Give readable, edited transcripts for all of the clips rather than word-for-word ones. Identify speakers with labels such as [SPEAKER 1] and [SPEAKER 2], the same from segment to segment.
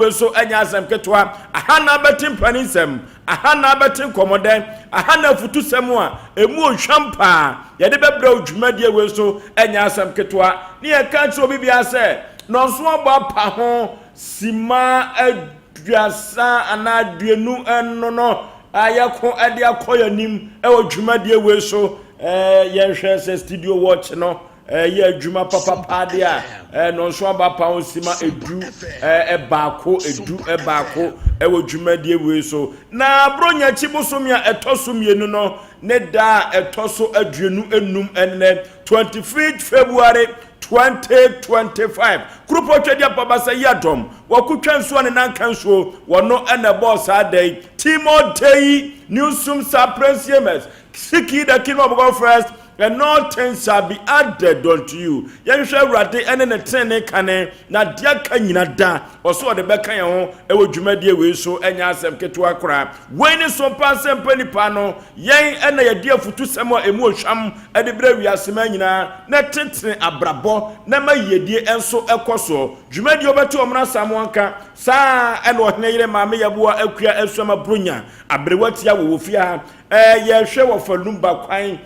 [SPEAKER 1] Nso ɛnyɛ asɛm ketewa. Aha na abɛte mpaninsɛm, aha na abɛte nkɔmmɔdɛ, aha na afutusɛm a ɛmu ohwam paa yɛde bɛbrɛ wo. Dwumadie wei nso ɛnyɛ asɛm ketewa, ne yɛka kyerɛ obi biara sɛ nɔnso abɔ apa ho sima 30 anaa 20 ɛno no ayɛko ɛde akɔ yɛn anim ɛwɔ dwumadie wei so. Yɛnhwɛ sɛ studio watch no ɛyɛ adwuma papapa deɛ a, ɛno nso aba pa ho sima 10 ɛbaako 10 ɛbaako ɛwɔ dwumadie wei so. Na Buronya akyi bosome a ɛtɔ so 2 no ne da a ɛtɔ so 25 ɛnnɛ, 25 February 2025. Kuropɔ twɛdeɛ apabasa yi adɔm wɔkotwa nsuo a ne nanka nsuo wɔno ɛna ɛbɔɔ saa da yi. Timotei Newsome Saprensiemers, seek ye the kingdom of God first and all things shall be added unto you. Yɛhwehwɛ Awurade ɛne ne tenene kane, na deɛ aka nyina da ɔso ɔde bɛka yɛn ho. Ɛwɔ dwumadie wei so, ɛnyɛ asɛm ketewa koraa. Wei ne so mpa nsɛmpa nipa no, yɛn ɛna yɛde afutusɛm a ɛmu ohwam ɛde brɛ wiase ma nyinaa na tetene abrabɔ na ma yiedie nso ɛkɔ soɔ. Dwumadie wobɛte ɔmo asam anka saa ɛna ɔhene yere Maame Yɛboa Akua Asuama Bronya aberewa tia wɔ fie ha. Yɛhwɛ wɔ Falumba kwan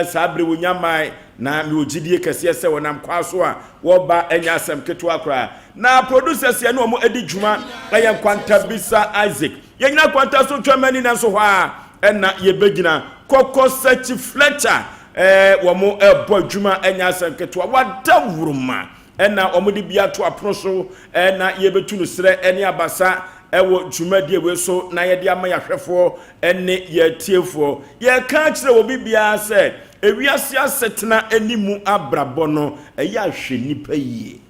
[SPEAKER 1] saa bere wonya mmae, na mewɔ gyidie kɛseɛ sɛ wɔnam kwan so a wɔba, ɛnyɛ asɛm ketewa koraa. Na producers yɛ ne wɔn adi dwuma ɛyɛ Nkwanta Bisa Isaac. Yɛnyina Kwanta so twɛm ani na nso hɔ a ɛna yɛbɛgyina Kɔkɔ Sɛkyi Fletcher. Wɔn ɛbɔ adwuma, ɛnyɛ asɛm ketewa. Wada wuruma ɛna wɔn de bi ato apono so, ɛna yɛbɛtu no serɛ ɛne abasa ɛwɔ dwumadie wei so na yɛde ama yɛahwɛfoɔ ɛne yɛtiefoɔ. Yɛka kyerɛ wɔ bibiara sɛ ewiase asetena animu abrabɔ no, ɛyɛ ahwɛ nipa yie.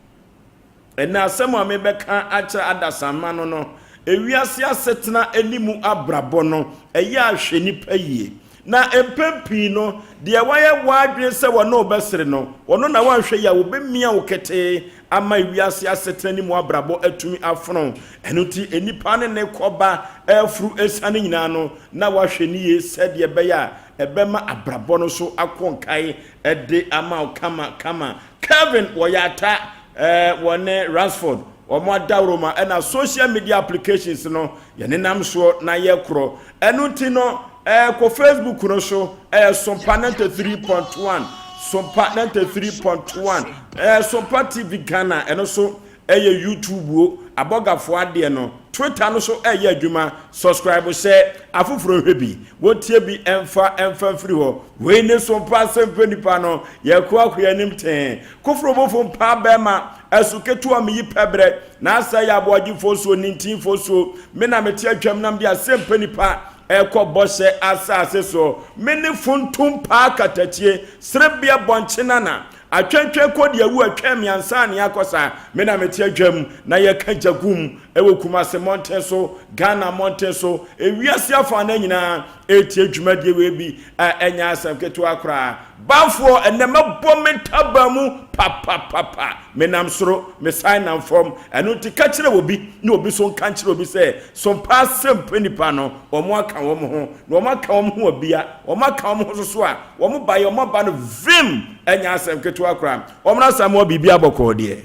[SPEAKER 1] Ɛna asɛm a mebɛka akyerɛ adasamma no, ewiase asetena animu abrabɔ no, ɛyɛ ahwɛ nipa yie. Na mpɛn pii no, deɛ wayɛ w'adwene sɛ wɔne wo bɛsere no, wɔno na wanhwɛ yi a wɔbɛmia wo ketee ama ewiase asetena ne mu abrabɔ atumi afono. Ɛno nti nnipa ne ne kɔba ɛfuru esiane nyinaa no, na wahwɛ ne yie sɛdeɛ ɛbɛyɛ a ɛbɛma abrabɔ no so akɔ nkae ɛde ama wo kama kama. Kevin wɔyɛ ata wɔne Ransford wɔn adaworoma, ɛna social media applications no yɛne nam soɔ na yɛkorɔ. Ɛno nti no kɔ Facebook no so, ɛyɛ Sompa 93.1, Sompa 93.1, Sompa TV Ghana. Ɛno so ɛyɛ YouTube o, abɔgafoɔ adeɛ no. Twitter no so ɛyɛ adwuma. Subscribe sɛ afoforɔ hwɛ bi, wɔtie bi, ɛmfa mfiri hɔ. Wei ne Sompa asɛmpa nipa no, yɛkɔ akɔ anim tɛn koforo bofo mpa bɛrima ɛso ketewa meyi pɛbrɛ na asɛ yɛ aboagyefoɔ so nintinfoɔ so. Me na mete atwam nam de asɛmpa nipa ɛkɔ bɔhyɛ asase so. Me ne funtum paa katakyie serebea bɔnkye nana atwɛntwɛn kɔ deɛ awu atwɛn mmiɛnsa ne akɔ saa. Me na mete adwam na yɛka gyagum ɛwɔ Kumase mmɔnten so, Ghana mmɔnten so, ewiase afa na nyinaa ɛretie dwumadie wei bi a ɛnyɛ asɛm ketewa koraa. Banfoɔ, ɛnɛ mɛbɔ me ntaba mu papapapa. Menam soro, mesan nam fam. Ɛno nti ka kyerɛ obi na obi so nka nkyerɛ obi sɛ Sompa asɛmpa nipa no, wɔn aka wɔn ho na wɔn aka wɔn ho abia, wɔn aka wɔn ho soso a wɔn ba yɛ wɔn aba no vim, ɛnyɛ asɛm ketewa koraa. Wɔn asɛm wɔ biribi abɔkɔɔ deɛ.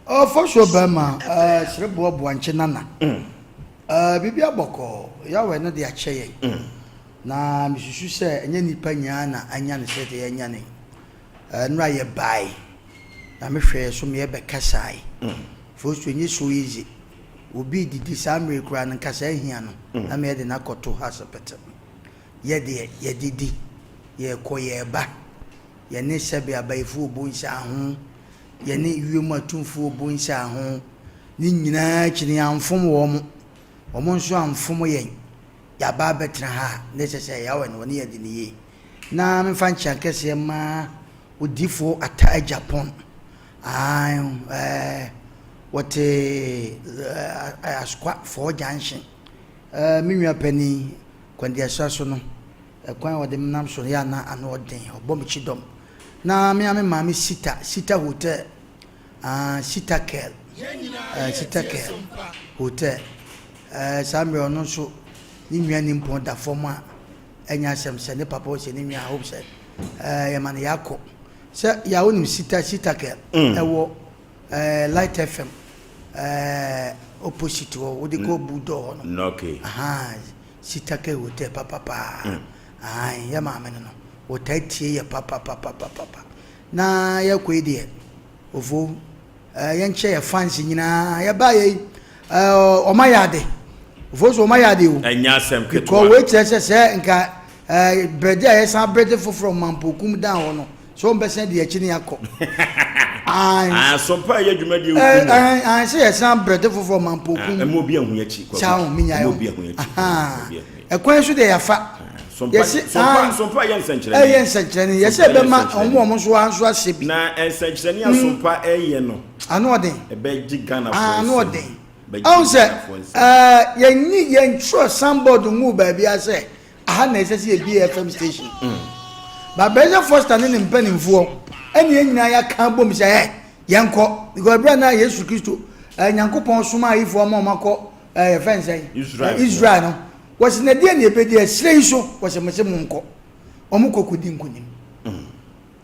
[SPEAKER 2] Ɔfɔ so bɛrima sere boaboa nkye nana biribi abɔkɔɔ. Yahweh no de akyɛ yɛn na mesusu sɛ ɛnyɛ nipa nyinaa na anya ne sɛ deɛ yɛanya ne nnora. Yɛbae na mehwɛ so meyɛ bɛkasae fosu, ɛnyɛ so easy. Obi didi saa mmerɛ koraa no nkasa ahia no na meyɛ de no akɔto hospital. Yɛdeɛ yɛdidi, yɛkɔ, yɛba, yɛne sɛbe abayifoɔ bu nsa ho, yɛne wiem atumfoɔ bu nsa ho. Ne nyinaa akyi no, yɛamfom wɔn mo, wɔn nso amfom yɛn. Yɛaba abɛtena ha a ne sɛ Yahweh no wɔne yɛde ne yie. Na memfa nkyea kɛseɛ ma odiifoɔ Ata Agyapong. Wɔte Asokwa Four Junction. Me nua panin Kwandiasa so no, ɛkwan a wɔde nam so no yɛ ana ano ɔden, ɔbɔ me kyidɔm. Na me a me maame Sita, Sita Hotel, Sita Kel, Sita Kel Hotel. Saa mmerɛ ɔno nso ne nua nimpɔn da fam a ɛnyɛ asɛm sɛ ne papa ɔsɛ ne nua. Hope sɛ yɛma no yɛakɔ sɛ yà wonim Sita Kel ɛwɔ Light FM. Ɛɛ opposite hɔ wode kɔ Budɔ hɔ no.
[SPEAKER 1] Okay.
[SPEAKER 2] Ahaa Sitake hotel papapaa. Mm. Ahan yɛ maame no no wɔtaa tie yɛ papapapapapa. Na yɛkɔ yi deɛ ofo ɛɛ yɛnkyɛ yɛ fans nyinaa yɛbaa yɛ yi ɛɛ ɔma yɛ ade ofo so ɔma yɛ ade o.
[SPEAKER 1] Ɛnyɛ asɛm ketewa.
[SPEAKER 2] Because wei kyerɛ sɛ sɛ nka ɛɛ brɛde a yɛsan brɛde foforɔ mampokum dan hɔ no. So wɔn bɛsɛn de akyi ne akɔ.
[SPEAKER 1] Asompa ɛyɛ dwumadie wo mu.
[SPEAKER 2] Sɛ yɛsan brɛde foforɔ ma mpokum.
[SPEAKER 1] Ɛmu obi ahu akyi.
[SPEAKER 2] Saa ho menya yɛ.
[SPEAKER 1] Obi ahu akyi.
[SPEAKER 2] Ɛkwan so deɛ yafa.
[SPEAKER 1] Yɛsi sompa ɛyɛ nsɛnkyerɛnne.
[SPEAKER 2] Ɛyɛ nsɛnkyerɛnne. Yɛsɛ ɛbɛma wɔn wɔn nso nso ahyɛ bi.
[SPEAKER 1] Na nsɛnkyerɛnne asompa ɛyɛ no.
[SPEAKER 2] Ano ɔden.
[SPEAKER 1] Ɛbɛgye Ghana fo nsam.
[SPEAKER 2] Ano ɔden. Ɔn sɛ ɛɛ yɛnyi yɛntwerɛ sanbɔɔdo ngu baabi asɛ. Aha na ɛsɛ sɛ yɛbie FM station. Ba President Foster ne ne mpanimfoɔ ɛne yɛn nyinaa yɛaka abom sɛ ɛ yɛnkɔ because ɛberɛ a na Yesu Kristo eh, Nyankopɔn soma ayifoɔ ma ɔmakɔ eh, yɛfɛ nsɛn
[SPEAKER 1] Israel,
[SPEAKER 2] Israel no wɔsi na deɛ na ɛbɛdi ɛserɛ yi so wɔsɛ mo sɛ monkɔ wɔn kɔ kɔdi nkonim. Mm.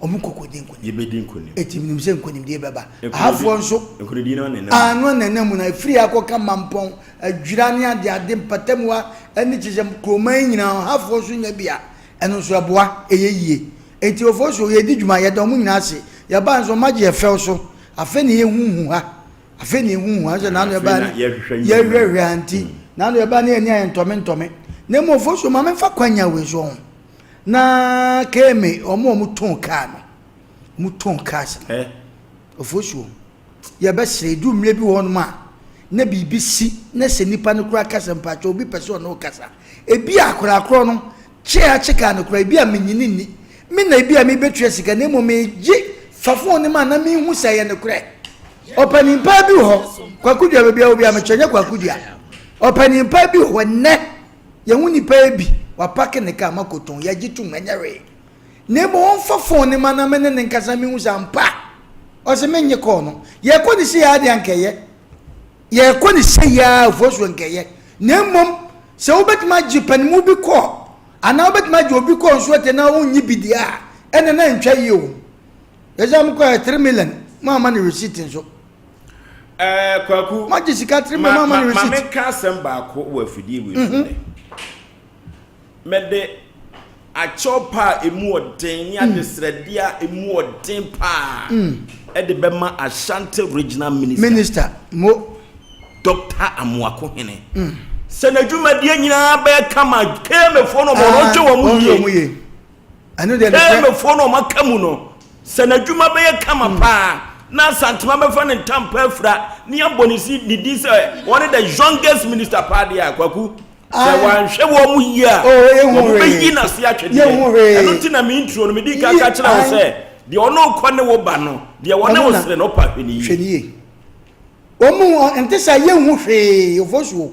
[SPEAKER 2] Wɔn kɔ kɔdi nkonim.
[SPEAKER 1] Yɛbɛdi nkonim.
[SPEAKER 2] Eti menim sɛ nkonimdie bɛba. Ahafoɔ nso.
[SPEAKER 1] Nkonimdie no anenam.
[SPEAKER 2] Ano anenam mu na efiri akɔka Mampɔn, Adwira ne adeade mpatamuwa ne kyerɛ sɛ kuroman yi nyinaa ɔhafoɔ nso nya bi a, ɛno nso ɛboa, ɛyɛ yie. Enti Ofosuo, yɛdi dwuma, yɛda wɔn nyinaa ase. Yɛbaa nso wɔagye yɛn fɛw so. Afei na yɛhuhu ha. Afei na yɛhuhu ha. Sɛ n'ano yɛbaa ne yɛhwehwɛ ha nti, n'ano yɛbaa ne yɛn ani ayɛ ntɔme ntɔme. Na mmom Ofosuo, ma memfa kwanya wei so ho. Na keme wɔn a wɔtɔn kaa no, wɔtɔn cars no, ofosuo, yɛbɛsrɛ edu mmerɛ bi wɔ hɔnom a na biribi si na sɛ nipa no koraa kasa mpakyɛ obi pɛ sɛ ɔne wo kasa. Ebi a korakorɔ no kye a kye kaa no koraa ebi a menyini nni me na ebi a mebetua sika na mmom megye fa fon no ma na mehu sɛ ɛyɛ nokorɛ. Ɔpanin paa bi wɔ hɔ, Kwaku Dua baabi a wɔ bi a mekyɛ nyɛ Kwaku Dua. Ɔpanin paa bi wɔ hɔ nnɛ. Yɛn ho nipa yi bi, wapake ne kaa ma kotɔn, yɛgye tom, ɛnyɛ hwee. Na mmom ɔmfa fon no ma na me ne no nkasa mehu sɛ ampa ɔse mennye kɔɔ no. Yɛkɔ ne sei ara deɛ anka ɛyɛ. Yɛkɔ ne sei ara Ofosuo anka ɛyɛ. Na mmom sɛ wobɛtumi agye panimu bi kɔɔ anaa wobɛtumi agye obi kɔɔ nso ɛte na wonnye bi deɛ a, ɛnna na ɛntwa yie o. Yɛsɛ mokɔɛ 3 million, moamma no receipt nso.
[SPEAKER 1] Ɛɛ Kwaku.
[SPEAKER 2] Mo agye sika tiri mi ma ma ne receipt.
[SPEAKER 1] Ma me ka asɛm baako wɔ afidie wei so mhm. nnɛ. Mɛde akyɛw pa a emu ɔden ne mm. adesrɛdeɛ a emu ɔden paa mm. ɛde bɛma Ashanti Regional Minister.
[SPEAKER 2] Minister mo.
[SPEAKER 1] Dr. Amoako Hene. Mm. Sɛ n'adwumadeɛ nyinaa bɛyɛ kama KMAfoɔ no ɔmo ɔtwe wɔn yie.
[SPEAKER 2] Ɛno deɛ nokorɛ.
[SPEAKER 1] Kɛmɛfoɔ no a wɔaka mu no, sɛ n'adwuma bɛyɛ kama mm. paa na Asantema bɛfa ne ntampa afira ne abɔ ne si ne din sɛ wɔne the youngest minister paa deɛ a kwaku sɛ wanhwɛ wɔn mu yie a
[SPEAKER 2] oh,
[SPEAKER 1] wɔn bɛyi n'ase atwedeɛ ɛno nti na me intro no medi ka ka kyerɛ wo sɛ deɛ ɔne wokɔ ne wo ba no deɛ wɔne wo sere no ɔpa hwɛ ne
[SPEAKER 2] yie wɔn mu nte sɛ yɛnhu hwee ofosuo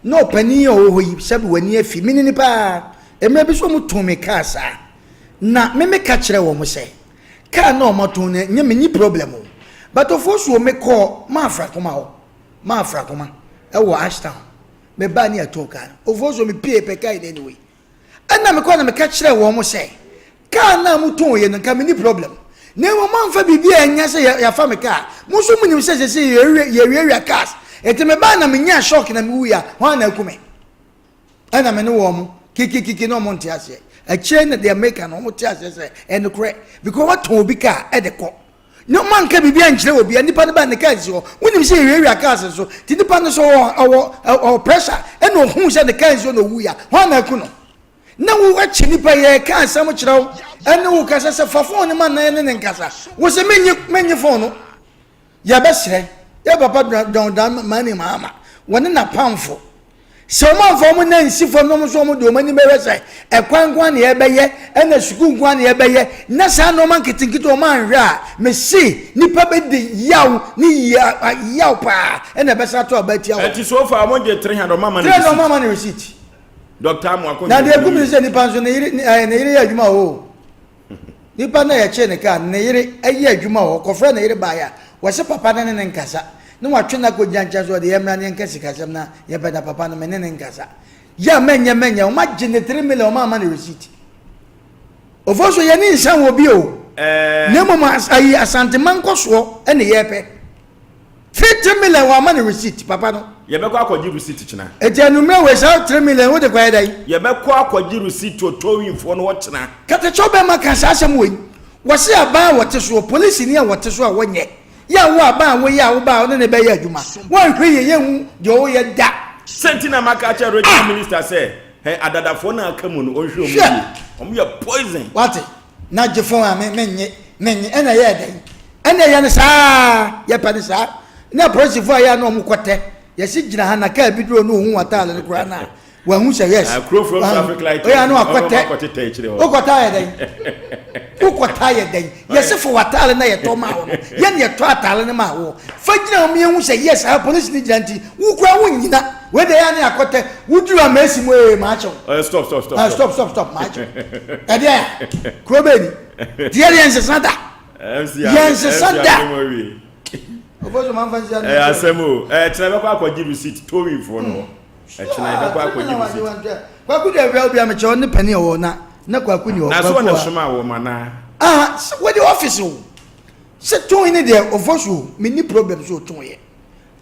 [SPEAKER 2] na ɔpanin a ɔwɔ hɔ yi sɛbi w'ani afi me nini paa Mmerɛ bi nso wɔtoo me kaa saa, na me me ka kyerɛɛ wɔn sɛ, kaa no a wɔatɔn no nyɛ menni problem o, but Ofosuo me kɔɔ Maafrakoma hɔ, Maafrakoma ɛwɔ Ashtown, me baa ne yɛtɔɔ kaa no, Ofosuo me pie pɛ kaa yi na anyway, ɛna me kɔɔ na me ka kyerɛɛ wɔn sɛ, kaa no a motɔn yɛ no nka menni problem, na mmom moamfa biribi a ɛnyɛ sɛ yɛafa me kaa, mo nso monim sɛ sɛsɛ yɛwiawia cars, nti me baa na menyaa shock na mewuiɛ a, hwan na aku me? Ɛna me ne wɔn kikikiki na wɔn nte aseɛ. Akyire na deɛ meka no wɔn te aseɛ sɛ ɛnokorɛ because wɔatɔn obi kaa ɛde kɔ. Na wɔn anka biribi ankyerɛ obi a nipa no ba ne kaa si hɔ. Wonim sɛ yɛwiawia cars nso ti nipa no so ɔwɔ ɔwɔ ɔwɔ pressure ɛna ohun sɛ ne kaa nsi hɔ na owu ya hɔn na aku no. Na wo akyi nipa yɛ ka asɛm kyerɛ wo ɛne wo kasa sɛ fa fon no ma na ɛne ne nkasa. Wo sɛ menye menye fon no. Yɛbɛsrɛ yɛ papa John Dramani Mahama wɔne n'apamfo sɛ wɔn amfa wɔn nan nsi fam na wɔn nso wɔn de wɔn ani bɛhwɛ sɛ ɛkwan nko ara na yɛbɛyɛ ɛna sukuu nko ara na yɛbɛyɛ na saa nneɛma nketenkete wɔn anhwɛ a mese nipa bɛdi yaw ne yaw paa ɛna ɛbɛsa ato aba atia wɔn.
[SPEAKER 1] Ɛti so far wɔn gye 300 wɔn ama ne
[SPEAKER 2] receipt. 300 wɔn ama ne receipt.
[SPEAKER 1] Dr. Amoako.
[SPEAKER 2] Na deɛ egu mi sɛ nipa nso ne yere ne yere yɛ adwuma wɔ hɔ. Nipa no a yɛkyee ne kaa no, ne yere yɛ adwuma wɔ hɔ. Ɔkɔfrɛɛ ne yere baeɛ a, wɔse papa no ne no nkasa. Na watwe no akɔgyina nkyɛn sɛ ɔde yɛmmra na yɛnka sikasɛm na yɛpɛ na papa no me ne no nkasa. Yɛ a mɛnyɛ mɛnyɛ, wɔagye ne 3 million wɔamma no receipt. Ofosu yɛne nsa wɔ bi o. Na mmom ayi Asantema nkɔsoɔ ne yɛpɛ. 50 million wɔama no receipt papa no.
[SPEAKER 1] Yɛbɛkɔ akɔgye receipt kyena.
[SPEAKER 2] Eti anwummerɛ wei saa 3 million wode kɔyɛ dɛn?
[SPEAKER 1] Yɛbɛkɔ akɔgye receipt wɔ towingfoɔ no hɔ kyena.
[SPEAKER 2] Katakyɛw bɛma ka saa asɛm wei. Wɔse aban a wɔte soɔ, polisini a wɔte so a wɔnyɛ. Yɛ a wo aban a woyɛ a woba a wo ne no bɛyɛ adwuma. Woanhwɛ yie yɛnhu deɛ woyɛ da.
[SPEAKER 1] Sɛ nti na maka akyerɛ regional minister sɛ hɛn adadafoɔ no a aka mu no ɔnhwɛ wɔn yie. Wɔn yɛ poison.
[SPEAKER 2] Wate? Na gye phone a me mennye mennye ɛna ɛyɛɛ dɛn? Ɛna ɛyɛ no saa yɛpɛ no saa. Na apolisifoɔ a yɛ a na wɔn kɔtɛ yɛsi gyina ha na kaa bi duro no ohun w'ataale no koraa na wahu sɛ yes.
[SPEAKER 1] Ah, kuro from traffic light.
[SPEAKER 2] Oya no akɔtɛ. Wokɔtɛ ayɛ dɛn? Wokɔtɛ ayɛ dɛn? Yɛsi fo w'ataale na yɛtɔ maa wo no. Yɛn yɛtɔ ataale no maa wo. Fa gyina wɔn yɛn hu sɛ yes ah polisi ni gyina nti wo kura wo nyina. Wei de yɛ ne akɔtɛ. Woduru a mɛsi mu ee maa kyɛw.
[SPEAKER 1] Eh, stop stop stop.
[SPEAKER 2] Ah, stop stop stop maa kyɛw. Ɛdeɛ a kuro bɛɛ ni. Deɛ yɛn nsesa da. Yɛn nsesa da.
[SPEAKER 1] Ɛyɛ asɛm o. Ɛɛ kyerɛ bɛkɔ akɔgye receipt towing foɔ no hɔ. Ɛkyena yɛbɛkɔ akɔgye receipt.
[SPEAKER 2] Kwaku deɛ awia obi a mekyɛ ɔne panin ɔwɔ na na kwaku ni hɔ.
[SPEAKER 1] Na so ɔna soma wɔ ma na.
[SPEAKER 2] Ah wɔde office o sɛ tɔn ne deɛ ɔfɔ so o me ni problem so ɔtɔn yɛ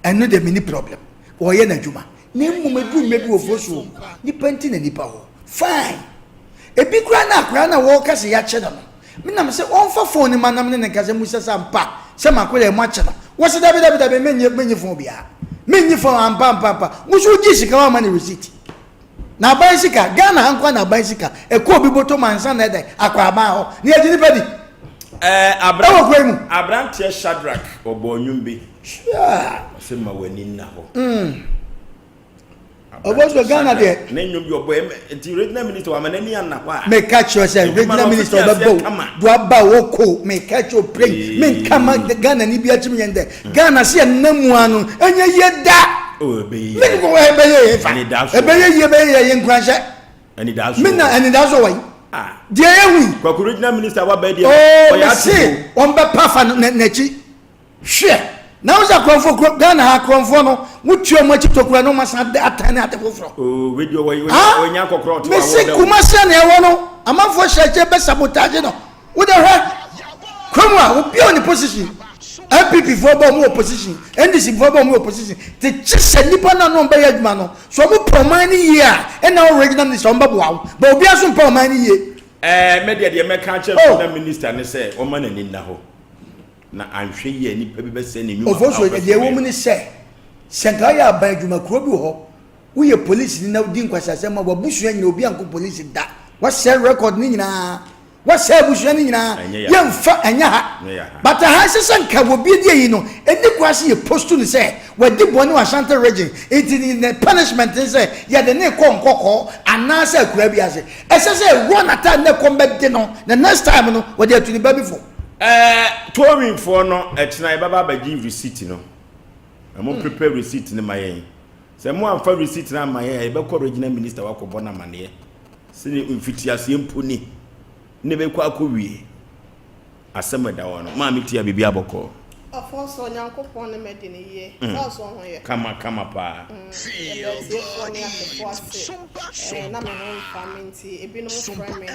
[SPEAKER 2] ɛno deɛ me ni problem ɔyɛ n'adwuma na mmom edu mmerɛ bi ɔfɔ so o nipa nti na nipa hɔ fine ebi koraa na akora na wɔka sɛ yɛakyɛ no no. Me nam sɛ ɔmfa phone no ma na me ne no nkasa mu sɛ sɛ ampa sɛ mako yɛ moakyɛ no. Wɔse dabi dabi dabi mennye mennye phone biara. Mennye phone ampa ampa ampa. Wo nso wogyee sika woamma no receipt. Na aban sika, Ghana ha nkoa na aban sika ɛkɔ obi bɔtɔ mu ansa na ɛdɛn akɔ aban hɔ. Na yɛgye nipa di.
[SPEAKER 1] Ɛɛ abran
[SPEAKER 2] Ɛwɔ kuro yi mu.
[SPEAKER 1] Abranteɛ Shadrack ɔbɔɔ nnwom bi.
[SPEAKER 2] Sure.
[SPEAKER 1] Ɔse ma w'ani nna hɔ.
[SPEAKER 2] Ɔbɔsɔ Ghana deɛ.
[SPEAKER 1] Ne nnwom bi ɔbɔ ɛmɛ nti regional minister wama n'ani anna hɔ a.
[SPEAKER 2] Meka kyerɛ sɛ regional minister ɔbɛbɔ o do aba o ko meka kyerɛ o pray menka ma Ghana ni bi akyim yɛn dɛ Ghana sɛ yɛn nam mu ano ɛnyɛ yie da.
[SPEAKER 1] Ɛbɛyɛ
[SPEAKER 2] yie. Ɛbɛyɛ yie fa ɛbɛyɛ yie ɛbɛyɛ yie yɛ nkuranhyɛ.
[SPEAKER 1] Anidaso.
[SPEAKER 2] Me na anidaso wɔ yi. Deɛ yɛ hu yi.
[SPEAKER 1] Kwaku regional minister wa bɛɛ deɛ.
[SPEAKER 2] Oo mese wɔn bɛ pa fa n'akyi. Hwɛ! Na wo sɛ akorɔmfoɔ kuro Ghana ha akorɔmfoɔ no wotua wɔn akyi tokura na wɔn asan de atan ne ade foforɔ.
[SPEAKER 1] Oo wei deɛ wɔyɛ wɔnya akɔkorɔ ɔte
[SPEAKER 2] Mese Kumasi a na ɛwɔ no amanfoɔ hyɛ akyire bɛ sabotage no wo de hwɛ kurom a obi a ɔne position NPP foɔ bɔ wɔn wɔ position NDC foɔ bɔ wɔn wɔ position te kye sɛ nipa no a na wɔn bɛyɛ adwuma no so wɔn pɛ ɔman no yie a ɛna wɔ regional minister wɔn bɛboa wo bɛ obi nso mpɛ ɔman no yie.
[SPEAKER 1] Ɛɛ mɛ deɛ deɛ mɛka akyerɛ regional minister ne sɛ ɔma n'ani nna hɔ. Na anhwɛ yie a nnipa bi bɛsɛe ne nnwuma pa a
[SPEAKER 2] Ofosuo,
[SPEAKER 1] ɔpɛ sɛ
[SPEAKER 2] deɛ ɛwɔ
[SPEAKER 1] ɔyɛ
[SPEAKER 2] mu
[SPEAKER 1] no.
[SPEAKER 2] ne sɛ, sɛ nka woyɛ aban adwuma, kuro bi wɔ hɔ, woyɛ polisini na wodi nkwaseasɛm a, w'abusua nyinaa, obi ankɔ polisi da. Woasɛe record no nyinaa. Woasɛe abusua no nyinaa.
[SPEAKER 1] Ɛnyɛ yɛ ha.
[SPEAKER 2] Yɛmfa, ɛnyɛ ha.
[SPEAKER 1] Ɛnyɛ yɛ ha.
[SPEAKER 2] But aha ɛsɛ sɛ nka obi di ayi no, ɛnni kwan sɛ yɛ post no sɛ wadi bɔne wɔ Ashanti region, nti ne punishment ne sɛ yɛde no rekɔ Nkɔkɔɔ anaasɛ akuraa bi ase. Ɛsɛ sɛ yɛworɔ n'ataade na ɛkɔm bɛde no, na next time no, wɔde atu ne ba bi fo.
[SPEAKER 1] Ɛɛ towing foɔ no ɛkyena yɛbɛba abɛgye receipt no na mo prepare receipt no ma yɛn sɛ mo amfa receipt no amma yɛn a yɛbɛkɔ regional minister hɔ akɔbɔ no amaneɛ sɛdeɛ mfitiaseɛ mpo ni ne bɛkɔ akɔwie asɛm ɛda hɔ no maame tia biribi abɔkɔɔ.
[SPEAKER 3] Ɔfɔɔ sɛ Onyankopɔn ne madi no yie. Sɛ ɔsɔ ho yɛ.
[SPEAKER 1] Kama kama paa.
[SPEAKER 3] Yɛda atiefoɔ ne ahwɛfoɔ ase. Ɛɛ na me ho mfa me nti ebinom frɛ me.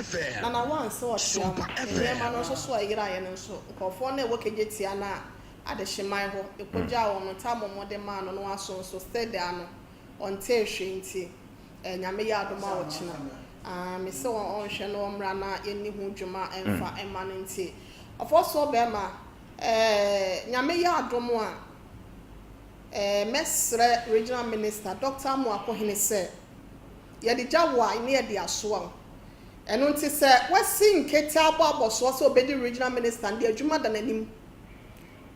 [SPEAKER 3] Nana one sɛ ɔkyea mo. Nneɛma no nso so a ɛyeraeɛ no nso nkurɔfoɔ no a ɛwɔ Kejetia no a adehyeman hɔ yɛkɔgyaa wɔn no tam a wɔde maa no no aso nso still da ano ɔntee hwee nti ɛɛ Nyame yɛ adom a ɔkyena aa mese wɔn ɔnhwɛ na ɔmmra na yɛnni ho dwuma mfa mma no nti ɔfɔsoɔ bɛɛma ɛɛ Nyame yɛ adom a ɛɛ mɛsrɛ Regional Minister Doctor Amoakohene sɛ yɛde gya wo a ne yɛde asoa wo. Ɛno nti sɛ wasi nkete abɔ abɔsoɔ sɛ ɔbɛdi Regional Minister no deɛ adwuma da n'anim.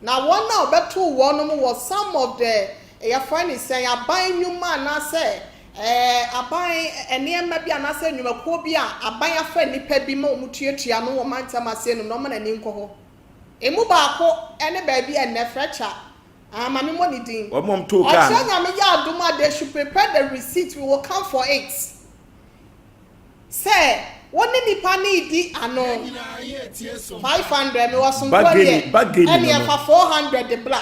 [SPEAKER 3] Na wɔn a ɔbɛtoo wɔnom wɔ some of the yɛfrɛ no sɛn aban nnwuma anaasɛ ɛɛ aban nneɛma bi anaasɛ nnwumakuo bi a aban afa nnipa bi ma wɔn tuatua ano wɔ mantam aseɛ nom na ɔma n'ani nkɔ hɔ. Emu baako ne baabi a ɛnnɛ Fletcher, ah ma me mmɔ ne din.
[SPEAKER 1] Wɔn a wɔtoo kaa
[SPEAKER 3] Ɔkyerɛ
[SPEAKER 1] no.
[SPEAKER 3] Nyame yɛ adom a they should prepare the receipt we will come for it. Sɛ wo ne nipa no redi ano 500 mewɔ somboɔ deɛ ɛneɛ fa 400 bra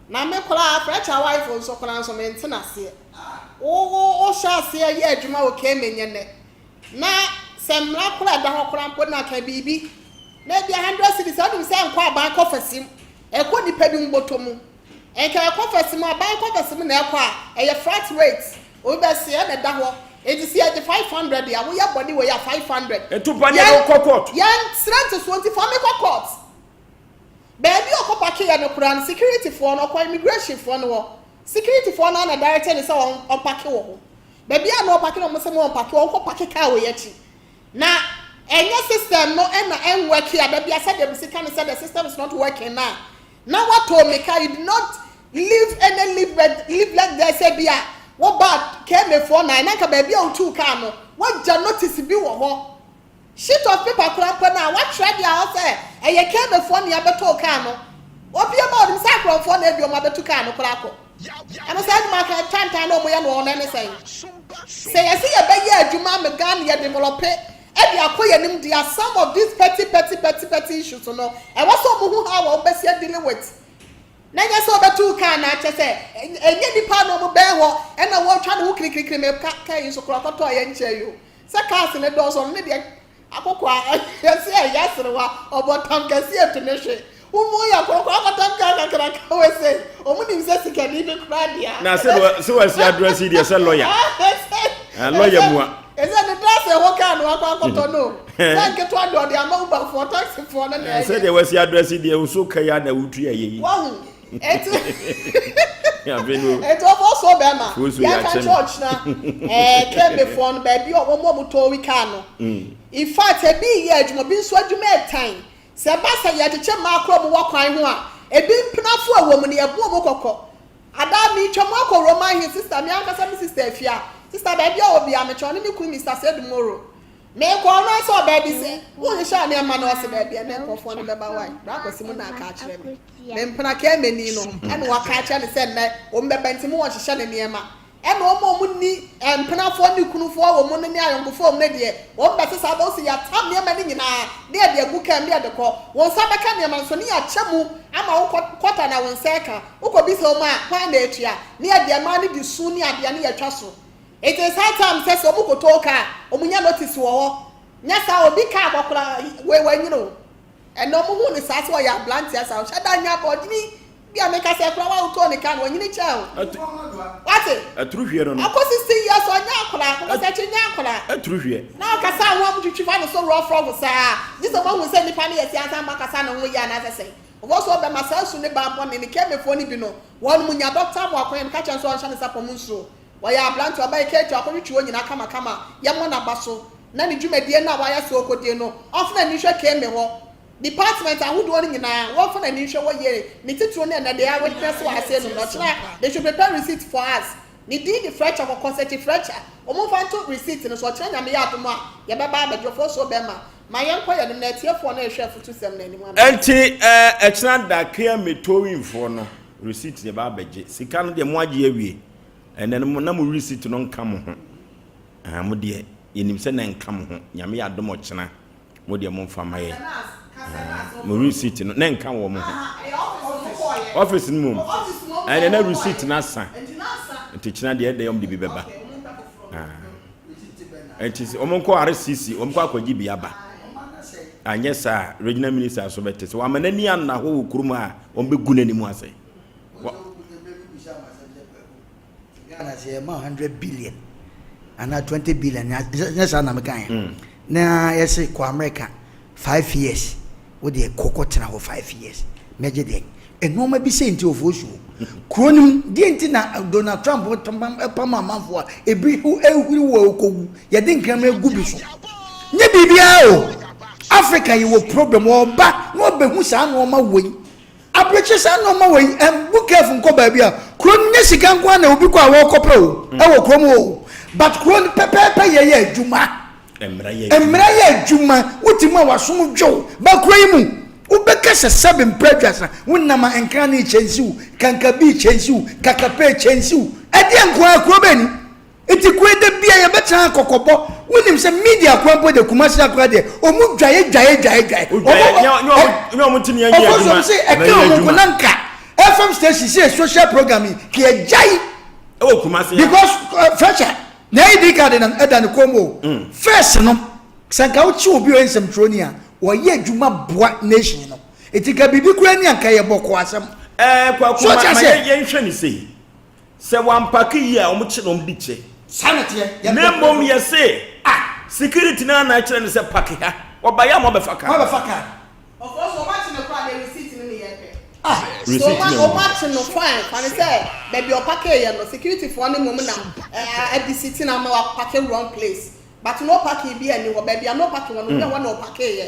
[SPEAKER 3] na me koraa Fletcher wife nso koraa nso mente naseɛ wo wo wo hyɛ aseɛ yɛ adwuma wɔ KMA nyɛ nɛ na sɛ mmara koraa ɛda hɔ koraa mpo na ka biribi na ebia 100 cedis a wonim sɛ ɛnkɔ aban kɔfɛsim ɛkɔ nipa bi mbɔtɔ mu. Nka ɛkɔ fɛs mu, aban kɔ fɛs mu na ɛkɔ a, ɛyɛ flat rate. Obi bɛse ɛna ɛda hɔ. Enti sɛ yɛgye 500 a, woyɛ bɔne wei a 500.
[SPEAKER 1] Nto pa ne yɛde wo kɔ court.
[SPEAKER 3] Yɛntra ntosoɔ nti fa me kɔ court. Baabi a ɔkɔ pakeeɛ no koraa no, security foɔ no, ɔkɔ immigration foɔ no hɔ. Security foɔ no ara na directed no sɛ ɔmpake wɔ hɔ. Baabi a na ɔpake no, wɔn se mo ɔmpake hɔ, ɔnkɔ pake car wei akyi. Na ɛnyɛ system no na ɛnworke a, da biara sɛdeɛ mesi ka no sɛ the system is not working no a, na watɔ me car, you did not leave any leaflet, leaflet there sɛ bi a wobaa KMA foɔ nan, na nka baabi a wotuu car no, woagya notice bi wɔ hɔ. Sheet of paper koraa mpo no a, woatwerɛ de ahɔ sɛ ɛyɛ KMA foɔ na yɛabɛtoo car no. Obia ma ɔnim sɛ akorɔmfoɔ na ebi wɔn abɛtu car no koraa akɔ. Ɛno saa adwuma ka tantan na wɔyɛ no wɔ hɔ no ɛne sɛn? Sɛ yɛse yɛbɛyɛ adwuma ama Ghana yɛ develope de akɔ yɛn anim deɛ a some of these petty petty petty petty issues no ɛwɔ sɛ wɔn hu how a wɔn bɛsi adeal with. Na nyɛ sɛ wɔbɛtu car no akyɛ sɛ ɛnyɛ nipa na wɔn bɛn hɔ ɛna wɔretwa ne ho kirikirikiri me ka car yi nso koraa ɔkɔtɔɔ yɛ nkyɛn yi o. Sɛ cars no dɔɔso ɔno ne deɛ akokoa yɛse ɛyɛ aserewa ɔbɔ tam kɛse etu ne hwe wo mu yɛ korokoro akɔtam kaa kakraka wei sei ɔmo nim sɛ sikani bi koraa deɛ.
[SPEAKER 1] Na sɛ sɛ wasi adrɛse deɛ sɛ lɔya lɔya mua.
[SPEAKER 3] Ɛsɛ ne dress ɛhɔ kaa no akɔ akɔtɔ no sɛ nketewa deɛ ɔde ama uberfoɔ taxifoɔ no na ɛyɛ.
[SPEAKER 1] Sɛ deɛ wasi adrɛse deɛ nso ka yi a na wotu ɛyɛ yi.
[SPEAKER 3] Wahu. Eti eti ɔfɔ so bɛrima yɛka kyerɛ ɔkyena ɛɛ kɛmbefoɔ no baabi a wɔn a wɔtɔn wi kaa no in fact ebi yɛ adwuma bi nso adwuma ɛtan sɛ ɛba sɛ yɛkyekyɛ mmaa korɔ mu wɔ kwan ho a ebi mpenafo a ɛwɔ mu no yɛbo wɔn kɔkɔ adaa mi twɛ mu akɔ Roman Hill sister mi ankasa mi sister afia sister baabi a wɔ bia mekyɛ ɔne ne kunu Mr. Sedu Moro Mekɔɔ no ara sɛ ɔbaa bi se, Wonhyehyɛɛ nneɛma no? Ɔse, Daabi, ɛnnɛ nkurɔfoɔ no bɛba wae. Bra Kwasi mu na aka akyerɛ me. Me mpena Kɛmɛni no ɛna waka akyerɛ no sɛ nnɛ wɔn bɛba nti mo wɔnhyehyɛ ne nneɛma. Ɛna wɔn a wɔn nni mpenafoɔ ne kunufoɔ wɔ mu no ne ayɔnkofoɔ wɔ mu no deɛ, wɔn bɛsesa aba. Ɔse, Yɛatam nneɛma no nyinaa na yɛde agu kaa mu na yɛde kɔ. Wo nsa bɛka nneɛma no nso ne yɛakyɛ mu ama wo kɔta na wo nsa ɛka. Wokɔbisa wɔn a, hwan na atua? Ne yɛde ɛmaa no de su ne adeɛ ne yɛatwa so. It is high time sɛ sɛ ɔmo kɔtɔɔ car a ɔmo nya notice wɔ hɔ nyɛ saa obi car kɔ koraa wei wanyini o ɛnɛ ɔmo hu no saa sɛ ɔyɛ abranteɛ saa ɔhyɛ da nya ɔnyini bi a meka sɛ koraa wa wotɔɔ ne car no wanyini kyɛn o wate
[SPEAKER 1] Aturu hwiɛ no no.
[SPEAKER 3] Ɔkɔ 16 years ɔnyɛ akwadaa kɔkɔ sɛ kye nyɛ akwadaa.
[SPEAKER 1] Aturu hwiɛ.
[SPEAKER 3] Na ɔkasa a wɔn twitwi fa ne so rough rough saa gye sɛ moahu sɛ nipa no yɛ sia ansa moakasa ne ho yie anaasɛ sɛn. Ɔwɔ so ɔbɛma saa su ne ba bɔne ne kɛmɛfoɔ no bi no wɔn mo nya dɔkta amoako yɛn ka kyerɛ no sɛ ɔnhyɛ ne sapɔ mu nsuo. Ɔyɛ aberante, ɔbɛyɛ ketewa, akɔtwetwe wɔn nyinaa kamakama, yɛmmɔ n'aba so, na ne dwumadie no a wayɛ sɛ ɔrekɔdie no, ɔmfa n'ani nhwɛ KMA hɔ, department ahodoɔ no nyinaa, wɔmfa n'ani nhwɛ hɔ yie, ne titiriw ne ɛnnɛ, they are witness wɔ ha sei nom, na ɔkyena, they should prepare receipt for us. Ne din de Fletcher, kɔkɔ sɛkyi Fletcher, wɔn mfa nto receipt no so, ɔkyena Nyame yɛ adom a, yɛbɛba abɛgye, ɔfoɔ bɛrima, ma yɛnkɔ yɛn anim, na atiefoɔ no rehwɛ afutusɛm no anim ama.
[SPEAKER 1] Ɛnti ɛkyena da KMA towing foɔ no receipt yɛba abɛgye, sika no deɛ mo agye awie. Ɛnɛ no mo na mo receipt no nka mo ho. Ah, mo deɛ yɛnim sɛ na nka mo ho. Nyame yɛ adom ɔkyena. Mo deɛ mo nfa ma yɛ. Ah, mo receipt no na nka wɔ mo ho. Office no mom. Ɛnɛ na receipt no asa. Nti kyena deɛ ɛdɛ wɔn de bi bɛba. Ah. Nti wɔn nkɔ RCC, wɔn kɔ akɔgye bi aba. Anyɛ saa regional minister so bɛte sɛ wɔama n'ani anna hɔ wɔ kurom a wɔn bɛgu n'anim ase.
[SPEAKER 2] Wa. Ghana sɛ yɛma 100 billion anaa 20 billion nyɛ saa na meka yɛ mm. na yɛse kɔ America 5 years wo deɛ kɔkɔ tena hɔ 5 years mɛgye deɛ nneɛma bi sɛ nti ofuo suo kuro no mu deɛ nti na Donald Trump pam amanfoɔ a ebi ehuri wɔ okowu yɛde nkraman egu bi so nyɛ biribiara o Africa yi wɔ problem ɔba na ɔbɛhu saa nneɛma wɔ yi Abirekyi saa nnoɔma wei ɛm bo careful nkɔ baabi a kuro no nyɛ sika nko ara na obi kɔ a wɔkɔpɛ o mm. ɛwɔ kurom o but kuro no pɛpɛɛpɛ yɛ yɛ adwuma mmara yɛ adwuma wote mu a wasom dwow ba kuro yi mu wobɛka sɛ sɛbe mpɛ aduasa wonam a nkra ne kyɛnsiw kankabi kyɛnsiw kakapɛ kyɛnsiw ɛdeɛ nko ara kuro bɛni Nti koe da bia yɛbɛtena ha kɔkɔbɔ wonim sɛ media koa mpo deɛ Kumasi akora deɛ ɔmu dwae dwae dwae dwae ɔmo som se ɛka ɔmo nko na nka FM station sɛ social program yi ka yɛgyae
[SPEAKER 1] ɛwɔ Kumasi
[SPEAKER 2] because uh, fresher na ID card na ɛda ne kɔn mu o mm. first no sɛ nka wokye obi ɔyɛ nsɛmtwerɛni a wɔyɛ adwuma boa nation no Enti nka biribi koraa ni a nka yɛ bɔkɔɔ asɛm.
[SPEAKER 1] Ɛɛ Kwaku
[SPEAKER 2] So
[SPEAKER 1] ma
[SPEAKER 2] ɔte
[SPEAKER 1] ma
[SPEAKER 2] aseɛ?
[SPEAKER 1] yɛn yɛnhwɛ ne sei. Sɛ wampake yie a wɔn kye na wɔn di kyɛ.
[SPEAKER 2] Saa na ɛteɛ. Yɛn
[SPEAKER 1] Na mmom yɛse
[SPEAKER 2] Ah!
[SPEAKER 1] security no ara na ɛkyerɛ no sɛ pake ha. Wɔbaeɛ a moabɛfa car.
[SPEAKER 2] Moabɛfa car.
[SPEAKER 3] Ɔfɔɔ so ɔmo akye no koraa deɛ receipt no ne yɛpɛ.
[SPEAKER 2] Ah!
[SPEAKER 3] So
[SPEAKER 1] Receipt
[SPEAKER 3] ɔmo
[SPEAKER 1] no
[SPEAKER 3] ɔmo
[SPEAKER 1] ɛwɔ mu.
[SPEAKER 3] akye no fine fa no sɛ baabi a ɔpakee yɛ no security foɔ no mmom na ɛɛ adeceipt no ama wapake wrong place but no parking biaa nni hɔ baabi a no parking wɔ no obi a hɔ na ɔpakee yɛ.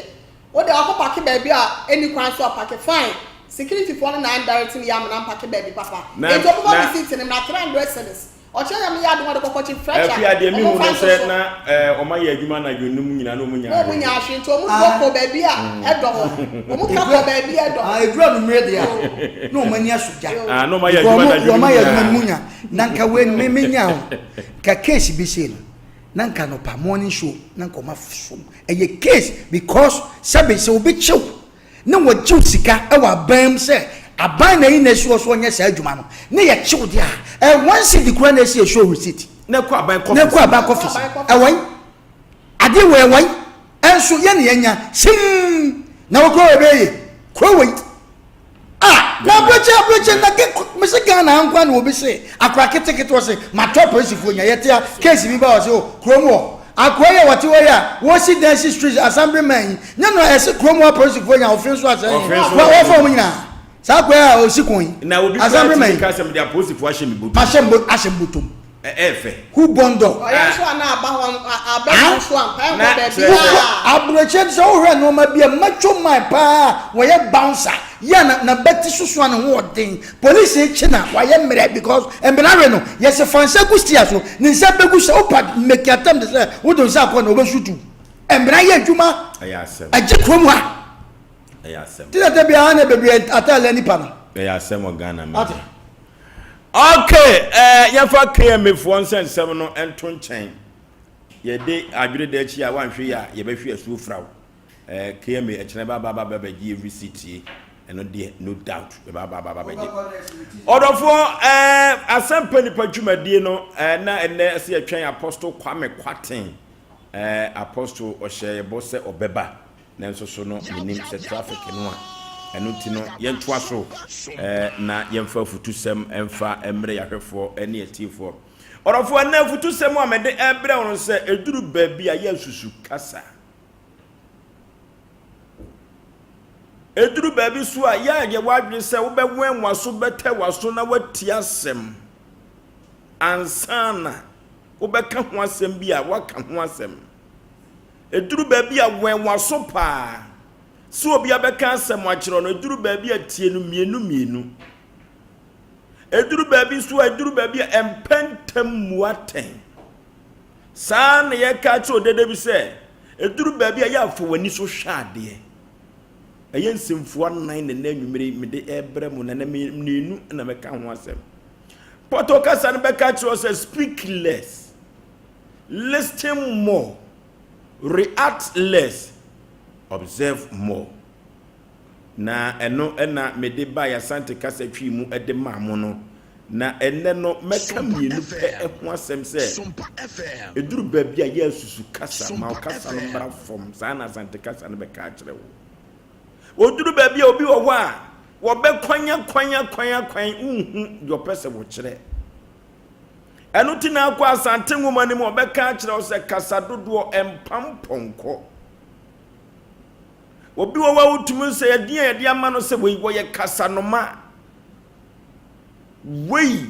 [SPEAKER 3] Wo deɛ wakɔ pake baabi a ɛnni kwan so apake fine security foɔ no na andirect no yɛ amena mpake baabi papa
[SPEAKER 1] Na
[SPEAKER 3] enti ɔmo fa
[SPEAKER 1] na
[SPEAKER 3] receipt no mmra 300 cedis ɔkyerɛ nyame yɛ adom ɔde kɔkɔ kye fresh a
[SPEAKER 1] Afei adeɛ
[SPEAKER 3] ɔmo
[SPEAKER 1] mehu
[SPEAKER 3] nfa
[SPEAKER 1] no
[SPEAKER 3] nto
[SPEAKER 1] sɛ
[SPEAKER 3] so
[SPEAKER 1] na eh, wɔn ayɛ adwuma anadwo no mu nyinaa na wɔn
[SPEAKER 3] na
[SPEAKER 1] nyaa
[SPEAKER 3] ɔmo
[SPEAKER 1] hwee.
[SPEAKER 3] nyaa hwee nti ɔmo duro kɔ baabi a ɛdɔ hɔ ɔmo ka kɔ baabi a ɛdɔ hɔ
[SPEAKER 2] Eduru anummerɛ deɛ a na wɔn ani asɔ gya.
[SPEAKER 1] Ah, na wɔn ayɛ
[SPEAKER 2] Because
[SPEAKER 1] adwuma
[SPEAKER 2] wɔn
[SPEAKER 1] anadwo no
[SPEAKER 2] wɔn
[SPEAKER 1] mu
[SPEAKER 2] ayɛ adwuma no mu
[SPEAKER 1] nyinaa.
[SPEAKER 2] nya. Na nka wei no me me nya o. Nka case bi sei no na nka anɔpa morning show na nka wɔn asom. Ɛyɛ case because sɛbe sɛ obi kye wo na wɔgye wo sika wɔ aban mu sɛ aban na ayi no asi hɔ sɛ ɔnyɛ saa adwuma no na yɛkye wo deɛ a, ɛyɛ one cedi koraa na ɛsɛ yɛ show receipt
[SPEAKER 1] Na ɛkɔ aban
[SPEAKER 2] na
[SPEAKER 1] kɔfisi
[SPEAKER 2] ɛkɔ aban kɔfisi. Ɛwɔ yi? Adeɛ wɔ ɛwɔ yi? Ɛnso yɛn na yɛnya sim na wɔ kuro wɔ ɛbɛyɛ yie kuro wɔ yi. Ah, na aburokyi aburokyi na ke mese Ghana ha nkoa na obi se akora ketekete ɔse matɔ apolisifoɔ nya yɛte a case bi ba ɔse o kurom hɔ akoa yi a wɔte hɔ yi a wɔsi dan si street assembly man yi nyɛ no ɛse kurom hɔ apolisifoɔ nya ɔfe nso asɛ
[SPEAKER 1] Ɔfe nso
[SPEAKER 2] wɔfa wɔn nyinaa saa akoa yi a ɔsi kon yi
[SPEAKER 1] Na obi koraa
[SPEAKER 2] assembly
[SPEAKER 1] tumi
[SPEAKER 2] man yi
[SPEAKER 1] ka sɛ mede apolisifoɔ ahyɛ me bɔtɔ mu.
[SPEAKER 2] mahyɛ mbo ahyɛ mbotom
[SPEAKER 1] Ɛyɛ fɛ.
[SPEAKER 2] Who born dog?
[SPEAKER 3] Ɔyɛ nso a na aba hɔ aba mu nso ampa ɛnkɔ
[SPEAKER 1] Na
[SPEAKER 3] baabi
[SPEAKER 1] kyerɛ sɛ.
[SPEAKER 3] a.
[SPEAKER 2] Aburokyire no sɛ wohwɛ nneɛma bi a macho man paa wɔyɛ bouncer yɛ a na nabati soso a ne ho ɔden police kye na wayɛ mmerɛ because mmara we no yɛsɛ fa nsa gu steer so ne nsa bɛgu sɛ wopa make attempt sɛ wode nsa akɔ na wɔbɛsu tu mmara yɛ adwuma
[SPEAKER 1] Ɛyɛ asɛm.
[SPEAKER 2] ɛgye kurom ha
[SPEAKER 1] Ɛyɛ asɛm.
[SPEAKER 2] te sɛ da biara na bebree atɛlɛ nipa no.
[SPEAKER 1] Ɛyɛ asɛm wɔ Ghana man.
[SPEAKER 2] Ate.
[SPEAKER 1] Ok eh, yɛmfa KMA foɔ nsɛnsɛm no nto nkyɛn. Yɛde adwene da akyi a wanhwɛ yi a yɛbɛhwe asuo fra wo. Eh, KMA ɛkyerɛ ba ba ba ba bɛgye every seat yi. Ɛno deɛ no doubt ba ba ba ba bɛgye. Ɔdɔfoɔ eh, asɛmpa nipa dwumadie no eh, na ɛnɛ ɛsɛ yɛtwɛn Apostle Kwame Kwaten. Eh, Apostle ɔhyɛ yɛbɔ sɛ ɔbɛba. Nanso so no menim sɛ traffic no a, ɛno nti no yɛntoa so na yɛmfa afutusɛm mfa mmerɛ yɛahwɛfoɔ ne atiefoɔ. Ɔdɔfoɔ, ɛnnɛ afutusɛm a mede ɛrebrɛ wo no sɛ ɛduru baabi a yɛnsusu kasa. Ɛduru baabi so a yɛayɛ w'adwene sɛ wobɛwɛn w'aso bɛtɛ w'aso na woatie asɛm ansa na wobɛka ho asɛm bi a woaka ho asɛm. Ɛduru baabi a, wɛn w'aso paa. Sɛ obi abɛka asɛm akyerɛ wo no, ɛduru baabi a, tie no mmienu mmienu. Ɛduru baabi nso a, ɛduru baabi a, ɛmpɛ ntɛm mmu atɛn. Saa na yɛka akyerɛ odede bi sɛ, ɛduru baabi a, yɛ afa w'ani so hwɛ adeɛ. Ɛyɛ nsɛmfua nnan na ɛnɛ anwummere mede ɛrebrɛ mo, na ɛnɛ mmienu na mɛka ho asɛm. Pɔtɔ kasa no bɛka akyerɛ wo sɛ speak less. Listen more, react less, observe more. Na ɛno na mede bae Asante kasa twi mu de maa mo no. Na ɛnnɛ no mɛka mmienu pɛ ho asɛm sɛ, ɛduru baabi a yɛ asusu kasa, ma wo kasa no mmra fam. Saa na Asante kasa no bɛka akyerɛ wo. Ɔduru baabi a obi wɔ hɔ a, wɔbɛkwan akwan akwan akwan, wonhu deɛ ɔpɛ sɛ wɔkyerɛ. Ɛno nti na akɔ Asante nwoma no mu ɔbɛka akyerɛ wo sɛ kasa dodoɔ mpam pɔnkɔ. Obi wɔ hɔ a wotumi sɛ yɛde a yɛde ama no sɛ wei wɔyɛ kasanoma. Wei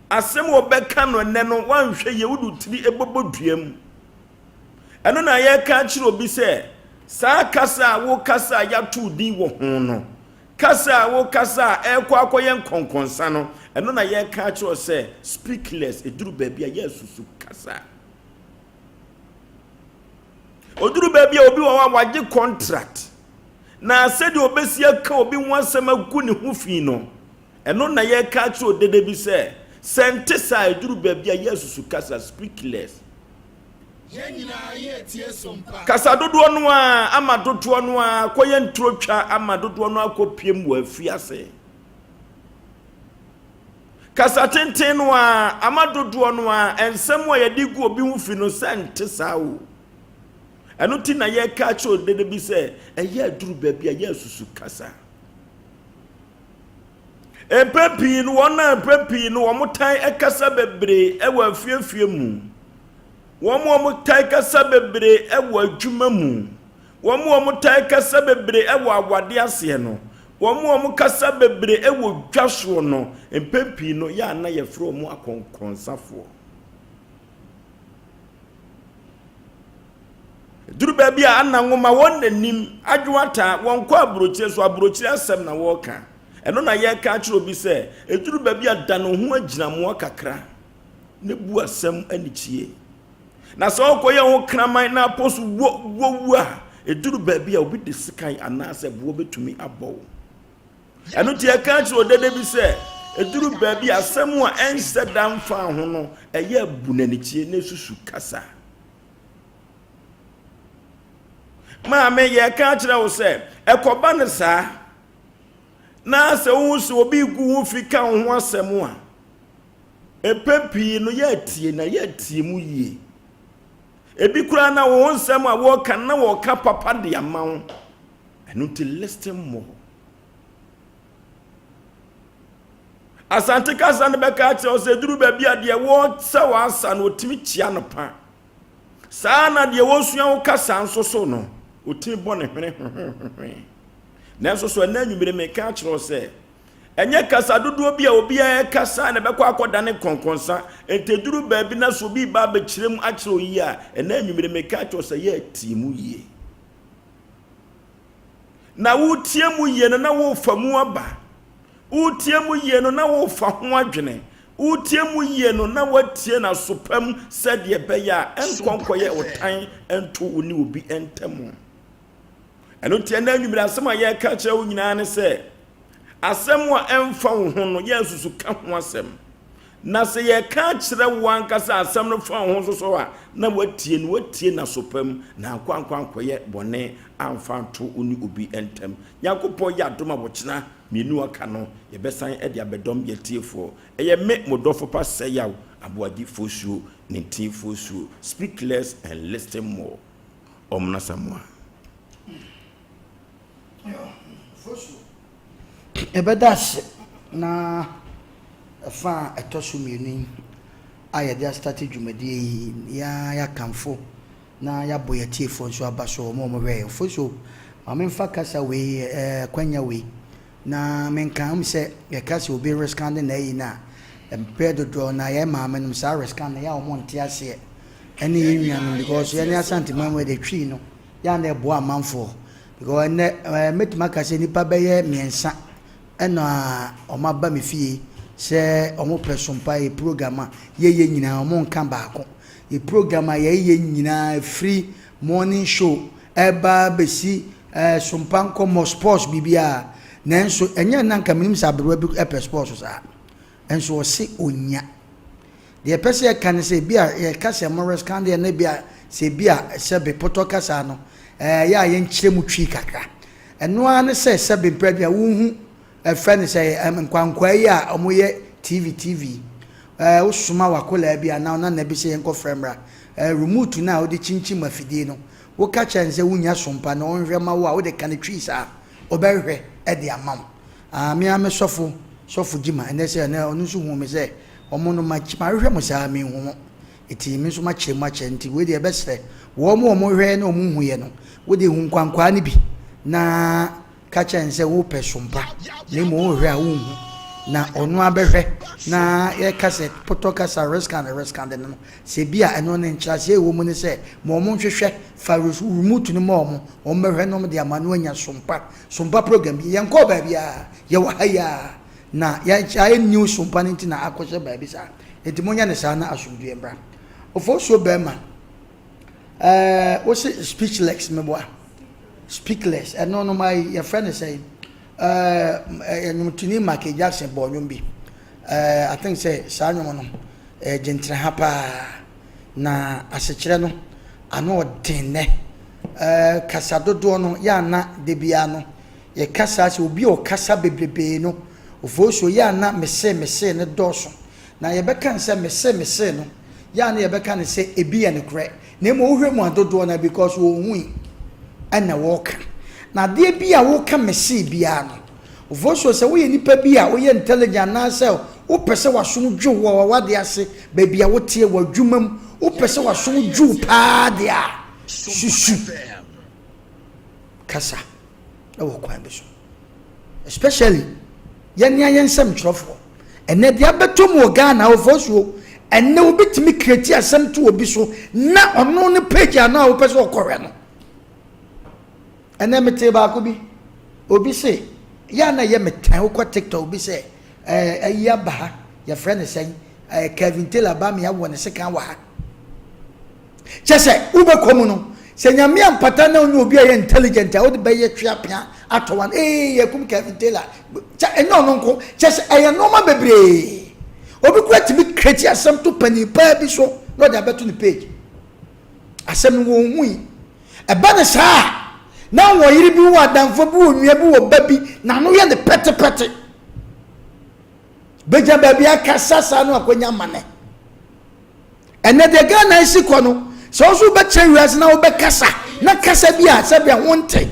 [SPEAKER 1] asɛm a wɔbɛka no ɛnɛ no wanhwɛ yie wode tiri ɛbɛbɔ dua mu. Ɛno na yɛka akyerɛ obi sɛ saa kasa a wokasa a yɛato din wɔ ho no Kasa a wokasa a ɛrekɔ akɔyɛ nkɔnkɔnsa no, ɛno na yɛreka akyerɛ wo sɛ speak less. Ɛduru baabi a yɛasusu kasa. Ɔduru baabi a obi wɔ hɔ a wagye contract na sɛdeɛ ɔbɛsi aka obi ho asɛm agu ne ho fi no, ɛno na yɛreka akyerɛ odede bi sɛ sɛ nte saa a ɛduru baabi a yɛasusu kasa, speak less. Kasa dodoɔ no ara ama dodoɔ no ara kɔyɛ nturotwa ama dodoɔ no akɔpiem wɔ afiase. Kasa tenten no ara ama dodoɔ no ara nsɛm a yɛde gu obi ho fi no sɛ nte saa o. Ɛno ti na yɛka akyerɛ odede bi sɛ ɛyɛ aduru baabi a yɛasusu kasa. Mpɛn pii no, wɔn a mpɛn pii no wɔtan kasa bebree wɔ afiefie mu, wɔn a wɔtae kasa bebree wɔ adwuma mu, wɔn a wɔtae kasa bebree wɔ awade aseɛ no, wɔn a wɔkasa bebree wɔ dwa soɔ no, mpɛn pii no yɛ a na yɛfrɛ wɔn akɔnkɔnsafoɔ. Ɛduru baabi a ana nwoma wɔn n'anim adwo ataa wɔnkɔ aburokyire so aburokyire asɛm na wɔreka. Ɛno na yɛreka akyerɛ obi sɛ ɛduru baabi a da ne ho agyinamoa kakra na bu asɛm anikyie. Na sɛ ɔkɔyɛ ho kraman na apɔ so wo wo wu a, ɛduru baabi a obi de sekan anaasɛ boɔ bɛtumi abɔ wo. Ɛno nti yɛka kyerɛ ɔdede bi sɛ ɛduru baabi a asɛm a ɛnsɛ da mfa ho no ɛyɛ abu n'anikyie na ɛsusu kasa. Maame, yɛka kyerɛ wo sɛ ɛkɔba no saa na sɛ wohu sɛ obi gu wo fi ka wo ho asɛm a, mpɛn pii no yɛatie na yɛatie mu yie. Ebi koraa na wo ho nsɛm a wɔreka na wɔreka papa de ama wo. Ɛno nti listen more. Asante kasa no bɛka akyerɛ wo sɛ duru baabi a deɛ wɔsɛ w'asa no ɔtumi kyia no pa. Saa na deɛ wɔsua wo kasa nso so no ɔtumi bɔ ne hwene hwehwehwehwe. Nanso so ɛnɛ anwummere meka akyerɛ wo sɛ ɛnyɛ kasa dodoɔ bi a obiara ɛkasa na ɛbɛkɔ akɔdane nkɔnkɔnsa. Nti ɛduru baabi na so obi ba abɛkyerɛ mu akyerɛ wo yie a, ɛnɛ anwummere meka akyerɛ wo sɛ yɛ atie mu yie. Na woretie mu yie no na worefa mu aba. Woretie mu yie no na worefa ho adwene. Woretie mu yie no na woatie no aso pa mu sɛdeɛ ɛbɛyɛ a ɛnkɔ nkɔyɛ ɔtan nto wo ne obi ntam. Ɛno nti ɛnɛ anwummere asɛm a yɛreka kyerɛ wo nyinaa ne sɛ asɛm a ɛmfa wo ho no yɛnsusu ka ho asɛm. Na sɛ yɛka akyerɛ wo ankasa asɛm no fa wo ho nso so a, na woatie no, woatie no aso pa mu, na ankɔ ankɔ ankɔyɛ bɔne amfa anto wo ne obi ntam. Nyankopɔn yɛ adom a wɔkyena mmienu aka no, yɛbɛsan de abɛdɔm yɛn atiefoɔ. Ɛyɛ me, mo dɔfo pa Sɛyaw Aboagye Fosuo, Nintin Fosuo. Speak less and listen more. Ɔmena Samoa.
[SPEAKER 2] Fosuo. Yɛbɛda ase na ɛfa a ɛtɔ so mmienu yi a yɛde astate dwumadie yi, yɛa yɛakamfo na yɛabɔ yɛn atiefoɔ nso aba so, wɔn a wɔhwɛ yɛn. Foso, ma memfa kasa wei, ɛɛ akwanya wei, na menka ho sɛ yɛka sɛ obi reskande n'ayi no a, mprɛ dodoɔ na yɛn maame nom saa reskande no yɛ a wɔn nte aseɛ ɛne yɛn nuanom because yɛne Asanteman mu yɛde twi no yɛ a na ɛboa amanfoɔ. Because ɛnnɛ ɛɛ mɛtumi aka sɛ nnipa bɛyɛ mmiɛnsa ɛna wɔn aba me fie sɛ wɔn pɛ sompa yɛ program a yɛyɛ nyinaa wɔn nka baako. Yɛ program a yɛyɛ nyinaa ɛfiri morning show ɛba bɛsi ɛɛ sompa nkɔmmɔ sports biribiara. Nanso ɛnyɛ nna nka menim sɛ aberewa bi ɛpɛ sports saa. Nso ɔse ɔnya. Deɛ yɛpɛ sɛ yɛka ne sɛ ebi a yɛka sɛ Morris kan deɛ na ebi a sɛ ebi a sɛbe potɔ kasa no ɛyɛ a yɛnkyerɛ mu twi kakra. Ɛno ara ne sɛ sɛbe mprɛ bi a wohu ɛfrɛ no sɛ nkwankwaa yi a wɔyɛ TV TV yi ɛɛ wosoma w'akwadaa bi anaa wo nana bi sɛ yɛnkɔfrɛ mmra ɛɛ remote no a wode kyinkyim afidie no woka kyerɛ no sɛ wonnya sompa na ɔnhwɛ ma wo a wode ka no twi saa ɔbɛhwɛ de ama wo. Ah me ara me sɔfo, sɔfo Gyima, ɛnɛ sɛ ɛnɛ ɔno nso huu me sɛ wɔn no mahwehwɛ mo saa menhu mo. Nti me nso makyerɛ mu akyerɛ nti wei deɛ ɛbɛsrɛ wɔn a wɔhwɛ na wɔn huiɛ no, wo deɛ hu nkwankwaa no bi na ka kyerɛ no sɛ wopɛ sompa na mmom wohwɛ a wonhu na ɔno abɛhwɛ na yɛka sɛ potɔ kasa rescan rescan de no no sɛ bi a ɛno ne nkyerɛaseɛ ɛwɔ mu ne sɛ ma wɔn nhwehwɛ fa remote no ma wɔn wɔn bɛhwɛ na wɔn de ama no anya sompa Sompa program bi, yɛnkɔɔ baabiara, yɛwɔ ha yi ara, na yɛayɛ new Sompa no nti na akɔhyɛ baabi saa. Nti monyɛ no saa na asomdwoeɛ mmra. Ofosuo bɛrima, ɛɛ wose speechless meboa? Speakless, ɛno no ma yɛfrɛ no sɛn? Ɛɛ nnwomtoni Michael Jackson bɔɔ nnwom bi. Ɛɛ I think sɛ saa nnwom no ɛyɛ gyentraha paa. Na asekyerɛ no, ano ɔden nnɛ. Ɛɛ kasa dodoɔ no, yɛ a na da biara no, yɛka saa sɛ obi a ɔkasa bebrebee no, ofosuo, yɛ a na mese mese no dɔɔso. Na yɛbɛka no sɛ mese mese no, yɛ a na yɛbɛka no sɛ ebi yɛ nokorɛ. Na mmom wohwɛ mu a dodoɔ no ara because wɔnhui ɛna wɔreka. Na adeɛ bi a woka mese biara no, Ofosuo, sɛ woyɛ nipa bi a woyɛ intelligent anaasɛ wopɛ sɛ w'asom dwo wo wɔ w'awadeɛ ase, baabi a woteɛ, w'adwuma mu, wopɛ sɛ w'asom dwo wo paa deɛ a, susu kasa wɔ kwan bi so. Especially yɛn nea yɛn nsɛmtwerɛfoɔ. Ɛnɛ deɛ abɛtɔ mu wɔ Ghana Ofosuo, ɛnɛ obi tumi create asɛm to obi so na ɔno ne page anaa wopɛ sɛ ɔkɔhwɛ no. Ɛnɛ metee baako bi, obi se, yɛ a na ɛyɛ me tan, wokɔ TikTok, obi sɛ, ɛɛ, ayi aba ha, yɛfrɛ no sɛn, ɛɛ, Kevin Taylor ba me awɔ ne sekan wɔ ha. Kyɛ sɛ, wobɛkɔ mu no, sɛ Nyame ampata na ɔnyɛ obi a ɔyɛ intelligent a, wode bɛyɛ tweapea atɔ wan, ee, yɛkum Kevin Taylor. Kyɛ, ɛnyɛ ɔno nko, kyɛ sɛ, ɛyɛ nneɛma bebree. Obi kura tumi kreti asɛm to panin paa bi so na ɔde abɛto ne page. Asɛm no wɔnhui. Ɛba no saa a, na wɔ yere bi wɔ adamfo bi wɔ nua bi wɔ ba bi, n'ano yɛ no pɛtepɛte. Bɛgya baabi akasa saa no akɔnya amane. Ɛnɛ deɛ Ghana asi kɔ no, sɛ wo nso wobɛkyerɛ wiase na wobɛkasa na kasa bi a sɛbea ho nte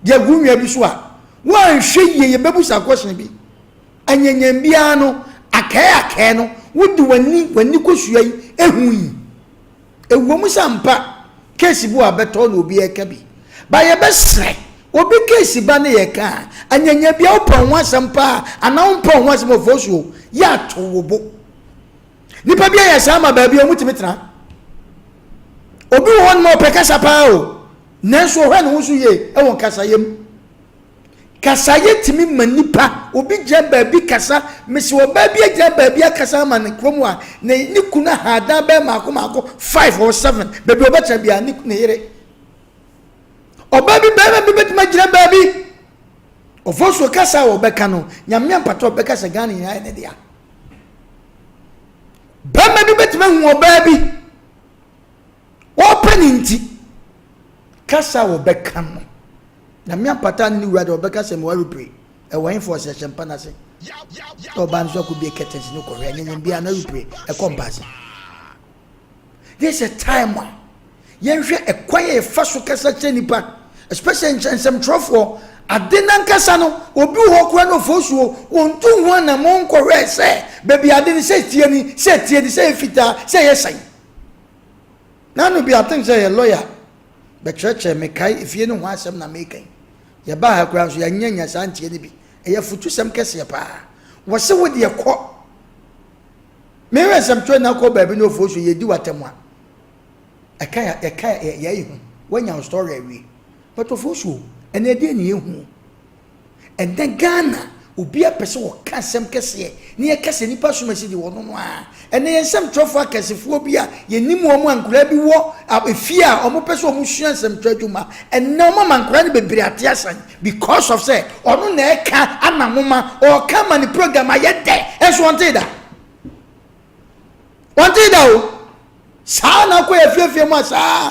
[SPEAKER 2] deɛ agu nua bi so a, woanhwɛ yie yɛbɛbu saa question bi. Anyanyan biara no, akɛɛ akɛɛ no, wode w'ani w'ani kosua yi ehu yi. Ɛwom sɛ ampa case bi wɔ abɛtɔ na obi ɛka bi, but yɛbɛsrɛ, obi case ba ne yɛka a, anyanya bia wopɛ wo ho asɛm paa anaa wompɛ wo ho asɛm ɔfɔ so yɛ ato wo bo. Nipa bi ayɛ saa ma baabi a wɔtumi tena. Obi wɔ hɔ nom a ɔpɛ kasa paa o, nanso ɔhwɛ ne ho so yie ɛwɔ nkasayɛ mu. Kasayɛ tumi ma nipa, obi gyina baabi kasa, mese ɔbaa bi agyina baabi akasa ama ne kurom a, ne ne kunu ahadan bɛyɛ maako maako five or seven, baabi a ɔbɛtena biara ne ne yere. Ɔbaa bi bɛrima bi bɛtumi agyina baabi, ɔfɔ so kasa a ɔbɛka no, nyame ampata ɔbɛka sɛ Ghana nyinaa yɛ ne dea. Bɛrima bi bɛtumi ahu ɔbaa bi, ɔpɛ ne nti, kasa a ɔbɛka no. Nyame ampata ne ne wura deɛ ɔbɛka sɛ meware pire ɛwɔ hefa ɔsɛ hyɛ mpa no ase na ɔbaa no so akɔbie curtains no kɔhwɛ anyanyam biara na repire ɛkɔ mpa ase. This is a time a yɛnhwɛ ɛkwan a yɛfa so kasa kyerɛ nipa, especially nsɛmtwerɛfoɔ ade nankasa no. Obi wɔ hɔ koraa na ɔfɔ suo wɔntu ho anammɔn nkɔhwɛ sɛ baabi ade no sɛ tie ni sɛ tie ni sɛ yɛ fitaa sɛ yɛ sɛn. Nano bi aten sɛ yɛ lawyer bɛkyerɛkyerɛ me kae efie no ho asɛm na meka yi. Yɛbaa ha koraa nso yɛannya nya saa nteɛ no bi. Ɛyɛ afutusɛm kɛseɛ paa. Wɔse wo deɛ kɔ. Mehwɛ nsɛmtwerɛ na kɔ baabi na ofuo so yɛdi w'atɛm a. Ɛka ɛka yɛyi ho. Woanya wo story awie. But ofuo so ɛnɛ ɛdeɛ ne yɛhu. Ɛnnɛ Ghana obiara pɛ sɛ ɔka asɛm kɛseɛ na yɛka sɛ nnipa som asi deɛ ɔno no ara. Ɛnnɛ yɛn nsɛmtwerɛfoɔ akɛsefoɔ bi a yɛnim wɔn a nkwadaa bi wɔ efie a wɔpɛ sɛ wɔsua nsɛmtwerɛ adwuma, ɛnnɛ wɔama nkwadaa no bebree ate asan because of sɛ ɔno na ɛka ana nwoma, ɔreka ama ne program ayɛ dɛ nso ɔntee da. Ɔntee da o. Saa na akɔ yɛ afiefie mu a saa.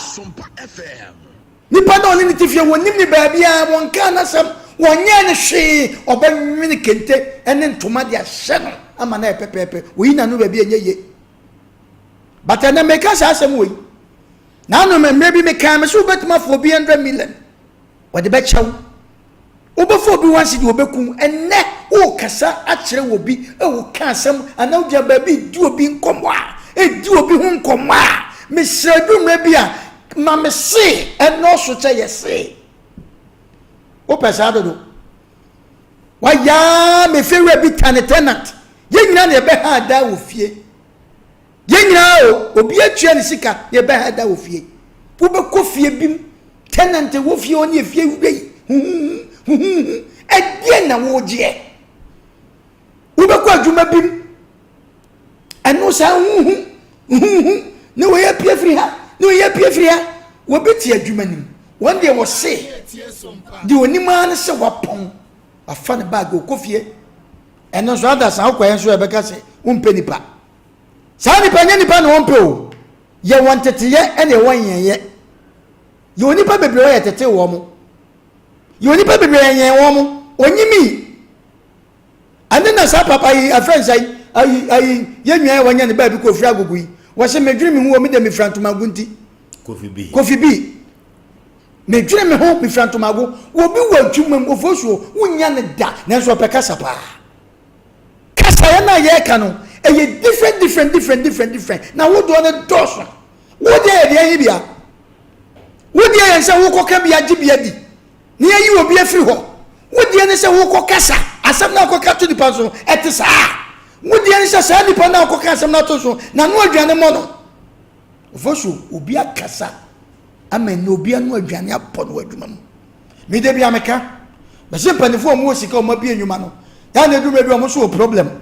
[SPEAKER 2] Nipa no a ɔne no te fie, wɔnnim no baabiara, wɔnkaa n'asɛm, wɔnyɛɛ no hwee, ɔbɛnwene kente ne ntoma de ahyɛ no ama no ayɛ pɛpɛɛpɛ. Oyi n'ano baabi a ɛnyɛ yie. But ɛnɛ meka saa asɛm wɔ yi. N'ano mmerɛ bi mekaa me sɛ wobɛtumi afa obi 100 million, wɔde bɛkyɛ wo. Wobɛfa obi one cedi wɔbɛku wo. Ɛnnɛ worekasa akyerɛ obi, woka asɛm anaa wogyina baabi redi obi nkɔmmɔ a, redi obi ho nkɔmmɔ a, mesrɛ ɛduru mmerɛ bi a, ma me se ɛnnɔɔso kyɛ yɛ se. Wopɛ saa dodo. Wayaa me fie wura bi tane tenant. Yɛn nyinaa na yɛbɛha da wɔ fie. Yɛn nyinaa o, obi atua ne sika na yɛbɛha da wɔ fie. Wobɛkɔ fie bi mu, tenant wɔ fie hɔ ne efie wura yi, huhuhu, huhuhu, ɛdeɛn na wogyeɛ? Wobɛkɔ adwuma bi mu, ɛno saa huhu, huhu, ne wei apue firi ha, ne wei apue firi ha. Wɔbi te adwuma nim, wɔn deɛ wɔse, deɛ onim ara ne sɛ wapɔn, wafa ne baage, ɔkɔ fie. Ɛno nso adasa wokɔɛ nso ɛbɛka sɛ wompɛ nipa. Saa nipa nyɛ nipa na wɔmpɛ o. Yɛ wɔn teteyɛ ɛna ɛwɔ nyɛnyɛ. Yɛ onipa bebree wɔ yɛ tete wɔn mo. Yɛ onipa bebree yɛ nyɛn wɔn mo. Onyimi. Ɛne na saa papa yi afrɛ nsa yi ayi ayi yɛ nua yɛ wɔnyɛ ne baabi kɔ ofiri agogo yi. Wɔsi medwene me ho wɔ me de mefira ntomago nti.
[SPEAKER 1] Kofi bi.
[SPEAKER 2] Kofi bi. Medwene me ho, mefira ntomago. Obi wɔ adwuma mu, ofosuo, wonnya no da, nanso ɔpɛ kasa paa. Kasaeɛ no a yɛreka no, ɛyɛ different different different different different, na wodoɔ no dɔɔso. Wo deɛ yɛ deɛ he bia? Wo deɛ yɛ sɛ wokɔka bi agye bi adi, na yɛayi obi afiri hɔ. Wo deɛ ne sɛ wokɔkasa, asɛm no a wokɔka to nipa so no, ɛte saa. Wo deɛ ne sɛ saa nipa no a wokɔka asɛm no ato so, n'ano aduane mmɔ no. Ofosuo, obi akasa ama ɛnɛ obi ano aduane abɔ no wɔ adwuma mu. Me da bi a meka, mɛsɛ mpanimfoɔ a wɔwɔ sika a wɔabie nnwuma no, yɛa na ɛduru baabi a wɔn nso wɔ problem.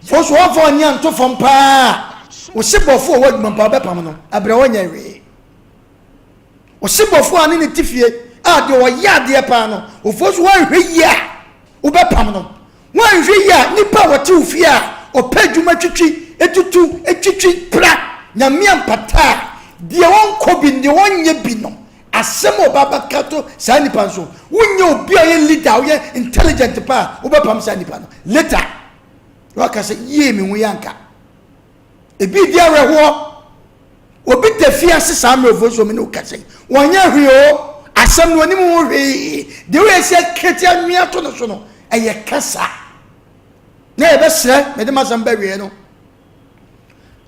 [SPEAKER 2] Fosuo wɔmfa wɔn ani anto fam paa, wo sebɔfoɔ a wɔwɔ adwuma mu paa wɔbɛpam no, abrɛ wɔnyɛ hwee. Ɔsebɔfoɔ a ne ne te fie a deɛ ɔyɛ adeɛ paa no, ofosuo wɔnhwɛ yie a wobɛpam no. Woanhwɛ yie a, nnipa a wɔte wo fie a wɔpɛ adwuma twitwi, tutu, twitwi, pra, Nyame ampata a, deɛ ɔnkɔ bi no, deɛ ɔnyɛ bi no, asɛm a ɔba abɛka to saa nipa no so, wonyɛ obi a ɔyɛ leader a ɔyɛ intelligent paa a, wobɛpam saa nipa no. Later, na waka sɛ, yie me ho yi anka. Ebi redi awerɛhoɔ. Obi da fie ase saa mmerɛ ofosuo me ne wo kasa yi, ɔnyɛ hwee o, asɛm no ɔnim ho hwee. Deɛ woyɛ sɛ kreti anwea to no so no, ɛyɛ kasa. Na yɛbɛsrɛ, mede m'asɛm bɛwie no.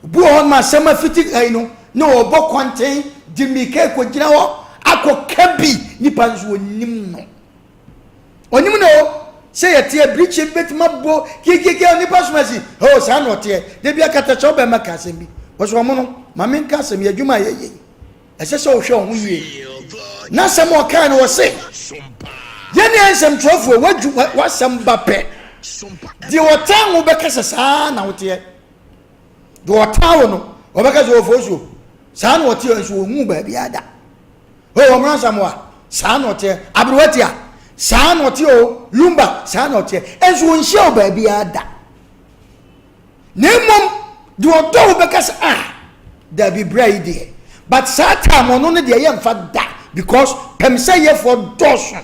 [SPEAKER 2] Obi wɔ hɔ nom asɛm afiti ayi no, na ɔbɔ kwanten de mmirika kɔgyina hɔ akɔka bi, nipa nso ɔnim no. Ɔnim no o, sɛ yɛteɛ birikyi bi bɛtumi abɔ kiekiekie onipa som asi, oh saa na ɔteɛ. Da bi akatakyɛ wobɛma ka asɛm bi, wɔsɛ ɔmo no, ma menka asɛm yi, adwuma a yɛyɛ yi, ɛsɛ sɛ wohwɛ wo ho yie. N'asɛm a ɔkae no ɔse, yɛne yɛn nsɛmtwerɛfoɔ, w'adwu, w'asɛm ba pɛ, deɛ ɔtaa wo bɛka sɛ saa na woteɛ. Deɛ ɔtaa wo no, ɔbɛka sɛ ɔfosuo, saa na ɔteɛ, nso ɔnhu baabiara da. O ɔmena Asamoah, saa na ɔteɛ. Aberewa Tia, saa na ɔteɛ o. Lumba, saa na ɔteɛ. Nso ɔnhyia wo baabiara da. Na mmom, deɛ ɔdɔ wo bɛka sɛ, ah, dabi bra yi deɛ. But saa time ɔno no deɛ yɛmfa da because pɛmsɛyɛfoɔ dɔɔso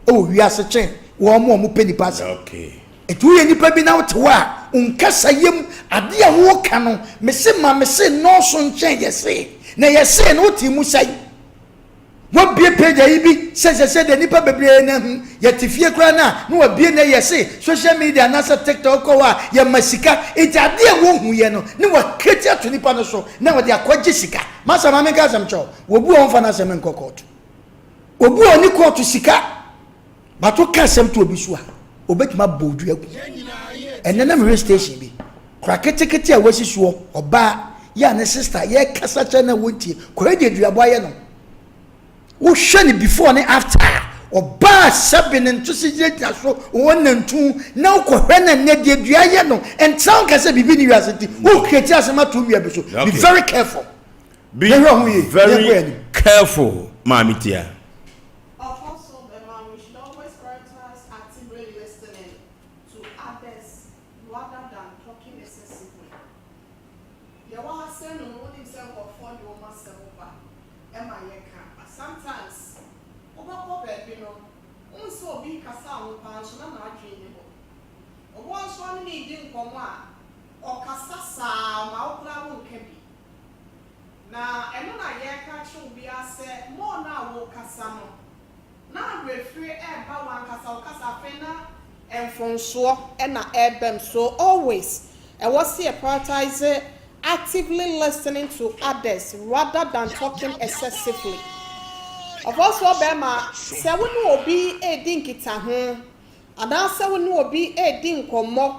[SPEAKER 2] wɔ wiase kyɛn wɔn a wɔpɛ nipa asɛm.
[SPEAKER 1] Okay.
[SPEAKER 2] Nti woyɛ nipa bi na wote hɔ a, wo nkasa yam, adeɛ a woka no, mese ma mese nnɔɔso nkyɛn yɛse, na yɛse no wote mu sɛn? Wabue page ayi bi sɛ sɛ sɛ deɛ nipa bebree na hu, yɛte fie koraa no a na wabue na yɛse social media anaasɛ TikTok wokɔ hɔ a yɛma sika, nti adeɛ a wohu yɛ no ne wakreti ato nipa no so na wɔde akɔgye sika. Masa ma menka asɛm kyerɛ wo, obi wɔ hɔ mfa n'asɛm nkɔ kɔɔto, obi wɔ hɔ ɔne kɔɔto sika. But wo ka asɛm to obi so a, obetumi abɔ wo dua agu. Ɛnɛ na mehwɛ station bi, kora ketekete a wasi soɔ, ɔbaa yɛ a ne sister yɛkasa kyerɛ na wɔntie, kora deɛ duabɔ ayɛ no. Wohwɛ no before ne after a, ɔbaa sɛbe ne ntose gyinagyina so, wɔn nantu, na wokɔhwɛ no ɛnɛ deɛ dua ayɛ no, ntra wo nka sɛ biribi ne wiase nti, wo create asɛm ato wo nua bi so. Be very careful.
[SPEAKER 1] Be very careful, Maame Tia.
[SPEAKER 3] Ɔkɔ so bɛma we should always prioritize actively listening to others rather than talking excessively. Yɛwɔ ha sɛ no no wonim sɛ nkurɔfoɔ de wɔn asɛm ba ma yɛka but sometimes wobɛkɔ baabi no wohu sɛ obi rekasa wo ho paa nso na n'adwene nni hɔ. Obi wɔ hɔ nso ɔne no redi nkɔmmɔ a ɔkasa saa ma wo koraa wonka bi. Na ɛno na yɛreka akyerɛ obiara sɛ more no a worekasa no, na awerɛfire reba w'ankasa wo kasa afei na mfomsoɔ na ɛreba mu. So always ɛwɔ sɛ yɛ prioritise actively listening to others rather than talking excessively. Ɔfɔsoɔ bɛrima, sɛ wo ne obi redi nkitaho anaasɛ wo ne obi redi nkɔmmɔ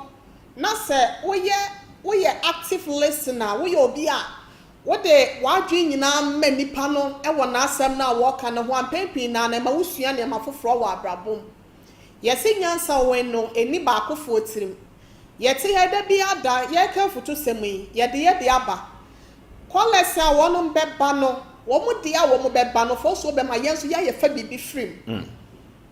[SPEAKER 3] na sɛ woyɛ woyɛ active listener, woyɛ obi a wode w'adwene nyinaa ma nipa no wɔ n'asɛm no a wɔreka no ho a, mpɛn pii no ara no, ɛma wosua nneɛma foforɔ wɔ abrabɔ mu. Yɛse nyansa wɔ no, ɛnni baakofoɔ tirim. Yɛte ha yi, da biara da, yɛreka afutusɛm yi, yɛde yɛ de aba. Callers a wɔnom bɛba no, wɔn deɛ a wɔn bɛba no, fɔsuo bɛma yɛn nso yɛayɛ fa biribi firi mu.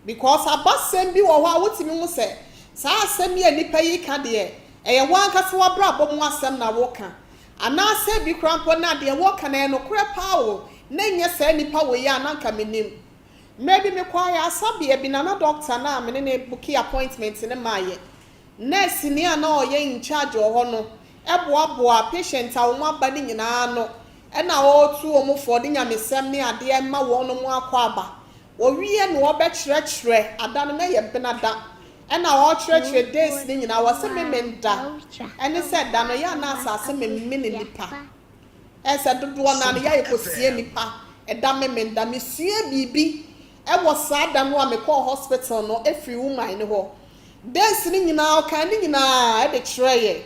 [SPEAKER 3] Because abasɛm bi wɔ hɔ a wotumi hu sɛ saa asɛm yi a nipa yi reka deɛ, ɛyɛ wo ankasa w'abrabɔ mu asɛm na woreka. Anaasɛ ebi koraa mpo na deɛ woreka no ɛyɛ nokorɛ paa o, na ɛnyɛ saa nipa wei a na anka mennim. Mmerɛ bi mekɔɔ ayaresabea bi na na doctor no a me ne no bookii appointment no maeɛ. Nurse-ni a na ɔyɛ in charge wɔ hɔ no boaboaa patient a wɔaba no nyinaa ano. Ɛna ɔretu wɔn fo, ɔde nyamesɛm ne adeɛ rema wɔnom akwaaba. Ɔwie no ɔbɛkyerɛkyerɛ ada no na ɛyɛ benada. Ɛna ɔrekyerɛkyerɛ days no nyinaa, ɔse memenda ɛne sɛ da no ɛyɛ a na asase memene nnipa. Ɛyɛ sɛ dodoɔ no ara no yɛ a yɛkɔsie nnipa ɛda memenda. Mesua biribi ɛwɔ saa da no a mekɔɔ hospital no ɛfiri woman no hɔ. Days no nyinaa ɔkaa ne nyinaa ɛde kyerɛɛ yɛn.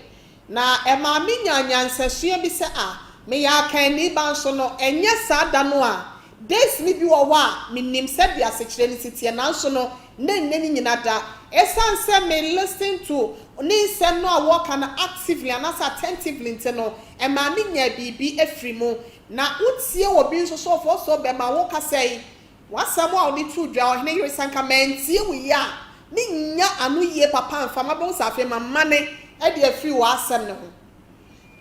[SPEAKER 3] Na ɛmaa minyaa nyansasua bi sɛ, Ah, meyɛ akanni ba nso no, ɛnyɛ saa da no a. Days no bi wɔ hɔ a, minim sɛdeɛ asekyerɛ no si teɛ, nanso no, na ɛnyɛ ne nyina da. Esiane sɛ me listen to ne nsɛm no a wɔka no actively anaasɛ attentively nti no, ɛmaa minyaa biribi firii mu. Na wotie obi nso so, ɔfoɔ so bɛma wo kasa yi, W'asɛm a wode too dwa, ɔhene yere, sɛ anka mantie wo yi a, mennya ano yie papa mfa mabɛhu sɛ afei mamane de afiri w'asɛm no ho.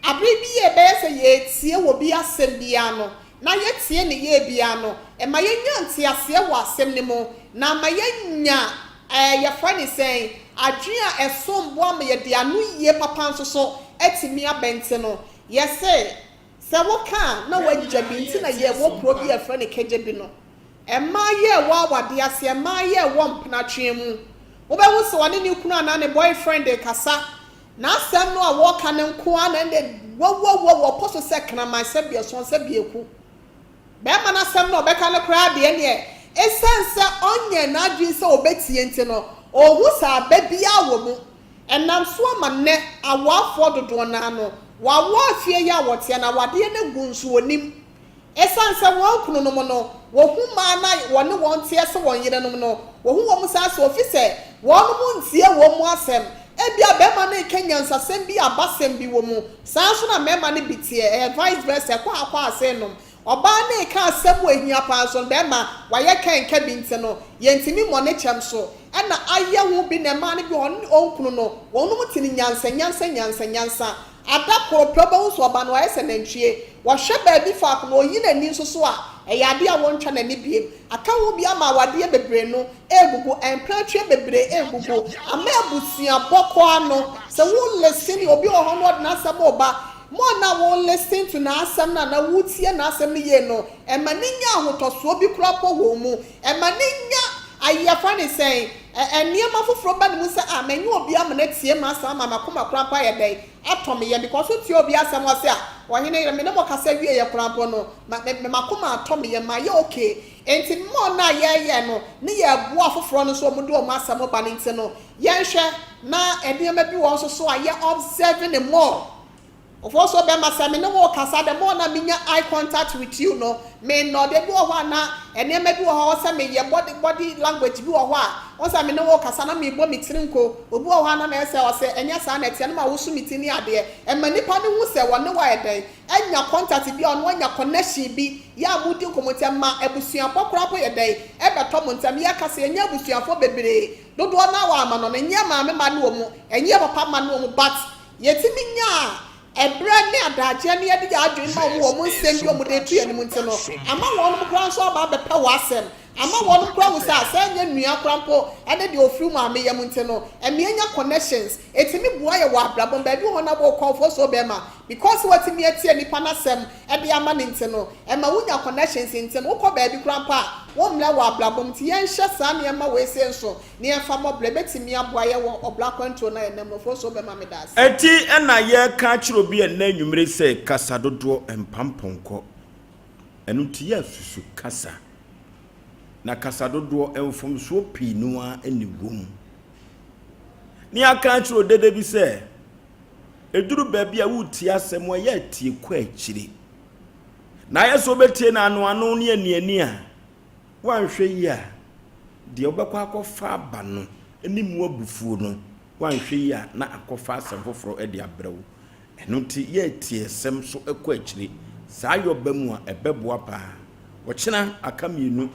[SPEAKER 3] Abere bi a ɛbɛyɛ sɛ yɛretie obi asɛm biara no, na yɛtie no yie biara no, ɛma yɛnya nteaseɛ wɔ asɛm no mu, na ama yɛanya ɛɛ yɛfrɛ no sɛn, adwene a ɛsom bo ama yɛde ano yie papa nso so atumi abɛnte no. Yɛse. Sɛ woka a na woagya bi nti na yɛwɔ kuro bi a yɛfrɛ no Kegyebi no. Mmaa yi a ɛwɔ awadeɛ ase, mmaa yi a ɛwɔ mpenatweɛ mu, wobɛhu sɛ ɔne ne kunu anaa ne boyfriend rekasa, n'asɛm no a wɔreka no nko ara na ɛnde wawuawua wɔpɔ so sɛ kraman, sɛ biason, sɛ biako. Barima no asɛm no a ɔbɛka no koraa deɛ ɛnneɛ ɛsiane sɛ ɔnyɛɛ n'adwene sɛ ɔbɛtie nti no, ɔnhu sɛ aba biara wɔ mu. Ɛnam so ama nnɛ awoafoɔ dodoɔ no ara no, wɔawo afie yi a wɔteɛ no awadeɛ no agu nso wɔnnim. Ɛsiane sɛ wɔn kununom no, wɔhu mmaa no a wɔne wɔn teɛ sɛ wɔn yerenom no, wɔhu wɔn saa sɛ ofi sɛ wɔnom ntie wɔn mu asɛm. Ebia barima no reka nyansasɛm bi a abasɛm bi wɔ mu, saa ara nso na mmarima no bi teɛ, ɛyɛ vice versa, ɛkɔ ha kɔ ha sei nom. Ɔbaa no reka asɛm a ehia paa nso no, bɛrima wayɛ kɛnkɛ bi nti no, yɛntumi mmɔ ne kyɛm so. Ɛna ayɛ ho bi na mmaa no bi wɔ hɔ, ɔno ne ɔnkunu no, wɔnom te no nyansa nyansa nyansa nyansa. Ada koro pɛ wobɛhu sɛ ɔba no wayɛ sɛ nantwie. Wɔhwɛ baabi faako na ɔyi n'ani nso so a, ɛyɛ adeɛ a wɔntwa n'ani biem. Aka ho bi ama awadeɛ bebree no regugu, mpenatweɛ bebree regugu, ama abusuabɔ kɔ ano. Sɛ wo listen, obi wɔ hɔ na ɔde n'asɛm reba, Mo a na wo listen to n'asɛm no anaa wotie n'asɛm no yie no, ɛma no nya ahotɔsoɔ bi koraa mpo wɔ wo mu. Ɛma no nya ayi yɛfrɛ no sɛn, ɛ nneɛma foforɔ ba ne mu sɛ ah manya obi ama no atie m'asɛm ama m'akoma koraa mpo ayɛ dɛn, atɔ me yam. Because wotie obi asɛm ɔse ah ɔhene yere me ne mo kasa wieɛ koraa mpo no ma me m'akoma atɔ me yam, mayɛ okay. Enti more no a yɛyɛ no ne yɛboa afoforɔ no nso wɔde wɔn asɛm ba no nti no, yɛnhwɛ na nneɛma bi wɔ hɔ nso so a yɛ observe no more. Ɔfɔɔ so bɛma sɛ me ne wo rekasa the more na menya eye contact with you no me nnɔ de bi wɔ hɔ a na nneɛma bi wɔ hɔ a ɔsɛ meyɛ body body language bi wɔ hɔ a wɔn sɛ me ne wo rekasa na mebɔ me tiri nko obi wɔ hɔ a na mɛyɛ sɛ ɔsɛ ɛnyɛ saa na ɛteɛ na ma woso me ti ne adeɛ ɛma nipa no hu sɛ wɔne wo ayɛ dɛn anya contact bi a ɔno anya connection bi yɛ a modi nkɔmmɔ nti ɛma abusuabɔ koraa mpo yɛ dɛn ɛbɛtɔ mo ntam yɛka sɛ yɛnyɛ abusuafoɔ bebree dodoɔ no ara wɔ amanɔne nyɛ maame ma ne wɔn ɛnyɛ papa ma ne wɔn but Yɛtumi nyaa ɛberɛ ne adagyeɛ na yɛde yɛn adwene ma wɔn wɔ wɔn nsɛm bi a wɔde reto yɛn anim nti no, ama wɔnom koraa nso aba abɛpɛ w'asɛm. Ama wɔnom koraa ahu sɛ, sɛ ɛnyɛ nua koraa mpo ne deɛ ɔfiri wo maame yam nti no, ɛma yɛnya connections. Ɛtumi boa yɛn wɔ abrabɔ mu. Baabi wɔ hɔ na wokɔ, wofo so bɛrima, because sɛ woatumi atie nipa no asɛm de ama no nti no, ɛma wonya connections nti no, wokɔ baabi koraa mpo a, wommrɛ wɔ abrabɔ mu. Nti yɛnhyɛ saa nneɛma wei sei nso. Ne yɛmfa mmɔ bra ɛbɛtumi aboa yɛ wɔ ɔbra kwantuo no a yɛnam no mfomsoɔ bɛma meda ase.
[SPEAKER 1] Ɛnti na yɛreka akyerɛ obi ɛnnɛ anwummere sɛ kasa dodoɔ mpa mpɔnkɔ. Ɛno nti yɛ susu kasa. Na kasa dodoɔ mfomsoɔ pii no ara na ɛwɔ mu. Ne yɛaka akyerɛ odede bi sɛ, ɛduru baabi a woretie asɛm a yɛ atie kɔ akyire. Na ayɛ sɛ wobɛtie no ano ano ne aniani a, Woanhwɛ yie a, deɛ wobɛkɔ akɔfa aba no ne mu abufuo no, woanhwɛ yie a na akɔfa asɛm foforɔ de abrɛ wo. Ɛno nti yɛ atiesɛm so kɔ akyire. Saa yɔ ba mu a, ɛbɛboa paa. Ɔkyena aka mmienu,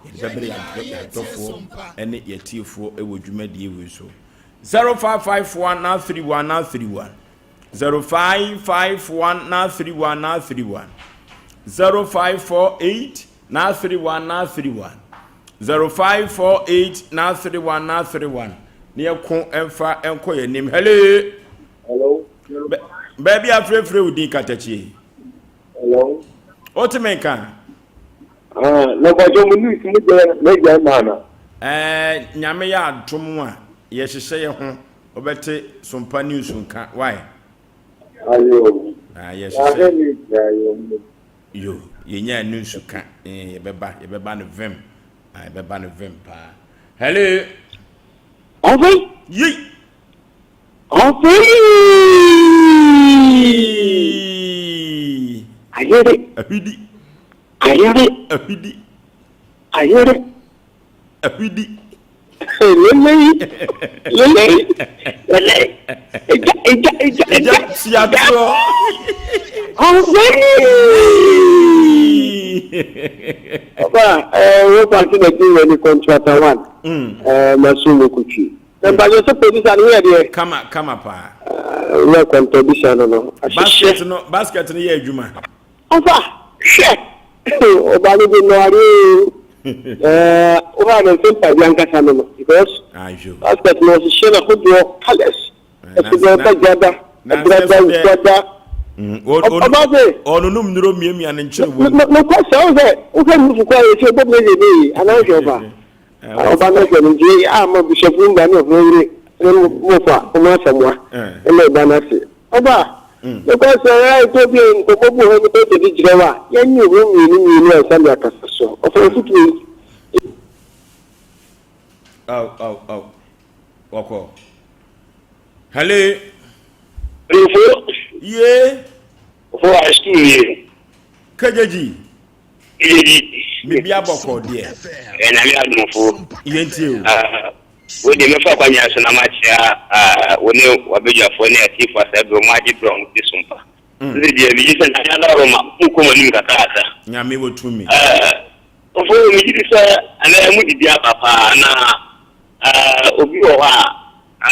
[SPEAKER 1] yɛde bɛbrɛ yɛn adɔfoɔ ne yɛn atiefoɔ wɔ dwumadie wei so. 0551 931 931. 0551 931 931 0548 931 931 0548 931 931 ne yɛko mfa nkɔ yɛn anim. Hello.
[SPEAKER 4] Hello.
[SPEAKER 1] Baabi afrɛfrɛ wo din katakyie.
[SPEAKER 4] Hello.
[SPEAKER 1] Wote me nka?
[SPEAKER 4] Ah, na mpakyɛ mo news mo gya na gya ma ana?
[SPEAKER 1] Ɛɛ Nyame yɛ adom a yɛhyehyɛ yɛ ho wobɛte Sompa news nka why?
[SPEAKER 4] Ayo.
[SPEAKER 1] Ah,
[SPEAKER 4] Yɛahwɛ
[SPEAKER 1] yɛhyehyɛ.
[SPEAKER 4] news na ayo.
[SPEAKER 1] Yo, yɛnyaa news ka eh, yɛbɛba yɛbɛba no vim. Ah, yɛbɛba no vim paa. Hello.
[SPEAKER 4] Ɔfei.
[SPEAKER 1] Yi.
[SPEAKER 4] Ɔfei. Ayere.
[SPEAKER 1] Ahwidi.
[SPEAKER 4] Ayere.
[SPEAKER 1] Ahwidi.
[SPEAKER 4] Ayere.
[SPEAKER 1] Ahwidi.
[SPEAKER 4] Lelei. Lelei. Lelei. Eja eja eja
[SPEAKER 1] eja. Siatorɔ.
[SPEAKER 4] Ɔfei. Ɔba ɛɛ wo party na di wɔ ni contractor one. Ɛɛ masu mu kutwi. Mpatsɔ sɛ producer no woyɛ deɛ.
[SPEAKER 1] Kama kama paa.
[SPEAKER 4] Wura kɔntɔ bisa no no. Ahyehyɛ.
[SPEAKER 1] Basket no basket no yɛ adwuma.
[SPEAKER 4] Ɔfa hwɛ ɔba no de nnɔware oo. Ɛɛ woha no nse mpadeɛ ankasa no no because basket no ɔhyehyɛ no ahodoɔ colours. Ɛsɛ deɛ ɔba gyada ɛbrada wusiada. Ɔba se.
[SPEAKER 1] Ɔnonom nnuro miamia ne nkyere wɔ mu.
[SPEAKER 4] Nokwa sɛ wo sɛ wohwɛ nufu kɔ a yɛsɛ bɔ mu yɛ ne anaa hwɛ ɔba. Ɔba no hwɛ no nti ama abusuafo mu ba ne ɔfo yere ne mmɔfra wɔn asamoa ɛna ɛba no ase. Ɔba nokwa sɛ ɛtɔ bi nkɔmmɔ bi wɔ hɔ nipa tɛdi kyerɛ wo a yɛnye ho mmienu mmienu ansa de akasa so. Ɔfa afotuo yi.
[SPEAKER 1] Aw aw aw wɔkɔ. Hello.
[SPEAKER 4] Nfo.
[SPEAKER 1] Ye.
[SPEAKER 4] Fo a school ye.
[SPEAKER 1] Kejiji.
[SPEAKER 4] Yɛdi.
[SPEAKER 1] Biribiara bɔkɔɔ deɛ.
[SPEAKER 4] Ɛyɛ Nyame adom fo.
[SPEAKER 1] Yɛntie o.
[SPEAKER 4] Wei deɛ mɛfa akwanya so na makyea wo ne w'abadwafoɔ ne atiefoɔ a saa berɛ wɔn agye berɛ a wɔn te so mpa. Sisi deɛ megye sɛ Nyame adaworo ma mo kɔ mo anim kakrakra.
[SPEAKER 1] Nyame wɔ tumi.
[SPEAKER 4] Ɔfo megye di sɛ ɛnɛ mo didi aba paa na obi wɔ hɔ a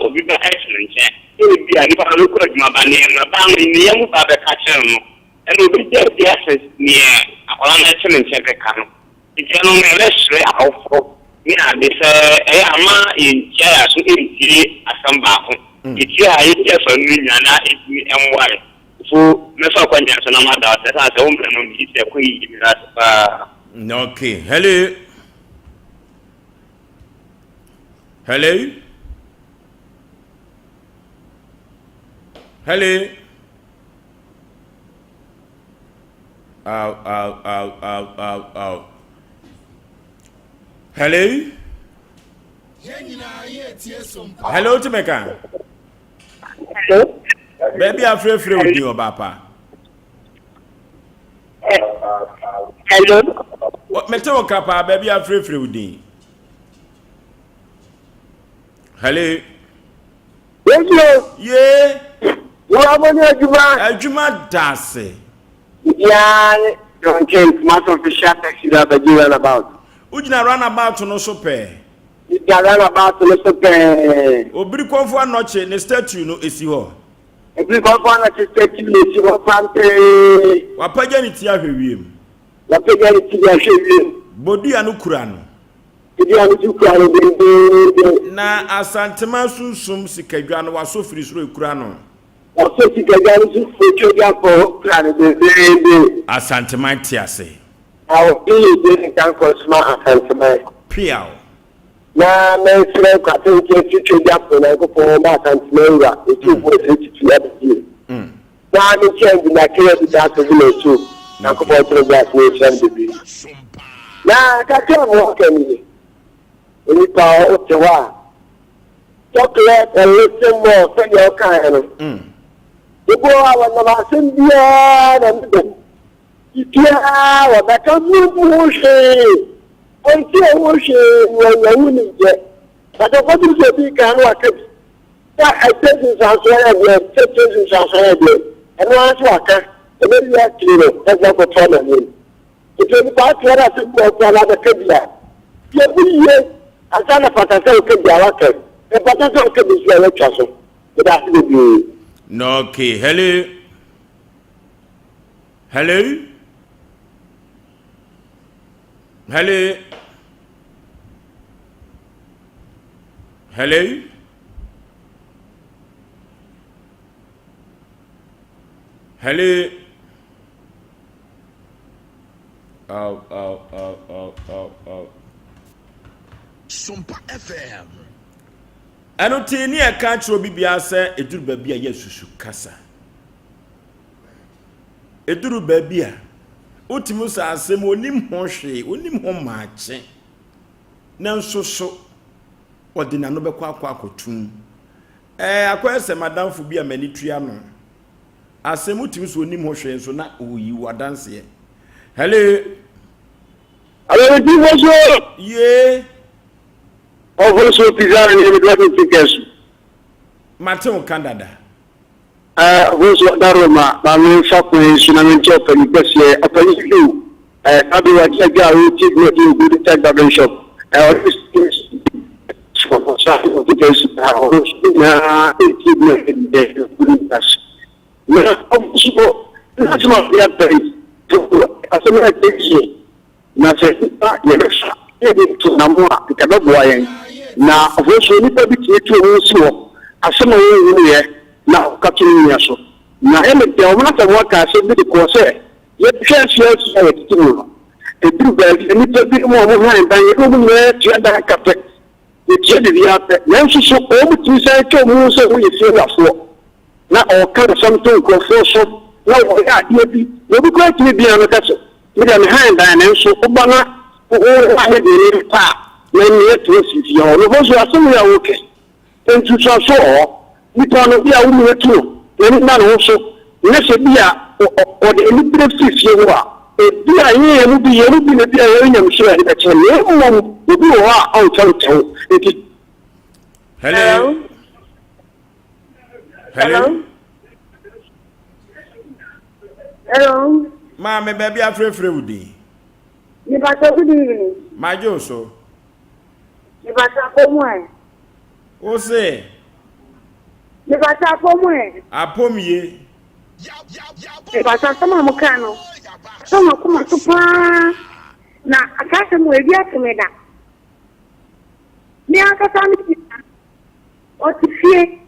[SPEAKER 4] obi ba ɛte ne nkyɛn ebi a nipa no kɔ adwuma ba nneɛma ba no ne yam ba bɛka kyerɛ no Ɛna obegye adi asen nea akwadaa no te ne nkyɛn bɛka no. Nti ɛno no yɛbɛsrɛ awofo ne ade sɛ ɛyɛ a mma yɛntua yɛn aso ntie asɛm baako. Yɛtie a yɛtie afa no nyinaa na ɛntumi mmoa yɛn. So mɛfa akwannya so na mada wo ase ɛsiane sɛ wo mmerɛ no megye sɛ ɛkɔ yiye. Meda ase paa.
[SPEAKER 1] Okay, hello. Hello. Hello. Aw, aw, aw, aw, aw, aw. Hello? Hello, Timeka.
[SPEAKER 4] Hello?
[SPEAKER 1] Baabi afrɛfrɛ wo din ɔbaa pa.
[SPEAKER 4] Hello?
[SPEAKER 1] Mete wo ka paa baabi afrɛfrɛ wo din. Hello?
[SPEAKER 4] Yesu.
[SPEAKER 1] Yee.
[SPEAKER 4] Wura mo ne adwuma.
[SPEAKER 1] Adwuma da ase.
[SPEAKER 4] Bibiara ne John Ken Kumasi official taxi driver gye runabout.
[SPEAKER 1] Wogyina runabout no so pɛɛ.
[SPEAKER 4] Megyina runabout no so pɛɛ.
[SPEAKER 1] Obirikɔmfo Anɔkye ne statue no esi hɔ.
[SPEAKER 4] Obirikɔmfo Anɔkye statue no esi hɔ pantee.
[SPEAKER 1] Wapagya ne ti ahwɛ wiem.
[SPEAKER 4] Wapagya ne ti de ahwɛ wiem.
[SPEAKER 1] Bodua no kura no.
[SPEAKER 4] Ebia me ti kura no dendeenden.
[SPEAKER 1] Na Asantema sunsum sikadwa no wasɔ firi soro ekura no.
[SPEAKER 4] Wasɔ sikadwa no so firi twagya kɔ kura no dendeenden.
[SPEAKER 1] Asanteman te ase.
[SPEAKER 4] Na ɔde yɛ de nka nkɔsoma Asanteman.
[SPEAKER 1] Peaw.
[SPEAKER 4] Na mɛsrɛ kwatenten firi twagya kɔ Onyankopɔn ma Asanteman wura Otumfoɔ Osei Tutu abɛdie. Na me nkyɛn de na kɛyɛ bi da so na etu Nyankopɔn kyerɛ bi ase na ehyira no bebree. Na kakra mu ɔka ni, onipa a ɔte hɔ a talk less and listen more sɛdeɛ ɔkaeɛ no. Ebi wɔ hɔ a wɔnam asɛm biara na ne dɛm. Biribiara wɔbɛka mu ho hwee. Ɔntie ho hwee wɔnya wo nimdeɛ. But ɔkɔduru sɛ obi ka no waka bi. Sɛ ɛkyɛ nsunsuansoɔ yɛ deɛ, sɛ ɛkyɛ nsunsuansoɔ yɛ deɛ, ɛno ara nso waka, ɛbɛwie akyire no, ɛsɛ akɔto amaneɛ mu. Nti onipa ate ara asɛm bi a ɔkura no abɛka bi a, deɛ bu yie ansa na fata sɛ ɔka bi a waka, ɛmfata sɛ ɔka bi nso a watwa so. Meda ase bebree.
[SPEAKER 1] Okay, hello. Hello. Hello. Hello? Hello? Aw aw aw aw aw aw.
[SPEAKER 5] Sompa FM.
[SPEAKER 1] Ɛno nti ne yɛka kyerɛ obi biara sɛ ɛduru baabi a yɛsusu kasa. Ɛduru baabi a wotumi sɛ asɛm onim ho hwee, onim ho maakye. Nanso so ɔde n'ano bɛkɔ akɔ akɔtum. Ɛɛ akɔyɛ sɛ madamfo bi a m'ani tua no. Asɛm wotumi sɛ onim ho hwee nso na oyi wo adanseɛ. Hello.
[SPEAKER 4] Alɔretifo so.
[SPEAKER 1] Yee.
[SPEAKER 4] Ɔfo so pizza ne ne dɔfo tikɛ so.
[SPEAKER 1] Mate wo ka dada.
[SPEAKER 4] Ɛɛ ɔfo so daroma ma me nfa kwan yi so na me nkyɛ ɔpanyin kɛseɛ ɔpanyin du ɛɛ sabi wa kyɛ dwa a ɔretie dwuma di wɔ Golden Touch Barbering Shop ɛɛ ɔde ɔfo so ɔtikɛ so ha ɔno nso nyinaa ɛretie dwuma di wɔ Golden Touch na ɔfo so na asɛm a ɔde aba yi asɛm a ɛkyɛ yie. Na sɛ nnipa yɛbɛfa na yɛde to anammɔn a, anka ɛbɛboa yɛn. Na afei nso nnipa bi tumi tu wɔn ho si hɔ, asɛm a wɔnhunuiɛ na wɔka to ne nua so. Na ɛyɛ me dɛ, wɔn asɛm kaa asɛm bi de kɔɔ sɛ, Yɛhwɛ asuasu a yɛtete mu no, ɛduru baabi a nnipa binom a wɔhan dan, yɛne wɔn nyinaa tua dan ka pɛ, yɛtua biribiara pɛ, nanso so wɔtumi san twa wɔn ho sɛ wɔyɛ fiewurafoɔ? Na ɔreka nsɛm to nkurɔfoɔ so, na wɔyɛ adeɛ bi, na obi koraa tumi bia no ka sɛ, Me deɛ me han dan, nanso woba na woanyɛ deɛ mepɛ a, na ɛnneɛ to asi fie hɔ. Nokorɛ nso, asɛm wei a woreka yi, nsunsuansoɔ wɔ hɔ. Nipa no, bi a wo nua tu no, n'ani nna ne ho so, na sɛ bi a ɔde anibere firi fie hɔ a, ebi a yɛn yɛn mu bi, yɛn mu bi na ebi a yɛyɛ nyamesuro a yɛde bɛkyɛ no, na mmom obi wɔ hɔ a ɔmfa nkyɛ wo. Enti.
[SPEAKER 1] Hello. Hello.
[SPEAKER 6] Hello.
[SPEAKER 1] Maame baabi afrɛfrɛ wo din.
[SPEAKER 6] Mipatɔ good evening.
[SPEAKER 1] Magye wo so.
[SPEAKER 6] Mipatɔ apɔ mu ɛ.
[SPEAKER 1] Wo se.
[SPEAKER 6] Mipatɔ apɔ mu ɛ.
[SPEAKER 1] Apɔm ye.
[SPEAKER 6] Mipatɔ asɛm a mo kaa no. Sɔ makoma so paa. Na aka asɛm wɔ ebi ato me da. Me ankasa me nua. Ɔte fie.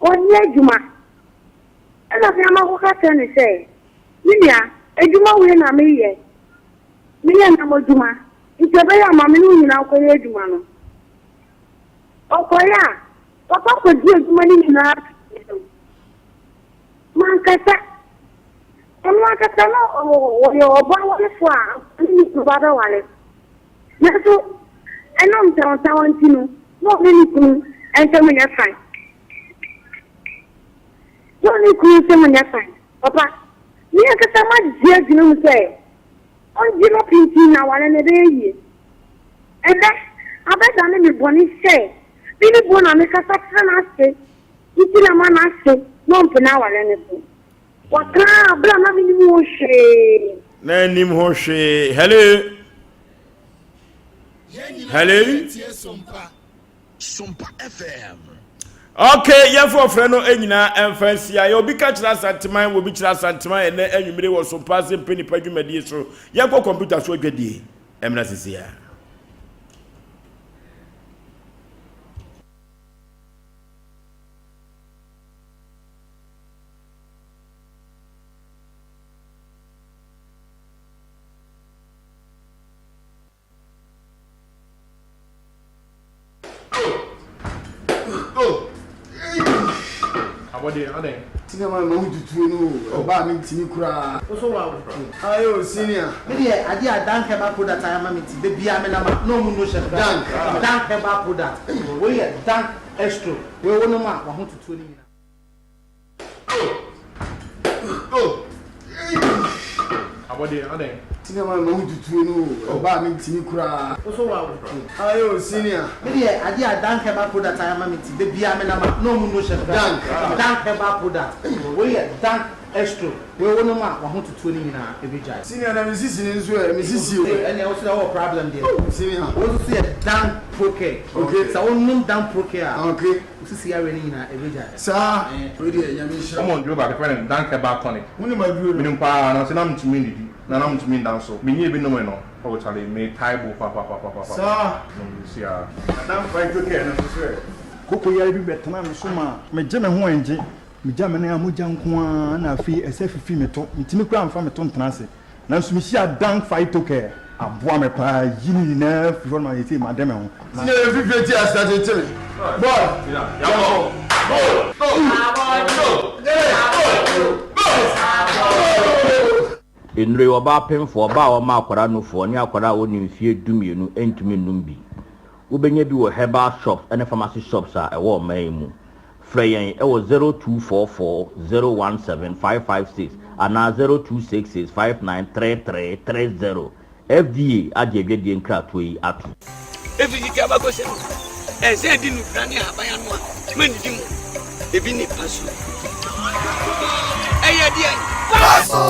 [SPEAKER 6] Ɔnyɛ adwuma. Ɛnna afei makɔka akyerɛ no sɛ, 'Me nua, adwuma wei na meyɛ. Meyɛ nam adwuma, nti ɛbɛyɛ a ma me ne wo nyinaa nkɔyɛ adwuma no. Ɔkɔeɛ a, papa kɔgyee adwuma no nyinaa fii ne nsam. Mankasa. Ɔno ankasa na ɔyɛ ɔbaa warefoɔ a anka ɔne ne kunu ba bɛware. Nanso ɛnam ntawantawa nti no, na ɔne ne kunu ntam nyɛ fann. Na ɔne ne kunu ntam nyɛ fann. Papa, me ankasa magye agyina mu sɛ ɔngye no pintinn na aware no ɛbɛyɛ yie. Ɛnnɛ, abɛdane me bɔne sɛ me ne Bona mekasa kyerɛ n'ase nti na ma n'ase na ɔmpene aware no so. Waka bere a na mennim ho hwee.
[SPEAKER 1] Na nnim ho hwee. Hello. Hello.
[SPEAKER 5] Sompa FM.
[SPEAKER 1] Okay, yɛmfa ɔfrɛ no nyinaa ɛmfa nsia. Yɛ obi ka kyerɛ Asanteman, obi kyerɛ Asanteman ɛnɛ anwummere wɔ Sompa ase mpɛ nipa dwumadie so. Yɛnkɔ kɔmputa so adwadie. Ɛmmra sisi a.
[SPEAKER 7] Abɔdeɛ adɛn?
[SPEAKER 8] Senior man ma wo tutuo no o ɛba a mentimi koraa.
[SPEAKER 9] Wo so wa wo.
[SPEAKER 8] Aye o senior.
[SPEAKER 9] Me deɛ adeɛ a Dank herbal product ayɛ ama me nti da biara me nam a na ɔmo no hyɛ me
[SPEAKER 8] Dank.
[SPEAKER 9] Dank herbal product wei yɛ Dank extro wei wo nom a waho tutuo no nyinaa.
[SPEAKER 7] Abɔdeɛ adɛn?
[SPEAKER 8] Senior man ma wo tutuo no o ɛba a mentimi koraa.
[SPEAKER 9] Wo so wa wo.
[SPEAKER 8] Aye o senior.
[SPEAKER 9] Me deɛ adeɛ a Dank herbal product ayɛ ama me nti da biara me nam a na ɔmo no hyɛ me
[SPEAKER 8] Dank.
[SPEAKER 9] Dank herbal product wei yɛ Dank extro wei wo nom a waho tutuo no nyinaa ɛbɛgyae.
[SPEAKER 8] Senior na me sisi no nso ɛ me sisi o.
[SPEAKER 9] Ɛnneɛ wo so deɛ wowɔ problem deɛ.
[SPEAKER 8] Oh senior.
[SPEAKER 9] Wo nso so yɛ Dank Procare.
[SPEAKER 8] Okay.
[SPEAKER 9] Sɛ wo nom Dank Procare a.
[SPEAKER 8] Okay.
[SPEAKER 9] Wo sisi yareɛ no nyinaa ɛbɛgyae.
[SPEAKER 8] Saa wei deɛ Nyame nhyira wo.
[SPEAKER 7] Wɔn duro baako yɛfrɛ no Dank Herbal Tonic.
[SPEAKER 8] Wonim aduro no?
[SPEAKER 7] Menim paa nanso na mentumi nnidi na na mentumi nda nso. Menyɛɛ bi nomee no oh charlie metae bo papapapapapa
[SPEAKER 8] Saa.
[SPEAKER 7] nom seesei ara.
[SPEAKER 10] Na Dank Phyto-Care no nso so ɛ?
[SPEAKER 11] Koko yare bi bɛtenaa me so maa megye me ho ɛngye. Megya me nan a mogya nko ara na afei ɛsɛ fifi me to. Mentumi koraa mfa me to ntena ase. Nanso mehyiaa Dank Phytocare, aboa me paa, yi ne nyinaa firi hɔ no ma seesei made me ho.
[SPEAKER 8] Na. Sine mfifire ti ase akyekye me. Boy, yɛnkɔ. Go, go, go, go, go.
[SPEAKER 12] Nnuro yi, ɔbaa pemfoɔ, ɔbaa a ɔma akwadaa nufoɔ, ne akwadaa a ɔnni mfeɛ dumienu ntumi nnom bi. Wobɛnya bi wɔ herbal shops ne pharmacy shops a ɛwɔ ɔman yi mu. Frɛ yɛn wɔ 0244 017 556 anaa 0266 5933 30. FDA agye adwadie nkratoɔ yi atom.
[SPEAKER 13] Ɛfiri tete abakɔsɛm mu, ɛnsɛ yɛdi nnubena ne ahaban ano a mannidi mu. Ebi ne paso. Ɛyɛ deɛn? Paso!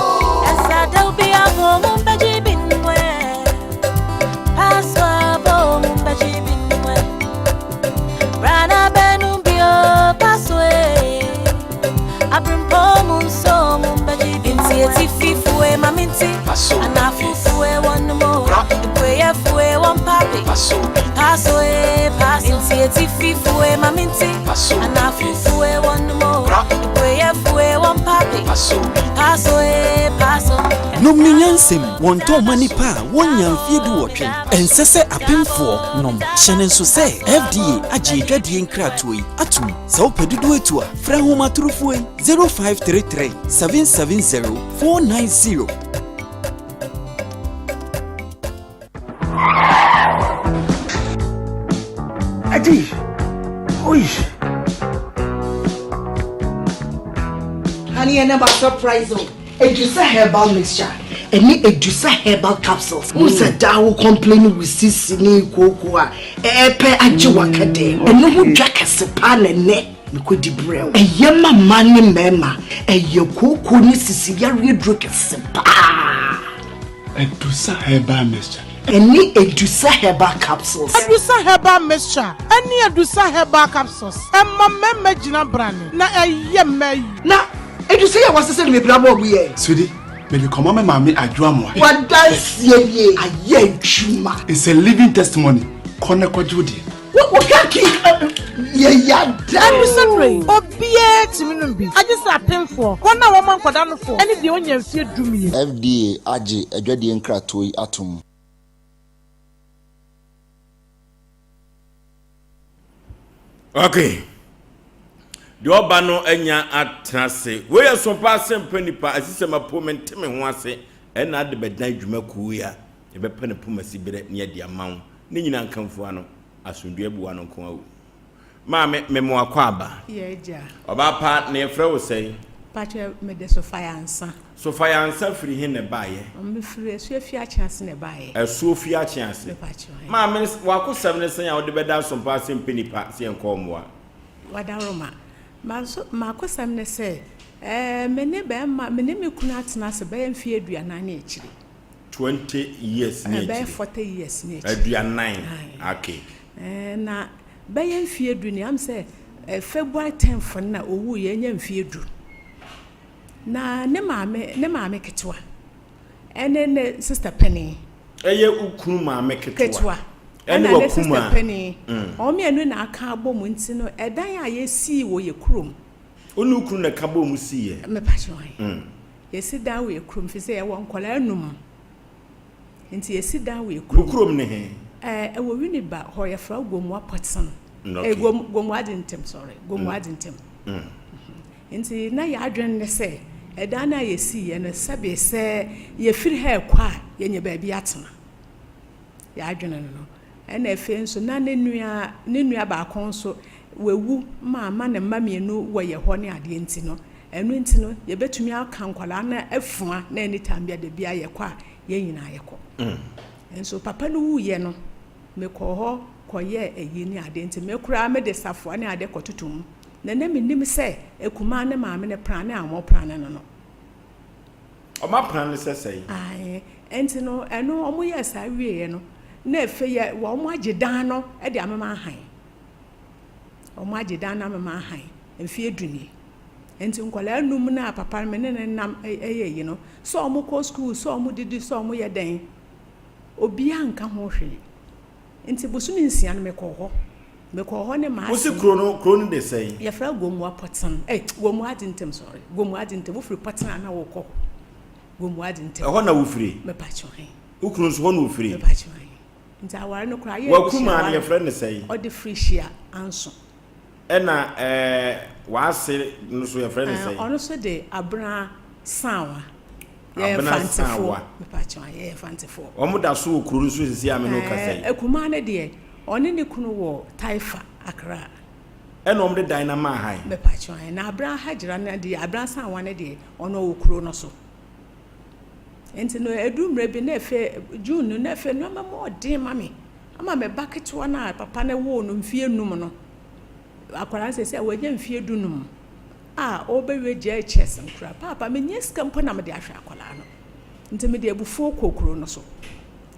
[SPEAKER 14] Nom ne nyansam, wɔntɔn mma nnipa a wɔnnya mfeɛ duwɔtwe. Ɛnsɛ sɛ apemfoɔ nom. Hyɛ no nso sɛ FDA agye adwadie nkratoɔ yi atom. Sɛ wopɛ dodoɔ atu a, frɛ ahomatorofoɔ yi, 0533 770 490.
[SPEAKER 15] Adi! Oi!
[SPEAKER 16] Honey, ɛnɛ ma surprise o. Edusa herbal mixture ɛne Edusa herbal capsules. Wo sɛ daa wo complain wo sisi ne kooko a ɛɛpɛ agye wakɛdɛ. Ɛno ho dwa kɛse paa na ɛnɛ mekɔdi brɛ wo. Ɛyɛ ma mmaa ne mmarima. Ɛyɛ kooko ne sisi yareɛ duro kɛse paa.
[SPEAKER 17] Adusa herbal mixture.
[SPEAKER 16] Ɛne Adusa herbal capsules.
[SPEAKER 18] Adusa herbal mixture ɛne Adusa herbal capsules ɛma mmarima gyina brane na ɛyɛ mmaa yi.
[SPEAKER 16] Na Adusa yi a wasesa no mepira bɔɔ mu yɛ.
[SPEAKER 17] Sweetie, mede kɔma me maame Adwo Amoah.
[SPEAKER 16] W'adanseɛ nie, ayɛ adwuma.
[SPEAKER 17] It's a living testimony, kɔ na kɔgye wo deɛ.
[SPEAKER 18] Obiara tumi nom bi, agye sɛ apemfoɔ, wɔn a wɔma nkwadaa nofoɔ, ne deɛ ɔnnya mfeɛ dumien.
[SPEAKER 19] FDA agye adwadie nkratoɔ yi atom.
[SPEAKER 1] Okay. Deɛ ɔba no anya atena ase. Wei yɛ so paa sɛ mpa nipa asisɛm apo mente me ho ase ɛna ade bɛdan dwuma kuo yi a yɛbɛpɛ no poma si berɛ ne yɛde ama wo ne nyinaa nkamfo ano asomdwoe abu w'ano nko awu. Maame, mema wo akwaaba.
[SPEAKER 20] Yɛ agya.
[SPEAKER 1] Ɔbaa pa, na yɛfrɛ wo sɛn?
[SPEAKER 20] Pakyɛ, mede Sofayansa.
[SPEAKER 1] Sofayansa firi he na ɛbaeɛ?
[SPEAKER 20] Mefiri Asuo Afiakye ase na ɛbaeɛ.
[SPEAKER 1] Asuo Fiakye ase.
[SPEAKER 20] Mepakyɛ, he.
[SPEAKER 1] Maame, w'akosɛm ne sɛn a wode bɛda asompa ase mpɛ nipa sɛ yɛnkɔ mmoa?
[SPEAKER 20] Wadaroma. Manso, m'akosɛm ne sɛ, ɛɛ, me ne bɛɛma, me ne me kunu atena ase bɛyɛ mfeɛ aduanan ne akyire.
[SPEAKER 1] 20 years ne akyire.
[SPEAKER 20] Ɛbɛyɛ 40 years ne akyire.
[SPEAKER 1] Aduanan, okay.
[SPEAKER 20] Ɛɛ, na bɛyɛ mfeɛ du ni, am sɛ February 10th no na owuiɛ, ɛnyɛ mfeɛ du. Na ne maame, ne maame ketewa, ɛne ne sister panin.
[SPEAKER 1] Ɛyɛ wo kunu maame ketewa.
[SPEAKER 20] Ketewa.
[SPEAKER 1] Ɛne
[SPEAKER 20] Ɛna ne sister
[SPEAKER 1] w'akumaa.
[SPEAKER 20] panin. Wɔn mmienu na aka abɔ mu nti no, ɛdan a yɛsii wɔ yɛ kurom.
[SPEAKER 1] Wo ne wo kunu na ɛka bɔɔ mu siiɛ?
[SPEAKER 20] Mepa kyɛw, ae. Yɛsi dan wɔ yɛ kurom firi sɛ yɛwɔ nkwadaa num nti yɛsi dan wɔ yɛ kurom.
[SPEAKER 1] Mo kurom ne he?
[SPEAKER 20] Ɛɛ ɛwɔ Winneba hɔ yɛfrɛ hɔ Gomoa Pɔtsen.
[SPEAKER 1] Okay.
[SPEAKER 20] Ɛɛ Gom Gomoa Adentem sorry Gomoa Adentem.
[SPEAKER 1] Mm.
[SPEAKER 20] Nti na yɛ adwene ne sɛ ɛdan no a yɛsiiɛ no sɛbe sɛ yɛfiri ha ɛkɔ a yɛnya baabi atena. Yɛ adwene no no. Ɛna afei nso na ne nua ne nua baako nso wawu ma ama ne mma mmienu wɔ yɛ hɔ ne adeɛ nti no Ɛno nti no, yɛbɛtumi aka nkwadaa no afua na anytime bia da biara yɛkɔ a, yɛn nyinaa yɛkɔ. Nso papa no wuiɛ no, mekɔɔ hɔ kɔyɛɛ ayi ne adeɛ nti me koraa mede safoa ne adeɛ kɔtoto mu. Na na mennim sɛ akumaa ne maame no prane a wɔprane no no.
[SPEAKER 1] Wɔaprane sɛ sɛn?
[SPEAKER 20] Ae, nti no ɛno wɔyɛɛ saa wieeɛ no, na afei yɛ wɔagye dan no de amema ahan. Wɔagye dan no amema ahan mfeɛ du nie. Nti nkwadaa num no a papa no me ne no nam yɛ yi no, sɛ wɔkɔ sukuu, sɛ wɔdidi, sɛ wɔyɛ dɛn, obiara nka ho hwee. Nti bosome nsia no mekɔɔ hɔ. Mekɔɔ hɔ ne m'ase.
[SPEAKER 1] Wosi kuro no kuro no de sɛn?
[SPEAKER 20] Yɛfrɛ Gomoa Pɔten. Eh, Gomoa Adentem, sorry. Gomoa Adentem. Wofiri Pɔten a na wokɔ hɔ. Gomoa de ntɛm.
[SPEAKER 1] Ɛhɔ na wofiri?
[SPEAKER 20] Mepakyɛw he.
[SPEAKER 1] Wo kunu nso hɔ na ofiri?
[SPEAKER 20] Mepakyɛw he. Nti aware no koraa yɛ
[SPEAKER 1] W'akumaa no yɛfrɛ no sɛn?
[SPEAKER 20] Ɔde firi hyia anso.
[SPEAKER 1] Ɛna ɛɛ w'ase no nso yɛfrɛ no sɛn?
[SPEAKER 20] Ɔno nso de Abena Saawa. Yɛyɛ
[SPEAKER 1] Abena
[SPEAKER 20] Mfantefoɔ.
[SPEAKER 1] Saawa.
[SPEAKER 20] Mepakyɛw yɛyɛ Mfantefoɔ.
[SPEAKER 1] Wɔn da so wɔ kuro no so sisi a me ne wo kasa yi?
[SPEAKER 20] Ɛɛ akumaa no deɛ ɔne ne kunu wɔ Taifa, Accra.
[SPEAKER 1] Ɛna wɔn de dan no ama ha yi?
[SPEAKER 20] Mepakyɛw ae. Na Abena Hajira no deɛ Abena Saawa no deɛ ɔno ɔwɔ kuro no so. Nti no ɛduru mmerɛ bi na afei June no na afei nneɛma mu ɔden ma me ama me ba ketewa no a papa no woo no mfeɛ num no akwadaa no sɛ sɛ wanya mfeɛ dunum a ɔrebɛwie JHS nkora paapa menyɛ sika mpo na mede ahwɛ akwadaa no nti mede abufuo kɔɔ kuro no so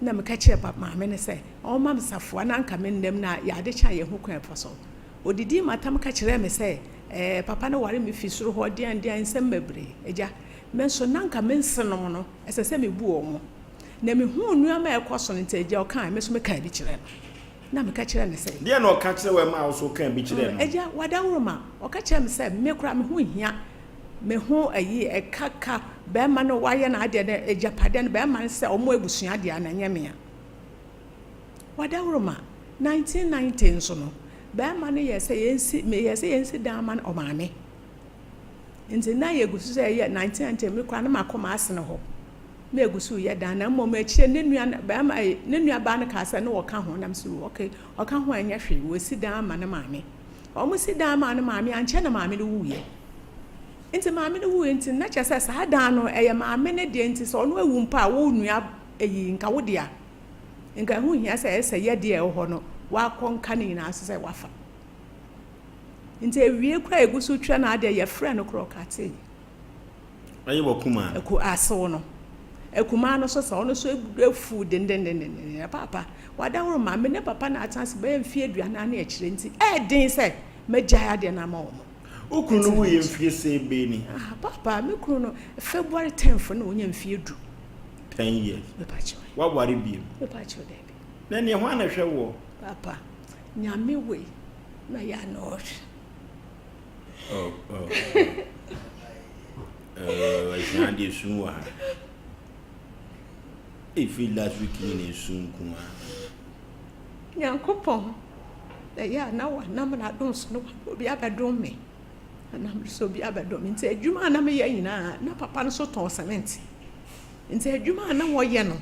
[SPEAKER 20] na meka kyerɛ papa maame no sɛ ɔmma me safoa na anka me nnam na yɛade kyɛ a yɛhu kwan ɛfa so odidii matam ka kyerɛɛ me sɛ ɛɛ papa no ware me fi soro hɔ deɛn deɛn nsɛm bebree agya Me nso, na anka me nsenom no, ɛsɛ sɛ mibu wɔn. Na mihuu nneɛma a ɛrekɔ so no nti, agya, ɔkae, me nso mekaa bi kyerɛɛ no. Na meka kyerɛɛ no sɛ.
[SPEAKER 1] Deɛn na ɔka kyerɛɛ wo a ɛmaa wo nso wokaa bi kyerɛɛ no?
[SPEAKER 20] Agya, w'adaworoma, ɔka kyerɛɛ me sɛ, me koraa me ho nhia, me ho ayi, ɛka ka, barima no wayɛ n'adeɛ no, agyapadeɛ no, barima no sɛ wɔn abusua dea na ɛnyɛ mea. W'adaworoma, 1990 nso no, barima no yɛɛ sɛ yɛnsi, meyɛɛ sɛ yɛnsi dan ma ɔmaame. Nti na yɛgu so sɛ yɛyɛ 1990 me koraa na makɔ m'asene hɔ na yɛgu so yɛ dan na mmom akyire ne nua bɛrima eh, ne nua baa no kaa sɛ ne wɔka ho na mesɛ ok ɔka ho a ɛnyɛ hwee wɔsi dan ama ne maame wɔn si dan maa ne maame ankyɛ na maame no wuiɛ nti maame no wuiɛ nti na kyerɛ sɛ saa dan no ɛyɛ maame no deɛ nti sɛ ɔno awu mpo a wo nua eyi nka wo dea nka ɛho hia sɛ ɛsɛ yɛ deɛ ɛwɔ hɔ no wakɔ nka ne nyinaa so sɛ wafa Nti awiei koraa a yɛgu so retwa no adeɛ, yɛfrɛɛ no koraa ɔkatee.
[SPEAKER 1] Ɛyɛ w'akumaa no?
[SPEAKER 20] Aku, asew no. Akumaa no nso saa, ɔno nso afuw denneennen. Na paapa, wadaworo ma me ne papa na atena ase bɛyɛ mfe aduanan ne akyire nti, ɛyɛ den sɛ mɛgyae adeɛ no ama wɔn.
[SPEAKER 1] Wo kunu no wuiɛ mfie sɛn bɛn ni?
[SPEAKER 20] Ah, paapa, me kunu no, February tenth na ɔnya mfie du.
[SPEAKER 1] Ten years.
[SPEAKER 20] Mepa kyɛw.
[SPEAKER 1] Woaware bio?
[SPEAKER 20] Mepa kyɛw, daabi.
[SPEAKER 1] Na ɛneɛ hwan na ɛhwɛ woɔ?
[SPEAKER 20] Paapa, Nyame wei. Na yɛ a na ɔhwɛ.
[SPEAKER 1] Oh, oh, oh. Ɛhyɛn adeɛ sum wɔ ha. Ɛfiri last week ni na ɛsu nko ara.
[SPEAKER 20] Nyankopɔn na ɛyɛ a na wanam n'adom so na obi abɛdom me. Anam so obi abɛdom me. Nti adwuma a na meyɛ nyinaa na papa no so tɔn cement. Nti adwuma a na wɔyɛ no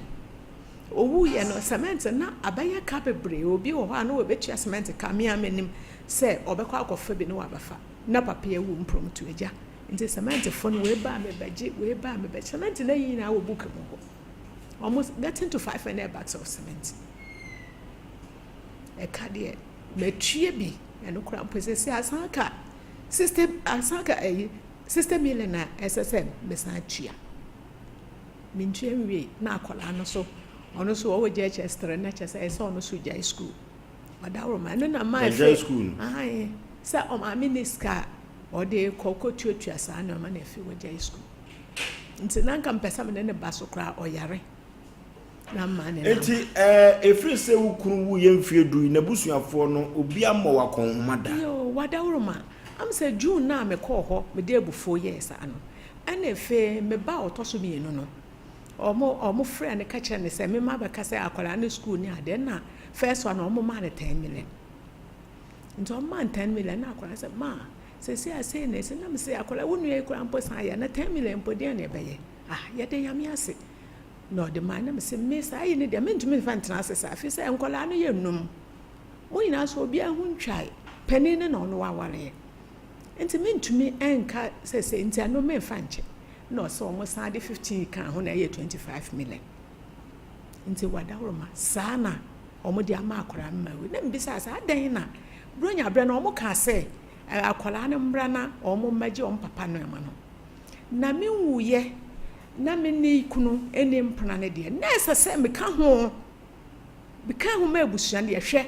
[SPEAKER 20] Owuiɛ no, cement na abɛyɛ ka bebree. Obi wɔ hɔ a na ɔbɛtua cement ka, me ara menim sɛ ɔbɛkɔ akɔfa bi na wabɛfa. Na papa yi awu mprɔmto agya. Nti cementfoɔ no, wei ba a mebɛgye, wei ba a mebɛgye. Cement no ayi nyinaa wɔ book mu hɔ. Almost getting to 500 bags of cement. Ɛka deɛ, matua bi, ɛno koraa mpo sɛsɛ asan ka 60, asan ka ɛyi, 60 million a ɛsɛ sɛ mesan tua. Mentua nwiei na akwadaa no so ɔno nso ɔwɔ JHS 3 na kyerɛ sɛ ɛsɛ ɔno nso gyae sukuu. Ɔdaworo ma ɛno na maa
[SPEAKER 1] Wagyae sukuu no?
[SPEAKER 20] Ae, sɛ ɔmaame ne sika a ɔde kɔ kɔtuatua saa nneɛma na afei wagyae sukuu. Nti na nka mpɛ sɛ me ne ne ba so koraa ɔyare na mma ne nam.
[SPEAKER 1] Enti ɛɛ ɛfiri sɛ wo kunu wuiɛ mfeɛ du yi n'abusuafoɔ no obi ammɔ wo akɔnhoma da?
[SPEAKER 20] Yoo, wadaworo ma. Am sɛ June no a mekɔɔ hɔ mede abufuo yɛɛ saa no, Ɛna afei me ba a ɔtɔ so mienu no, ɔmo ɔmo frɛɛ no ka kyerɛɛ no sɛ me mabɛka sɛ akwadaa no sukuu ne adeɛ ɛna first one no ɔmo maa no ten million. Nti ɔmo maa no ten million na akwadaa no sɛ ma seesei a sei na esi na me se akwadaa wo nua yi koraa mpo san yɛ na ten million mpo deɛn na ɛbɛyɛ ah yɛda Nyame ase na ɔde maa na me se me saa yi ne deɛ mentumi nfa ntena ase saa fi sɛ nkwadaa no yɛ num mo nyinaa so obiara ho ntwae panin no na ɔno wawareɛ. Nti mentumi nka sɛ sei nti ɛno memfa nkyɛ. Na ɔsɛ wɔn san de 15 kaa ho na ɛyɛ 25 million. Nti wadaworoma saa na wɔn de ama akwadaa no ma wei. Na mebisa sɛ adɛn na Buronya berɛ no wɔn kaa sɛ akwadaa no mmra na wɔn mmɛgye wɔn papa nneɛma no. Na menwuiɛ na me ne kunu ne mpena no deɛ na ɛsɛ sɛ meka ho meka ho ma abusua no yɛhwɛ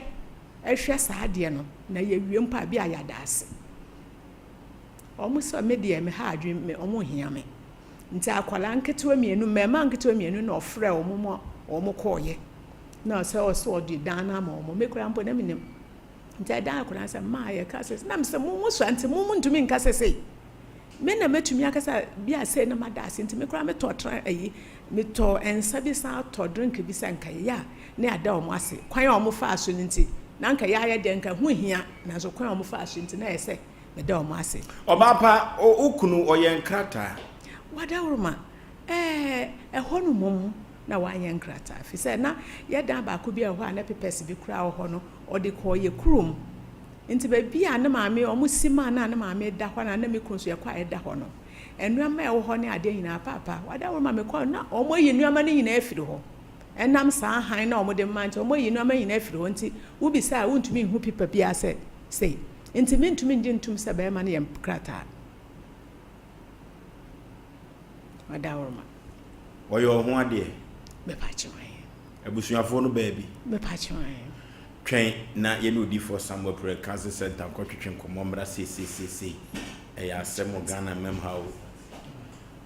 [SPEAKER 20] hwɛ saa adeɛ no na yɛwie mpo a bi a yɛada ase. Wɔn sɛ me deɛ me ha adwene me wɔn nhia me. Nti akwadaa nketewa mmienu mmarimaa nketewa mmienu na ɔfrɛ wɔn ma wɔn kɔɔyɛ na ɔsɛ ɔsɛ ɔde dan no ama wɔn me koraa mpo na menim. Nti ɛdan akwadaa sɛ maa yɛka sɛ na mesɛ mo mo sua nti mo mo ntumi nka sɛ sei. Me na mɛtumi aka sɛ bi a sei na mada ase nti me koraa metɔɔ tra ayi, metɔɔ nsa bi san tɔ drink bi sɛ nka yɛyɛ a na yɛada wɔn ase. Kwan a wɔfaa so no nti, na anka yɛayɛ deɛ nka ɛho nhia, nanso kwan a wɔfaa so nti na ɛyɛ sɛ meda wɔn ase.
[SPEAKER 1] Ɔbaa pa, wo kunu ɔyɛ nkrataa?
[SPEAKER 20] Wadaworoma, Ɛɛ, ɛhɔ no mmom na wanyɛ nkrataa, ɛfiri sɛ na yɛ dan baako bi a ɛwɔ hɔ a na papers bi koraa wɔ hɔ no, ɔde kɔɔ yɛ kurom. Nti baabi a ne maame, wɔsi maa no a ne maame da hɔ no a na me kunu nso yɛkɔ a yɛda hɔ no, nneɛma a ɛwɔ hɔ ne adeɛ nyinaa, paapa, wadaworoma mekɔɔ no na wɔayi nneɛma no nyinaa afiri hɔ. Ɛnam saa hann no a wɔde ma nti, wɔayi nneɛma nyinaa afiri hɔ nti, wobisa a wontumi nhu pipa biara sɛ sei. Nti mentumi ngye ntom sɛ barima no yɛ krataa. Ɔdaworoma.
[SPEAKER 1] Ɔyɛ ɔho adeɛ.
[SPEAKER 20] Mepa kyɛw ɛ.
[SPEAKER 1] Abusuafoɔ no baabi.
[SPEAKER 20] Mepa kyɛw ɛ.
[SPEAKER 1] Twɛn na yɛne Odiyifoɔ Samuel Prɛ Cancer Center nkɔtwetwe nkɔmmɔ mmra seiseiseisei. Ɛyɛ asɛm wɔ Ghana mmam ha o.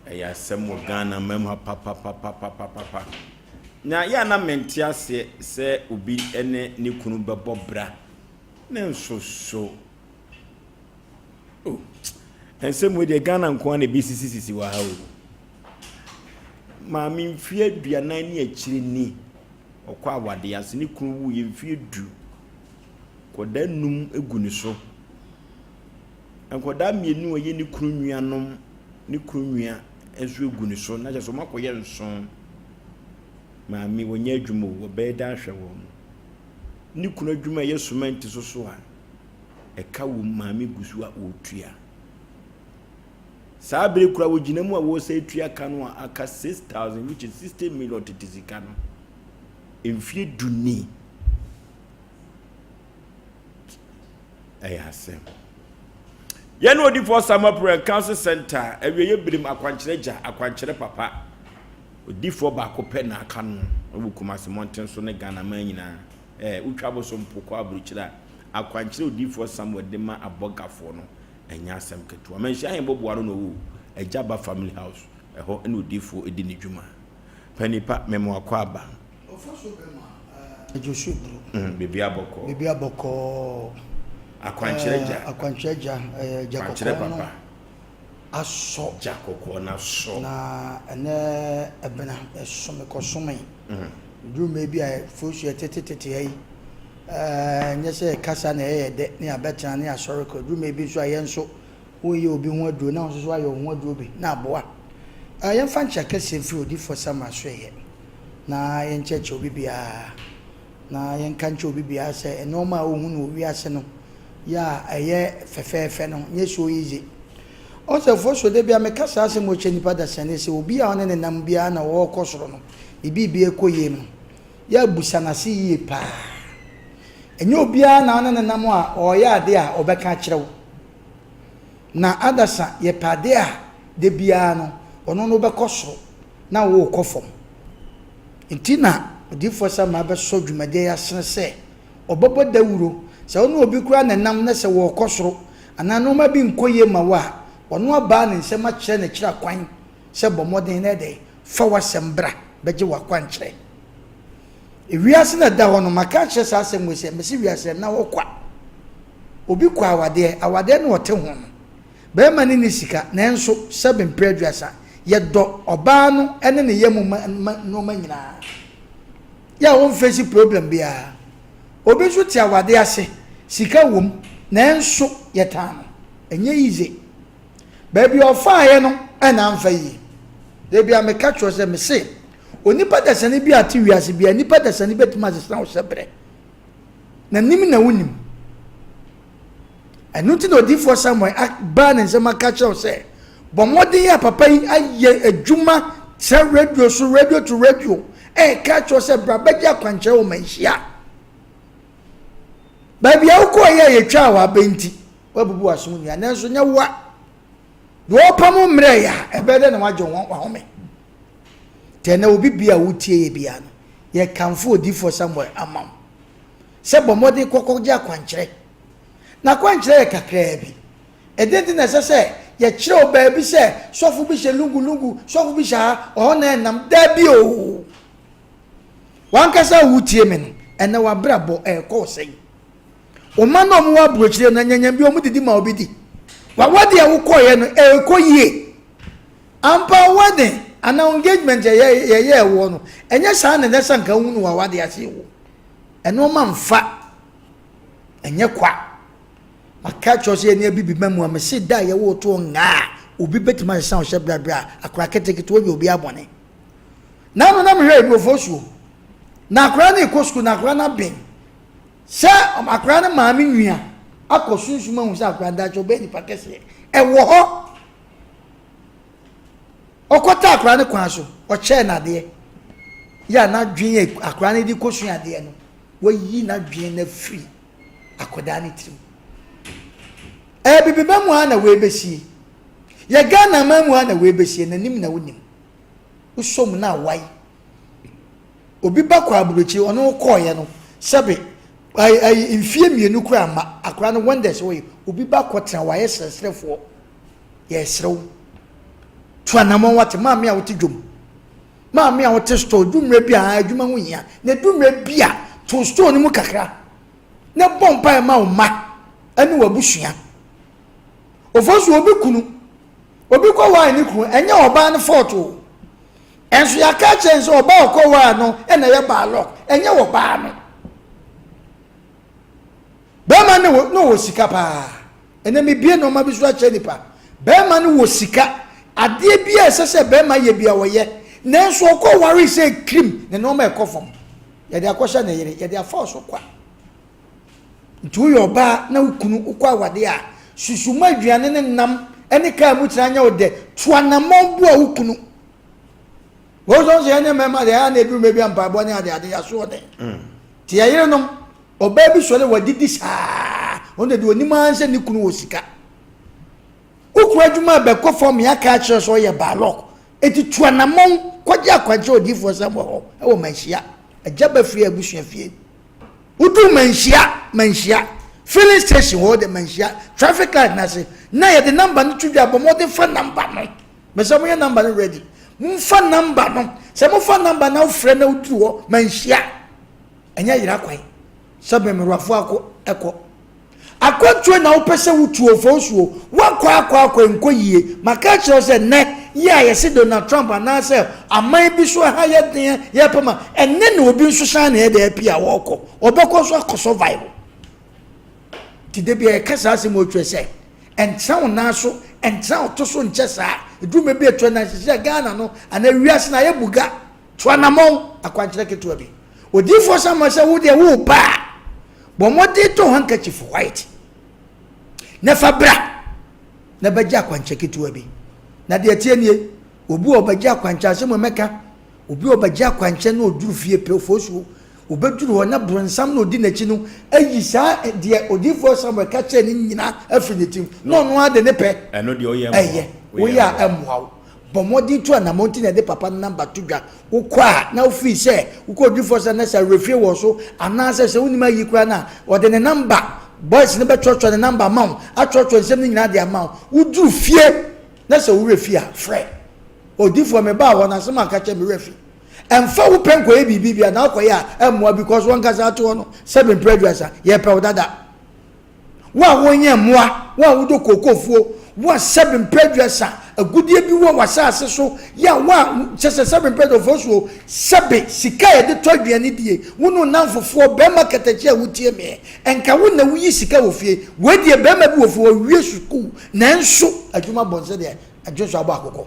[SPEAKER 1] Ɛyɛ asɛm wɔ Ghana mmam ha papapapapapapa. Na yɛ a na mente aseɛ sɛ obi ne ne kunu bɛbɔ bra ne nso so. Oh, nsɛm wei deɛ Ghana nko ara na ebi sisisisi wɔ ha o. Maame mfeɛ aduanan ne akyire ni ɔkɔ awadeɛ ase ne kunu wuiɛ mfeɛ du. Nkwadaa num gu ne so. Nkwadaa mmienu a ɛyɛ ne kunu nuanom ne kunu nua nso gu ne so na kyerɛ sɛ wɔakɔyɛ nson. Maame wɔnyɛ adwuma o, wɔbɛyɛ dɛ ahwɛ wɔn. Ne kunu adwuma a ɛyɛ sumɛnte so so a ɛka wom maame gu so a ɔretua. Saa bere kura wɔgyina mu a wɔresa tua ka no a aka 6000 which is 60 million tete sika no. Mfie du ni. Ɛyɛ asɛm. Yɛne odifoɔ Samuel Prayer Council Center awieɛ birim akwankyerɛ gya akwankyerɛ papa. Odifoɔ baako pɛ na aka no wɔ Kumasi mmɔnten so ne Ghana man nyinaa. Ɛɛ, wotwa abosom po kɔ aburokyire a, akwankyerɛ a Odiyifoɔ Samuel de ma abɔgafoɔ no, ɛnyɛ asɛm ketewa. Manhyia Ahemboboa no na ɔwɔ o, Agya Ba Family House, ɛhɔ na odiyifoɔ di ne dwuma. Panin pa, mema w'akwaaba.
[SPEAKER 2] Ɔfa so bɛma eh, Joshua Bro.
[SPEAKER 1] Mm, biribiara bɔkɔɔ.
[SPEAKER 2] Biribiara bɔkɔɔ.
[SPEAKER 1] Akwankyerɛ gya.
[SPEAKER 2] Eh, akwankyerɛ gya, eh, gya
[SPEAKER 1] Akwankyerɛ
[SPEAKER 2] kɔkɔɔ no
[SPEAKER 1] papa.
[SPEAKER 2] asɔ.
[SPEAKER 1] Gya kɔkɔɔ no asɔ.
[SPEAKER 2] Na ɛnɛ ɛbena, ɛso mekɔsomee. Ɛduru mmerɛ bi a fosu yɛtetetete ha yi, ɛnyɛ sɛ yɛkasa na ɛyɛ yɛ dɛ na yɛabɛtena na yɛasɔre kɔ. Ɛduru mmerɛ bi nso a yɛn nso woreyɛ obi ho aduro na wo nso so woayɛ wo ho aduro bi na aboa. Yɛmfa nkyea kɛseɛ mfiri Odiyifoɔ Samuel asoɛeɛ na yɛnkyerɛkyerɛ obi biara na yɛnka nkyerɛ obi biara sɛ nnoɔma a wohu no wɔ wiase no yɛ a ɛyɛ fɛfɛɛfɛ no nyɛ so easy. Ɔsɛfoɔ so da biara meka saa asɛm wɔ kyerɛ nnipa dasani sɛ obi a ɔne ne nam biara na ɔrekɔ soro no ne biribi rekɔ yie no, yɛ abusa no ase yie paa. Ɛnyɛ obiara na ɔne ne nam a ɔreyɛ adeɛ a ɔbɛka akyerɛ wo. Na adasa yɛpɛ adeɛ a da biara no ɔno no bɛkɔ soro na worekɔ fam. Nti na odiyifoɔ Samuel abɛsɔ dwumadie yi asene sɛ ɔbɛbɔ dawuro. Sɛ wo ne obi koraa na ɛnam na sɛ wɔrekɔ soro anaa nnoɔma bi nkɔ yie ma wo a, ɔno abaa ne nsam akyerɛ n'akyiri akwan sɛ bɔ mmɔden na ɛdɛn, fa w'asɛm bra bɛgye w'akwankyerɛ. Ewiase na ɛda hɔ no, maka akyerɛ saa asɛm wei sɛ, mese wiase ɛnna hɔ kwa. Obi kɔ awadeɛ, awadeɛ na ɔte ho no, barima no nni sika, nanso sɛbe mprɛ aduasa, yɛdɔ ɔbaa no ne ne yam nnoɔma nyinaa. Yɛ a wɔmfeesi problem biara. Obi nso te awadeɛ ase, sika wom, nanso yɛtaa no. Ɛnyɛ easy. Baabi a ɔfaeɛ no na amfa yie. Da bi a meka kyerɛ sɛ mese onipa dasani bi a te wiase bi a nipa dasani bɛtumi asesa wo sɛ berɛ. Na nim na wonim. Ɛno nti na odiyifoɔ Samuel baa ne nsɛm aka kyerɛ wo sɛ bɔ mmɔden a papa yi ayɛ adwuma kyerɛ radio so radio to radio ɛreka kyerɛ sɛ bra bɛgye akwankyerɛ wɔ manhyia. Baabi a wokɔɔ yɛ a yɛtwaa wɔ abɛ nti Woabubu w'asom nnua, nanso nyɛ wo a. Deɛ ɔrepam wo mmerɛ yɛ a, ɛbɛyɛ dɛ na wagye wo wahome. Nti ɛnɛ obi bia a wotie yɛ biara no, yɛkamfo odiyifoɔ Samuel ama wo sɛ bɔ mmɔden kɔkɔgye akwankyerɛ. Na akwankyerɛ yɛ kakraa bi. Ɛdɛn nti na ɛsɛ sɛ yɛkyerɛ wo baabi sɛ sɔfo bi hyɛ lungu lungu, sɔfo bi hyɛ ha, ɔhɔ na ɛnam? Dabi o! W'ankasa a wotie me no, ɛnɛ w'abrabɔ ɛrekɔ wo sɛn? Wo mma no a wɔwɔ aburokyire no, anyanyam bi wɔn didi ma obi di. W'awadeɛ a wokɔeɛ no, ɛrekɔ yie? Ampa wo wedding anaa wo engagement a yɛyɛɛ woɔ no, ɛnyɛ saa na ɛnɛ sɛ anka wohunu w'awadeɛ ase wo. Ɛnoɔma mfa, ɛnyɛ kwa. Maka akyerɛ wo sɛ yɛne abibi ma mu a, mese da a yɛwo wo too ngaa a, obi bɛtumi asesa wo hyɛ berɛ berɛ a, akora ketekete woyɛ obi abɔne. Naano na mehwɛ adurofoɔ suo, na akora no rekɔ sukuu na akora no aben. Sɛ akwadaa no maame nua akɔ sunsum ahu sɛ akwadaa no daakye ɔbɛyɛ nipa kɛseɛ. Ɛwɔ hɔ. Ɔkɔta akwadaa no kwan so, ɔkyɛɛ no adeɛ. Yɛ a n'adwene yɛ akwadaa no de kɔsua adeɛ no, wayi n'adwene no afiri akwadaa no tirim. Ɛyɛ bibiba mu ara na wei bɛsie. Yɛ Ghana man mu ara na wei bɛsie, n'anim na wonim. Wosɔ mu na awae. Obi ba kɔ aburokyire ɔne wo kɔɔeɛ no sɛbe ayi ayi mfie mmienu koraa mma akwadaa no wonders wɔyɛ obi ba kɔ tena wayɛ srɛsrɛfoɔ yɛsrɛ wo tu anamɔn wate maame a wote dwom maame a wote store du mmerɛ bi a adwuma ho hia na du mmerɛ bi a to store no mu kakra na bɔ mpaeɛ ma wo mma ɛne w'abusua ofo so obi kunu obi kɔ waa ne kunu ɛnyɛ ɔbaa no fault o. Nso yɛaka akyerɛ no sɛ ɔbaa a ɔkɔwaa no na ɛyɛ baalɔk, ɛnyɛ ɔbaa no. Bɛrima no wɔ na ɔwɔ sika paa. Ɛnna mebie nneɛma bi so akyerɛ nipa. Bɛrima no wɔ sika. Adeɛ bi a ɛsɛ sɛ bɛrima yɛ bi a ɔyɛ. Nanso ɔkɔware sɛ kirim ne nneɛma ɛkɔ fam. Yɛde akɔhyɛ ne yere, yɛde afa so kwa. Nti woyɛ ɔbaa na wo kunu wokɔ awadeɛ a, susu ma aduane ne nam ne kaa mu tena nyɛ wo dɛ. Tu anammɔn boa wo kunu. Wɔn nso sɛ yɛne mmarima deɛ ɛyɛ na ebi mmerɛ bi a mpaebɔ ne ade ade yɛaso ɔden. Nti yɛ yerenom, ɔbaa bi sɔre wadidi saa, ɔno deɛ onim ara sɛ ne kunu wɔ sika. Wo kunu adwuma bɛkɔ fam yɛaka akyerɛ sɛ ɔyɛ baalɔk. Enti tu anammɔn kɔgye akwankyerɛ odiyifoɔ Samuel hɔ wɔ Manhyia, Agya Bafiri abusua fie. Wodu Manhyia, Manhyia filling station hɔ de Manhyia traffic light no ase na yɛde number no to dwa bɔ mmɔden fa number no. Mɛsɛ moyɛ number no ready. Momfa number no. Sɛ mofa number na wofrɛ na woduru hɔ Manhyia. Ɛnyɛ yera kwan. Sɛ mmerewafoɔ akɔ ɛkɔ. Akwantuo na wopɛ sɛ wotu ofosuo, woakɔ akɔ akɔ ɛnkɔ yie. Maka akyerɛ wo sɛ nnɛ yi a yɛse Donald Trump anaasɛ aman bi so ɛha yɛ den yɛpɛ ma ɛnnɛ na obi nso san na ɛde api a wɔkɔ ɔbɛkɔ so akɔ survive. Nti da bi a yɛka saa asɛm ɔtwerɛ sɛ ɛntena wo nan so ɛntena wo to so nkyɛ saa ɛduru mɛ bi ɛtwerɛ na nhyehyɛ Ghana no anaa wiase no ayɛ buga. Tu anammɔn akwankyerɛ ketewa bi. Odiyifoɔ Samuel sɛ wo deɛ woreba a, bɔ mmɔden tɔ handkerchief white na fa bra na bɛgye akwankyerɛ ketewa bi. Na deɛ ɛteɛ nie, obi a ɔbɛgye akwankyerɛ asɛm a mɛka, obi a ɔbɛgye akwankyerɛ na ɔduru fie pɛ ofosuo, ɔbɛduru hɔ na bronsam na ɔdi n'akyi no ayi saa deɛ odiyifoɔ Samuel ka kyerɛ ne nyinaa afiri ne tirim na ɔno ara de ne pɛ ɛyɛ woyɛ a ɛmmoa wo. Bɔ mmɔden tu anammɔn nti na yɛde papa no namba to dwa. Wokɔ a, na wofii sɛ wokɔ odiyifoɔ sɛ na sɛ awerɛfie wɔ so anaasɛ sɛ wonim ayi koraa no a, ɔde ne namba, boys no bɛtwerɛtwerɛ ne namba ama wo, atwerɛtwerɛ nsɛm no nyinaa de ama wo. Woduru fie na sɛ wo werɛ fi a, frɛ. Odiyifoɔ mebaa hɔ no asɛm a ɔka kyerɛ me werɛ fi. Ɛmfa wo pɛ nkɔyɛ biribi bia na wokɔyɛ a ɛmmoa because wankasa ate hɔ no sɛbe mprɛ aduasa, yɛpɛ wo dada. Wo a wonyɛ mmoa, wo a wodɔ kookofuo, wo a sɛbe mprɛ aduasa agudeɛ bi wɔ w'asase so, yɛ a wo a kyɛ sɛ sɛbe mprɛ aduɔfoɔ so sɛbe sika a yɛde tɔ aduane die, wo ne wo nnamfofoɔ, barima katakyi a wotie meɛ, nka wo na woyi sika wɔ fie, wei deɛ barima bi wɔ fie ɔwie sukuu nanso adwuma bɔ no sɛdeɛ adwensɔ abɔ akokɔ.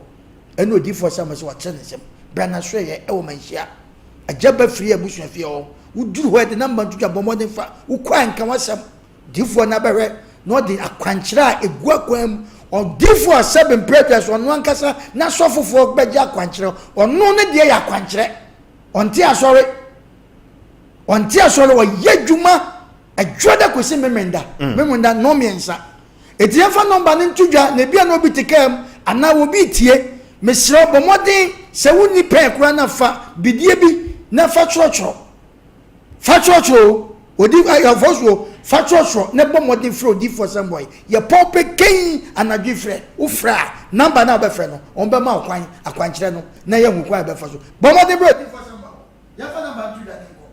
[SPEAKER 2] Ɛne odiyifoɔ Samuel sɛ wakyerɛ ne nsam, bra n'asoɛeɛ wɔ manhyia. Agya ba firi abusuafie hɔ. Woduru hɔ a, yɛde namba no to dwa, bɔ mmɔden fa. Wokɔ a, nka w'asɛm. Difoɔ no abɛhwɛ na ɔde akwankyerɛ a ɛgu akwan mu. Ɔdifoɔ a sɛbe mprɛ aduasa ɔno ankasa n'asɔfofoɔ bɛgye akwankyerɛ. Ɔno ne deɛ yɛ akwankyerɛ. Ɔnte asɔre. Ɔnte asɔre, ɔyɛ adwuma Ɛdwoda kɔsi Memenda. Memenda nnɔnmiɛnsa. Enti yɛmfa nɔmba no nto dwa na ebia na obi te kaa mu anaa obi retie. Mesrɛ wo, bɔ mmɔden sɛ wonni pɛn koraa no a fa bidie bi na fa twerɛtwerɛ. Fa twerɛtwerɛ o, odi ayɔfoɔ so o, fa twerɛtwerɛ na bɔ mmɔden frɛ odiyifoɔ Sɛmboy. Yɛpɔn pɛ kɛn anadwo yi frɛ. Wofrɛ a, nɔmba no a wobɛfrɛ no, wɔbɛma wo kwan, akwankyerɛ no, na yɛahu kwan a yɛbɛfa so. Bɔ mmɔden brɛ odiyifoɔ Sɛmboy hɔ. Yɛmfa nɔmba nto dwa na yɛnkɔ.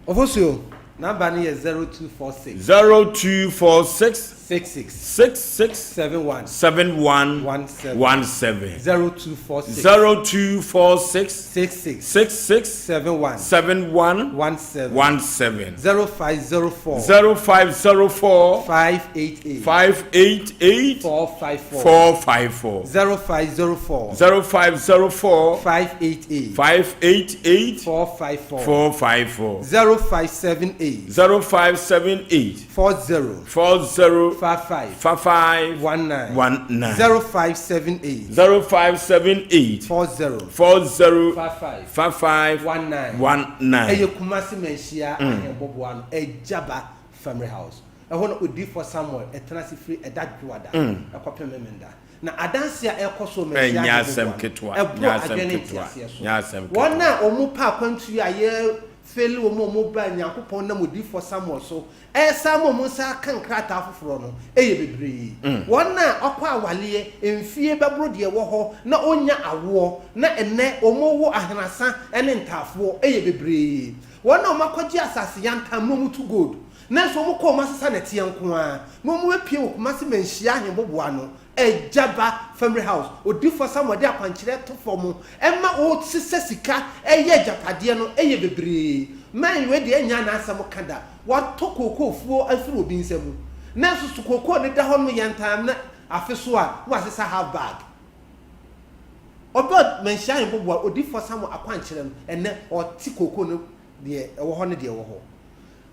[SPEAKER 9] Ofosuo, nɔmba no yɛ 0246.
[SPEAKER 1] 0246.
[SPEAKER 9] 66.
[SPEAKER 1] 66.
[SPEAKER 9] 71.
[SPEAKER 1] 71.
[SPEAKER 9] 17.
[SPEAKER 1] 17.
[SPEAKER 9] 0246.
[SPEAKER 1] 0246.
[SPEAKER 9] 66.
[SPEAKER 1] 66.
[SPEAKER 9] 71.
[SPEAKER 1] 71.
[SPEAKER 9] 17.
[SPEAKER 1] 17.
[SPEAKER 9] 0504.
[SPEAKER 1] 0504.
[SPEAKER 9] 588.
[SPEAKER 1] 588.
[SPEAKER 9] 454.
[SPEAKER 1] 454.
[SPEAKER 9] 0504.
[SPEAKER 1] 0504.
[SPEAKER 9] 588.
[SPEAKER 1] 588.
[SPEAKER 9] 454.
[SPEAKER 1] 454.
[SPEAKER 9] 0578.
[SPEAKER 1] 0578.
[SPEAKER 9] 40.
[SPEAKER 1] 40.
[SPEAKER 9] 55.
[SPEAKER 1] 55.
[SPEAKER 9] 19.
[SPEAKER 1] 19.
[SPEAKER 9] 0578.
[SPEAKER 1] 0578.
[SPEAKER 9] 40.
[SPEAKER 1] 40.
[SPEAKER 9] 55.
[SPEAKER 1] 55.
[SPEAKER 9] 19.
[SPEAKER 1] 19.
[SPEAKER 9] Ɛyɛ Kumasi Manhyia Ahemboboa no Agyaba Family House. Ɛhɔ na Odiyifoɔ Samuel tena ase firi ɛda Dwoada kɔpem Memenda. Na adanse a ɛrekɔ so wɔ Manhyia
[SPEAKER 1] Ɛnyɛ
[SPEAKER 9] Ahemboboa
[SPEAKER 1] asɛm
[SPEAKER 9] no,
[SPEAKER 1] ketewa,
[SPEAKER 9] ɛboro
[SPEAKER 1] nyɛ asɛm
[SPEAKER 9] adwene ne
[SPEAKER 1] ketewa,
[SPEAKER 9] nteaseɛ so.
[SPEAKER 1] nyɛ asɛm
[SPEAKER 9] Wɔn
[SPEAKER 1] ketewa.
[SPEAKER 9] a wɔpɛ akwantuo a yɛfeeli wɔn a wɔba Nyankopɔn nam Odiyifoɔ Samuel so resan ma wɔn nsa aka nkrataa foforɔ no yɛ bebree. Wɔn a wɔakɔ awaleɛ mfie bɛboro deɛ ɛwɔ hɔ na wɔnnya awoɔ na ɛnnɛ wɔwo ahenasa ne ntaafoɔ yɛ bebree. Wɔn a wɔakɔgye asase yantam na wɔtu gold nanso wɔkɔ wɔn asesa nɛteɛ nko ara na wɔapue wɔ Kumasi Manhyia Ahemboboa no Agya ba Family House, Odiyifoɔ Samuel de akwankyerɛ to fam ma wɔsesa sika yɛ agyapadeɛ no yɛ bebree. Man wei deɛ ɛnyɛ n'asɛm ka da. Watɔ kookoo fuo afiri obi nsa mu. Nanso so kookoo no da hɔ nom yantamm na afe so a na wasesa half bag. Ɔba Manhyia Ahemboboa, Odiyifoɔ Samuel akwankyerɛ no, ɛnnɛ ɔte kookoo no deɛ ɛwɔ hɔ ne deɛ ɛwɔ hɔ.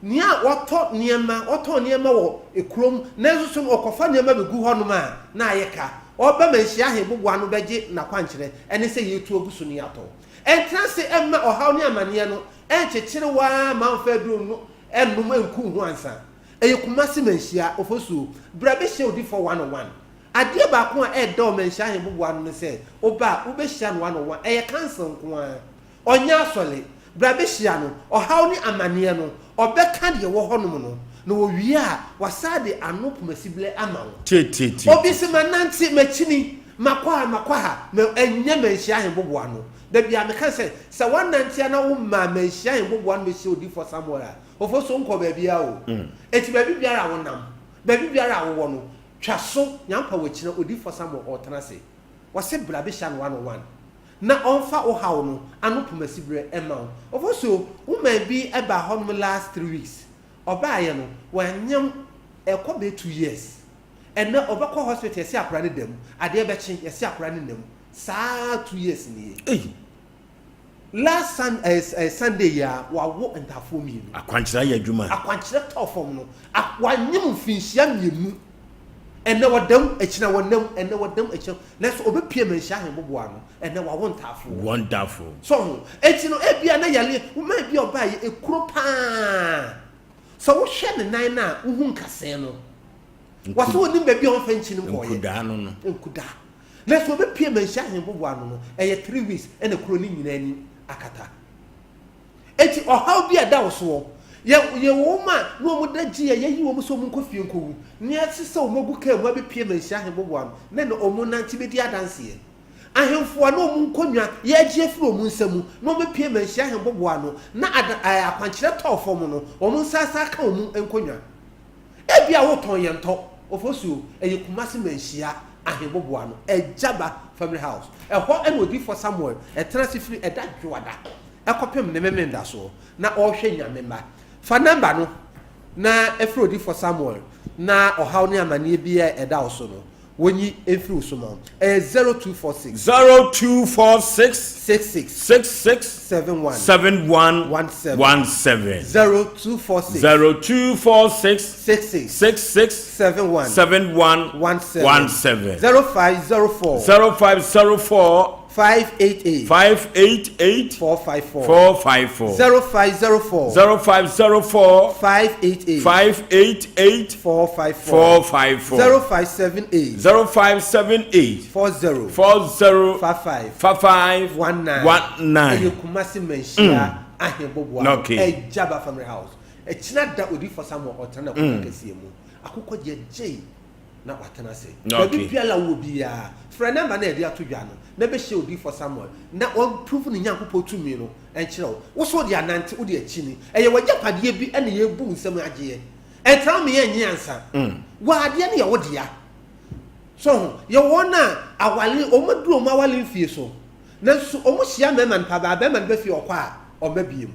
[SPEAKER 9] Nea ɔtɔ nneɛma, ɔtɔn nneɛma wɔ kurom, nanso so no ɔkɔfa nneɛma begu hɔnom a, na ayɛ ka. Ɔba Manhyia Ahemboboa no bɛgye n'akwankyerɛ, ɛne sɛ yɛretu agu so no yɛatɔ. Ɛntena ase mma ɔhaw ne amanneɛ no nkyekyere wo ara mma womfa aduru no nnom nku wo ho ansa. Ɛyɛ Kumasi Manhyia, Ofosuo. Bra bɛhyia Odifoɔ one on one. Adeɛ baako a ɛɛdɛ wɔ Manhyia Ahemboboa no ne sɛ, woba a, wobɛhyia no one on one. Ɛyɛ council nko ara. Ɔnyɛ asɔre. Bra bɛhyia no, ɔhaw ne amaneɛ no, ɔbɛka deɛ ɛwɔ hɔnom no, na ɔwie a, wasan de ano pomasiberɛ ama wo.
[SPEAKER 1] Tietietie.
[SPEAKER 9] Obi se, Manante, makyini, makɔ ha, makɔ ha, ma ɛnyɛ manhyia ahemboboa ano. Da biara meka sɛ, sɛ woanante a na wommaa manhyia ahemboboa ano bɛhyia odiyifoɔ Samuel a, Ofosuo nkɔɔ baabiara o. Enti baabi biara a wonam, baabi biara a wowɔ no, twa so, Nyampa wakyina, odiyifoɔ Samuel ɔretena ase. Ɔse bra bɛhyia no one on one. na ɔnfa wo haw no ano pomasiberɛ mma wo. Ofosuo, wo man bi baa hɔ nom last three weeks, ɔbaeɛ no wanyem ɛkɔ bɛyɛ 2 years, ɛnɛ ɔbɛkɔ hospital yɛse akora no da mu, adeɛ bɛkye yɛse akora no nna mu, saa 2 years nie.
[SPEAKER 1] Ei!
[SPEAKER 9] Last sun, eh, eh, Sunday yi a wawo ntaafoɔ mmienu.
[SPEAKER 1] Akwankyerɛ ayɛ adwuma.
[SPEAKER 9] Akwankyerɛ tɔɔ fam no, a, wanyem mfinhyia mmienu. Ɛnɛ ɔda mu, akyina wɔnam mu, ɛnɛ ɔda mu, akyina, nanso ɔbɛpue Manhyia Ahemboboa ano, ɛnɛ wawo ntaafoɔ.
[SPEAKER 1] Wonderful.
[SPEAKER 9] So ho? Enti no, ebia na yareɛ, wo man bi a ɔbaeɛ, ekuro paa. Sɛ wohwɛ ne nan no a, wohu nkasɛɛ no. Wɔse wɔnim baabi a ɔmfa nkyi no nkɔɔeɛ.
[SPEAKER 1] Nkudaa no no.
[SPEAKER 9] Nkudaa. Nanso ɔbɛpue Manhyia Ahemboboa ano no, ɛyɛ 3 weeks ɛna kuro no nyinaa ani akata. Enti ɔhaw bi a ɛda wo soɔ, yɛ yɛwɔ wɔn a na wɔn da gye a yɛayi wɔn sɛ wɔn nkɔ fie nkɔwu, na yɛasesa wɔn agu kaa mu abɛpue Manhyia Ahemboboa ano, na ɛnna wɔn nante bɛdi adanseɛ. Ahemfo a na wɔn nkonnwa yɛregye afiri wɔn nsa mu na wɔbɛpue Manhyia Ahemboboa ano, na ada ɛɛ akwankyerɛ tɔɔ fam no, wɔn nsa asan aka wɔn nkonnwa. Ebia wotɔn yɛn tɔ, Ofosuo, ɛyɛ Kumasi Manhyia Ahemboboa ano, Agyaba Family House. Ɛhɔ na Odiyifoɔ Samuel tena ase firi ɛda Dwoada kɔpem ne Memenda soɔ na ɔrehwɛ Nyame mma. Fa number no na frɛ Odiyifoɔ Samuel na ɔhaw ne amaneɛ biara a ɛda wo so no, wɔnyi mfiri wo so ma wo. Ɛyɛ 0246.
[SPEAKER 1] 0246.
[SPEAKER 9] 66.
[SPEAKER 1] 66.
[SPEAKER 9] 71.
[SPEAKER 1] 71.
[SPEAKER 9] 17.
[SPEAKER 1] 17.
[SPEAKER 9] 0246.
[SPEAKER 1] 0246.
[SPEAKER 9] 66.
[SPEAKER 1] 66.
[SPEAKER 9] 71.
[SPEAKER 1] 71.
[SPEAKER 9] 17.
[SPEAKER 1] 17.
[SPEAKER 9] 0504.
[SPEAKER 1] 0504.
[SPEAKER 9] 588.
[SPEAKER 1] 588.
[SPEAKER 9] 454.
[SPEAKER 1] 454.
[SPEAKER 9] 0504.
[SPEAKER 1] 0504.
[SPEAKER 9] 588.
[SPEAKER 1] 588.
[SPEAKER 9] 454.
[SPEAKER 1] 454.
[SPEAKER 9] 0578.
[SPEAKER 1] 0578.
[SPEAKER 9] 40.
[SPEAKER 1] 40.
[SPEAKER 9] 55.
[SPEAKER 1] 55.
[SPEAKER 9] 19.
[SPEAKER 1] 19.
[SPEAKER 9] Ɛyɛ Kumasi Manhyia Ahemboboa.
[SPEAKER 1] Okay.
[SPEAKER 9] Ɛgyaba Family House. Ɛkyina da Odiyifoɔ Samuel ɔtena n'akonnwa kɛseɛ mu. Akokɔ gye gyei na watena ase. Baabi biara a wowɔ biara, frɛ namba no a yɛde ato dwa no na bɛhyia Odiyifoɔ Samuel na ɔmprove ne Nyankopɔn tumi no nkyerɛ wo. Wo nso wode anante, wode akyini. Ɛyɛ w'agyapadeɛ bi na yɛrebu wo nsam agyeɛ. Ɛntra wo meyɛ nye ansa. Wɔ adeɛ no yɛ wo dea. So ho, yɛ wɔn a awale, wɔn aduru wɔn awale mfie so. Nanso wɔn hyia mmarima no paa, barima no ba fie ɔkɔ a, ɔmma biem.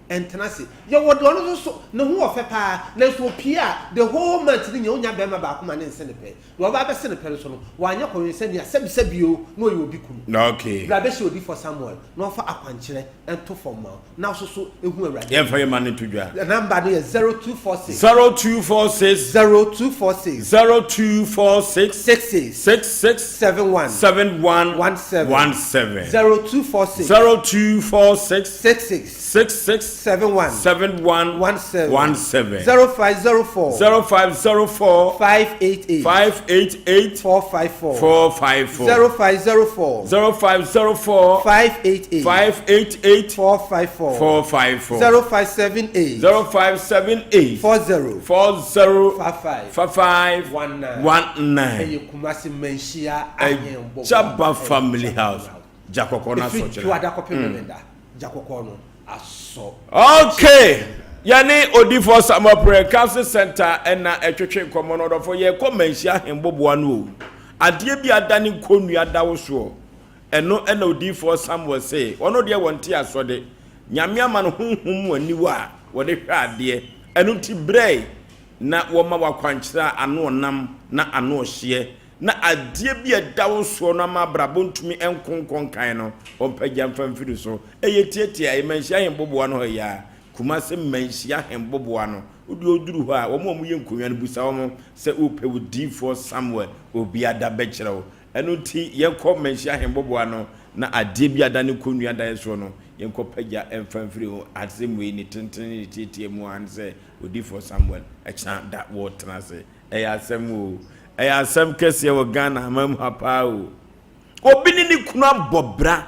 [SPEAKER 9] Ɛntena ase. Yɛwɔ deɛ ɔno nso so, ne ho wɔ fɛ paa, nanso ɔpie a, the whole month no nyinaa ɔnnya barima baako ma ne nse ne pɛ. Deɛ ɔba abɛse ne pɛ no nso no, wanyɛ kɔwensani a, sɛbisɛbi o, na ɔyɛ obi kunu.
[SPEAKER 1] Okay.
[SPEAKER 9] Bra bɛhyɛ odiyifoɔ Samuel na ɔmfa akwankyerɛ nto fam ma wo, na wo nso so hu Awurade
[SPEAKER 1] Yɛmfa
[SPEAKER 9] anim.
[SPEAKER 1] yɛn ma no nto dwa.
[SPEAKER 9] Number no yɛ 0246.
[SPEAKER 1] 0246.
[SPEAKER 9] 0246.
[SPEAKER 1] 0246.
[SPEAKER 9] 66.
[SPEAKER 1] 66.
[SPEAKER 9] 71.
[SPEAKER 1] 71.
[SPEAKER 9] 17.
[SPEAKER 1] 17.
[SPEAKER 9] 0246.
[SPEAKER 1] 0246.
[SPEAKER 9] 66.
[SPEAKER 1] 66.
[SPEAKER 9] 71.
[SPEAKER 1] 71.
[SPEAKER 9] 17.
[SPEAKER 1] 17.
[SPEAKER 9] 0504.
[SPEAKER 1] 0504.
[SPEAKER 9] 588.
[SPEAKER 1] 588.
[SPEAKER 9] 454.
[SPEAKER 1] 454.
[SPEAKER 9] 0504.
[SPEAKER 1] 0504.
[SPEAKER 9] 588.
[SPEAKER 1] 588.
[SPEAKER 9] 454.
[SPEAKER 1] 454.
[SPEAKER 9] 0578.
[SPEAKER 1] 0578.
[SPEAKER 9] 40.
[SPEAKER 1] 40.
[SPEAKER 9] 55.
[SPEAKER 1] 55.
[SPEAKER 9] 19.
[SPEAKER 1] 19.
[SPEAKER 9] Ɛyɛ Kumasi Manhyia Ahemboboa.
[SPEAKER 1] Jaba Family House. Gya kɔkɔɔ no
[SPEAKER 9] Ɛfiri
[SPEAKER 1] asɔ kyerɛ.
[SPEAKER 9] Dwoada kɔpem Memenda. Gya kɔkɔɔ no asɔ.
[SPEAKER 1] Okay, yɛne Odifoɔ Samuel Prayer Council Center ɛna ɛtwetwe nkɔmmɔ no ɔdɔfo yɛkɔ Manhyia Ahemboboa no o. Adeɛ bi adane nkonnua da wo soɔ. Ɛno ɛna Odiyifoɔ Samuel se ɔno deɛ wɔnte asɔde. Nyame ama no honhom mu aniwa a wɔde hwɛ adeɛ. Ɛno nti brɛe na wɔma wo akwankyerɛ a ano ɔnam na ano ɔhyeɛ na adeɛ bi a ɛda wo soɔ no ama abrabɔ ntumi nko nkɔ nkan no ɔmpagya mfa mfiri so. Ɛyɛ tiatia, ɛyɛ Manhyia Ahemboboa no hɔ yi ara. Kumase Manhyia Ahemboboa no, wo deɛ woduru hɔ a, wɔn a wɔyɛ nkonnwa no busa wɔn sɛ wopɛ Odiyifoɔ Samuel Obiada bɛkyerɛ wo. Ɛno nti, yɛnkɔ Manhyia Ahemboboa no, na adeɛ bi a ada ne kɔnnua daeɛ soɔ no, yɛnkɔ pagya mfa mfiri ho. Asɛm wei, ne tentene ne ne tiatia mu ara ne sɛ, Odiyifoɔ Samuel, ɛkyena da wɔretena ase. Ɛyɛ asɛm o. Ɛyɛ asɛm kɛseɛ wɔ Ghana aman mu ha paa o. Obi ne ne kunu abɔ bra.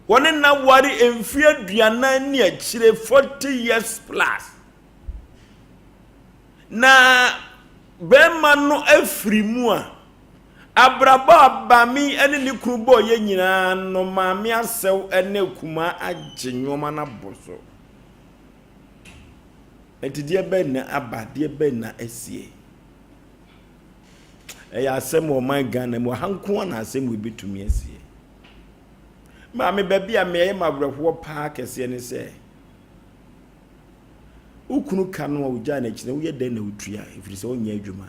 [SPEAKER 1] Wɔne no aware mfeɛ aduanan ne akyire, 40 years plus. Na barima no afiri mu a, abrabɔ a maame yi ne ne kunu bɔeɛ nyinaa no, maame asɛw ne akumaa agye nneɛma no abɔ so. Nti deɛ bɛn na aba, deɛ bɛn na asie? Ɛyɛ asɛm wɔ ɔman Ghana mu, aha nko ara na asɛm wei bɛtumi asie. Maame, baabi a meɛyɛ ma awerɛhoɔ paa kɛseɛ ne sɛ, Wo kunu ka no a wogyaa no akyi no, woyɛ dɛn na wotua? Ɛfiri sɛ wonyɛ adwuma.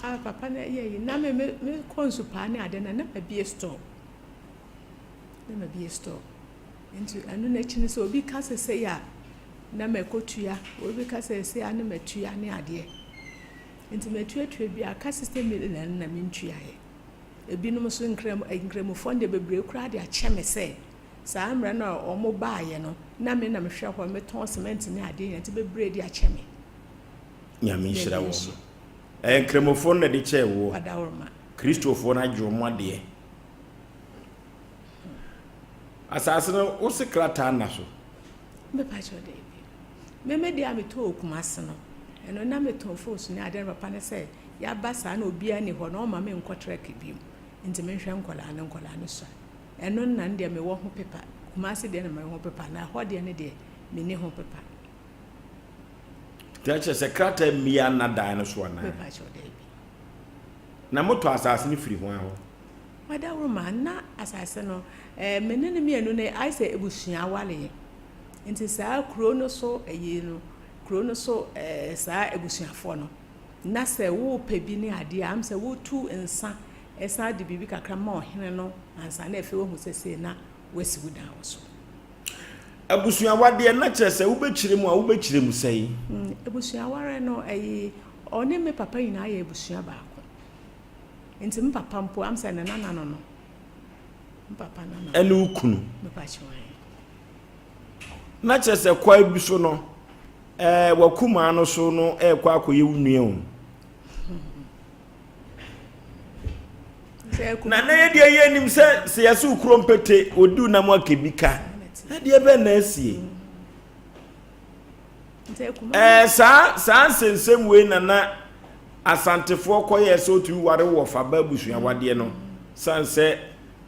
[SPEAKER 20] Ah, papa na ɛyɛ yi na me me me kɔ nsupaa ne ade na na ma bie store na ma bie store nti ɛno n'akyi no sɛ obi ka sɛ sɛ a na ma ɛkɔtua obi ka sɛ sɛ a na ma tua ne adeɛ nti ma tuatua bi aka sixty million na mentuaeɛ. Ebinom nso, Nkram, Nkramofoɔ no deɛ bebree koraa de akyɛ me sɛ, saa mmerɛ no a wɔn baeɛ no, na me na mehwɛ hɔ, metɔn cement ne adeɛ nyinaa, nti bebree de akyɛ me.
[SPEAKER 1] Nyame nhyira wɔn. Ɛyɛ Nkramofoɔ no na ɛde kyɛɛ woɔ.
[SPEAKER 20] Ɔdaworoma.
[SPEAKER 1] Kristofoɔ no agye wɔn adeɛ. Asase no, wo se krataa nna so?
[SPEAKER 20] Mepa kyɛw daabi. Me me deɛ a metɔɔ wɔ Kumasi no, ɛno na metɔn phones ne adeɛ na papa no sɛ Yɛaba saa na obiara nni hɔ na ɔmma me nkɔ trek bio nti menhwɛ nkwadaa no, nkwadaa no sua. Ɛno nna no deɛ mewɔ ho pepa, Kumasi deɛ na mewɔ ho pepa na ɛhɔ deɛ no deɛ menni ho pepa.
[SPEAKER 1] Nti ɛkyerɛ sɛ krataa mmia nna dan no so anaa?
[SPEAKER 20] Mepa kyɛw daabi.
[SPEAKER 1] Na motɔ asase no firi hwan hɔ?
[SPEAKER 20] Ɔdawuruma, na asase no eh, me ne no mmienu no ayɛ sɛ abusua awareɛ nti saa kuro no so ayi no, kuro no so eh, saa abusuafoɔ no. Na sɛ worepɛ bi ne adeɛ a, am sɛ wotu nsa san de biribi kakra ma ɔhene no ansa na afei wahu sɛ sei na woasi wo dan wɔ so.
[SPEAKER 1] Abusuawadeɛ, na kyerɛ sɛ wobɛkyerɛ mu a, wobɛkyerɛ mu sɛn?
[SPEAKER 20] Abusuawareɛ no, ɛyi, ɔne me papa nyinaa yɛ abusua baako. Nti me papa mpo, am sɛ ne nana no no. Me papa nana.
[SPEAKER 1] Ɛne wo kunu?
[SPEAKER 20] Mepa kyɛw ae.
[SPEAKER 1] Na kyerɛ sɛ kwan bi so no, Ɛɛ w'akumaa no so no ɛrekɔ akɔyɛ wo nua o. Na na yɛ deɛ yɛ nim sɛ sɛ yɛsɛ wo kuro mpete odi wo nam aka bi ka. Na deɛ bɛn na asie. Ɛɛ saa saa nsɛnsɛm wei na na asantefoɔ kɔyɛ sɛ otumi ware wɔ fa ba abusua wadeɛ no san sɛ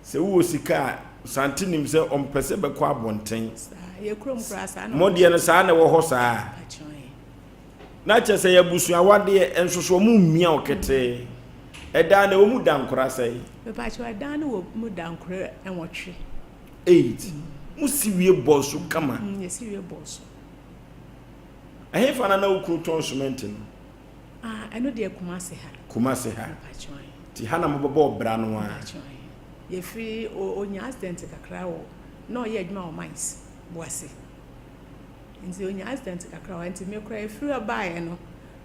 [SPEAKER 1] sɛ wowɔ sika a. Sante nim sɛ ɔmpɛ sɛ bɛkɔ abɔnten.
[SPEAKER 20] Saa, yɛ kurom koraa saa na.
[SPEAKER 1] Mo deɛ no saa na ɛwɔ hɔ saa. Na kyerɛ sɛ yɛ abusua awadeɛ nso so ɔmo mmia wo ketee. Ɛdan no ɛwɔ mu dankora sɛn?
[SPEAKER 20] Mepakyɛw ɛdan no wɔ mu dankora nwɔtwe.
[SPEAKER 1] 8, Mo si wie bɔɔ so kama?
[SPEAKER 20] Mm, yɛ si wie bɔɔ so.
[SPEAKER 1] Ɛhefa na na wo kunu tɔn cement no?
[SPEAKER 20] Ah, ɛno deɛ Kumasi ha.
[SPEAKER 1] Kumasi ha.
[SPEAKER 20] Mepakyɛw.
[SPEAKER 1] Ti ha na mo bɛbɔ ɔbra no ara.
[SPEAKER 20] Mepakyɛw. Yɛfiri, ɔnya accident kakra wɔ, na ɔyɛ adwuma wɔ mines, Boase. Nti ɔnya accident kakra wɔ hɔ nti me koraa ɛfiri hɔ baeɛ no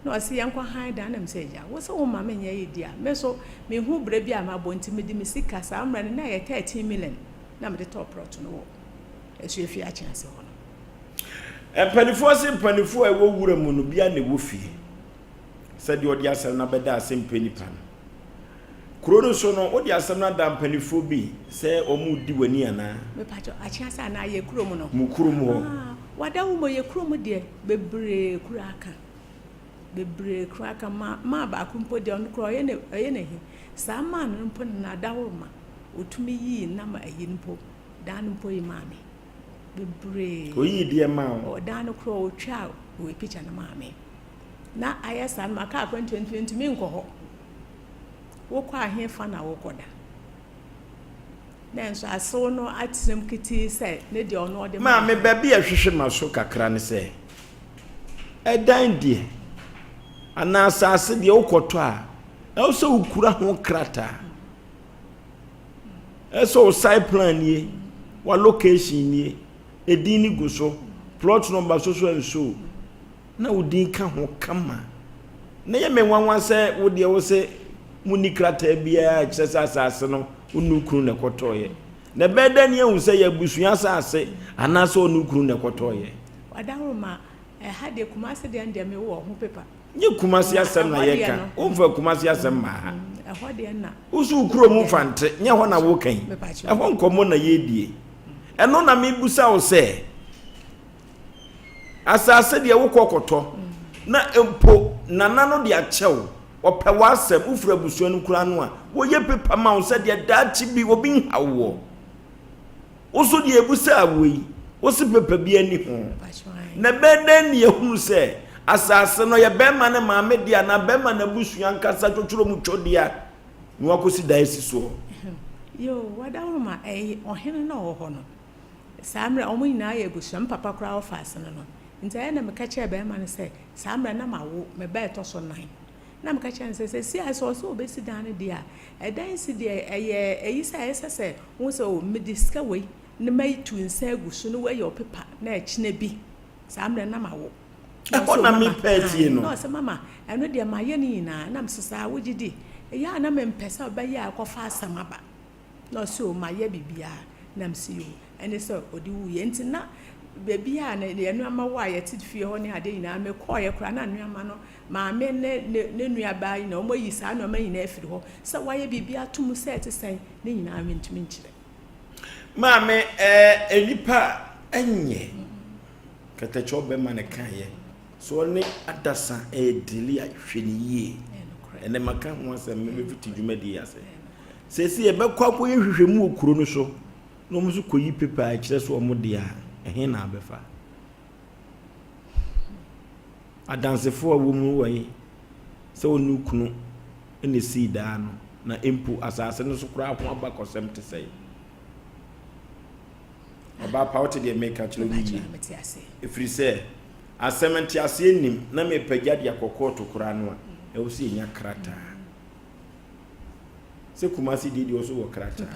[SPEAKER 20] na ɔse yɛnkɔ han dan na mesɛ agya wo sɛ wo ma menyɛ yi deɛ a me so mehu berɛ bi a mabɔ nti mede me sika saa mmerɛ no na ɛyɛ 13 million na mede tɔɔ prɔto no wɔ Asuafie Akyease hɔ no.
[SPEAKER 1] Mpanifoɔ se mpanifoɔ a ɛwɔ wura mu no bia na ɛwɔ fie sɛdeɛ ɔde asɛm no abɛda ase mpɛ nipa no. Kuro no so no, wode asɛm no ada mpanimfoɔ bi sɛ wɔredi w'ani anaa?
[SPEAKER 20] Mepakyɛ, Akyease anaa yɛ kurom no?
[SPEAKER 1] Mo kurom hɔ.
[SPEAKER 20] Ah, wada wo mɔ yɛ kurom deɛ, bebree koraa ka. Bebree koraa ka. Ma, maa baako mpo deɛ, ɔno koraa ɔyɛ ne, ɔyɛ n'ahi. Saa maa no mpo no, n'adaworo ma ɔtumi yii nam ayi no mpo, dan no mpo yi maa me. Bebree.
[SPEAKER 1] Ɔyii deɛ maa wo?
[SPEAKER 20] Ɔ, dan no koraa ɔtwaa wei picture no maa me. Na ayɛ saa no, maka akwantuo nti mentumi nkɔ hɔ. Wokɔ a hefa na wokɔda? Nanso asew no atenam ketee sɛ ne deɛ ɔno ɔde maa
[SPEAKER 1] Maame, baabi a ɛhwehwe m'aso kakra ne sɛ, ɛdan deɛ anaa asase deɛ wokɔtɔ a, ɛwɔ sɛ wokura ho krataa. Ɛsɛ sɛ wo site plan nie, wa location nie, edin no gu so, plot number so so nso. Na wo din ka ho kama. Na ɛyɛ me nwanwa sɛ wo deɛ wo se monni krataa biara a ɛkyerɛ sɛ asase no wo ne wo kunu na ɛkɔtɔeɛ. Na ɛbɛyɛ dɛn ne yɛahu sɛ ɛyɛ abusua asase anaasɛ ɔne wo kunu na ɛkɔtɔeɛ?
[SPEAKER 20] Wadawuruma, ɛha deɛ Kumasi deɛ no deɛ me wɔ ho paper.
[SPEAKER 1] Nye Kumasi asɛm na
[SPEAKER 20] Ɛhɔ deɛ
[SPEAKER 1] yɛka,
[SPEAKER 20] no.
[SPEAKER 1] womfa Kumasi asɛm mmaa ha.
[SPEAKER 20] Ɛhɔ deɛ na.
[SPEAKER 1] Wo so wo kurom Mfante, nyɛ hɔ na woka yi.
[SPEAKER 20] Mepakyɛw.
[SPEAKER 1] Ɛhɔ nkɔmmɔ na yɛredie. Ɛno na mebusa wo sɛ, Asase deɛ wokɔ kɔtɔ na mpo nana no de akyɛ wo, ɔpɛ w'asɛm, wofiri abusua no koraa no a, wɔyɛ pepa ma wo sɛ deɛ daakye bi obi nhaw woɔ. Wo so deɛ ɛbusaa wo yi, wo se pepa bi ani ho. Na ɛbɛyɛ dɛn ne yɛhunu sɛ asase no yɛ bɛrima ne maame deɛ anaa bɛrima n'abusua ankasa twotworo mu twɔdea na wakɔsi dan asi soɔ?
[SPEAKER 20] Yoo, wadawuruma, ɛyɛ ɔhene no a ɔwɔ hɔ no. Saa mmerɛ wɔn nyinaa yɛ abusua, me papa koraa ɔfa ase no no. Nti ɛyɛ na meka kyerɛɛ barima no sɛ, saa mmerɛ na mawo, me ba ɛtɔ so nan. Na meka kyerɛɛ no sɛ, seesei a sɛ ɔsɛ ɔbɛsi dan no deɛ a, ɛdan si deɛ ɛyɛ ayi sɛ ɛsɛ sɛ wohu sɛ o mede sika wei na matu nsa agu so na wei yɛ ɔpepa na ɛkyena bi. Saa mmerɛ na mawo. Na ɔsɛ
[SPEAKER 1] Ɛhɔ
[SPEAKER 20] o
[SPEAKER 1] na
[SPEAKER 20] mama,
[SPEAKER 1] mepɛ atie
[SPEAKER 20] ae.
[SPEAKER 1] no.
[SPEAKER 20] Na ɔsɛ mama, ɛno deɛ mayɛ ne nyinaa. Na mese saa, wogye di? Ɛyɛ a na mempɛ sɛ ɔbɛyɛ a ɛkɔfa asɛm aba. Na ɔse o mayɛ biribiaa na mese yoo ɛne sɛ ɔde wuiɛ nti na baabi a na yɛn nnoɔma wɔ a yɛte fie hɔ ne adeɛ nyinaa mekɔɔeɛ koraa na nnoɔma no maame ne ne ne nua baa nyinaa wɔn ayi saa nnoɔma nyinaa afiri hɔ sɛ wayɛ biribi ato mu sɛ ɛte sɛn ne nyinaa mentumi nkyerɛ.
[SPEAKER 1] Maame ɛɛ nnipa nyɛ kɛtɛkyɛ ɔbɛma no kaeɛ sɛ ɔne adasa ɛɛdili a hwɛ no yie ɛnɛ maka ho asɛm mɛfiti dwumadie ase. Seesei yɛbɛkɔ akɔyɛ nhwehwɛmu wɔ kuro no so na wɔn nso kɔyi pepa a ɛkyerɛ sɛ wɔn deɛ a, ɛhe na abɛfa? Adansefoɔ a wɔn mu wɔ yi sɛ wɔn ne kunu na esii daa no na mpo asase no so koraa ho abakɔsɛm te sɛn? Ɔbaa pa wote deɛ meka kyerɛ wo yie ɛfiri sɛ asɛm nteaseɛ nim na mepagya de akɔ kɔɔto koraa no a ɛwɔ sɛ yɛnya krataa. Sɛ Kumasi deɛ deɛ ɔso wɔ krataa.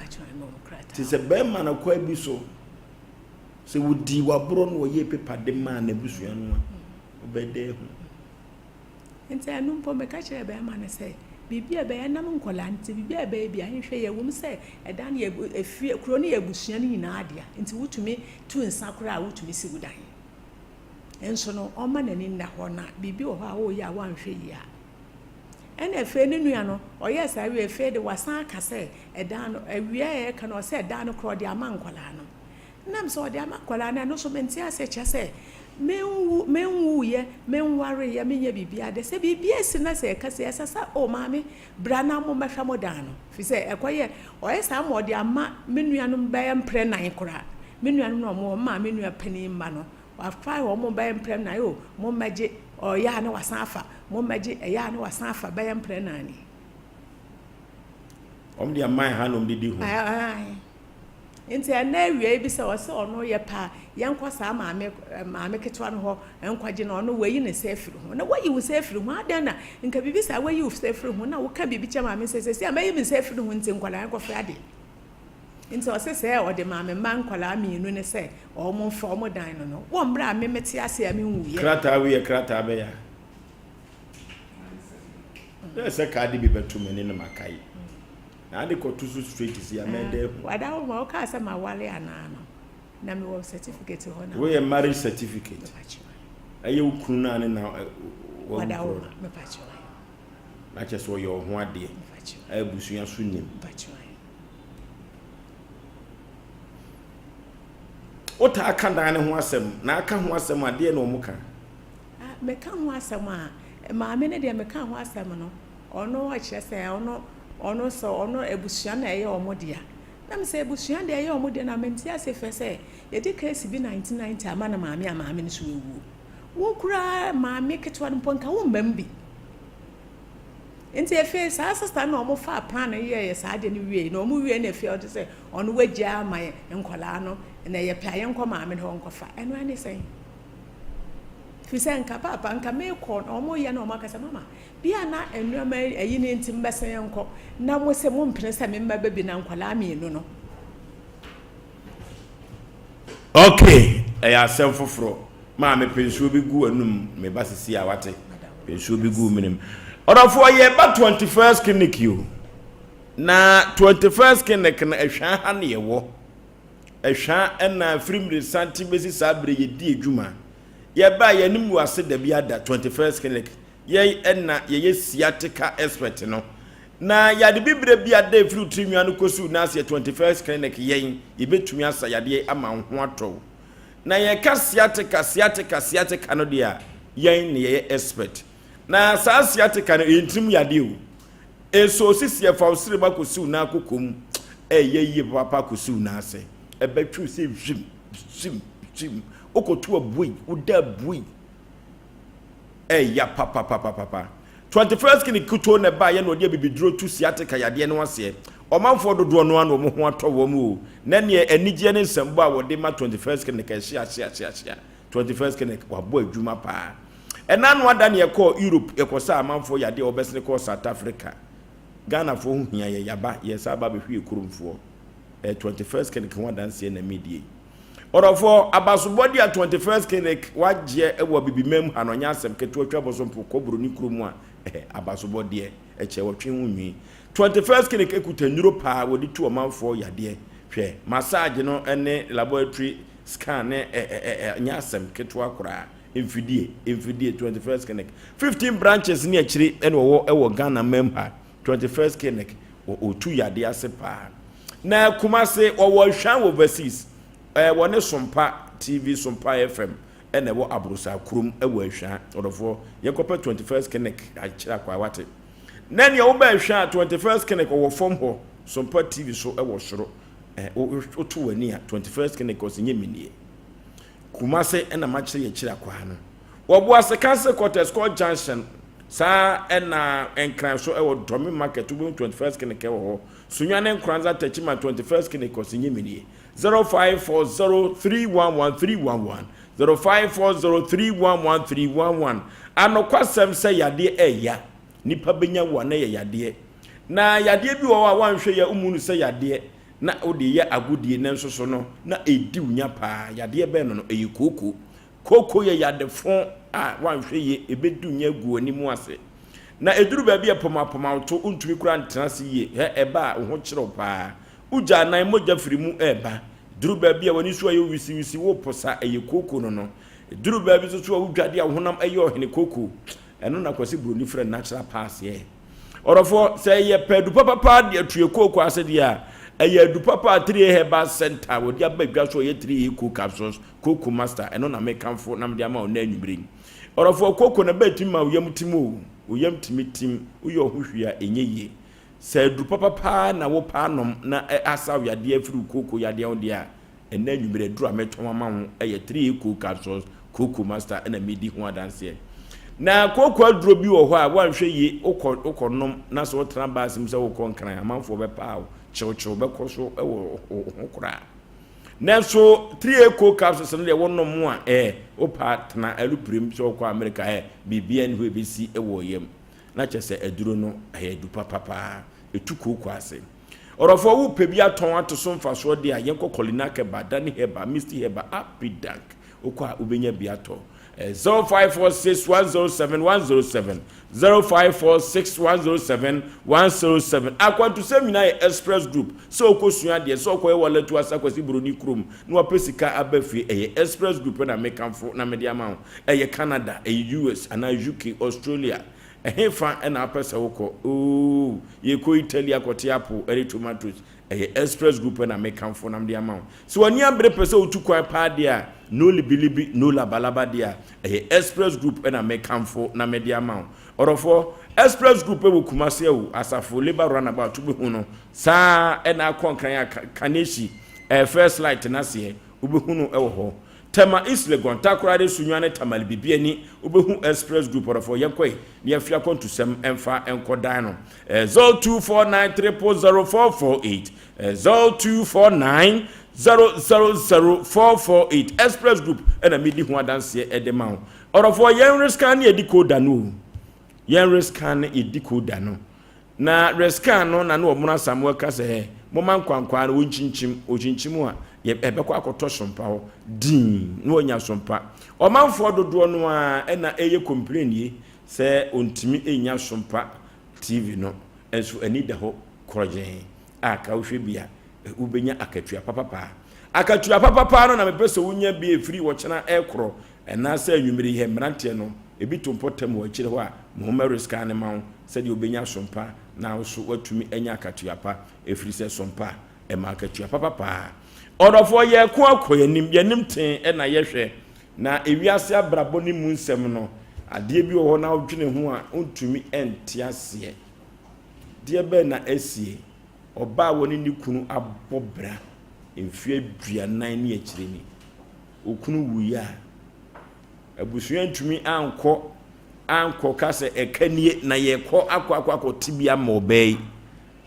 [SPEAKER 1] Te sɛ bɛrima no kwan bi so sɛ wɔdii waborɔ no wɔyɛ pepa de maa n'abusua no a ɔbɛda ahu.
[SPEAKER 20] Nti ɛno mpo meka kyerɛɛ bɛrima no sɛ biribi a ɛbɛyɛ nam nkwadaa nti biribi a ɛbɛyɛ bi a nhwɛ yɛ wom sɛ ɛdan no yɛ efie kuro no yɛ abusua no nyinaa dea nti wotumi tu nsa koraa a wotumi si wo dan nso no ɔma n'ani nna hɔ na biribi wɔ hɔ a woyɛ a woanhwɛ yie a Ɛna afei ne nua no, ɔyɛɛ saa wie, afei de wasan aka sɛ ɛdan no, awia a ɛreka no, ɔsɛ ɛdan no koraa ɔde ama nkwadaa no. Nam sɛ ɔde ama nkwadaa no, ɛno nso mente aseɛ, kyerɛ sɛ Menwu, menwuiɛ, menwareeɛ, menyɛ biribiara deɛ, sɛ biribi asi na sɛ yɛka sɛ, ɛsɛ sɛ, o maame, bra na mommɛhwɛ mo dan no. Firi sɛ ɛkɔyɛ, ɔyɛ saa ma ɔde ama me nuanom bɛyɛ mprɛ nan koraa. Me nuanom na wɔn wɔ, me maame nua panin mma no, wafa wɔn bɛyɛ mprɛ nan, o, mommɛgye, ɔyɛ a na wasan afa, mommɛgye, ɛyɛ a na wasan afa bɛyɛ mprɛ nan ni.
[SPEAKER 1] Wɔn de aman ha na wɔn de di ho.
[SPEAKER 20] Ae. Nti ɛnnɛ awia yi bi sɛ ɔsɛ ɔno yɛ pɛ a yɛnkɔ saa maame maame ketewa no hɔ nkɔgye no ɔno wayi ne nsa afiri ho na wayi wo nsa afiri ho adɛn na nka biribi saa wayi wo nsa afiri ho na woka biribi kyɛ maame sɛ sɛsi a mayi me nsa afiri ho nti nkwadaa nkɔfrɛ adeɛ nti ɔsɛ sɛ ɔde maame mma nkwadaa mmienu ne sɛ wɔn mfa wɔn dan no no wɔ mmerɛ a me mete ase a menwuiɛ.
[SPEAKER 1] Krataa wei yɛ krataa bɛyɛ a sɛ kaa de bi bɛto m'ani na makae. Na ade kɔto so straight si a mɛda ahu.
[SPEAKER 20] Wada hɔ ma wokaa sɛ maware anaa no na mewɔ certificate hɔ na.
[SPEAKER 1] Woyɛ marriage certificate. Ɛyɛ wo kunu no a ne na wawu korɔ no. Na kyerɛ sɛ ɔyɛ ɔho adeɛ. Abusua so nim. Wotaa ka dan no ho asɛm na aka ho asɛm a deɛ na wɔn ka.
[SPEAKER 20] Meka ho asɛm a maame no deɛ meka ho asɛm no. Ɔno ɔkyerɛ sɛ ɔno ɔno sɛ ɔno abusua na ɛyɛ wɔn dea. Na me sɛ abusua deɛ ɛyɛ wɔn dea na mente ase fɛ sɛ yɛde case bi 1990 ama no maame a maame no so awuo. Wo koraa maame ketewa no mpo nka wo mma mu bi. Nti afei saa sista no na wɔn faa plan no yɛɛ saa adeɛ no wie na wɔn wie na afei ɔde sɛ ɔno wagya ama yɛn nkwadaa no na yɛpɛ a yɛnkɔ maame no hɔ nkɔfa. Ɛno ɛne sɛn? Firi sɛ nka paapa nka mekɔ na wɔn yɛ na wɔn aka sɛ mama Bi a na nnoɔma yi ayi no nti mobɛsan nkɔ na mo se mompene sɛ me mma bɛbi na nkwadaa mienu no.
[SPEAKER 1] Ok ɛyɛ asɛm foforɔ maame pɛ nsuo bi gu w'anum me ba sisi a wate pɛ nsuo bi gu menem ɔdɔfoɔ yɛba 21st clinic o na 21st clinic no ɛhwɛ ha ne yɛwɔ ɛhwɛ ɛna firi mmeresante bɛsi saa berɛ yɛdi adwuma yɛba yɛnim wɔ ase da bi ada 21st clinic Yɛn na yɛyɛ sciatica expert no. Na yade bibire bi a da efiri wo tiri nwi ano kɔsi wo nan ase yɛ 21st clinic yɛn yɛbɛtumi asa yadeɛ ama wo ho atɔ wo. Na yɛka sciatica sciatica sciatica no deɛ a yɛn na yɛyɛ expert. Na saa sciatica no ɛyɛ ntirim yadeɛ o. Ɛsɔ osisi ɛfa wo srem akɔsi wo nan koko mu ɛyɛ yie papaapa akɔsi wo nan ase. Ɛbɛtwe wo sɛ hwim hwim hwim. Wokɔto abuei woda abuei. Ɛya papapapapa. 21st Guinea kutoo na ɛbaeɛ na ɔde abibiduro tu sciatica yadeɛ no aseɛ. Ɔmanfoɔ dodoɔ no ara na wɔn ho atɔ wɔn o. Na neɛ anigyeɛ ne nsɛmbɔ a wɔde ma 21st Guinea ɛhyea hyea hyea hyea. 21st Guinea wabɔ adwuma paa. Ɛna ano ada ne yɛkɔɔ Europe yɛkɔsaa amanfoɔ yadeɛ a wɔbɛsene kɔɔ South Africa. Ghanafoɔ ho hia yɛ yaba yɛsan aba abɛhwe yɛ kuromfoɔ. Ɛyɛ 21st Clinic ho adanseɛ na medie yi. Ɔdɔfoɔ, abasobɔdeɛ a 21st Clinic wagyeɛ wɔ Abibimam ha no, ɛnyɛ asɛm ketewa twa bosompo kɔ buroni kuro mu a, ɛhɛ, abasobɔdeɛ, ɛkyɛ wɔtwe ho nwi. 21st Clinic kuta nnuro paa wɔde tu ɔmanfoɔ yadeɛ. Hwɛ, massage no ne laboratory scan ne ɛ ɛ ɛ ɛnyɛ asɛm ketewa koraa. Mfidie, mfidie, 21st Clinic. 15 branches ne akyire ɛna wɔwɔ wɔ Ghana mam ha. 21st Clinic, wɔ ɔtu yadeɛ ase paa. Na Kumase, wɔwɔ Ahwan wɔ overseas. Ɛɛ wɔne Sompa TV, Sompa FM ɛna ɛwɔ Aborosaa kurom ɛwɔ Ahwan. Ɔdɔfoɔ, yɛnkɔpɛ 21st Clinic akyerɛ akwan wate. Na nea wobɛ Ahwan a 21st Clinic ɔwɔ fam hɔ, Sompa TV so ɛwɔ soro. Ɛɛ woto w'ani a 21st Clinic ɔsɛ nyɛ minie. Kumase ɛna makyerɛ yɛkyerɛ akwan no. Wɔ Boase Council Quarters kɔ Junction saa ɛna Nkran so ɛwɔ Dɔme Market wobɛhu 21st Clinic ɛwɔ hɔ. Sunyani Nkoranza Techiman 21st Clinic ɔsɛ nyɛ minie. 0540311311 0540311311 Anokwasɛm sɛ yadeɛ ɛya nipa bɛnya wo a na ɛyɛ yadeɛ na yadeɛ bi wɔ hɔ a woanhwɛ yɛ womu no sɛ yadeɛ na wode yɛ agodie nanso so no na ɛdi wo nya paa yadeɛ bɛn no no ɛyɛ kooko kooko yɛ yadefo a woanhwɛ yie ɛbɛdi wo nya agu w'anim ase na ɛduru baabi a pɔmapɔma wo to wontumi koraa ntena ase yie hɛ ɛba a wo ho kyerɛw paa Wogya anan, mogya firi mu reba. Duru baabi a w'ani so ayɛ wisiwisi, woreposa, ɛyɛ kooko no no. Duru baabi nso so a wodwade a wo honam yɛ ɔhene kooko. Ɛno na Kwasi Buroni frɛ no natural pass yɛ. Ɔdɔfoɔ, sɛ yɛpɛ adu papa paa de atue kooko ase deɛ a, Ɛyɛ adu papa a 3A Herbal Centre a wɔde aba dwa so a ɛyɛ 3A Co Capsules, Cocoa Master, ɛno na mekamfo na mede ama wo nnɛ anwummere yi. Ɔdɔfoɔ, cocoa na ɛbɛtumi ma wo yam tim o, wo yam tumi tim, woyɛ wo ho hwee a ɛnyɛ yie. Sɛ aduru papa paa na wopɛ anom na asa wo yadeɛ afiri wo kooko yadeɛ ho deɛ a, ɛnnɛ anwummere aduru a metɔn ama wo yɛ 3A Cold Capsules, Kooko Master na medi ho adanseɛ. Na kooko aduro bi wɔ hɔ a woanhwɛ yie wokɔ wokɔnom na sɛ wotena baase mu sɛ wokɔ Nkran amanfoɔ bɛpaa wo, kyewkyew bɛkɔ so wɔ wo ho koraa. Nanso 3A Cold Capsules no deɛ wonom a ɛɛ wopaa tena aluprem sɛ wokɔ Amerika ɛ biribiara nni hɔ ɛbɛsi wɔ yam. Na kyerɛ sɛ aduro no ɛyɛ adu papa paa, ɛtu kooko ase. Ɔdɔfoɔ wo pɛ bi atɔn ato so mfasoɔ deɛ a, yɛnkɔ Kolinak Herbal, Dani Herbal, Misty Herbal, Apidank. Wokɔ a wobɛnya bi atɔ. 0546 107 107, 0546 107 107. Akwantusɛm nyinaa yɛ Express Group. Sɛ wokɔ sua adeɛ, sɛ wokɔyɛ walatu asa Kwasi Buroni kurom na wapɛ sika aba fie, ɛyɛ Express Group na mekamfo na mede ama wo. Ɛyɛ Canada, ɛyɛ US anaa UK, Australia. Ɛhefa na wopɛ sɛ wokɔ? Oo, yɛrekɔ Italy akɔte apple ne tomatoes. Ɛyɛ Express Group na mekamfo na mede ama wo. Sɛ w'ani abere pɛ sɛ wotu kwan paa deɛ a, no libilibi, no labalaba deɛ a, ɛyɛ Express Group na mekamfo na mede ama wo. Ɔdɔfoɔ, Express Group wɔ Kumasi awu, Asafo Labour Runabout wobɛhu no. Saa ara na akɔ Nkran a, Kaneshie, ɛyɛ First Light no aseɛ, wobɛhu no wɔ hɔ. Tema, East Legon, Takoradi, Sunyani ne Tamale Bibiani wobɛhu Express Group ɔdɔfoɔ yɛnkɔ yi na yɛmfe akwantusɛm mfa nkɔ dan no 0249 000448 0249 000448 Express Group ɛna medi ho adanseɛ ɛde ma wo ɔdɔfoɔ yɛn rescan ne yɛdi koda no o yɛn rescan ne yɛdi koda no Na Reskan no na ne ɔmono Asamoah ka sɛ, Hɛ, momma nkwankwaa no wɔnkyinkyim, wɔkyinkyim a, yɛ, ɛbɛkɔ akɔtɔ sompa hɔ dinn, na wɔanya sompa. Ɔmanfoɔ dodoɔ no ara na ɛreyɛ complain yi sɛ ɔntumi nnya sompa TV no, nso ani da hɔ korɔgyenn a ka wohwɛ bi a, wobɛnya akatua papapaa. Akatua papapaa no na mepɛ sɛ wonya bi ɛfiri ɔkyena rekorɔ Anaasɛ anwummere yi, mmeranteɛ no, ebi to mpɔtam wɔ akyire hɔ a, mo risk no ma wo sɛdeɛ wobɛnya sompa na wo nso woatumi anya akatua pa, ɛfiri sɛ sompa ɛma akatua papa paa. Ɔdɔfoɔ, yɛreko akɔ yɛn anim, yɛn anim tee na yɛhwɛ, na ewiase abrabɔ ne mu nsɛm no, adeɛ bi wɔ hɔ na wodwene ho a, wontumi nte aseɛ. Deɛ bɛn na asie? Ɔbaa a wɔne ne kunu abɔ bra mfeɛ aduanan ne akyire ni. Okunu wuiɛ a, abusua ntumi ankɔ ankɔka sɛ ɛka nie na yɛkɔ akɔ akɔ akɔte bi ama ɔbaa yi.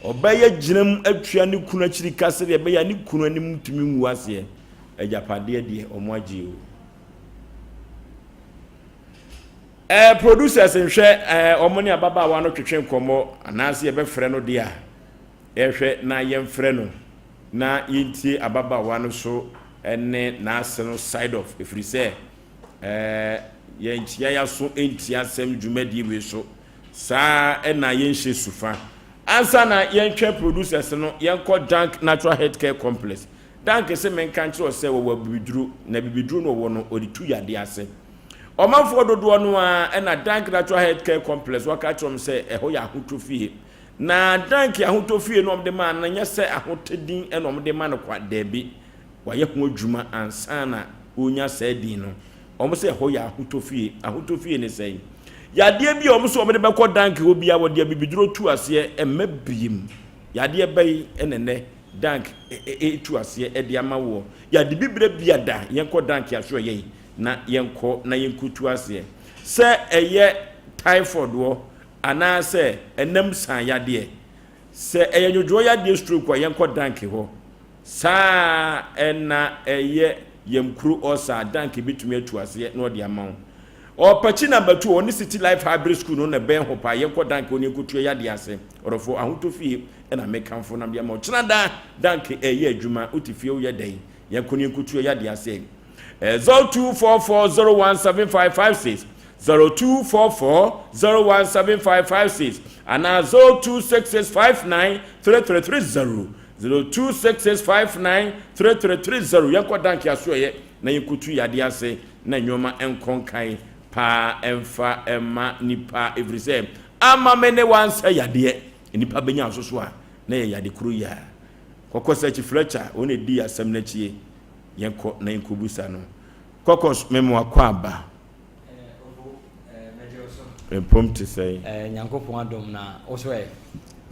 [SPEAKER 1] Ɔbaa yi agyina mu atua ne kunu akyiri ka sɛdeɛ ɛbɛyɛ a ne kunu anim ntumi ngu aseɛ. Agyapadeɛ deɛ wɔn agye o. Ɛɛ eh, producers nhwɛ ɛɛ eh, wɔn ne ababaawa no twetwe nkɔmmɔ anaasɛ yɛbɛfrɛ no deɛ a yɛhwɛ na yɛmfrɛ no. na yɛntie ababaawa no so ne n'ase no side of ɛfiri sɛ eh, yɛnkyea yɛaso ntie asɛm dwumadie wei so saa ɛna yɛnhyɛ sufa ansa na yɛntwɛn producers no yɛnkɔ Dank Natural Health Care Complex. Dank sɛ menka nkyerɛ sɛ wɔwɔ abibiduro na abibiduro no wɔwɔ no wɔde tu yadeɛ ase. Ɔmanfoɔ dodoɔ no ara ɛna Dank Natural Health Care Complex wɔaka akyerɛ wɔn sɛ ɛhɔ yɛ ahotɔ fie. Na Danke ahotɔ fie no a wɔde maa no no, nyɛ sɛ ahotɔ din na wɔde ma no kwa, dabi, wɔayɛ ho adwuma ansa na ɔrenya saa din no. Wɔn sɛ ɛhɔ yɛ ahotɔ fie. Ahotɔ fie ne sɛn? Yadeɛ bi a wɔn sɛ wɔde bɛkɔ Danke hɔ biara, wɔde abibiduro tu aseɛ, ɛmma biem. Yadeɛ bɛyi na ɛnɛ Dank ɛtu aseɛ ɛde ama woɔ. Yade bibire biada, yɛnkɔ Danke asoɛyɛ yi na yɛnkɔ na yɛnkɔtu aseɛ. Sɛ ɛyɛ typhoid wɔ, Anaasɛ ɛnam san yadeɛ. Sɛ ɛyɛ nwodwoɔ yadeɛ stroke a yɛnkɔ danke hɔ. Saa ara na ɛyɛ yamkuro ulcer a danke bɛtumi atu aseɛ na ɔde ama wo. Ɔpakyi number 2 ɔne City Life Hybrid School no na ɛbɛn hɔ paa. Yɛnkɔ danke hɔ na yɛnkɔtua yadeɛ ase. Ɔdɔfoɔ ahotɔ fie na mekamfo na mede ama wo. Kyena da danke ɛreyɛ adwuma wote fie woyɛ dɛn? Yɛnkɔ na yɛnkɔtua yadeɛ ase. 0244017556, 0244017556 anaa 0266593330, 0266593330. Yɛnkɔ Danke asoɛeɛ na yɛnkɔtu yadeɛ ase na nneɛma nkɔ nkan paa ɛmfa mma nipa ɛfiri sɛ ama me ne wansɛ yadeɛ nnipa bɛnya nso so a na yɛ yade koro yi a. Kɔkɔs akyi Fletcher, wɔn na ɛdii asɛm no akyi. Yɛnkɔ na yɛnkɔbusa no. Kɔkɔs, mema wakɔ aba. Mpom te sɛn?
[SPEAKER 21] Nyankopɔn adom na wo so ɛ?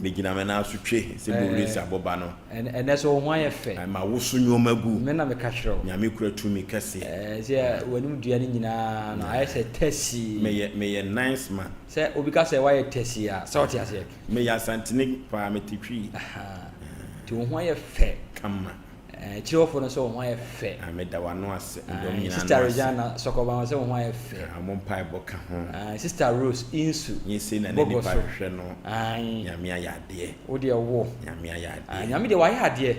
[SPEAKER 1] Megyina me nan so twe sɛ bowuresi aboba no.
[SPEAKER 21] Ɛnɛ so wo ho ayɛ fɛ.
[SPEAKER 1] Ma wo so nneɛma gu.
[SPEAKER 21] Me na meka kyerɛ wo.
[SPEAKER 1] Nyame kura tumi kɛseɛ.
[SPEAKER 21] Sɛ w'anim dua no nyinaa no ayɛ sɛ tɛsii.
[SPEAKER 1] Meyɛ meyɛ nice man.
[SPEAKER 21] Sɛ obi ka sɛ woayɛ tɛsii a, sɛ wote aseɛ?
[SPEAKER 1] Meyɛ Asantene paa, mete Twi.
[SPEAKER 21] Nti wo ho ayɛ fɛ.
[SPEAKER 1] Kama.
[SPEAKER 21] Akyire hɔfoɔ no sɛ wo ho ayɛ fɛ.
[SPEAKER 1] Ah, meda w'ano ase. Medɔ mo nyinaa ano ase.
[SPEAKER 21] Sister Regina Sɔkɔban sɛ wo ho ayɛ fɛ.
[SPEAKER 1] Ah, mo mpaebɔ ka ho.
[SPEAKER 21] Sister Rose Insu.
[SPEAKER 1] Nye sei na ne nipa hwehwɛ no. Nyame ayɛ adeɛ.
[SPEAKER 21] Wo deɛ wo.
[SPEAKER 1] Nyame ayɛ adeɛ.
[SPEAKER 21] Nyame deɛ wayɛ adeɛ.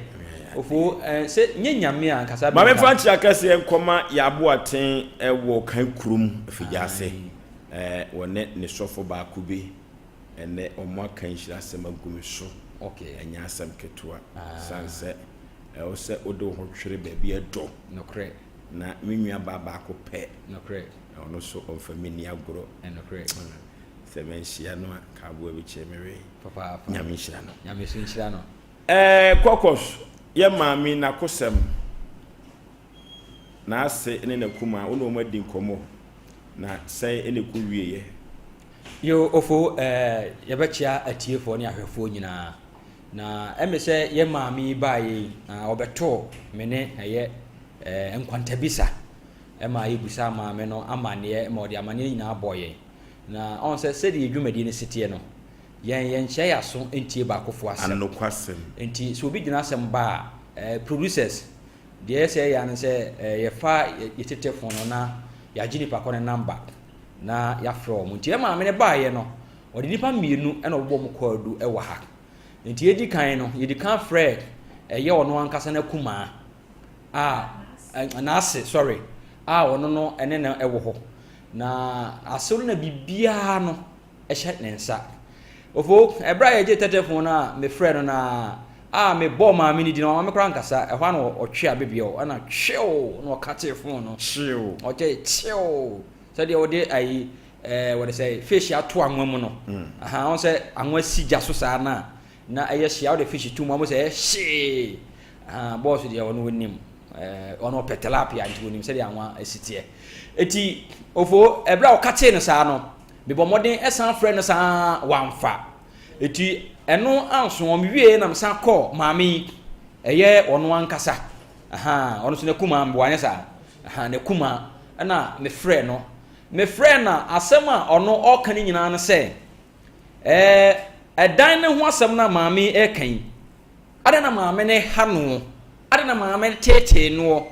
[SPEAKER 21] Ofo sɛ nye Nyame a nkasa.
[SPEAKER 1] Maame fa nkyia kɛseɛ nkɔma yɛ aboaten wɔ kan kurom afigya ase. Wɔne ne sɔfo baako bi ɛnɛ wɔn aka nhyira asɛm agu me so. Ɛnyɛ asɛm ketewa. San sɛ ɛwɔ sɛ wode wo ho twere baabi ɛdɔ.
[SPEAKER 21] Nokorɛ.
[SPEAKER 1] Na me nua baa baako pɛ.
[SPEAKER 21] Nokorɛ.
[SPEAKER 1] Na ɔno nso ɔmfa me nni agorɔ.
[SPEAKER 21] Nokorɛ.
[SPEAKER 1] Sɛ manhyia no a, ka aboa bi kyerɛ me wee.
[SPEAKER 21] Papaapa.
[SPEAKER 1] Nyame nhyira no.
[SPEAKER 21] Nyame nso nhyira no.
[SPEAKER 1] Ɛɛ Kɔkɔs, yɛ maame n'akosɛm, n'ase ne n'akumaa, wo ne wɔn adi nkɔmmɔ, na sɛn na ɛkɔ wieɛ?
[SPEAKER 21] Yo, Ofo, ɛɛ yɛbɛkyea atiefoɔ ne ahwɛfoɔ nyinaa. Na ɛme sɛ yɛ maame yi baeɛ yi, na ɔbɛtoo me ne ɛyɛ ɛɛ nkwantabisa ɛma yɛbusaa maame no amanneɛ ma ɔde amanneɛ nyinaa bɔɔ yɛn. Na ɔn sɛ sɛdeɛ yɛ dwumadie no si teɛ no, yɛn yɛnkyea yɛn aso ntie baakofoɔ asɛm.
[SPEAKER 1] Anokwasɛm.
[SPEAKER 21] Nti sɛ obi de n'asɛm ba a, ɛɛ producers, deɛ ɛyɛ sɛ yɛyɛ ara ne sɛ ɛɛ yɛfa yɛ tetefon no na yɛagye nipa korɔ no number na yɛafrɛ wɔn. Nti yɛn maame no baeɛ no, Ɔde nnipa mmienu na ɔbobɔ wɔn kwaadu wɔ ha. Nti yɛdi kan no, yɛdi kan frɛ ɛyɛ ɔno ankasa n'akumaa a n'ase sorry a ɔno no ɛne no ɛwɔ hɔ. Na ase no na biribiara no ɛhyɛ ne nsa. Ofo, ɛberɛ a yɛgye tɛtɛfon no a mefrɛ no na a mebɔɔ maame no din no, maame koraa ankasa, ɛhɔ a na ɔtwe abebeɛ ɛna kyew na ɔka tee fon no.
[SPEAKER 1] Kyew.
[SPEAKER 21] Ɔkyɛ kyew. Sɛdeɛ wɔde ayi ɛɛ wɔde sɛ fish ato anwa mu no aha wɔn sɛ anwa si gya so saa na na ɛyɛ hyia wɔde fish to mu wɔn sɛ ɛyɛ hyee aha bɔɔso deɛ ɔno onim ɛɛ ɔno ɔpɛ tilapia nti onim sɛdeɛ anwa esi teɛ eti ofo ɛbrɛ a ɔka kyee no saa no bebɔ mmɔden ɛsan frɛ no saa wanfa eti ɛno anso wɔn wie nam san kɔɔ maame yi ɛyɛ ɔno ankasa aha ɔno nso n'akuma mboa nyɛ saa aha n'akuma ɛna mefrɛ no Mefrɛɛ no a, asɛm a ɔno ɔreka no nyinaa ne sɛ, Ɛɛ, ɛdan no ho asɛm no a maame yi reka yi, adɛn na maame no ha noɔ? Adɛn na maame no teetee noɔ?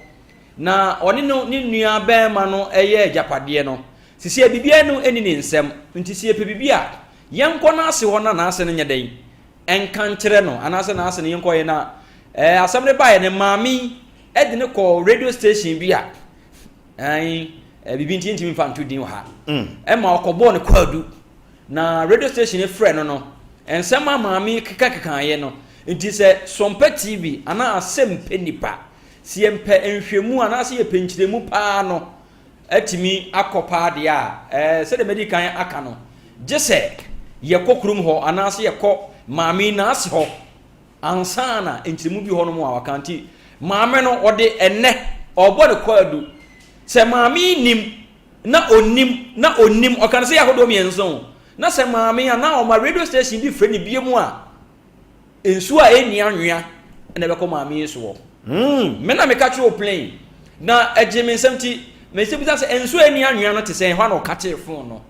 [SPEAKER 21] Na ɔne no ne nua barima no yɛ agyapadeɛ no, sisi a biribiara no nni ne nsam. Nti sɛ yɛpɛ biribi a, yɛnkɔ n'ase hɔ na n'ase no nyɛ dɛn? Ɛnka nkyerɛ no, anaasɛ n'ase no yɛnkɔ yɛ na ɛɛ asɛm no baeɛ no, maame yi de no kɔɔ radio station bi a Ae, biribi nti yɛntumi mfa nto din wɔ ha. Ɛma ɔkɔbɔɔ no kwaadu. Na radio station no frɛ no no, nsɛm a maame yi kekakekaeɛ no, nti sɛ Sompa TV anaa Asɛm Pɛ Nipa, sɛ yɛmpɛ nhwɛmu anaasɛ yɛpɛ nkyerɛmu paa no, atumi akɔ paa deɛ a, ɛɛ, sɛdeɛ madi kan aka no, gye sɛ yɛkɔ kurom hɔ anaasɛ yɛkɔ maame yi n'ase hɔ Ansa na nkyerɛmu bi hɔ nom a waka nti maame no ɔde ɛnɛ ɔbɔ ne kwaadu sɛ maame yi nim na ɔnim na ɔnim ɔka no sɛ yɛ ahodoɔ mmiɛnsa o na sɛ maame anaa ɔma radio station bi frɛ ne bie mu a nsuo a ɛnni anwea na ɛbɛkɔ maame yi soɔ hmm. me na meka kyerɛ o plane na ɛgye me nsɛm ti mɛsɛ bisa sɛ nsuo a ɛnni anwea no te sɛ ɛhɔ a na ɔka tee fon no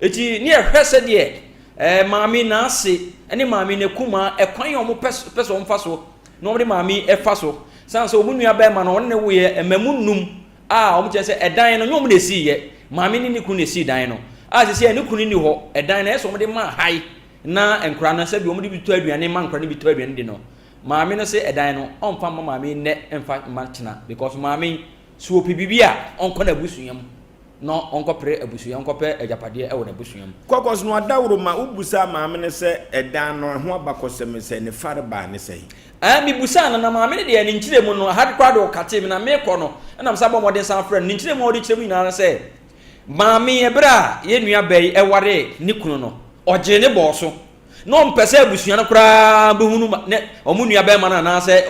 [SPEAKER 21] Eti ne yɛhwɛ sɛdeɛ ɛɛ maame n'ase ne maame n'akumaa ɛkwan a wɔn pɛ pɛ sɛ wɔn fa so na wɔn de maame ɛfa so san sɛ wɔn nua bɛrima no wɔn ne woyɛ mmamu num a wɔn kyerɛ sɛ ɛdan no nyɛ wɔn na esi yɛ maame ne ne kunu na esi dan no a sisi yɛ ne kunu ni hɔ ɛdan no ɛsɛ wɔn de ma hae na nkora no sɛbi wɔn de bi tɔ aduane ma nkora no bi tɔ aduane di no maame no sɛ ɛdan no ɔnfa mma maame nnɛ mfa mma kyena because maame so ɔpɛ biribi a ɔnkɔ n'abusua mu. na ɔnkɔpere abusua, ɔnkɔpɛ agyapadeɛ wɔ n'abusua mu.
[SPEAKER 1] Kɔkɔs no adaworo ma wobusaa maame no sɛ ɛdan no ɛho abakɔsɛm ne sɛn, ne farebaa ne sɛn?
[SPEAKER 21] Ɛɛ, mebusaa no, na maame no deɛ ne nkyerɛmu no, aha koraa deɛ ɔkatee me, na merekɔ no, ɛna mesan bɔɔ mmɔden san frɛɛ no. Ne nkyerɛmu a ɔde kyerɛ mu nyinaa ne sɛ, maame yi, ɛberɛ a yɛn nua baa yi waree ne kunu no, ɔgyee ne bɔɔ so. Na ɔmpɛ sɛ abusua no koraa bɛhunu ma ne wɔn nua bɛrima no anaasɛ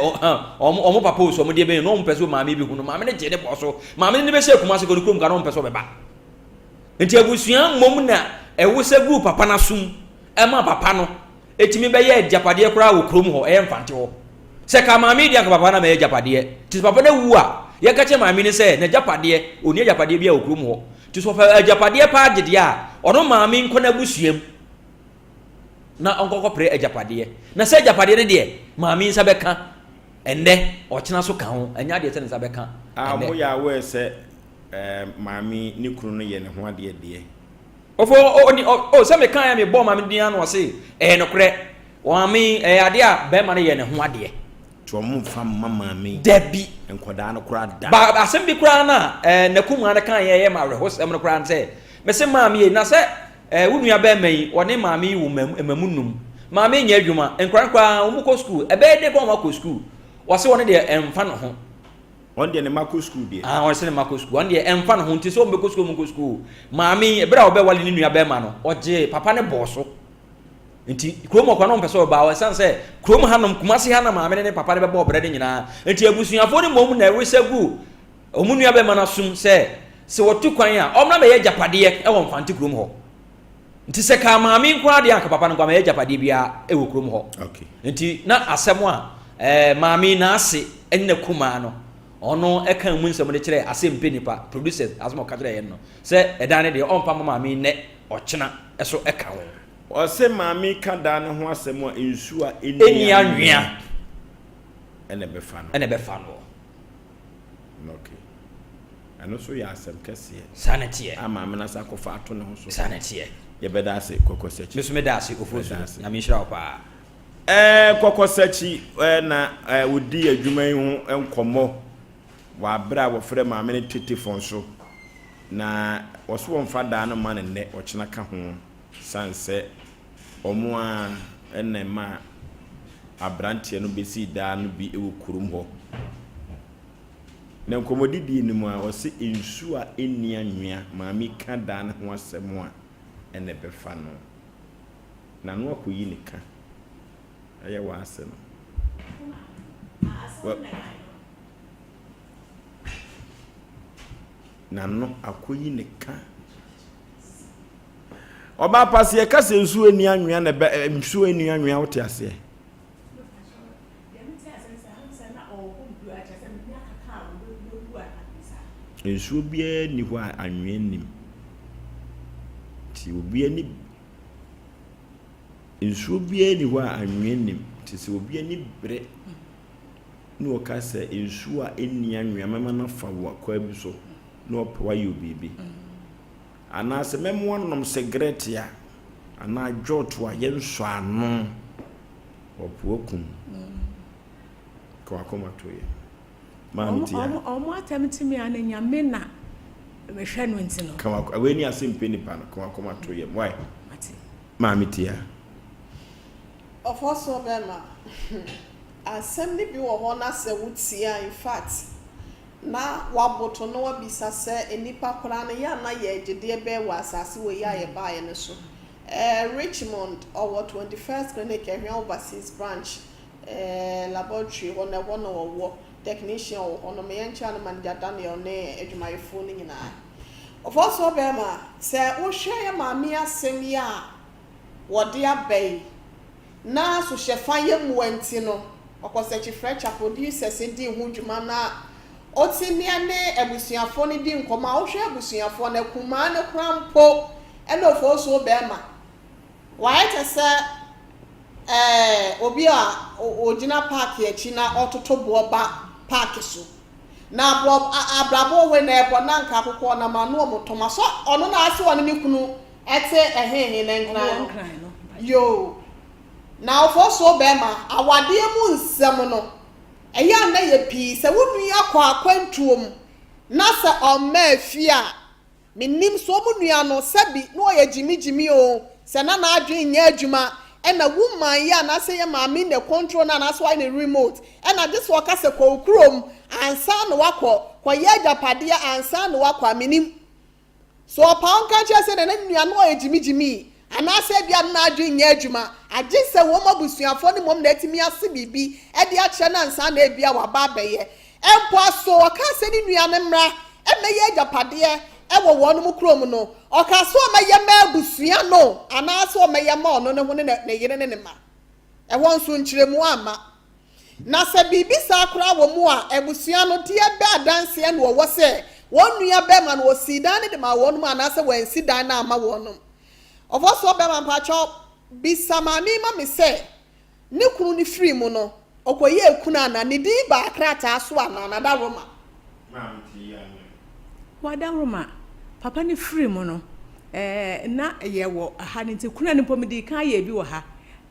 [SPEAKER 21] wɔn wɔn papa osu wɔn deɛ bɛyɛ na ɔmpɛ sɛ maame bi hunu. Maame no gye ne bɔ so. Maame no ne bɛhyɛ Kumasi kɔ ne kurom ka na ɔmpɛ sɛ ɔbɛba. Nti abusua mmom na ɛwosa guu papa no asom ɛma papa no ɛtumi bɛyɛ agyapadeɛ koraa wɔ kurom hɔ, ɛyɛ Mfante hɔ. Sɛ ka maame yi deɛ anka papa no amɛyɛ agyapadeɛ. Nti sɛ papa no awu a, yɛnka kyerɛ maame no sɛ n'agyapadeɛ, ɔnni agyapadeɛ biara wɔ kurom hɔ. Nti sɛ ɔpɛ agyapadeɛ paa gye deɛ a, ɔno maame nkɔ n'abusua mu na ɔnkɔkɔpere agyapadeɛ. Na sɛ agyapadeɛ no deɛ, maame yi nsa bɛka ɛnnɛ, ɔkyena so ka ho, ɛnyɛ adeɛ sɛ ne nsa bɛka
[SPEAKER 1] Ah,
[SPEAKER 21] ɛnnɛ.
[SPEAKER 1] wɔyɛ aware sɛ eh, maame yi ne kunu no yɛ ne ho adeɛ deɛ.
[SPEAKER 21] Ɔfo o ni o o sɛ meka yɛ mebɔɔ maame din ano ɔse ɛyɛ nokorɛ maame yi ɛyɛ adeɛ a bɛrima no yɛ ne ho adeɛ.
[SPEAKER 1] Nti ɔmo nfa mma maame yi.
[SPEAKER 21] Dabi.
[SPEAKER 1] Nkɔdaa no koraa da.
[SPEAKER 21] Ba asɛm bi koraa na ɛɛ nakumaa no kan yɛ ɛyɛ ma awerɛhosɛm no koraa sɛ mese maame yi na sɛ ɛɛ wo nua bɛrima yi ɔne maame yi wɔ mmamu mmamu num maame yi nyɛ adwuma nkora no koraa wɔn kɔ sukuu ɛbɛyɛ de kɔ wɔn akɔ sukuu wɔse wɔn deɛ ɛnfa ne ho.
[SPEAKER 1] Ɔno deɛ ne mma kɔ sukuu deɛ.
[SPEAKER 21] Ah, ɔse ne mma kɔ sukuu. Ɔno deɛ ɛmfa ne ho nti sɛ ɔmbɛkɔ sukuu ɔmo nkɔ sukuu. Maame yi, ɛberɛ a ɔbɛwale ne nua bɛrima no, ɔgyee papa no bɔɔ so. Nti kurom hɔ koraa na ɔmpɛ sɛ ɔba hɔ ɛsiane sɛ kurom hanom, Kumasi ha na maame no ne papa no bɛbɔɔ brɛ no nyinaa. Nti abusuafoɔ no mmom na ɛresa gu wɔn nua bɛrima no asom sɛ sɛ wɔtu kwan a ɔmmra mmɛyɛ agyapadeɛ wɔ Mfante kurom hɔ. Nti sɛ kaa maame nko ara deɛ anka papa no nko amɛyɛ agyapadeɛ biara wɔ kurom hɔ. Nti na asɛm a eh, maame yi n'ase ne n'akumaa no ɔno ɛka mu nsɛm de kyerɛ ase mpɛ nipa producers asɛm a ɔka kyerɛ yɛn no sɛ ɛdan no deɛ ɔmfa ma maame yi nnɛ ɔkyena ɛso ɛka ho.
[SPEAKER 1] Ɔse maame yi ka dan no ho asɛm a nsuo a ɛnni
[SPEAKER 21] Ɛnni anwea
[SPEAKER 1] ɛna ɛbɛfa no.
[SPEAKER 21] Ɛna ɛbɛfa no.
[SPEAKER 1] Okay. Ɛno nso yɛ asɛm kɛseɛ.
[SPEAKER 21] Saa na ɛteɛ.
[SPEAKER 1] A maame no asan akɔfa ato ne ho so.
[SPEAKER 21] Saa na ɛteɛ.
[SPEAKER 1] Yɛbɛda ase Kɔkɔsakyi.
[SPEAKER 21] Me nso meda ase Ofosu.
[SPEAKER 1] Yɛda ase.
[SPEAKER 21] Nyame nhyira wo paa.
[SPEAKER 1] Ɛɛ Kɔkɔsakyi ɛɛ na ɛɛ wɔdi adwuma yi ho nkɔmmɔ wɔ aberɛ a wɔfrɛ maame no tetefon so. Na wɔso wɔmfa daa no mma no nnɛ, ɔkyena ka ho sane sɛ wɔn ara na ɛmaa aberanteɛ no bɛsii daa no bi wɔ kurom hɔ. Na nkɔmmɔdidie no mu a, ɔse nsuo a ɛnni anwea, maame ka daa no ho asɛm a, ɛna ɛbɛfa no. N'ano akɔyi ne ka. Ɛyɛ w'ase no. Wɔ N'ano akɔyi ne ka. Ɔbaa pa sɛ yɛka sɛ nsuo nni anwea na ɛbɛ nsuo nni anwea wote aseɛ. Nsuo biara nni hɔ a anwea nnim. Nti obi ani nsuo biara nni hɔ a anwea nnim. Nti sɛ obi ani bere na ɔka sɛ nsuo a ɛnni anwea mɛma no afa wo akwaa bi so na ɔpɛ wayɛ wo biribi. Anaasɛ mɛma wanom sigaret a anaa dwɔɔto a yɛnsɔ ano. Ɔpo akum. Ka wakoma to yɛ. Maame tia.
[SPEAKER 20] Ɔmo atɛm te me a na nyame na mehwɛ no nti no.
[SPEAKER 1] Ka wakoma wei ni ase mpɛ nipa no ka wakoma to yɛ. Why? Maame tia.
[SPEAKER 3] Ɔfɔsoɔ bɛɛma, asɛm no bi wɔ hɔ na sɛ wo tie a infact na waboto na wabisa sɛ nnipa koraa no yɛ a na yɛ agyedeɛ bɛɛ wɔ asase wei a yɛbaeɛ no so. Eh, Richmond, ɔwɔ 21st Clinic, Ahwea Overseas Branch, eh, laboratory hɔ na ɛhɔ na ɔwɔ, technician wɔ hɔ nom, yɛnkyea no Manager Daniel ne adwumayɛfoɔ no nyinaa. Ɔfɔsoɔ bɛɛma, sɛ wohwɛ yɛ maame yi asɛm yi a wɔde aba yi, na sohyɛfa yɛ mmoa nti no, ɔkɔsɛkyi frɛkya producers dii ho dwuma na ɔtumi ne abusuafoɔ no di nkɔmmɔ a, wohwɛ abusuafoɔ no, akumaa no koraa mpo Ɛna ofosuo bɛɛma. Wayɛ te sɛ ɛɛ obi a ogyina paaki akyi na ɔtoto boɔ ba paaki so. Na boɔ abrabɔ wei na ɛbɔ na nka akokɔ ɔnam ano ɔmo tɔm asɔ ɔno na ase ɔne ne kunu ɛte ɛhehe ne nkran no. Yoo. Na ofosuo bɛɛma awadeɛ mu nsɛm no ɛyɛ a na yɛ pii sɛ wo nua kɔ akwantuo mu na sɛ ɔmmaa fie a Mennim sɛ ɔmo nua no sɛbi na ɔyɛ gyimi gyimi oo, sɛ na n'adwene nyɛ adwuma ɛna wo man yi anaasɛ yɛ maame na ɛcontrol no anaasɛ wayɛ no remote ɛna gye sɛ ɔka sɛ kɔ wo kurom ansa na wakɔ kɔyɛ agyapadeɛ ansa na wakɔ a mennim. So ɔpaa ɔnka nkyerɛ sɛ na ne nua no ɔyɛ gyimi gyimi. Anaasɛ ebia na n'adwene nyɛ adwuma, agye sɛ wɔn abusuafoɔ no mmom na atumi ase biribi de akyerɛ no ansa na ebia waba abɛyɛ. Mpo aso ɔkaa sɛ ne nua no mmra mmɛyɛ agyapadeɛ wɔ wɔn kurom no, ɔkaa sɛ ɔmmɛyɛ mma abusua no anaasɛ ɔmmɛyɛ mma ɔno ne ho ne ne yere ne ne mma. Ɛhɔ nso nkyerɛmu amma. Na sɛ biribi saa koraa wɔ mu a, abusua no, deɛ bɛ adanseɛ na wɔwɔ sɛ wɔn nua bɛrima no ɔsii dan no de maa wɔnom anaasɛ wansi dan no amma wɔnom? Ɔfɔsoɔ bɛrima mpakyɛw bisa maame yi ma me sɛ ne kunu no firii mu no ɔkɔyɛɛ kunu anaa? Ne din baa krataa so anaa? Nada Roma.
[SPEAKER 20] Wada Roma, papa no firii mu no, eh, na yɛwɔ ha no nti kuna no mpo medii kan yɛɛ bi wɔ ha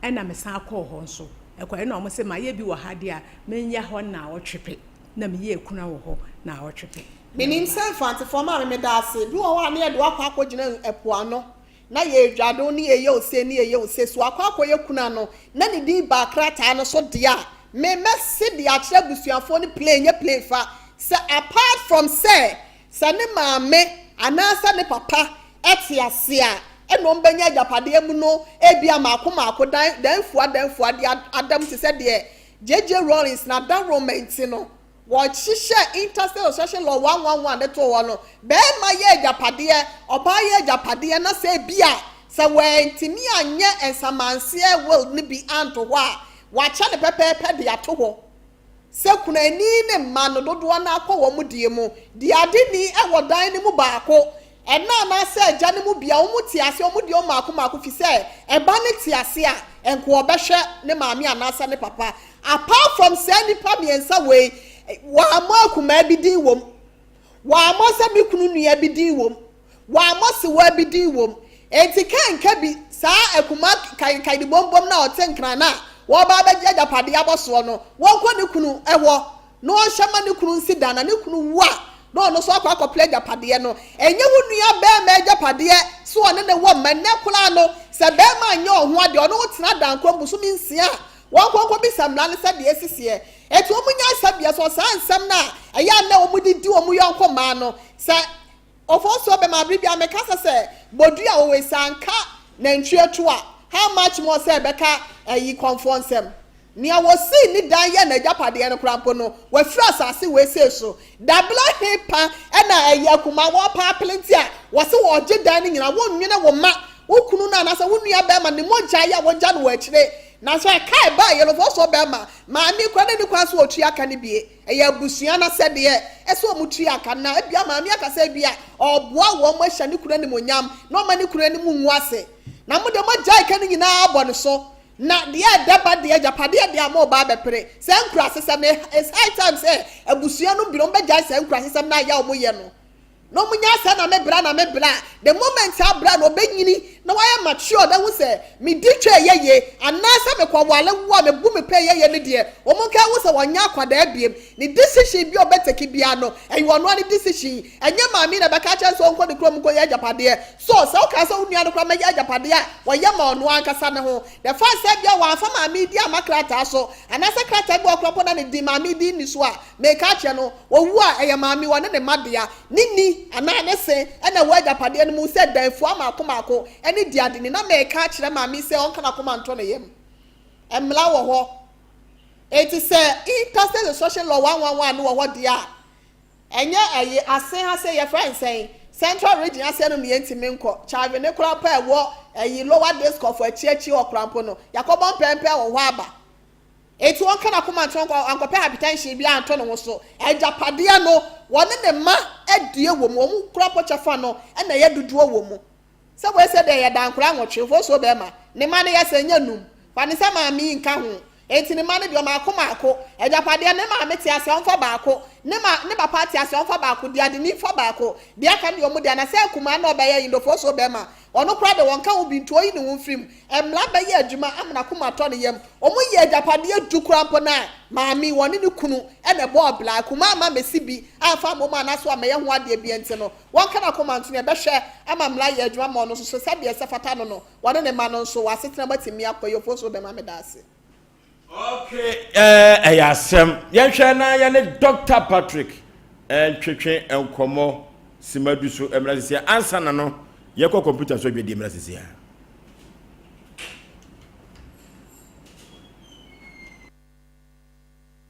[SPEAKER 20] ɛna mesan kɔɔ hɔ nso. Ɛkɔɛ na wɔn se mayɛ bi wɔ ha deɛ a menyɛ hɔ naawɔtwe pe na meyɛɛ kuna wɔ hɔ naawɔtwe pe.
[SPEAKER 3] Menim sɛ Mfantefoɔ maame meda ase. Bi wɔ hɔ a na yɛde wo akɔ akɔgyina ɛpo ano na yɛredwade wo ne yɛyɛ wo sei ne yɛyɛ wo sei. So wakɔ akɔyɛ kuna no na ne din baa krataa no so deɛ a, me mɛse de akyerɛ abusuafoɔ no plain nyɛ plain fa sɛ apart from sɛ Sɛ ne maame anaasɛ ne papa te ase a, ɛnna wɔbɛnya agyapadeɛ mu no ebia mmaako mmaako, dan, danfua danfua de ada mu te sɛ deɛ JJ. Rawlings n'adaworoma nti no, wɔhyehyɛɛ Interstate Succession Law 111 de too hɔ no. Barima yɛ agyapadeɛ, ɔbaa yɛ agyapadeɛ, na sɛ ebia sɛ wɔantumi anyɛ nsamanseɛ will no bi anto hɔ a, wɔakyɛ no pɛpɛɛpɛ de ato hɔ. Sɛ kunani ne mma no dodoɔ no ara kɔ wɔn deɛ mu, deɛ adeni wɔ dan no mu baako, ɛna anaasɛ agya no mu bia, wɔn te ase, wɔn deɛ wɔn mmaako mmaako, fi sɛ ɛba no te ase a, nka ɔbɛhwɛ ne maame anaasɛ ne papa. Apart from saa nnipa mmiɛnsa wei, wɔammɔ akumaa bi din wɔ mu, wɔammɔ sɛ me kunu nua bi din wɔ mu, Wɔammɔ sewaa bi din wom. Enti kɛnkɛ bi, saa akuma kaekaedibombom no a ɔte nkran no a wɔreba abɛgye agyapadeɛ abɔ soɔ no, wɔnkɔ ne kunu hɔ na ɔnhyɛ mma ne kunu nsi dan, na ne kunu wu a, na ɔno nso akɔ akɔpere agyapadeɛ no. Ɛnyɛ wo nua barima agyapadeɛ sɛ ɔne no wɔ mma. Nnɛ koraa no, sɛ barima anyɛ ɔho adeɛ, ɔne wo tena dan korɔ bosome nsia a, wɔnkɔ nkɔbisa mmara no sɛdeɛ ɛsisiɛ. Enti wɔn nyansa bia sɛ saa nsɛm no a ɛyɛ a na wɔde di wɔn yɔnko mmaa no, sɛ Ofosuo bɛma bere biara meka sɛ sɛ bodua a ɔwɔ esianka nantwie to a how much more sɛ ɛbɛka ayi kɔmfoɔ nsam. Nea wɔsii ne dan yɛɛ n'agyapadeɛ no koraa mpo no wafiri asase wesee so. Dabere he pa na ɛyɛ akumaa wɔɔpa apele nti a wɔse wɔɔgye dan no nyinaa. Wonnwene wo mma, wo kunu no anaasɛ wo nua bɛɛma ne mogya yi a wogya no wɔ akyire. Nanso ɛka a ɛbaeɛ no Ofosuo bɛɛma maame koraa na nni kwan sɛ ɔtua ka no bie. Ɛyɛ abusua no asɛdeɛ sɛ wɔtua ka, na ebia maame aka sɛ ebia ɔreboa wɔn ahyɛ ne kunu animuonyam na ɔmma ne kunu anim ngu ase. Na mo deɛ moagyae ka no nyinaa abɔ ne so, na deɛ ɛda ba deɛ, agyapadeɛ deɛ a moreba abɛpere. Saa nkurasesɛm no, it's high time sɛ abusua no binom bɛgyae saa nkurasesɛm no a ɛyɛ a wɔyɛ no. Na ɔmo nya sɛ na me bra na me bra the moment a bra no ɔbɛnyini na wayɛ matured ahu sɛ me di twa ɛyɛ ye anaasɛ me kɔ wale wo a me bu me pɛ ɛyɛ ye no deɛ ɔmo nka ahu sɛ ɔnyɛ akwadaa biem ne decision bi a ɔbɛ take biara no ɛyɛ ɔno ara ne decision ɛnyɛ maame na ɛbɛka akyerɛ no sɛ ɔnkɔ ne kurom nkɔ yɛ agyapadeɛ so sɛ wokaa sɛ wo nua no koraa mɛyɛ agyapadeɛ a wɔyɛ ma ɔno ankasa ne ho the fact sɛ bia wamfa maame din amma krataa so anaasɛ krataa bi wɔ hɔ koraa mpo na ne din maame din nni so a meka akyerɛ no Owu a, ɛyɛ maame, ɔne ne mma dea. Ne ni anaa ne se na ɛwɔ agyapadeɛ no mu sɛ danfua mmaako mmaako ne diadeni. Na mereka akyerɛ maame yi sɛ ɔnka n'akoma nto ne yam. Mmara wɔ hɔ. Enti sɛ Interstate Restriction Law 111 no wɔ hɔ deɛ a, ɛnyɛ ɛyi ase ha sɛ yɛfrɛ no sɛn, Central Region aseɛ nom yɛntumi nkɔ. Kyave ne koraa mpo a ɛwɔ ɛyi Lower District of akyi akyi hɔ koraa mpo no, yɛakɔbɔ mpɛmpɛn wɔ hɔ aba. Enti ɔnka n'akoma nto nkɔ, ankɔpɛ hypertension biara anto ne ho so. Agyapadeɛ no, wɔne ne mma adie wɔ mu, wɔn kura mpo kyɛfa no na ɛyɛ dodoɔ wɔ mu. Sɛ wei sɛ deɛ yɛda nkwadaa nwɔtwe, mfomsoɔ bɛrima, ne mma no yɛ sɛ nyɛ num, fa ne sɛ maame yi nka ho. Enti ne mma no deɛ ɔmaako maako, agyapadeɛ ne maame te ase a ɔmfa baako, ne ma ne papa te ase a ɔmfa baako, deɛ adeni fa baako, deɛ aka no deɛ wɔn deɛ, na sɛ akumaa na ɔbɛyɛ yi mfomsoɔ bɛrima, Ɔno koraa deɛ wɔnka ho bi nti ɔyi ne ho mfiri mu. Mmara bɛyɛ adwuma ama n'akoma atɔ ne yam. Wɔyɛ agyapadeɛ du koraa mpo no a, maame yi, wɔne ne kunu na ɛbɔɔ bra. Akumaa amma ammɛsi bi amfa ammɔ mu anaasɛ wammɛyɛ ho adeɛ biara nti no, wɔnka n'akoma nto no. Yɛbɛhwɛ ama mmara ayɛ adwuma ama ɔno nso so sɛdeɛ ɛsɛ fata no no, wɔne ne mma no nso, wɔn asetena mu atumi akɔ yie. Ofosuo bɛma meda ase.
[SPEAKER 1] Okay, eh, ɛyɛ asɛm. Yɛnhwɛ na yɛne Dr. Patrick ntwetwe nkɔmmɔ simadu so mmra sisi ansa na no yɛkɔ kɔmputa so adwadie mmra sisi a.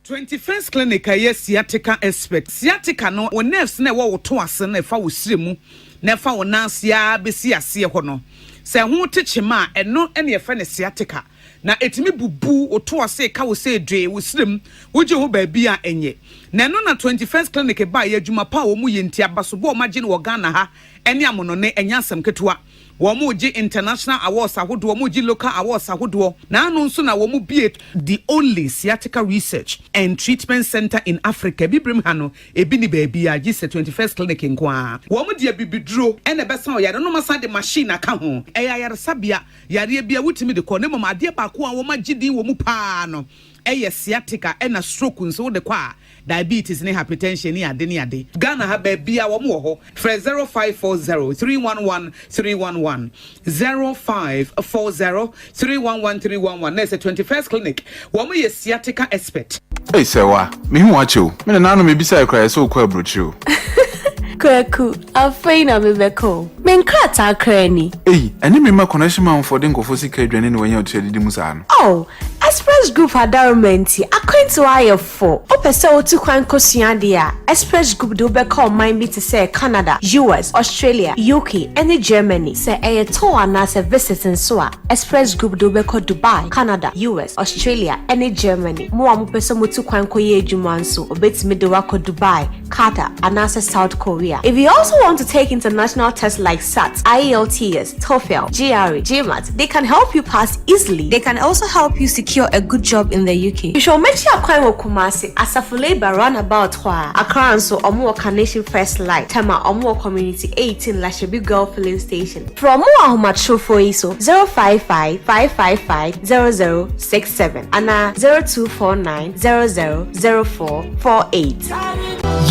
[SPEAKER 4] 21st Clinic a ɛyɛ sciatica expert. Sciatica no, wo nerves no a ɛwɔ wo to ase no a ɛfa wo srɛ mu na ɛfa wo nan ase ara bɛsi aseɛ hɔ no, sɛ ɛho te kyema a, ɛno na yɛfrɛ no sciatica. Na ɛtumi bubu wo to ase, ɛka wo sɛ dwee, wo srɛ mu, wogye ho baabi a ɛnyɛ. Na ɛno na 21st Clinic baeɛ, adwuma pa a wɔyɛ nti, abasobɔ a wɔagye no wɔ Ghana ha ne amonɔne, ɛnyɛ asɛm ketewa. Wɔregye international awards ahodoɔ, wɔregye local awards ahodoɔ, na ano nso na wɔbue the only sciatica research and treatment centre in Africa, Abibirem ha no, ebi nni baabiara gye sɛ 21st Clinic nko ara. Wɔde abibiduro na ɛbɛsa ɔyare no na wɔasan de machine aka ho. Ɛyɛ ayaresabea, yareɛ biara wotumi de kɔ, na mmom adeɛ baako a wɔagye din wɔ mu pa ara no yɛ sciatica ɛna stroke nso wode kɔ a, Diabetes ne hypertension ne ade ne ade. Ghana ha baabia wɔn wɔ hɔ. Frɛ 0540 311 311, 0540 311 311 na ɛsɛ 21st clinic wɔn yɛ sciatica expert.
[SPEAKER 22] Ei Sɛwa, mehu wo akyɛ o. Me nananom mebisae koraa yɛsɛ wokɔ aburokyire o.
[SPEAKER 23] Kwaku, afei na mebɛkɔ o. Me nkrataa koraa ni.
[SPEAKER 22] Ei, ɛne me mma connection manfoɔ de nkurɔfoɔ sika adwane na wanya ɔtiri adidi mu saa no.
[SPEAKER 23] Oh, Express Group adaworoma nti, akwantuo ayɛ fo. Wopɛ sɛ wotu kwan kosua adeɛ a, Express Group de wo bɛkɔ ɔman bi te sɛ Canada, US, Australia, UK, ne Germany. Sɛ ɛyɛ tour anaasɛ visit nso a, Express Group de wo bɛkɔ Dubai, Canada, US, Australia, ne Germany. Mo a mopɛ sɛ motu kwan kɔyɛ adwuma nso, wɔbɛtumi de wo akɔ Dubai, Qatar, anaasɛ South Korea. If you also want to take international tests like SAT, IELTS, TOEFL, GRE, GMAT, they can help you pass easily. They can also help you secure a good job in the UK. Hwehwɛ wɔn akyi akwan wɔ Kumasi, Asafo Labour roundabout hɔ ara. Accra nso, wɔn wɔ Carnation First Light, Tema, wɔn wɔ Community 18 Lashibi Girl Filling Station. Frɛ wɔn wɔ ahomatrofoɔ yi so, 055 555 0067 anaa 0249 00 0448.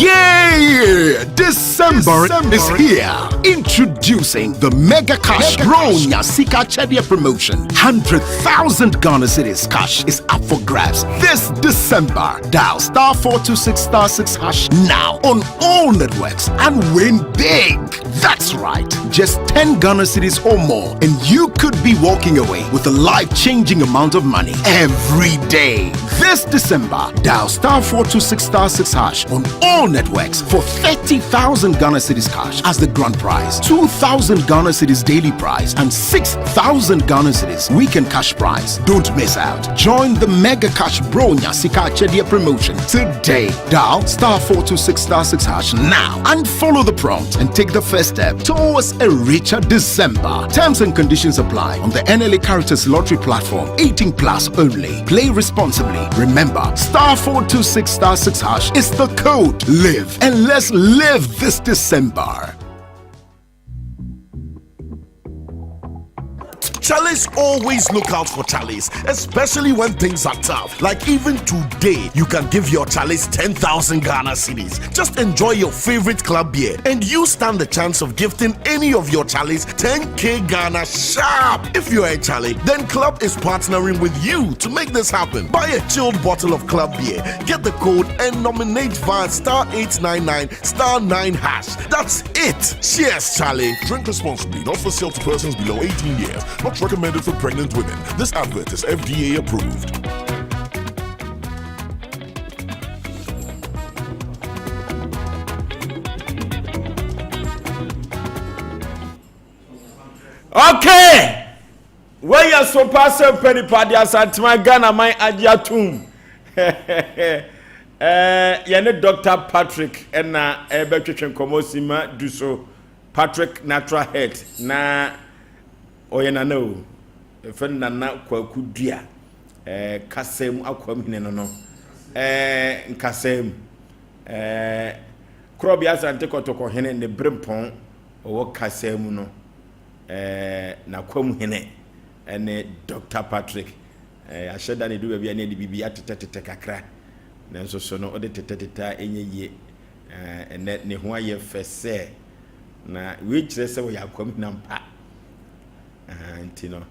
[SPEAKER 5] Yay! December, December is here. Introducing the Mega Cash Bronya Sika Chedia promotion. 100,000 Ghana Cedis cash is up for grabs this December. Dial star 426 star 6 hash now on all networks and win big. That's right. Just 10 Ghana cedis or more, and you could be walking away with a life changing amount of money every day. This December, dial star 426 star 6 hash on all networks for 30,000 Ghana cedis cash as the grand prize, 2,000 Ghana cedis daily prize, and 6,000 Ghana cedis weekend cash prize. Don't miss out. Join the Mega Cash Bronya Sika Chedia promotion today. Dial star 426 star 6 hash now and follow the prompt and take the first step towards a richer December. Terms and conditions apply on the NLA Caritas Lottery platform. 18 plus only. Play responsibly. Remember, star 426 star 6 hash is the code. Live and let's live this December.
[SPEAKER 24] Charlies always look out for Charlies, especially when things are tough. Like even today, you can give your Charlies 10,000 Ghana cedis. Just enjoy your favorite club beer, and you stand the chance of gifting any of your Charlies 10k Ghana sharp. If you're a Charlie, then Club is partnering with you to make this happen. Buy a chilled bottle of Club beer, get the code, and nominate via star 899 star 9 hash. That's it. Cheers, Charlie.
[SPEAKER 25] Drink responsibly, not for sale to persons below 18 years. Not recommended for pregnant women. This advert is FDA approved.
[SPEAKER 1] Okay! Wei yɛ so paa sɛ mpɛ nipa de Asantema Ghana man agye atom. Eh, yɛne Dr. Patrick ɛna ɛbɛtwetwe nkɔmmɔ sima du so. Patrick Natural Health na ɔyɛ nana o. Ɛfɛ nana Kwaku Dua. Eh, kasa mu akwam hene no no. Eh, nkasa mu. Eh, Korɔbea Asante Kɔtɔkɔ hene ne berempɔn ɔwɔ kasa mu no. Eh, n'akwam hene ne Doctor Patrick. Eh, ahyɛ da na edu baabi a na yɛde biribi atetɛtetɛ kakra. Nanso so no, wode tetɛtetɛ a ɛnyɛ yie. Eh, ɛnɛ ne ho ayɛ fɛ sɛ. Na wei kyerɛ sɛ ɔyɛ akwam hene ampa. Eh, nti no,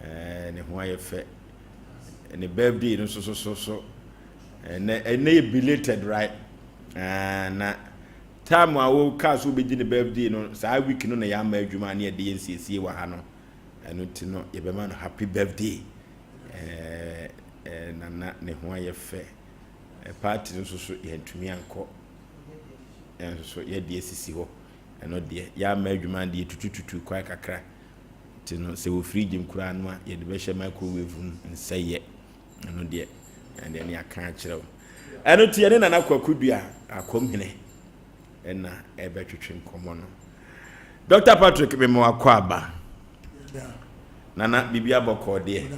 [SPEAKER 1] eh, ne ho ayɛ fɛ. Ne birthday no nso so so so. Ɛnɛ, ɛnɛ yɛ belated, right? Eh, na Time a wo kaa sɛ wobɛdi ne birthday no saa week no na yɛama adwuma ne yɛde yɛ nsiesie wɔ ha no ɛno nti no yɛbɛma no happy birthday ɛɛ eh, nana ne ho ayɛ fɛ. Party no nso so yɛntumi ankɔ. Yɛn nso so yɛde asisi hɔ. Ɛno deɛ yɛama adwuma no deɛ tutututu kwan kakra. Nti no sɛ wɔ fridge mu koraa no a yɛde bɛhyɛ microwave mu nsɛyɛ. Ɛno deɛ ɛdeɛ ne aka akyerɛ wo. Ɛno nti yɛne Nana Kwaku Dua Akomhene ɛna ɛbɛtwetwe nkɔmmɔ no. Dr. Patrick mema wakɔ aba. Nana biribi abɔkɔɔ deɛ.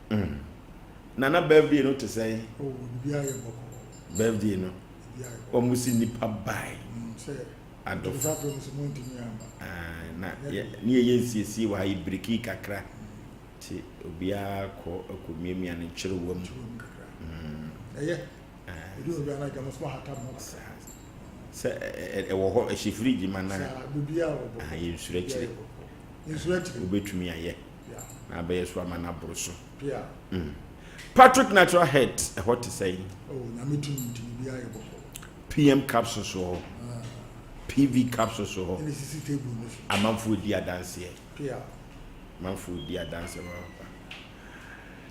[SPEAKER 1] Mm. Nana birthday no te sɛn?
[SPEAKER 6] Oh, biribiara yɛ bɔkɔɔ.
[SPEAKER 1] Birthday no. Wɔn si nipa bae.
[SPEAKER 6] Mm, sɛ.
[SPEAKER 1] Adɔfo. Ah, na yɛ ne yɛ nsiesie wɔ ha yɛ biriki kakra. Ti obiara kɔ kɔ miamia ne nkyerewa mu.
[SPEAKER 6] Mm. Ɛyɛ. Ebi obiara na gama so hata mo kakra.
[SPEAKER 1] Sɛ ɛwɔ hɔ ɛhyɛ fridge ma na.
[SPEAKER 6] Saa biribiara wɔ bɔkɔɔ.
[SPEAKER 1] Ah, yɛ nsuro akyire.
[SPEAKER 6] Nsuro akyire.
[SPEAKER 1] Wobɛtumi ayɛ. Na abɛyɛ so ama no aboro so. Mm. Patrick Natural Head ɛhɔ te sɛn?
[SPEAKER 6] Oh, nyame tumi nti biribiara yɛ bɔkɔɔ.
[SPEAKER 1] PM capsules wɔ hɔ.
[SPEAKER 6] Ah.
[SPEAKER 1] PV capsules wɔ hɔ.
[SPEAKER 6] Ɛna esisi table no so.
[SPEAKER 1] Amanfoɔ di adanseɛ.
[SPEAKER 6] Pia.
[SPEAKER 1] Amanfoɔ di adanseɛ papaapa.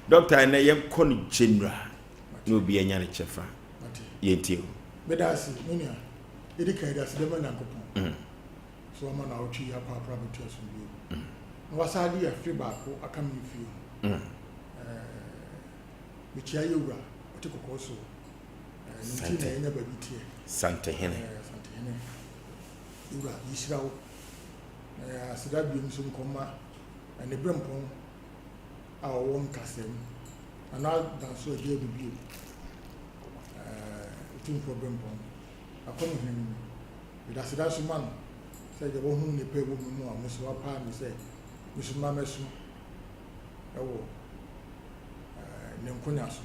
[SPEAKER 1] Doctor ɛnɛ yɛnkɔ no general na obi anya ne kyɛfa. Yɛntie o.
[SPEAKER 6] Meda ase, me nua. Yɛdi kan yɛde aseda ma Nyankopɔn.
[SPEAKER 1] Mm.
[SPEAKER 6] So wama naawɔtwe yi akɔ apra abɛto asomdwoe mu. Na wasan de afe baako aka me mfie ho.
[SPEAKER 1] Mm.
[SPEAKER 6] Eh, mekyia yɛ wura, ɔte kɔkɔɔ so. Eh, ne nti na yɛnya baabi teɛ.
[SPEAKER 1] Santehene.
[SPEAKER 6] Eh, Santehene. Wura, yɛhyira wo. Na aseda biom nso nkɔma ne berempɔn a ɔwɔ nkasɛm. Nana Danso Agya Adu bio. Eh, Otumfoɔ berempɔn. Akɔmhene no mu. Meda aseda nso ma no sɛ deɛ wahu nnepa a ɛwɔ me mu a me nso wapaa me sɛ me nso mmra mmɛsom wɔ ne nkonya so.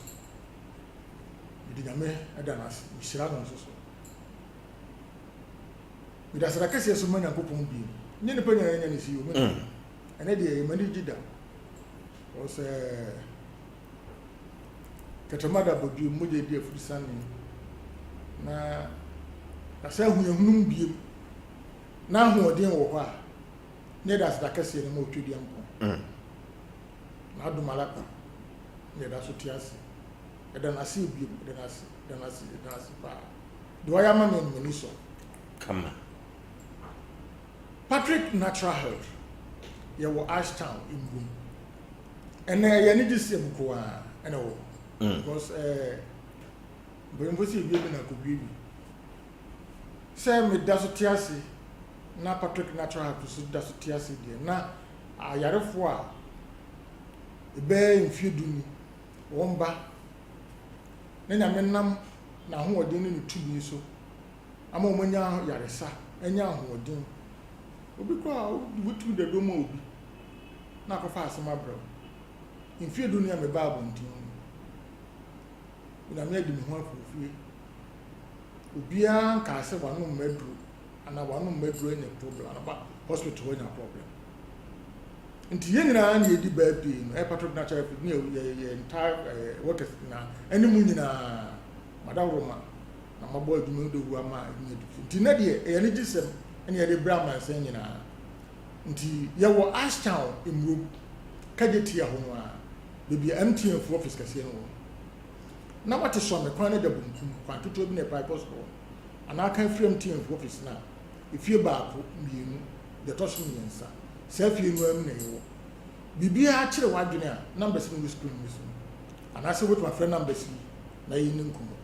[SPEAKER 6] Mede Nyame da no ase, mehyira no nso so. Meda aseda kɛseɛ so ma Nyankopɔn bio. Nyɛ nipa nyinaa nya ne si o, me nua. Ɛnɛ deɛ yɛ m'ani gye da. Wɔ sɛ Kɛtrɛma da abɔdwiem, mogya adi afurusane, na na sɛ ahunuahunum biem, na ahoɔden wɔ hɔ a, na yɛde aseda kɛseɛ no ma Otwedeampɔn.
[SPEAKER 1] Mm.
[SPEAKER 6] Na adom ara kwa na yɛda so te ase. Yɛda no ase ebiem, yɛda no ase, yɛda no ase, yɛda no ase paa. Deɛ wayɛ ama me no, m'ani sɔ.
[SPEAKER 1] Kama.
[SPEAKER 6] Patrick Natural Health, yɛwɔ Ashtown, Mbom. Ɛnɛ ɛyɛ anigyesɛm nko ara ɛna ɛwɔ hɔ.
[SPEAKER 1] Mm.
[SPEAKER 6] Because ɛɛ eh, mpanyinfoɔ sɛ ewie bi na akɔwie bi. Sɛ meda so te ase na Patrick Natural Health so da so te ase deɛ na ayarefoɔ a ɛbɛyɛ mfie du ni wɔn ba na nyame nam n'ahoɔden ne ne tumi so ama wɔn anya yaresa anya ahoɔden obi koraa wotumi dado ma obi na akɔfa asɛm abrɛ wo. Mfeɛ du ni a mebaa abɔnten mu. Onyame adi me ho afofie. Obiara nkaa sɛ wanom m'aduro anaa wanom m'aduro anya problem anaa ba hospital anya problem. Nti yɛn nyinaa na yɛdi birthday no, ɛyɛ Patrick Natural Food ne yɛ yɛ entire eh, workers nyinaa ɛne mu nyinaa madaworo ma na mabɔ adwuma de wu ama ɛnyɛ du. Nti nɛ deɛ ɛyɛ anigyesɛm ɛne yɛde brɛ amansan nyinaa. Nti yɛwɔ Ashtown Mmurom, Kejetia hɔ no ara, baabi a MTN foɔ office kɛseɛ no wɔ no. Na wate Sɔme kwan no da bonkum, kwan ketewa bi na ɛpae kɔ soro hɔ no. Anaa kan firi MTN foɔ office no a, efie baako, mmienu, deɛ ɛtɔ so mmiɛnsa. Saa fie no ara mu na yɛwɔ. Biribiara kyere w'adwene a, numbers no wɔ screen no so no. Anaasɛ wobɛtumi afrɛ numbers yi na yɛnni nkɔmmɔ.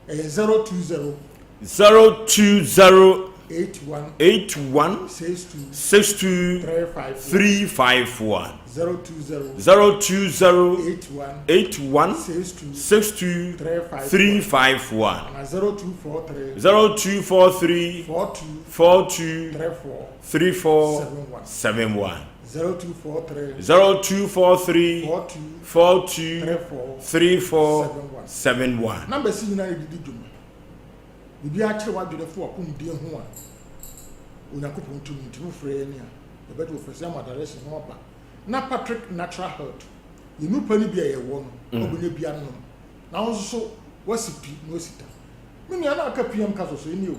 [SPEAKER 6] Ɛyɛ 020.
[SPEAKER 1] 020
[SPEAKER 6] 81
[SPEAKER 1] 81
[SPEAKER 6] 62
[SPEAKER 1] 62
[SPEAKER 6] 351
[SPEAKER 1] 351
[SPEAKER 6] 020
[SPEAKER 1] 020
[SPEAKER 6] 81
[SPEAKER 1] 81
[SPEAKER 6] 62
[SPEAKER 1] 62
[SPEAKER 6] 351
[SPEAKER 1] 351
[SPEAKER 6] ana 0243
[SPEAKER 1] 0243
[SPEAKER 6] 42
[SPEAKER 1] 42
[SPEAKER 6] 34
[SPEAKER 1] 34
[SPEAKER 6] 71
[SPEAKER 1] 71
[SPEAKER 6] 0243
[SPEAKER 1] 0243
[SPEAKER 6] 42
[SPEAKER 1] 42
[SPEAKER 6] 34
[SPEAKER 1] 34
[SPEAKER 6] 71
[SPEAKER 1] 71.
[SPEAKER 6] Numbers yi nyinaa yɛde di dwuma. Biribiara kyerɛ w'adwene fa w'apɔmuden ho a, Onyankopɔn tumi nti wofrɛ yɛn a, yɛbɛgye wo frɛ sɛ yɛama direction na waba. Na Patrick Natural Health, yɛn nnupa no bi a yɛwɔ no,
[SPEAKER 1] Mm.
[SPEAKER 6] wobɛnya bi anom. Na wo nso so, woasi pi na woasi ta. Me nua na aka PM ka so so, ɛni o.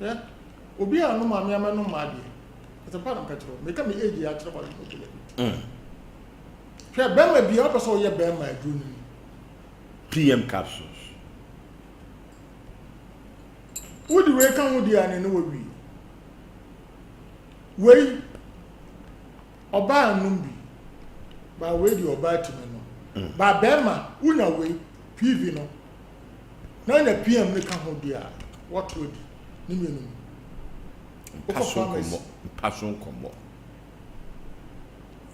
[SPEAKER 6] Hwɛ, obi a ɔnom a me a mɛnom m'adeɛ. Asɛmpa na meka kyerɛ wo. Meka me age akyerɛ wo a,
[SPEAKER 1] Mm.
[SPEAKER 6] Hwɛ, bɛrima biara wopɛ sɛ ɔyɛ bɛrima aduro no ni.
[SPEAKER 1] PM capsules.
[SPEAKER 6] Wode wei ka ho deɛ a ne ne wawie. Wei ɔbaa nnom bi ba wei deɛ ɔbaa tumi nom. Mm. Ba bɛrima wonya wei PV no na nya PM ne ka ho deɛ a wɔto adi ne mmienu mu.
[SPEAKER 1] Mpa so nkɔmmɔ. Mpa so nkɔmmɔ.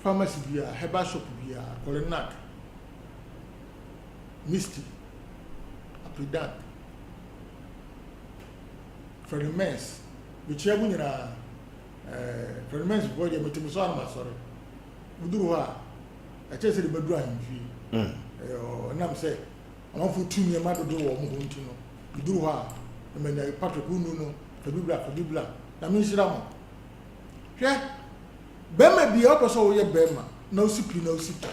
[SPEAKER 6] Pharmacy biara, herbal shop biara, Kolinak, Misty, Apridan, Fredimens, mekyia mu nyinaa. Ɛɛ Fredimens foɔ deɛ mete me so anam asɔre. Woduru hɔ a, ɛkyɛ sɛ de bɛduru ahemfie. Mm. Ɛnam sɛ amanfoɔ tu nneɛma dodo wɔ wɔn ho nti no, meduru hɔ a, na manya Patrick wonu no, fa bi bra, fa bi bra. Na menhyira mo. Hwɛ, bɛrima biara wopɛ sɛ woyɛ bɛrima na wosi pi na wosi ta.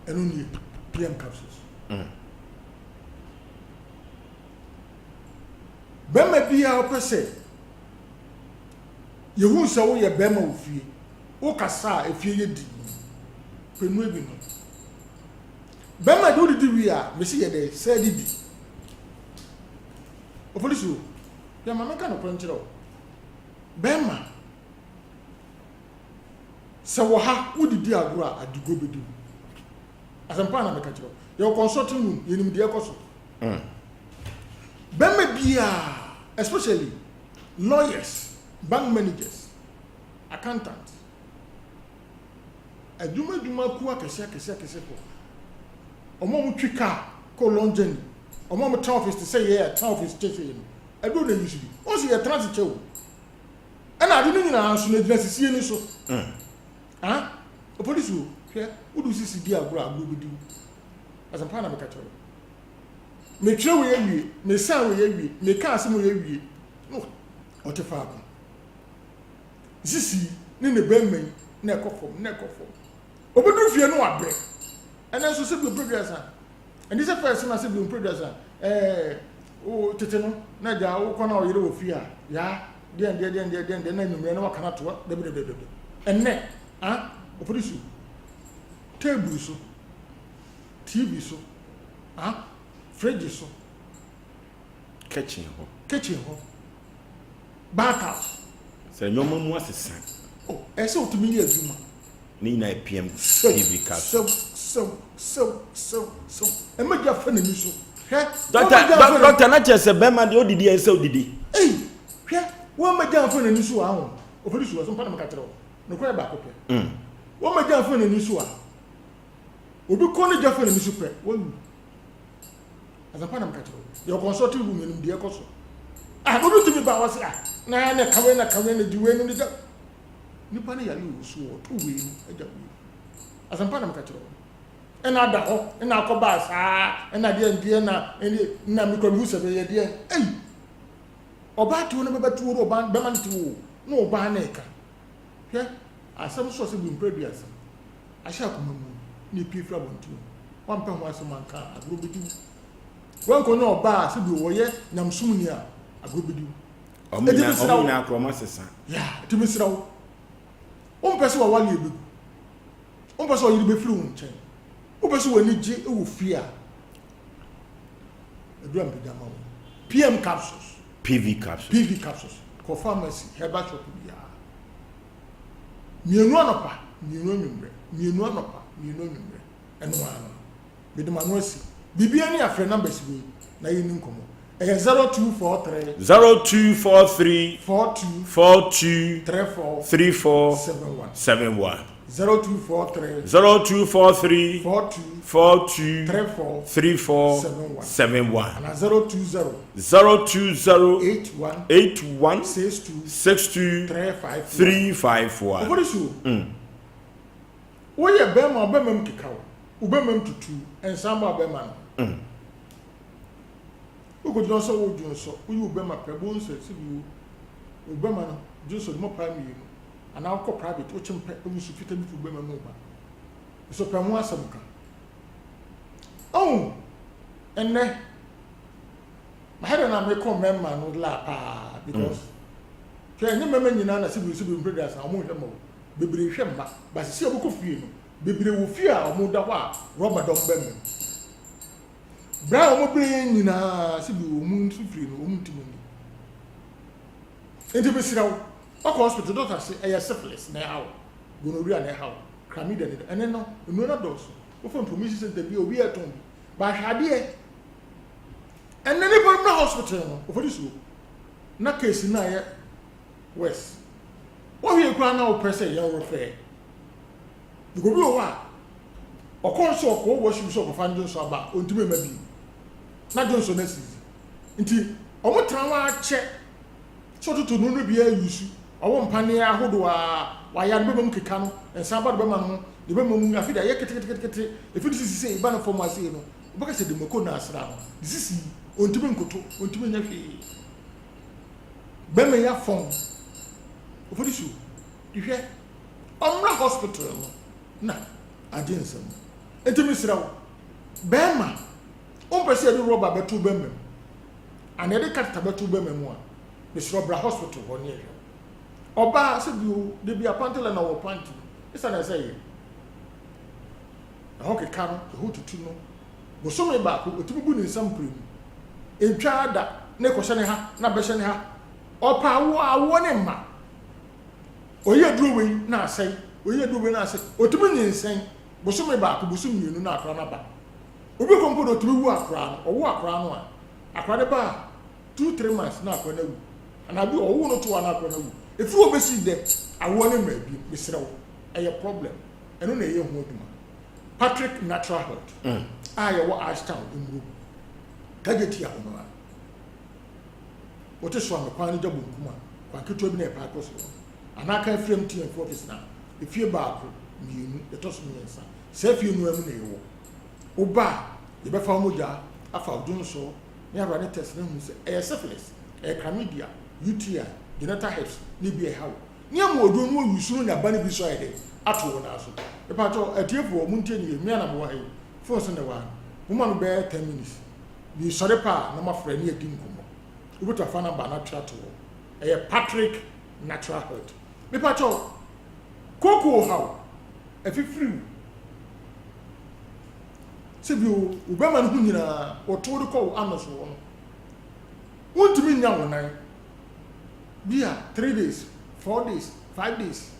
[SPEAKER 6] Ɛno nie, PM capsules. Mm. Bɛrima biara wopɛ sɛ yɛhu sɛ woyɛ bɛrima wɔ fie, wokasa a efie yɛ di. Pɛ bi no. Bɛrima de wodidi wie a, mesi yɛ dɛ sɛ didi. Opolisi o, yɛ ma menka nokorɛ nkyerɛ wo. Bɛrima, sɛ wɔ ha wodidi agorɔ a, adigo bɛdi wo. Asɛmpa na meka kyerɛ wo. Yɛwɔ consulting room, yɛnim deɛ ɛkɔ so. Mm. Bɛrima biara, especially lawyers, bank managers, accountants, adwuma adwuma kuo akɛse akɛse akɛse kɔ. Wɔn a wɔtwi car kɔ long journey, wɔn a wɔtena office te sɛ yɛ a tena office kyɛ sɛ yɛ no, ɛduro na ɛyi so bi. Wɔn sɛ yɛtena ase kyɛ o. Ɛna ade no nyinaa nso na egyina sisie no so. Mm. Ah, opolisi o, hwɛ, wode sisi di agorɔ a agorɔ bɛdi wo. Asɛmpa na meka kyerɛ wo. Metwerɛ wei awie, mesan wei awie, meka asɛm wei awie. No, ɔte faako. Sisi ne ne bɛrima yi na ɛkɔ fam, na ɛkɔ fam. Obɛduru fie no wabrɛ. Ɛnɛ nso sɛ bi ɔpɛ duasa. Ɛne sɛ fɛs na sɛ bi ɔmpɛ duasa. Ɛɛ, wo tete no, na agya wokɔ na ɔyere wɔ fie a, yaa, deɛn deɛ deɛn deɛ deɛn deɛ na anwummerɛ na waka no atoa, dabi dabi dabi. Ɛnɛ, ah, ɔpolisi table so, TV so, ah, fridge so.
[SPEAKER 1] Kitchen hɔ.
[SPEAKER 6] Kitchen hɔ. Bath house.
[SPEAKER 1] Sɛ nneɛma mu asesa.
[SPEAKER 6] Oh, ɛsɛ otumi yɛ adwuma.
[SPEAKER 1] Ne nyinaa yɛ PM TV capsule.
[SPEAKER 6] Sew, sew, sew, sew, sew. Ɛmɛ gya fa n'ani so. Hwɛ.
[SPEAKER 1] Dɔkta, dɔkta na kyerɛ sɛ bɛrima deɛ odidi ɛnsɛ odidi.
[SPEAKER 6] Ei, hwɛ, wɔn mɛ gya fa n'ani so ahɔ. Ofiri so, ɛso mpa na mɛka kyerɛ wo. Nokorɛ baako pɛ. Mm. Wɔn mɛ gya fa n'ani so a. Obi kɔ ne gya fa n'ani so pɛ, wawu. Asɛmpa na meka kyerɛ wo. Yɛwɔ consulting room, yɛnim deɛ ɛkɔ so. Ah, obi tumi ba wɔ se ah, na na ka wei na ka wei na di wei no ne gya. Nipa no yare wɔ so ɔtɔ wei no agya wei. Asɛmpa na meka kyerɛ wo. Ɛna ada hɔ, ɛna akɔ baa saa, ɛna deɛ ndeɛ na ɛne na mekura mehu sɛ bɛyɛ deɛ. Ei! Ɔbaa te wo no bɛbɛ te wo no ɔbaa bɛma no te wo na ɔbaa na ɛka. Hwɛ, asɛm so ɔsɛ bi mpɛ aduasa. Ahyɛ akoma mu na epue firi abɔnten o. Woampɛ ho asɛm anka a, agorɔ bɛdi wo. Woankɔnya ɔbaa a sɛbi ɔyɛ nyamesomni a, agorɔ bɛdi wo.
[SPEAKER 1] Ɔmo
[SPEAKER 6] Enti
[SPEAKER 1] nyinaa
[SPEAKER 6] mesrɛ
[SPEAKER 1] ɔmo
[SPEAKER 6] wo,
[SPEAKER 1] nyinaa korɔ ɔmo asesa.
[SPEAKER 6] yeah, enti mesrɛ wo, wompɛ sɛ w'awareɛ bɛgu, wompɛ sɛ ɔyere bɛfiri wo nkyɛn, wopɛ sɛ w'ani gye wɔ fie a, aduru a mepagya ma wo, PM capsules.
[SPEAKER 1] PV capsules.
[SPEAKER 6] PV capsules. Kɔ pharmacy, herbal shop biara. Mmienu anɔpa, mmienu anwummerɛ, mmienu anɔpa, mmienu anwummerɛ. Ɛno ara no. Mede m'ano asi. Biribiara ni a frɛ numbers wei na yɛnni nkɔmmɔ. Ɛyɛ 0243.
[SPEAKER 1] 0243.
[SPEAKER 6] 42.
[SPEAKER 1] 42.
[SPEAKER 6] 34.
[SPEAKER 1] 34.
[SPEAKER 6] 71.
[SPEAKER 1] 71.
[SPEAKER 6] 0243.
[SPEAKER 1] 0243.
[SPEAKER 6] 42.
[SPEAKER 1] 42.
[SPEAKER 6] 34.
[SPEAKER 1] 34.
[SPEAKER 6] 71.
[SPEAKER 1] 71.
[SPEAKER 6] Ana 020.
[SPEAKER 1] 020.
[SPEAKER 6] 81.
[SPEAKER 1] 81.
[SPEAKER 6] 62.
[SPEAKER 1] 62.
[SPEAKER 6] 351.
[SPEAKER 1] 351.
[SPEAKER 6] Opolisi o.
[SPEAKER 1] Mm.
[SPEAKER 6] Woyɛ bɛrima a ɔbɛma mu keka wo, wo bɛma mu tutu, nsan bɔ abɛma no.
[SPEAKER 1] Mm.
[SPEAKER 6] Wokɔgyina hɔ sɛ wodwo nsɔ, woyi wo bɛma pɛ, bohu sɛ sɛbi wo wo bɛma no dwo nsɔ de mu paa mmienu, anaa wokɔ private wokyem pɛ, woyi su fitaa bi fi wo bɛma mu ba. Nso pɛ ho asɛm ka. Oh, ɛnnɛ, mahɛdɛ na mekɔ mɛma no la paa because hwɛ ɛnyɛ mɛma nyinaa na sɛbi sɛbi mpere asa, ɔmo nhwɛ ma o. Bebree hwɛ mma, but sisi a wɔkɔ fie no, Bebree wɔ fie a wɔda hɔ a rɔba da wɔn bɛmma mu. Berɛ a wɔbrɛ yɛn nyinaa sɛ bi wɔn nso firi no wɔn ntumi nni. Nti mesrɛ wo, wakɔ hospital doctor se ɛyɛ syphilis na ɛha wo, gonorrhea na ɛha wo, chlamydia na ɛne no nnuro no adɔɔso. Wofa information center bi a obi ɛtɔn bi. Bahwɛ adeɛ. Ɛnɛ nipa no bra hospital no, ɔfɔdi suo. Na case no ayɛ worse. Wohwɛ koraa na wopɛ sɛ yɛn refer. Because obi wɔ hɔ a, ɔkɔ nso ɔkɔ washroom sɛ ɔkɔfa ne dwonsɔ aba a, ɔntumi mma bio. Na dwonsɔ no asizi. Nti, wɔn tena hɔ akyɛ sɛ ɔtoto no no bi ayusu. Ɔwɔ mpaneɛ ahodoɔ a wayɛ no bɛma mu keka no, nsa ba no bɛma no ho, ne bɛma mu afei de ayɛ keteketekete, efi ne sisi sei ba no fam ase no, wobɛka sɛ de mako na asra no, ne sisi ɔntumi nkoto, ɔntumi nyɛ hwee. Bɛma yi afɔn, ɔfɔdi so, hwɛ. Ɔmmra hospital no na agye nsam. Nti mesrɛ wo, bɛɛma, wompɛ sɛ yɛde rɔba bɛto wo bɛma mu, anaa yɛde catheter bɛto wo bɛma mu a, mesrɛ wo bra hospital hɔ ne yɛhwɛ wo. Ɔbaa, sɛ bio, da bi a pantela na ɔwɔ pant mu, ne saa na ɛsɛ yɛ. Ɛhɔ keka no, ɛhɔ tutu no. Bosome baako, ɔtumi bu ne nsa mprenu. Ɛntwaa da, na ɛkɔhyɛ ne ha, na abɛhyɛ ne ha. Ɔpɛ awoɔ a, awoɔ ne mma. Ɔyɛ aduro wei na asɛe, ɔyɛ aduro wei na asɛe. Ɔtumi nyinsɛn bosome baako, bosome mmienu na akora no aba. Obi kɔ mpo de ɔtumi wu akora no, ɔwo akora no a, akora no ba a, two, three months na akora no awu. Anaa bi ɔwo no to a na akora no awu. Ɛfiri hɔ bɛsi ndɛ, awoɔ no mmaa bio. Mesrɛ wo, ɛyɛ problem. Ɛno na ɛyɛ ho adwuma. Patrick Natural Health a yɛwɔ Ashtown, Mmrom, Kagyetia hɔ no ara. Wote so a me kwan no gya bonkum a, kwan ketewa bi na ɛpae kɔ soro hɔ. Anaa kan firi MTN fo office no a, efie baako, mmienu, ɛtɔ so mmiɛnsa. Saa fie no ara mu na yɛwɔ. Woba a, yɛbɛfa wo mogya, afa wo dwonsɔ, ne awura ne test na ahu sɛ ɛyɛ syphilis, ɛyɛ chlamydia, UTI, genital herpes, ne ebi a ɛha wo. Ne ama oduro no wɔyi su no nya ba no bi so ayɛ dɛ ato wo nan so. Mepakyɛw, atiefoɔ, montie no yie, me a na mewɔ ha yi, phone so na ɛwɔ ha no, momma me bɛyɛ ten minutes. Mesɔre pɛ a na mafrɛ ne yɛadi nkɔmmɔ. Wobɛtumi afa number no atwerɛ ato hɔ. Ɛyɛ Patrick Natural Health. Mepakyɛw, kookoo haw, afifiriw, sɛ bi wo bɛma no ho nyinaa wɔtow de kɔ wo ano so hɔ no, wontumi nnya wo nan. Bi a three days, 4 days, 5 days.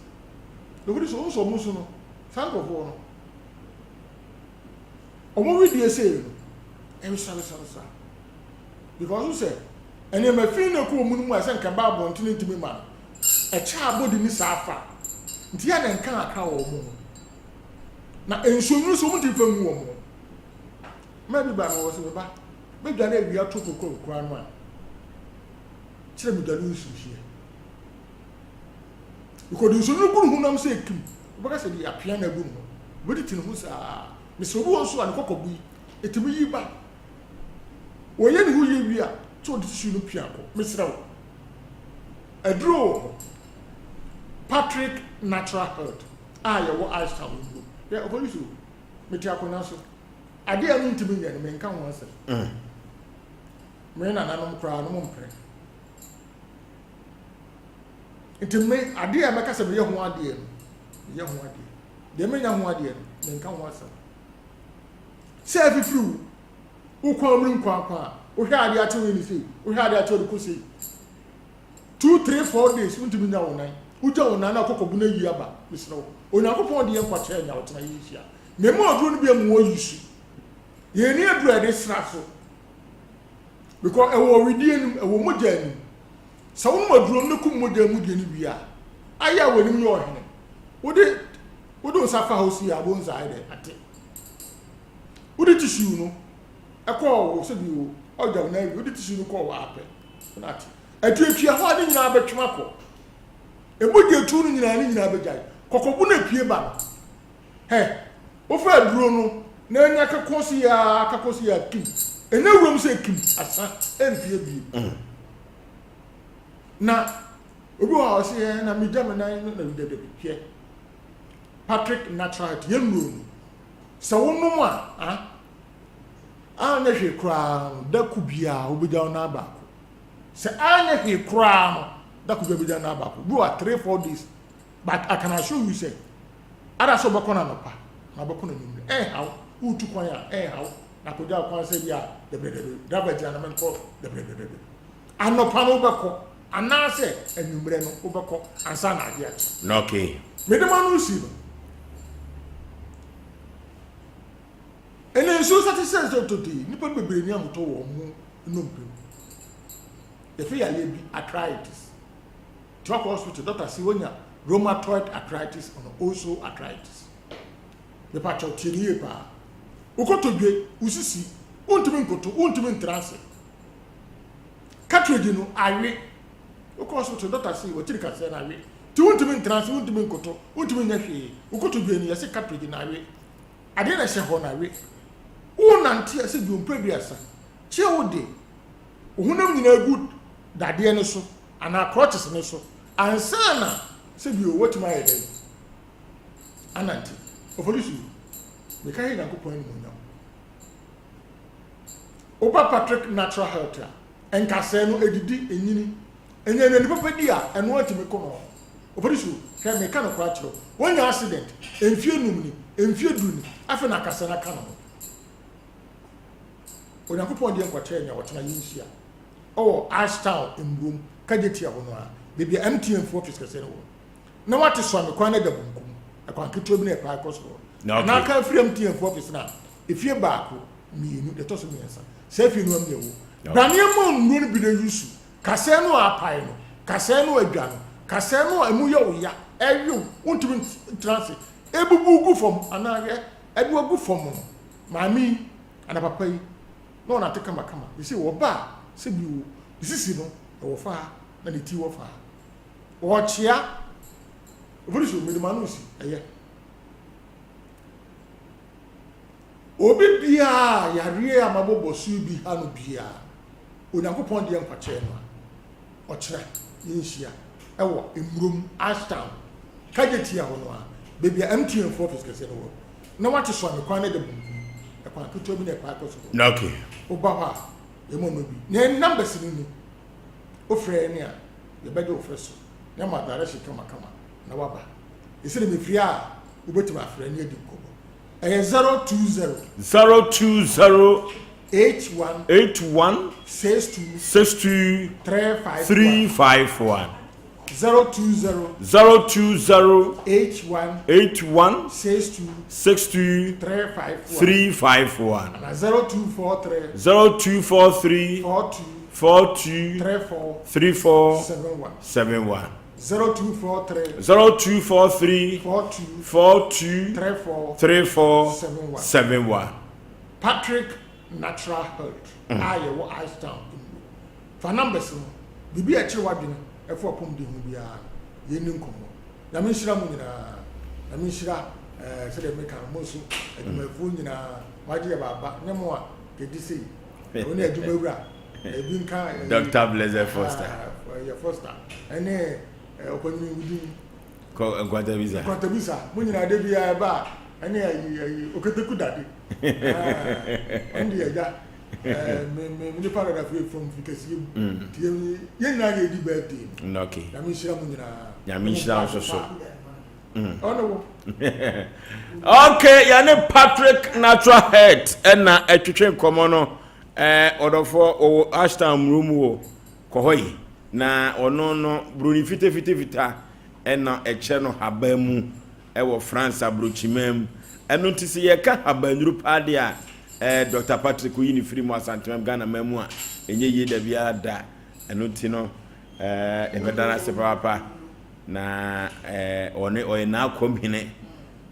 [SPEAKER 6] Nobody so, wo nso ɔmo nso no, saa nkurɔfoɔ no, Ɔmo wedeɛ sei no ɛresabesabesa because sɛ nneɛma fi na ɛkɔ wɔn mu a sɛ nka ɛba abɔntene ntumi ma no ɛkyɛ abɔde ni saa fa nti yɛ na nka akra wɔ wɔn ho na nsuo nwunu so wɔn ntumi fa ngu wɔn ho mmaa bi ba no wɔ sɛ meba mɛdware awia to koko nkura no a kyerɛ medware nsuo hyeɛ Because nsuo no gu ne honam sɛ ekim. Wobɛka sɛ deɛ apea na agu ne ho. Wobɛtete ne ho saa. Mesrɛ obi wɔ nso a ne kɔkɔbo yi, ɛtumi yi ba. Ɔyɛ ne ho yie wie a, sɛ ɔde tissue no pia kɔ. Mesrɛ wo. Aduro wɔ hɔ. Patrick Natural Health a yɛwɔ Ice Town nnuro. Hwɛ, ɔfɔli so, mete akonnwa so. Adeɛ a mentumi nyɛ no, menka ho asɛm. Me nananom koraa no, mompere. Nti me, adeɛ a mɛka sɛ meyɛ ho adeɛ no, meyɛ ho adeɛ. Deɛ menya ho adeɛ no, menka ho asɛm. Sɛ afifiri wo, wo kwan mu nkwankwa a, wohwɛ adeɛ akye wo ne sei, wohwɛ adeɛ akye wo de kɔ sei. 2, 3, 4 days, wontumi nya wo nan. Wogya wo nan na akɔkɔbu no ayi aba, mesrɛ wo. Onyankopɔn de yɛn nkwa kyerɛ nya ɔtena yɛn hyia. Mema aduro no bi amu wɔyi su. Yɛn ni aduro a yɛde sra so. Because ɛwɔ wedeɛ nim, ɛwɔ mogya nim. Sɛ wonom aduro no kum mogya mu deɛ no wie a, ayɛ a w'anim yɛ ɔhene. Wode wode wo nsa fa hɔ si a, wo nsa ayɛ dɛ ate. Wode tissue no ɛkɔɔ wo sɛbi o, ɔgya wo nan wie, wode tissue no kɔɔ wo apɛ, na ate. Atuatua hɔ a ne nyinaa bɛtwem akɔ. Mogya etu no nyinaa ne nyinaa bɛgyae. Kɔkɔbo no epie ba no. Hɛ, wofa aduro no na anya kakɔ si ya kakɔ si ya kim. Ɛnyɛ wuram sɛ kim asa ɛmpie bie. Na obi wɔ hɔ a ɔse ɛ na megya me nan no na dabi hwɛ. Patrick Natural Health yɛn nnuro no sɛ wonom a ah anyɛ hwee koraa no da ko biara wobɛgya wo nan baako. Sɛ anyɛ hwee koraa no da ko biara wobɛgya wo nan baako. Bi wɔ 3, 4 days but I can assure you sɛ ada sɛ wobɛkɔ no anɔpa. na wobɛkɔ no anwummerɛ. Ɛnha wo. Woretu kwan a, ɛnha wo. Na akɔgya wo kwan sɛ bi a dɛbrɛdɛbrɛ, driver gyina na menkɔ dɛbrɛdɛbrɛ. Anɔpa no wobɛkɔ anaasɛ anwummerɛ no wobɛkɔ ansa na adeɛ akye.
[SPEAKER 1] Okay.
[SPEAKER 6] Mede m'ano resi no. Ɛnna nsuo nsa te sɛ sɛ ɔtɔ yi, nnipa no bebree nni ahotɔ wɔ wɔn nnompe mu. Yɛfrɛ yareɛ bi arthritis. Nti wakɔ hospital, doctor se wanya rheumatoid arthritis and also arthritis. Mepakyɛw tie no yie paa. Wo kotodwe, wo sisi, wontumi nkoto, wontumi ntra ase. Cartilage no awe. Wokɔ hospital, doctor se wakyiri kaseɛ no awe. Nti wontumi ntra ase, wontumi nkoto, wontumi nyɛ hwee. Wo kotodwe no yɛse cartilage no awe. Adeɛ na ɛhyɛ hɔ no awe. Wonante a sɛ bio mprɛ aduasa, kyɛ wo de wo honam nyinaa gu dadeɛ no so anaa crutches no so ansa na sɛ bio woatumi ayɛ dɛn anante. Ɔfɔlisi, meka yɛ Nyankopɔn animuonyam. Woba Patrick Natural Health a, nkasɛɛ no ɛdidi, ɛnyini. Ɛnyɛ aduane papa di a, ɛno ara tumi ko no. Ɔfɔlisi, hwɛ meka nokorɛ akyerɛ wo, woanya accident mfie num ni, mfie du ni, afei na akasɛɛ no aka ne ho. Onyankopɔn deɛ nkwakyerɛ nea ɔkyena yɛnhyia ɔwɔ Ashtown Mburom Kajetia hɔ no ara, baabi a MTN foɔ office kɛseɛ no wɔ no. Na wate Suame kwan no ada bonkum, ɛkwan ketewa bi na ɛpae kɔ soro hɔ no. Anaa ka firi MTN foɔ office no a, efie baako, mmienu, deɛ ɛtɔ so mmiɛnsa, saa fie no am na ɛwɔ. Bra na yɛmma nnuro no bi na yusu. Kasɛɛ no a apae no, kasɛɛ no a adwa no, kasɛɛ no a emu yɛ wo ya, ɛwe wo, wontumi ntra ase, ebubu gu fam anaa hwɛ, ɛde wo agu fam no, maame yi anaa papa yi na ɔnante kamakama. Seesei ɔba a, sɛbi o, ne sisi no, ɛwɔ fa ha, na ne ti wɔ fa ha. Ɔrekyea. Ofori so, mede m'ano resi, ɛyɛ. Obi biara a yareɛ a mabobɔ so yi bi ha no biara, Onyankopɔn deɛ nkwa kyɛɛ no a, ɔkyena yɛnhyia wɔ Mmurom, Ashtown, Kajetia hɔ no ara, baabi a MTN foɔ office kɛseɛ no wɔ no, na wate Suame kwan no da bonkum, ɛkwan ketewa bi na ɛpae kɔ soro hɔ.
[SPEAKER 1] Okay.
[SPEAKER 6] Woba hɔ a, yɛma ɔno bi. Na yɛn numbers no ni. Wofrɛ yɛn a, yɛbɛgye wo frɛ so, na yɛama direction kamakama na woaba. Ɛsɛ dɛ mefiri a, wobɛtumi afrɛ ne yɛadi nkɔmmɔ. Ɛyɛ 020.
[SPEAKER 1] 020.
[SPEAKER 6] 81.
[SPEAKER 1] 81.
[SPEAKER 6] 62.
[SPEAKER 1] 62.
[SPEAKER 6] 351.
[SPEAKER 1] 351.
[SPEAKER 6] 020.
[SPEAKER 1] 020.
[SPEAKER 6] 81.
[SPEAKER 1] 81.
[SPEAKER 6] 62.
[SPEAKER 1] 62.
[SPEAKER 6] 351.
[SPEAKER 1] 351.
[SPEAKER 6] Ana 0243.
[SPEAKER 1] 0243.
[SPEAKER 6] 42.
[SPEAKER 1] 42.
[SPEAKER 6] 34.
[SPEAKER 1] 34.
[SPEAKER 6] 71.
[SPEAKER 1] 71.
[SPEAKER 6] 0243.
[SPEAKER 1] 0243.
[SPEAKER 6] 42.
[SPEAKER 1] 42.
[SPEAKER 6] 34.
[SPEAKER 1] 34.
[SPEAKER 6] 71.
[SPEAKER 1] 71.
[SPEAKER 6] Patrick Natural Health a yɛwɔ Ice Town mu. Fa numbers no, biribi a ɛkyere w'adwene ɛfa w'apɔmuden ho biara no, yɛnni nkɔmmɔ. Nyame nhyira mo nyinaa. Nyame nhyira eh, sɛdeɛ meka no, mo nso adwumayɛfoɔ nyinaa, moagye yɛ baaba, nyɛ mo a kɛdi sei. Wo ne adwumawura, ebi nka eh,
[SPEAKER 1] Dr. Blessed Foster.
[SPEAKER 6] Ah, yɛ Foster, ɛne eh, ɔpanyini wo din.
[SPEAKER 1] Kɔ Nkwantabisa.
[SPEAKER 6] Nkwantabisa, mo nyinaa da biara ɛba a, ɛne ayi ayi oketeku dade. Ɔno deɛ agya, me me me nipa dada firi from firi kɛseɛ mu. Nti yɛn yɛn nyinaa na yɛdi birthday no.
[SPEAKER 1] Okay.
[SPEAKER 6] Nyame nhyira mo nyinaa.
[SPEAKER 1] Nyame nhyira nso so.
[SPEAKER 6] Ɔne wo.
[SPEAKER 1] Okay, yɛne Patrick Natural Head ɛna ɛtwetwe nkɔmɔ no. Ɛɛ ɔdɔfoɔ ɔwɔ Ashtown mmuro mu wɔ kɔ hɔ yi. Na ɔno no broni fitafitafita ɛna ɛkyɛ no haban mu ɛwɔ France aburokyiman mu. Ɛno nti sɛ yɛka habannuru paa deɛ a ɛɛ Dr. Patrick woyi ne firi mu Asantemam Ghana man mu a ɛnyɛ yie da biara da. Ɛno nti no ɛɛ yɛbɛda no ase papaapa na ɛɛ ɔne ɔyɛ n'akwam hene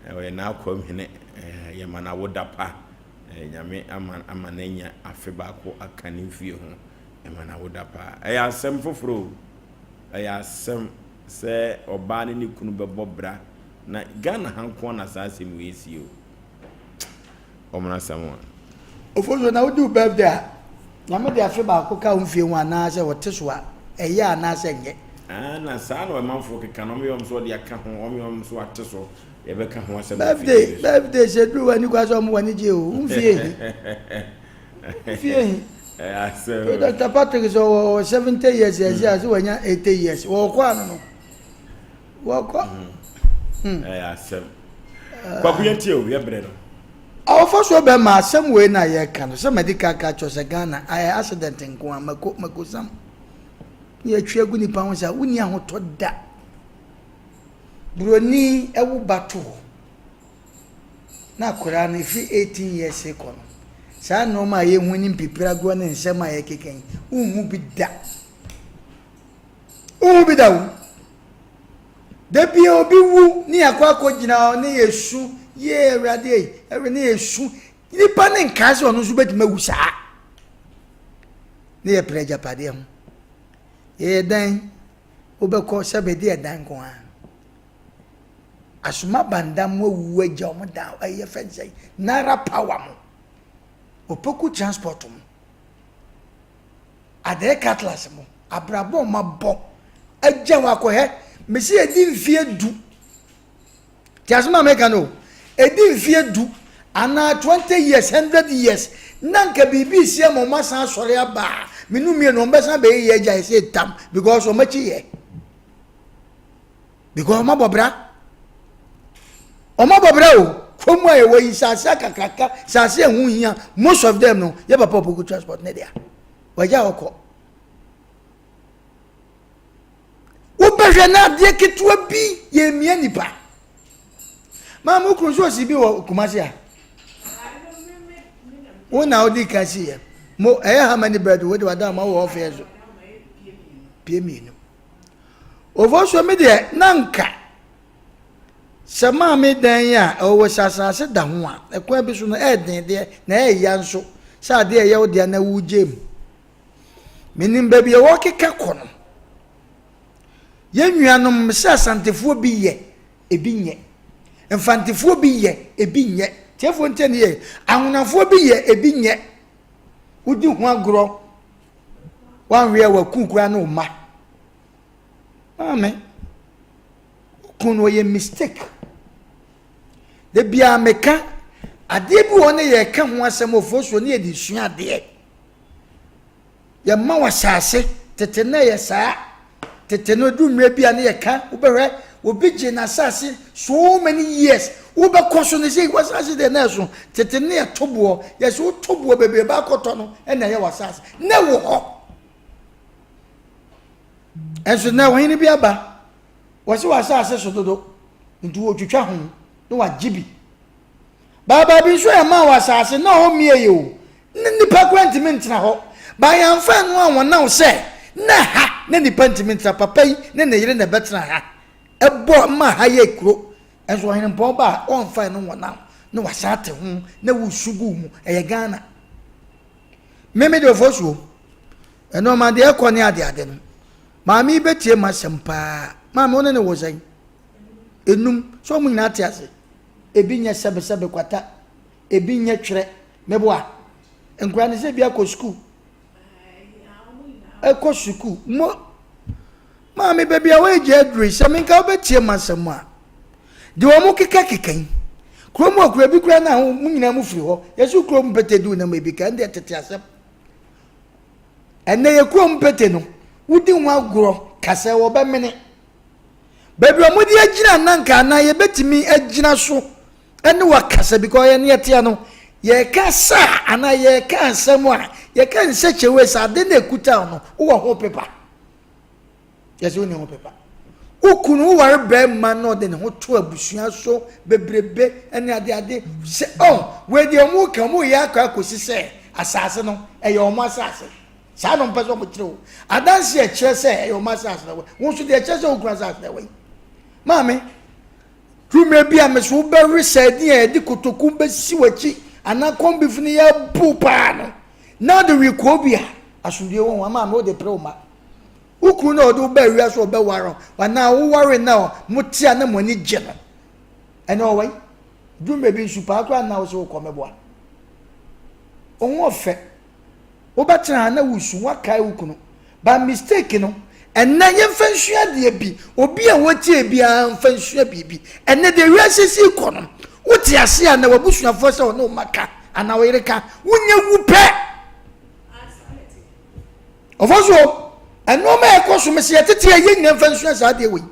[SPEAKER 1] ɔyɛ n'akwam hene ɛɛ yɛma no awoda pa. Ɛɛ Nyame ama ama no anya afe baako aka ne mfie ho. Ɛma no awoda paa. Ɛyɛ asɛm foforɔ o. Ɛyɛ asɛm sɛ ɔbaa ne ne kunu bɛbɔ bra na Ghana ha nko ara na saa asɛm wei si o. Ɔmono asɛm a.
[SPEAKER 2] Ofosuo, na wodi wo birthday a, Nyame de afe baako ka wo mfie ho anaa sɛ ɔte so a, ɛyɛ anaa sɛ ɛnyɛ?
[SPEAKER 1] Aah na saa na ɔmanfoɔ keka no, wɔyɛ wɔn sɛ ɔde aka ho, wɔyɛ wɔn sɛ wate so, yɛbɛka ho asɛm wɔ afidie
[SPEAKER 2] Birthday,
[SPEAKER 1] no so.
[SPEAKER 2] birthday sɛ duru w'ani kwa sɛ ɔmo w'ani gye o, wo mfie hi, wo mfie hi.
[SPEAKER 1] Ɛyɛ asɛm.
[SPEAKER 2] Doctor Patrick sɛ ɔwɔ 70 years ɛsɛ a sɛ wanya 80 years, wɔkɔ ano no, wɔkɔ.
[SPEAKER 1] Ɛyɛ asɛm. Kwaku yɛn tie o yɛ brɛ no.
[SPEAKER 2] Ɔfɔ so bɛ ma asɛm wei na yɛ ka no sɛ madi ka ka kyerɛ sɛ Ghana ayɛ accident nko a mako mako sam ne yɛtwi agu nipa ho sɛ wonni ahotɔ da. Buroni ɛwo ba to hɔ na akwadaa no ɛfiri 18 years kɔ no saa nneɛma a yɛhu ne mpipiri agorɔ ne nsɛm a yɛkeka yi wonhu bi da. Wonhu bi da o. Da bi obi wu ne yɛakɔ akɔgyina hɔ ne yɛsu yee awurade ei awurade ne yɛsu nipa ne nkaa sɛ ɔno nso bɛtumi awu saa ne yɛpere agyapadeɛ ho yɛyɛ dɛn wobɛkɔ sɛ bɛde ɛdan nko ara asoma banda mo awuwu agya wɔn dan ɛyɛ fɛn sɛ nara power mo opoku transport mo Adɛɛ Cutlass mo abrabɔ a ɔmo abɔ agya hɔ akɔhɛ mesi edi mfie du te asɛm a meka no edi mfie du anaa 20 years 100 years na nka biribi si ama ɔmo asan asɔre aba a menu mmienu ɔmo bɛsan bɛyɛ yɛ agya yɛ sɛ tam because ɔmo akyi yɛ because ɔmo abɔ bra ɔmo abɔ bra o kurom a yɛwɔ yi saase akakraka saase ɛho hia most of them no yɛ papa opoku transport ne dea wagya ɔkɔ wobɛhwɛ na adeɛ ketewa bi yɛ mia nipa maa mo kunu nso osi bi wɔ Kumasi a wo na wodi kan si yɛ mo ɛyɛ how many bread wo de wada ma wɔ ɔfɛ so pie mmienu. Ofosuo me deɛ na nka sɛ maame dan yi a ɛwɔ sɛ asase da ho a ɛkwan bi so no ɛyɛ den deɛ na ɛyɛ ya nso sɛ adeɛ ɛyɛ wo deɛ na wogye mu. Menim baabi a wɔkeka kɔ no. Yɛn nuanom sɛ asantefoɔ bi yɛ ebi nyɛ. Mfantefoɔ bi yɛ ebi nyɛ. Tiefoɔ ntie ne yɛ. Ahonafoɔ bi yɛ ebi nyɛ. Wodi ho agorɔ Wanhwɛ a waku koraa ne wo mma. Maame, wo kun no ɔyɛ mistake. Da biara meka adeɛ bi wɔ ne yɛka ho asɛm ofosuo ne yɛde sua adeɛ. Yɛma wɔ asase tete na ɛyɛ saa. Tete no edu mmerɛ bi a ne yɛka wobɛhwɛ obi gye n'asase so many years wobɛkɔ so ne sɛ w'asase deɛ na ɛso tete ne yɛto boɔ yɛsɛ woto boɔ bebree baakɔtɔ no ɛna ɛyɛ w'asase na ɛwɔ hɔ ɛnso na ɔhene bi aba wɔsi w'asase so dodo nti wɔtwitwa ho na wagye bi Baabaa bi nso a ɛmaa wɔ asase na ɔmmie yɛ o, na nnipa koraa ntumi ntena hɔ. Ba yɛamfa ɛno anwɔnaw sɛ na ha na nnipa ntumi ntena, papa yi ne ne yere na ɛbɛtena ha. Ɛbɔ ma ha yɛ kuro. Nso ɔhenempɔn ba a ɔmfa ɛno nwɔnaw na wasan ate ho na wosu gu mu. Ɛyɛ Ghana. Meme deɛ ɔfɔ suo. Ɛnɔɔma deɛ ɛkɔ ne adeade no. Maame yi bɛtie m'asɛm paa. Maame wo ne ne wɔ sɛn? Enum. So wɔn nyinaa te ase? Ebi nyɛ sɛbesɛbe kwata, ebi nyɛ twerɛ. Meboa? Nkwadaa no sɛ ebi akɔ sukuu. Ɛkɔ sukuu. Mo maame baabi a wɔagye aduru yi sɛ menka wobɛtie m'asɛm a deɛ wɔn kekakeka yi kurom wɔ kura bi kura na mo nyinaa mo firi hɔ yɛsɛ kurom mpete du na mo ebi ka ɛndeɛ tete asɛm ɛnɛ yɛ kurom mpete no wodi ho agorɔ kasɛ wɔbɛmene Baabi a wɔde agyina na nka anaa yɛbɛtumi agyina so ne wakasa because yɛn yɛteɛ no yɛka sa anaa yɛka asɛm a yɛka in such a way sɛ ade na ɛkuta no wowɔ ho pepa yɛsɛ wonni ho pepa wo kunu woware bɛrima na ɔde ne ho to abusua so bebrebe ne adeade sɛ ɔn wei deɛ ɔmo ka ɔmo yɛ akɔ akɔsi sɛ asase no ɛyɛ ɔmo asase Saa na wɔpɛ sɛ wɔkyerɛ o. Adanse a ɛkyerɛ sɛ ɛyɛ wɔn asase na ɛwɔ. Wo nso deɛ ɛkyerɛ sɛ wokura asase na ɛwɔ yi. Maame, duru mmerɛ bi a me so wobɛwe sardine a yɛde kotoku bɛsi w'akyi anaa corn beef no yɛabu paa no na wode we koo bi a asomdwoeɛ wɔ ho. Maame wode pere wo ma. Wo kunu na ɔde wo baa wiase ɔbɛware wo anaa woware na mote a na mo ani gye no. Ɛnɛ ɔwɔ yi. Duru mmerɛ bi nsu paa koraa na wo sɛ wokɔ mɛboa. Wo ho ɔfɛ. Wobɛtena ha na wusu, woakae wo kunu. By mistake no, ɛnnɛ yɛmfa nsua adeɛ bi. Obi a wotie biara mfa nsua biribi. Ɛnnɛ deɛ wiase si kɔ no, wote ase a na w'abusuafoɔ sɛ ɔne wo mma ka anaa wo yere ka, wonyɛ wu pɛ. Ɔfɔ so, ɛnneɛma a ɛkɔ so mese yɛtete a yɛn nyinaa mfa nsua saa adeɛ wei.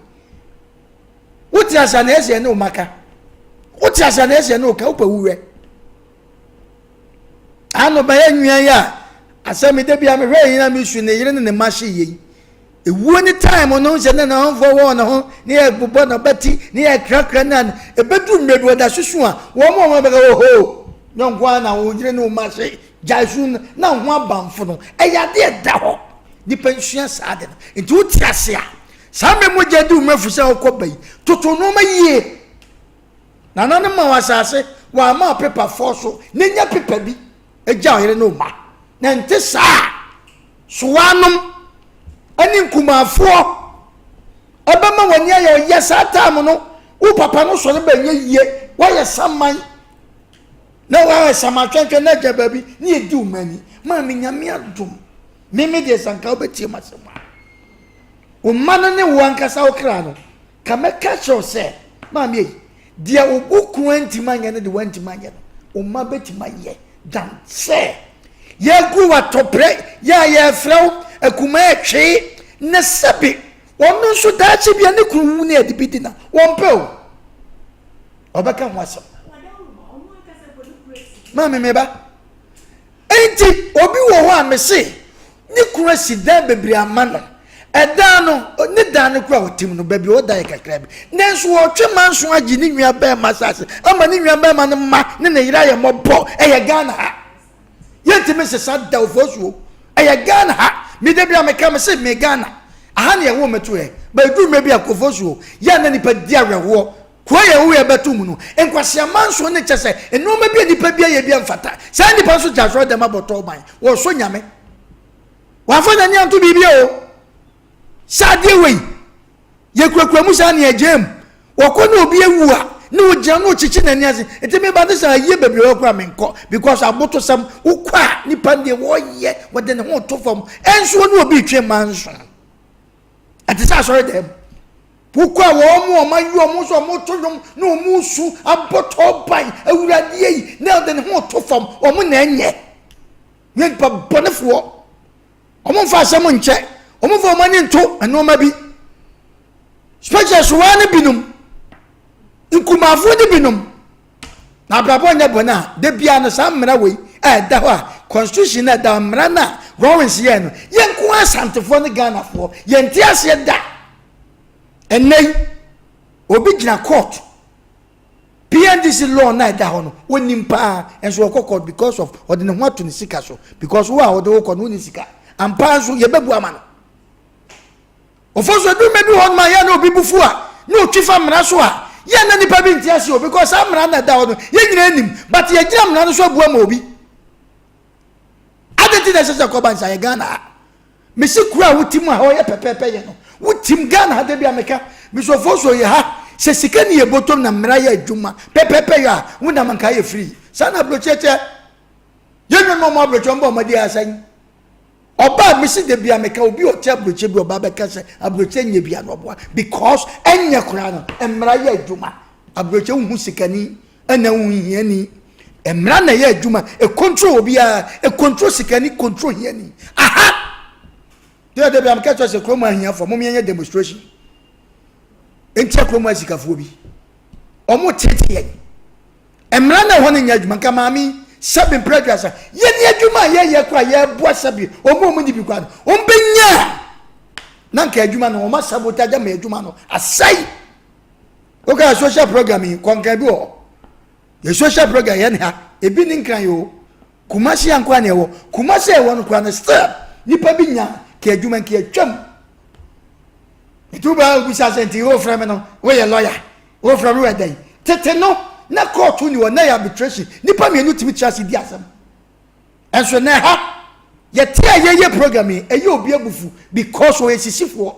[SPEAKER 2] Wote ase a na ɛsɛ yɛne wo mma ka. Wote ase na ɛsɛ no ka wopɛ wuwɛ. Ano bɛyɛ nwia yi a asɛm mi da bi a mehwɛ yi na mesu ne yere ne ne mma hye yei. Ewuo ne time no sɛ ne n'ahomfoɔ wɔ ne ho ne yɛ bobɔ n'abati ne yɛ krakra ne ano ebedu mmerɛ bi ɔda soso a wɔn a wɔn bɛka oho nyɔnko a na wo yere ne wo mma hye gyae su no na ho abanfo no ɛyɛ adeɛ ɛda hɔ nipa nsua saa de no nti wote ase a Saa mmerɛ mogya di wo mafu sɛ wokɔ ba yi, toto nnoɔma yie. Nananom ma wo asase, wɔama wo pepa fɔ so na nya pepa bi gya ɔyere ne wo mma. Na nte saa a, sowanom ne nkumaafoɔ ɛbɛma w'ani ayɛ ɔyɛ saa time no, wo papa no sɔre ba nyɛ yie, woayɛ saman na woayɛ samatwɛntwɛn na agya baabi ne yɛdi wo mma ani. Maame Nyame adom, me me deɛ sanka wobɛtie m'asɛm a. Wo mma no ne wo ankasa wo kra no, ka mɛka kyerɛ wo sɛ, maame ei, deɛ wo kunu antumi anyɛ no de woantumi anyɛ no, wo mma bɛtumi ayɛ than sɛ yɛgu w'atɔprɛ yɛ a yɛfrɛ wo akuma ɛtwee na sɛbe ɔno nso daakye bia ne kunu wu ne ɛde bi di na wɔmpɛ o ɔbɛka ho asɛm maame meba Enti obi wɔ hɔ a mese ne kunu asi dan bebree ama no. Ɛdan no, ne dan no kura ɔte mu no, baabi a ɔda yɛ kakra bi. Nanso ɔretwe manso agye ne nua barima asase ama ne nua barima no mma ne ne yere ayɛ mmɔbɔ. Ɛyɛ Ghana ha. Yɛntumi nsesa da ofosuo. Ɛyɛ Ghana ha. Me da bi a meka me se me Ghana. Aha ne yɛwoo me to ɛ. Ba ɛduru mmerɛ bi a kofosuo yɛ a na nipa di awerɛhoɔ. Kuro a yɛwo yɛ bɛto mu no, nkwasea manso ne kyɛ sɛ nneɛma bi a nipa bi ayɛ bi mfata. Saa nipa nso gya asɔre dɛm abɔ tɔɔban. Wɔsɔ nyame. Wɔamfa n'ani anto biribi o. Sɛ adeɛ wei, yɛkurakura mu saa ne yɛgyaa mu. Wɔkɔ ne obi awu a, ne wɔgyina ne wɔkyekye n'ani ase. Nti meba ne sɛ ayie bebree wɔ koraa menkɔ because abotosɛm wokɔ a nipa deɛ wɔyɛ wɔde ne ho to fam. Ɛnso wɔne obi retwe manso. Ɛte sɛ asɔre dɛm. Wokɔ a wɔn mu wɔn ayi wɔn nso wɔn to nnwom na wɔn su abɔ tɔɔban awuradeɛ yi na ɔde ne ho to fam wɔn na ɛnyɛ nyɛ nipa bɔnefoɔ wɔn mfa asɛm nkyɛ wɔn mfa wɔn ani nto nneɛma bi special sowa ne binom nkumafoɔ ne binom Na abrabɔ nyɛ bɔne a, da biara no saa mmara wei a ɛda hɔ a, constitution no a ɛda hɔ, mmara no a Rawlings yɛɛ no, yɛn nko ara Asantefoɔ ne Ghanafoɔ, yɛnte aseɛ da. Ɛnnɛ yi, obi gyina court, PNDC law no a ɛda hɔ no, wɔnim paa, nso ɔkɔ court because of ɔde ne ho ato ne sika so, because wo a wɔde wo kɔ no, wonni sika. Ampa nso, yɛbɛbu ama no. Ɔfɔso edu mɛ bi hɔ nom a yɛ na obi bu fu a na otwi fa mmara so a yɛ na nipa bi nte ase o because saa mmara na ɛda hɔ no yɛn nyinaa nim but yɛgyina mmara no so abu ama obi. Adɛn nti na ɛsɛ sɛ kɔba nsa yɛ Ghana ha? Mesi kuro a wotim a hɔ yɛ pɛpɛɛpɛ yɛ no wotim Ghana ha da bi a meka mesɛ ɔfɔso yɛ ha sɛ sika ni yɛ bɔtɔm na mmara yɛ adwuma pɛpɛɛpɛ yɛ a wonam nka yɛ free saa na aburokyekyɛ yɛn nuanom ɔmo aburokyekyɛ ɔmo bɔ ɔmo adi asɛn. Ɔbaa mesi da bia meka obi ɔte aburokyɛ bi ɔbaa bɛka sɛ aburokyɛ nyɛ bia na ɔboa because ɛnyɛ koraa no mmara yɛ adwuma aburokyɛ wohu sikani ɛna wohu hiani mmara na ɛyɛ adwuma ɛcontrol obiara ɛcontrol sikani control hiani aha deɛ da bia meka kyerɛ sɛ kurom ahiafoɔ mom yɛnyɛ demonstration ntia kurom asikafoɔ bi ɔmo tete yɛn Mmara no a ɛhɔ no nyɛ adwuma. Nka maame yi, sɛbe mpere aduasa, yɛne adwuma a yɛyɛ koraa yɛboa sɛbe wɔn a wɔn ni bi koraa no, wɔn bɛnya a, na nka adwuma no, wɔn asabotage ama adwuma no asɛe. Woka social program yi, kɔnkan bi wɔ hɔ. Yɛ social program yɛ ne ha, ebi ne nkran yi o. Kumasi ankoa na ɛwɔ. Kumasi a ɛwɔ no koraa no, still, nipa bi nya ka adwuma nka atwam. Nti wobaa obisa sɛ nti wofrɛ me no, woyɛ lawyer. Wofrɛ me wɛ dɛn? Tete no, na kɔɔto ni hɔ, na ɛyɛ arbitration. Nnipa mmienu tumi tra ase di asɛm. Ɛnso na ɛha, yɛte a yɛyɛ program yi, ɛyɛ obi abufu because ɔyɛ sisifoɔ.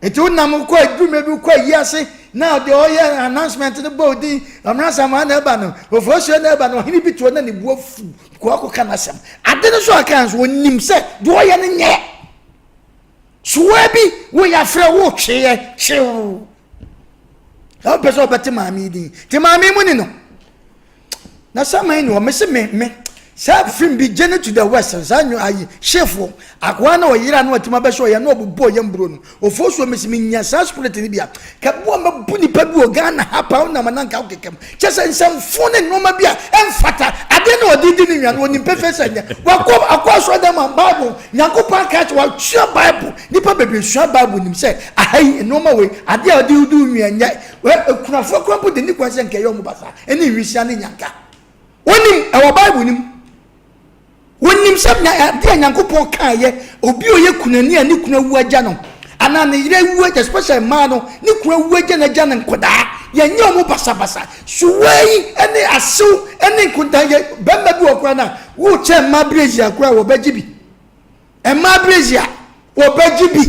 [SPEAKER 2] Nti wonam kɔ adwuma bi kɔ ayi ase na ɔde ɔyɛ announcement no bɔ odin ɔmena samoa na ɛba no ofosuo na ɛba no ɔhene bi toɔ na ne bu afu kɔ akɔka n'asɛm. Ade no so aka nso ɔnim sɛ deɛ ɔyɛ no nyɛ. Soa bi wo yafrɛ wo tweɛ kyew. Sɛ wopɛ sɛ wobɛte maame yi din te maame mu ni no. Na saman ni hɔ mese me me. Saa film bi Journey to the West no saa nyo ayi hyefo akoa na ɔyera na ɔtumi abɛhyɛ ɔyɛ na ɔbobɔ ɔyɛ mburo no ofosuo mesi menya saa spirit no bi a kɛboa mɛbu nipa bi wɔ Ghana ha paa wonam na nka wokekam kyɛ sɛ nsɛmfo ne nneɛma bi a ɛmfata adeɛ na ɔde di ne nwa no ɔnim pefee sɛ nyɛ wakɔ akɔ asɔre dɛm a Bible Nyankopɔn aka akyɛ wasua Bible nipa bebree sua Bible nim sɛ aha yi nneɛma wei adeɛ a ɔde di nwa nyɛ akunafoɔ koraa mpo de ne kwan sɛ nkɛyɛ ɔmo basa ɛne nwisia ne nyanka. Wonim, ɛwɔ Bible no mu. Wonim sɛ na adeɛ a Nyankopɔn kaeɛ, obi a ɔyɛ kunani a ne kunu awu agya no, anaa ne yere awu agya, especially mmaa no, ne kunu awu agya no agya no nkɔdaa, yɛnyɛ wɔn basabasa. Suwaa yi ne asew ne nkontaa yɛ bɛrima bi wɔ koraa no a, wokyɛ mmaa brazier koraa wɔbɛgye bi. Mmaa brazier wɔbɛgye bi.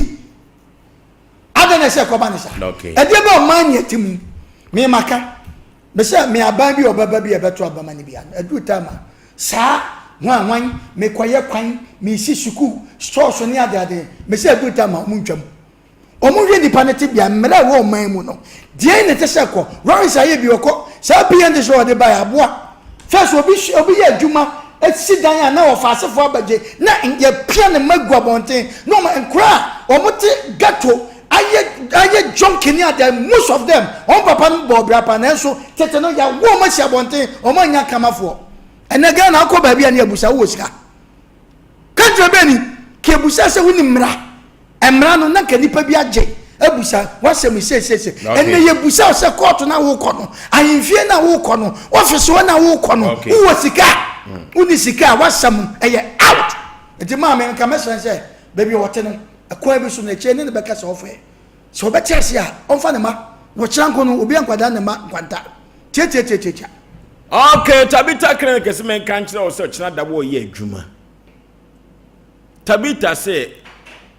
[SPEAKER 2] Adɛn na ɛsɛ ɛkɔba ne saa? Ɛdeɛ bɛ ɔman ne ɛte mu. Me maka. Me sɛ me aban bi ɔbɛba bi ɛbɛto aba ma ne bi ano. Ɛduru time a saa hwan hwan mekɔyɛ kwan mesi sukuu stores ne ade ade. Me sɛ ɛduru time a ɔmo ntwam. Ɔmo hwɛ nipa ne tebea mmerɛ ɛwɔ ɔman mu no. Deɛn na ɛte sɛ kɔ Lawrence ayɛ bi ɔkɔ saa PND so ɔde baeɛ aboa. First obi obi yɛ adwuma si dan a na ɔfa asefoɔ abɛgye na yɛpia ne mma gu abɔnten na ɔma nkora a wɔn te ghetto ayɛ ayɛ junkie ne adeɛ most of them wɔn papa no bɔɔ bra pa nanso tete no yɛawo wɔn asi abɔnten wɔn anya kamafoɔ. Ɛnɛ Ghana akɔ baabi a ne yɛbusa wowɔ sika country bɛn ni ka ebusa sɛ wonim mmara. Mmara no, na nka nipa bi agye abusa w'asɛm yi seeseese. Ɛnna yɛbusa wo sɛ kɔɔto no a wokɔ no, ahemfie no a wokɔ no, ɔfisi hɔ no a wokɔ no, wowɔ sika a? Mm. Wonni sika a, w'asɛm ɛyɛ out. Nti maame nka mɛsrɛ sɛ baabi a ɔte no, ɛkwan bi so no, akyire ne ne bɛka sɛ ɔfɛ. Sɛ ɔbɛte ase a, ɔmfa ne ma. Na ɔkyena nko no, obi ankwadaa ne ma nkwanta. Tiatiatiatiatia.
[SPEAKER 1] Okay, Tabitha Clinic sɛ menka nkyerɛ wo sɛ ɔkyena da wɔyɛ adwuma. Tabitha se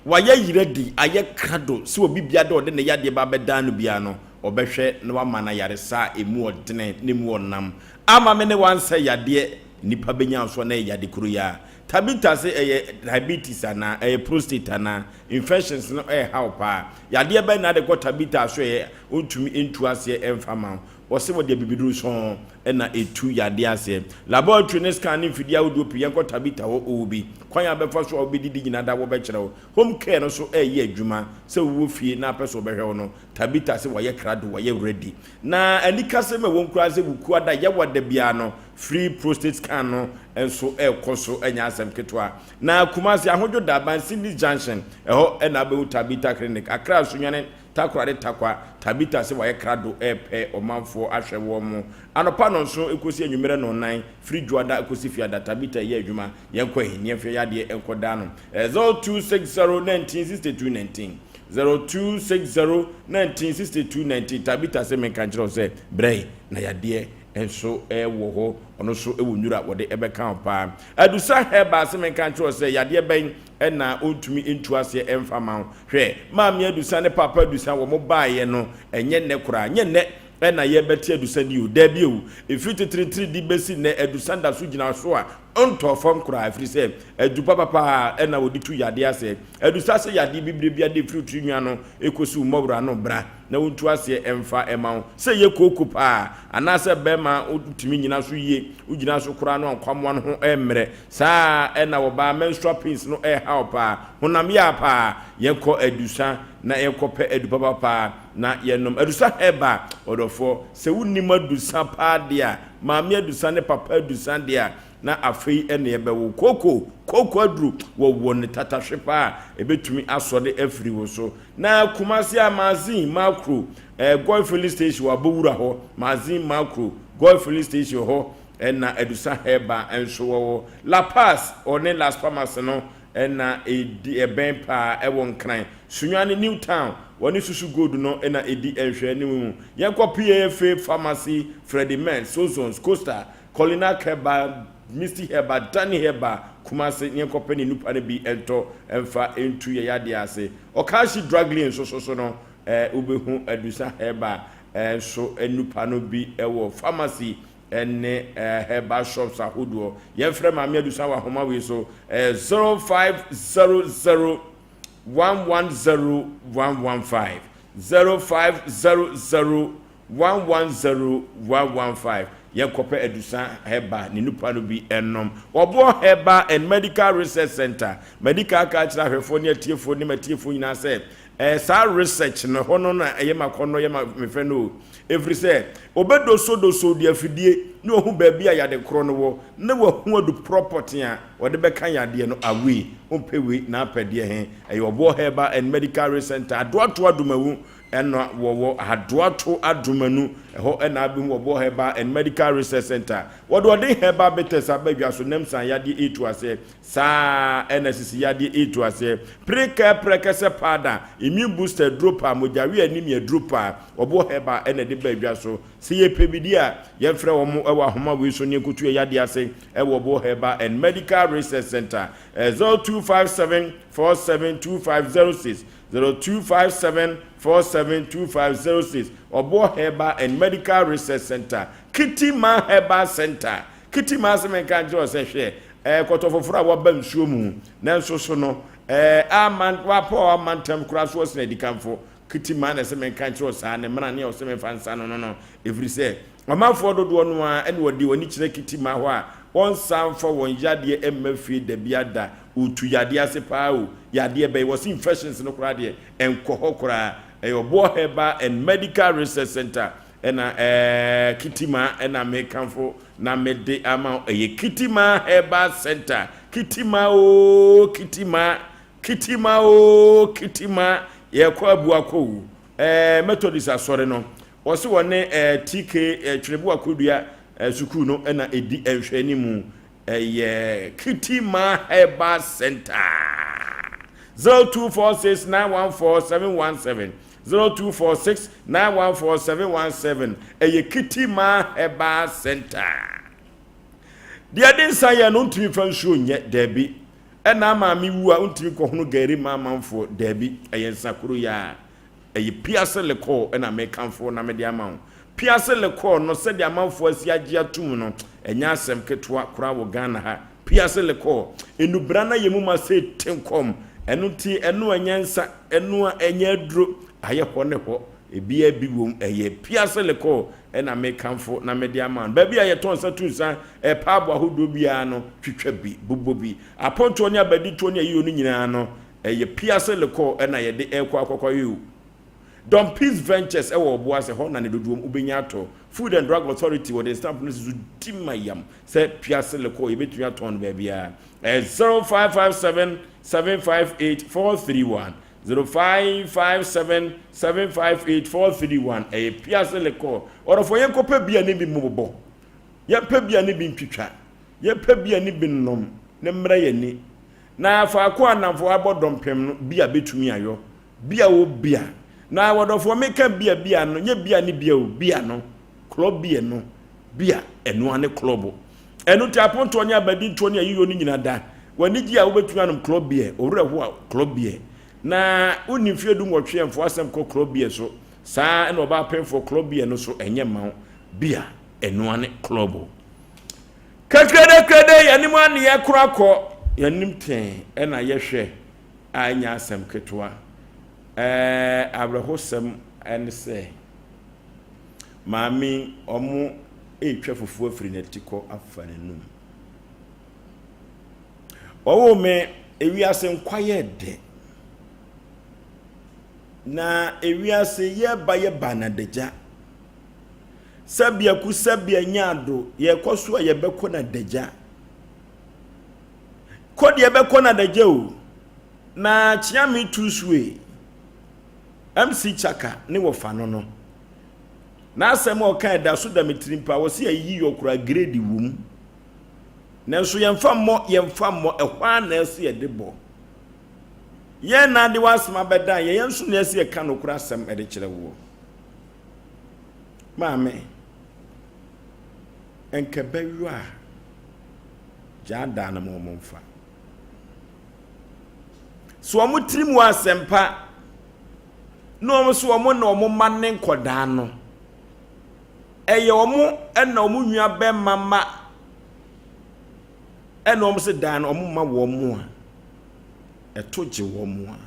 [SPEAKER 1] wayɛ yeradi, ayɛ krado sɛ obi biara dɛ ɔde ne yadeɛ ba abɛdan no biara no, ɔbɛhwɛ na wama no ayaresa a emu ɔdene na emu ɔnam. Ama me ne wansɛ yadeɛ nnipa bɛnya nso a na ɛyɛ yade koro yi ara. Tabitha se ɛyɛ diabetes anaa, ɛyɛ prostate anaa, infections no ɛreha wo paa. Yadeɛ bɛn na ade kɔ Tabitha so ɛyɛ ɔntumi ntu aseɛ mfa ma wo. Wɔse wɔde abibiduro sɔn na ɛtu yadeɛ aseɛ. Laboratory ne scan ne mfidie ahodoɔ pii yɛnkɔ Tabitha hɔ ɔwɔ bi. Kwan a wobɛfa so a wobɛdidi nyinaa da wɔbɛkyerɛ wo. Home care no nso ɛreyɛ adwuma. Sɛ wowɔ fie na apɛ sɛ wɔbɛhwɛ wo no, Tabitha se wɔayɛ krado, wɔayɛ ready. Na anikasɛm a ɛwɔ mu koraa sɛ Wukuada, Yawada biara no, free prostate scan no nso ɛrekɔ so, ɛnyɛ asɛm ketewa. Na Kumasi, Ahodwo Daban, Cindy's Junction, ɛhɔ na wobɛhu Tabitha Clinic. Accra, Sunyani, Takoradi Tarkwa, Tabitha sɛ wayɛ krado repɛ ɔmanfoɔ ahwɛ wɔn mo. Anɔpa nnɔnson kɔsi anwummerɛ nnɔnnan, firi Dwoada kɔsi Fiada, Tabitha yɛ adwuma. Yɛnkɔ ahi, ne yɛmfa yɛn adeɛ nkɔda ano. 0260 19 62 19, 0260 19 62 19, Tabitha sɛ menka nkyerɛ wo sɛ brɛ yi na yadeɛ nso wɔ hɔ, ɔno nso wɔ nnuro a wɔde bɛka wo paa. Adusa Herbal sɛ menka nkyerɛ wo sɛ yadeɛ bɛn na ɔntumi ntu aseɛ mfa ma wo. Hwɛ, Maame Adusa ne Paapa Adusa wɔn baeɛ no, ɛnyɛ nnɛ koraa, ɛnyɛ nnɛ na yɛrebɛte Adusa din o, daabi o, ɛfiri teteretire de bɛsi nnɛ, Adusa da so gyina so a ɔntɔɔ fam koraa, ɛfiri sɛ adu papa paa na wɔde tu yadeɛ aseɛ. Adusa sɛ yadeɛ bibire biara de firi wo tiri nwi ano kɔsi wo mmɔwerɛ ano, bra na wɔntu aseɛ mfa mma wo. Sɛ ɛyɛ kooko paa, anaasɛ bɛrima a wontumi nnyina so yie, wogyina so koraa no a nkwammoa no ho remmrɛ, Saa ara na ɔbaa menstrual pains no ɛrehaw paa, honam yaa paa, yɛnkɔ adusa na yɛnkɔ pɛ adu papa paa na yɛnom. Adusa herbal, ɔdɔfoɔ, sɛ wonim adusa paa deɛ a, maame adusa ne papa adusa deɛ a, na afei na yɛbɛwo. Kooko, kooko aduru wɔwɔ ne tatahwe paa a, ɛbɛtumi asɔre afiri wo so. Na Kumasi a Mazin Makro, eh, Goil filling station wɔ Abowura hɔ, Mazin Makro, Goil filling station hɔ, Ɛna Adusa Herbal nso wɔ hɔ. La Paz ɔne Las Palmas no na ɛdi ɛbɛn paa ɛwɔ Nkran. Sunyani New Town wɔne Susu Gold no na ɛdi nhwɛanim mu. Yɛnkɔ PAFA Pharmacy, Freddie Mens, Sozons, Costa, Colinak Herbal, Misty Herbal, Danny Herbal, Kumasi ne yɛnkɔpɛ ne nnupa no bi ntɔ mfa ntu yɛn yadeɛ ase. Okashi Drug Lane nso so no wobɛhu Adusa Herbal nso nnupa no bi wɔ pharmacy ne herbal shops ahodoɔ. Yɛmfrɛ Maame Adusa wɔ ahoma wei so, ɛyɛ 0500 110 115, 0500 110 115. Yɛnkɔpɛ Adusa Herbal ne nupa no bi nnom. Wɔboɔ Herbal and Medical Research Centre. Madi kan aka akyerɛ ahwɛfoɔ ne atiefoɔ ne m'atiefoɔ nyinaa sɛ, ɛɛ saa research no, ɛhɔ no na ɛyɛ m'akɔnnɔ, ɛyɛ me fɛ no o. Ɛfiri sɛ, wɔbɛdosodoso de afidie na wɔahu baabi a yade korɔ no wɔ, na wɔahu aduporɔ pɔtee a wɔde bɛka yadeɛ no away. Wompɛ wei na apɛ deɛ he? Ɛyɛ Ɔboɔ Herbal and Medical Research Centre, Adoato Adomawu ɛna wɔwɔ Adoato Adomanu. Ɛhɔ na abɛhu Ɔboɔ Herbal and Medical Research Centre. Wɔde ɔden herbal bitters aba dwa so, Nemsan yadeɛ ɛretu aseɛ. Saa ara na sisi yadeɛ retu aseɛ. Prekɛ prɛkɛsɛ powder, immune booster aduro pa, mogyaweɛ anemia aduro pa, Ɔboɔ Herbal na ɛde ba dwa so. Sɛ yɛpɛ bi di a, yɛmfrɛ wɔn wɔ ahoma wei so na yɛnkɔtu yɛn yadeɛ ase wɔ Ɔboɔ Herbal and Medical Research Centre. 0257 472506, 0257 472506, Ɔboɔ Herbal and Medical Research Centre, Kitima Herbal Centre. Kitima ase menka nkyerɛ wo sɛ hwɛ, ɛɛ kɔtɔ foforɔ a waba nsuo mu, nanso so no, ɛɛ ama wapɔ ama ntɛm koraa so ɔsene adikanfo. Kitima na ɛsɛ menka nkyerɛ wo saa, ne mmara ne a ɔsɛ memfa nsa no no no, ɛfiri sɛ ɔmanfoɔ dodoɔ no ara ɛna wɔde wɔn ani kyerɛ Kitima hɔ a wɔnsan mfa wɔn yadeɛ mma fie dabiada. Ɔtu yadeɛ ase paa o, yadeɛ bɛn? Wɔse infections no koraa deɛ ɛnkɔ hɔ koraa. Ɛyɛ Ɔboɔ Herbal and Medical Research Centre ɛna ɛɛ Kitima ɛna mekamfo na mede ama wo. Ɛyɛ Kitima Herbal Centre. Kitima oo Kitima, Kitima oo Kitima, yɛkɔ Abuakɔ o. Ɛɛ Methodist asɔre no, wɔse wɔne ɛɛ TK ɛɛ Twerɛboa Kodua ɛɛ sukuu no ɛna ɛdi nhwɛanimu. Ɛyɛ Kitima Herbal Center. 0246 914 717 0246 914 717 Ɛyɛ Kitima Herbal Center. Deɛ ɛde nsa yɛ no ntumi fa nsuo nyɛ daabi. Ɛna maame wu a ntumi kɔhono gari ma amanfoɔ daabi. Ɛyɛ nsa koro yi ara. Ɛyɛ Piase Lekɔɔ na mekamfo na mede ama wo. Piase Lekɔɔ no sɛdeɛ amanfoɔ asi agye atom no, ɛnyɛ asɛm ketewa koraa wɔ Ghana ha. Piase Lekɔɔ, nnubra no ayɛ mu ma sei tenkɔm. Ɛno nti ɛno a ɛnyɛ nsa, ɛno a ɛnyɛ aduro, ayɛ hɔ ne hɔ. Ebiara bi wom. Ɛyɛ Piase Lekɔɔ na mekamfo na mede ama wo. Baabi a yɛtɔn nsa tu nsa, paabo ahodoɔ biara no, twitwa bi, bobɔ bi. Apontoɔ ne abaditoɔ ne ayiyɔ no nyinaa no, Ɛyɛ piase lekɔɔ na yɛde ɛrekɔ akɔkɔyɛ o. Don Peace Ventures ɛwɔ Ɔboase hɔ na ne dodoɔm wobɛnya atɔ. Food and Drug Authority wɔde stamp no si so di ma yam sɛ piase lekɔɔ yɛbɛtumi atɔn no baabiara. Ɛyɛ 0557 758 431, 0557 758 431. Ɛyɛ piase lekɔɔ. Ɔdɔfoɔ yɛnkɔpɛ bia ne bi mmobɔ. Yɛmpɛ bia ne bi ntwitwa. Yɛmpɛ bia ne bi nnom ne mmrɛ yɛn ani. Na faako a nnamfo abɔ dɔmpem no, bia betumi ayɔ. Bia o bia. Na wɔdɔfoɔ meka bia bia no, nyɛ bia ne bia o, bia no, klɔb bia no, bia, ɛno ara ne klɔbo. Ɛno nti apontoɔ ne abadintoɔ ne ayiyɔ no nyina da. W'ani gye a wobɛtumi anom klɔb beer, wo werɛ ho a, klɔb beer. Na wonni mfeɛ du nwɔtwe a mfa w'asɛm kɔ klɔb beer so. Saa ara na ɔbaa pemfoɔ klɔb beer no so ɛnyɛ mma wo. Bia, ɛno ara ne klɔbo. Kɛkrɛdɛkrɛdɛ yɛn anim aneɛ kora kɔ yɛn anim tee ɛna yɛhwɛ a ɛnyɛ asɛm ketewa. Ɛɛ awerɛhosɛm ɛne sɛ maame ɔmo ɛretwa fufuo afiri n'atikɔ afa n'anum. Wɔwoo me ewiase nkwa yɛ dɛ. Na ewiase yɛba yɛba na dagya. Sɛbea ku sɛbea nya ado, yɛkɔ so a yɛbɛkɔ no adagya. Kɔ deɛ bɛkɔ no adagya o. Na Kyeame Tusue, MC Chaka ne wɔfa no no. N'asɛm a ɔka ɛda so da me tirim paa, wɔse ayi yɔ koraa grade wom. Nanso yɛmfa mmɔ, yɛmfa mmɔ, ɛhɔ ara na ɛsɛ yɛde bɔ. Yɛn na ade w'asɛm abɛdan yɛn, yɛn nso na ɛsɛ yɛka nokorɛ asɛm de kyerɛ woɔ. Maame, nka bɛyɔ a, gyaa no ma wɔn mfa. So wɔn tirim wɔ asɛmpa na wɔn so wɔn na wɔn mma ne nkɔdaa no, ɛyɛ wɔn na wɔn nua bɛrima mma ɛna wɔn se dan no wɔn mma wɔn a, ɛto gye wɔn a.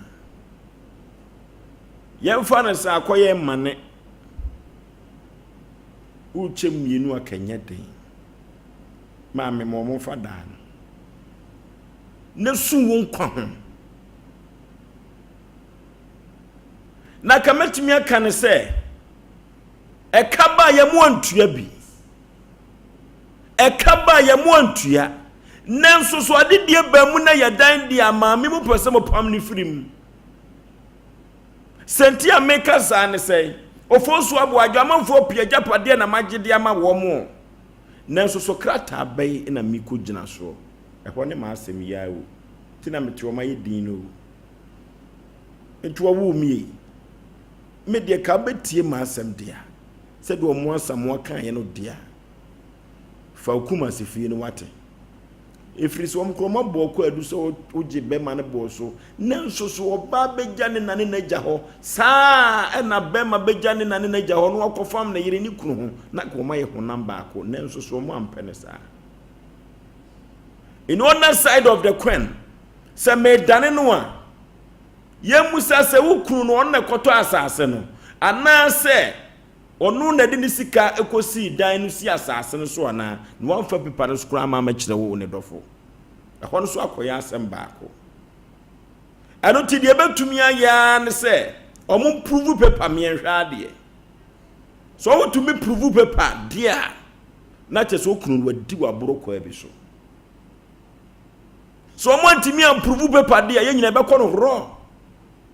[SPEAKER 1] Yɛmfa no sɛ akɔyɛ mmane. Wokyɛ mmienu a kɛnyɛ den. Maame ma wɔn mfa dan no. Na su wo nkwa ho. Na ka mɛtumi aka ne sɛ, ɛka ba a yɛn mu antua bi. Ɛka ba a yɛn mu antua. Nanso so adedie baa mu na yɛdan deɛ a maame mu pɛ sɛ mopam no firi mu. Sɛ nti a meka saa ne sɛ, Ofosu aboa adwamanfoɔ pii agyapadeɛ na magye de ama wɔn o. Nanso so krataa bɛn na mekɔgyina soɔ? Ɛhɔ ne m'asɛm yi ara o. Nti na mete hɔ mayɛ din no o. Nti wɔwoo me ei. Me deɛ ka wobɛtie m'asɛm deɛ a, sɛdeɛ ɔmo Asamoah kaeɛ no deɛ a, fa wo Kumasi fie no wate. Ɛfiri sɛ wɔn korɔ wɔabɔ wo kwaadu sɛ wogye bɛrima no bɔɔ so, nanso so ɔbaa bɛgya ne na ne n'agya hɔ saa ara na bɛrima bɛgya ne na ne n'agya hɔ na wakɔfam ne yere ne kunu ho na anka wɔayɛ honam baako, nanso so wɔn ampɛ no saa. In other side of the coin, sɛ medane no a, yɛmmusa sɛ wo kunu no ɔno na ɛkɔtɔ asase no anaasɛ Ɔno na ɛde ne sika kɔsii dan no si asase no so anaa? Na wamfa pipa no so koraa amma ammɛkyerɛ wo, ne dɔfo. Ɛhɔ no nso akɔyɛ asɛm baako. Ɛno nti deɛ ɛbɛtumi ayɛ ara ne sɛ wɔn mpuruvu pepa mmiɛnhwɛ adeɛ. Sɛ wɔtumi puruvu pepa deɛ a, na kyerɛ sɛ okunu no wadi waboro kwaa bi so. Sɛ wɔn antumi ampuruvu pepa deɛ a, yɛn nyinaa ɛbɛkɔ no horɔ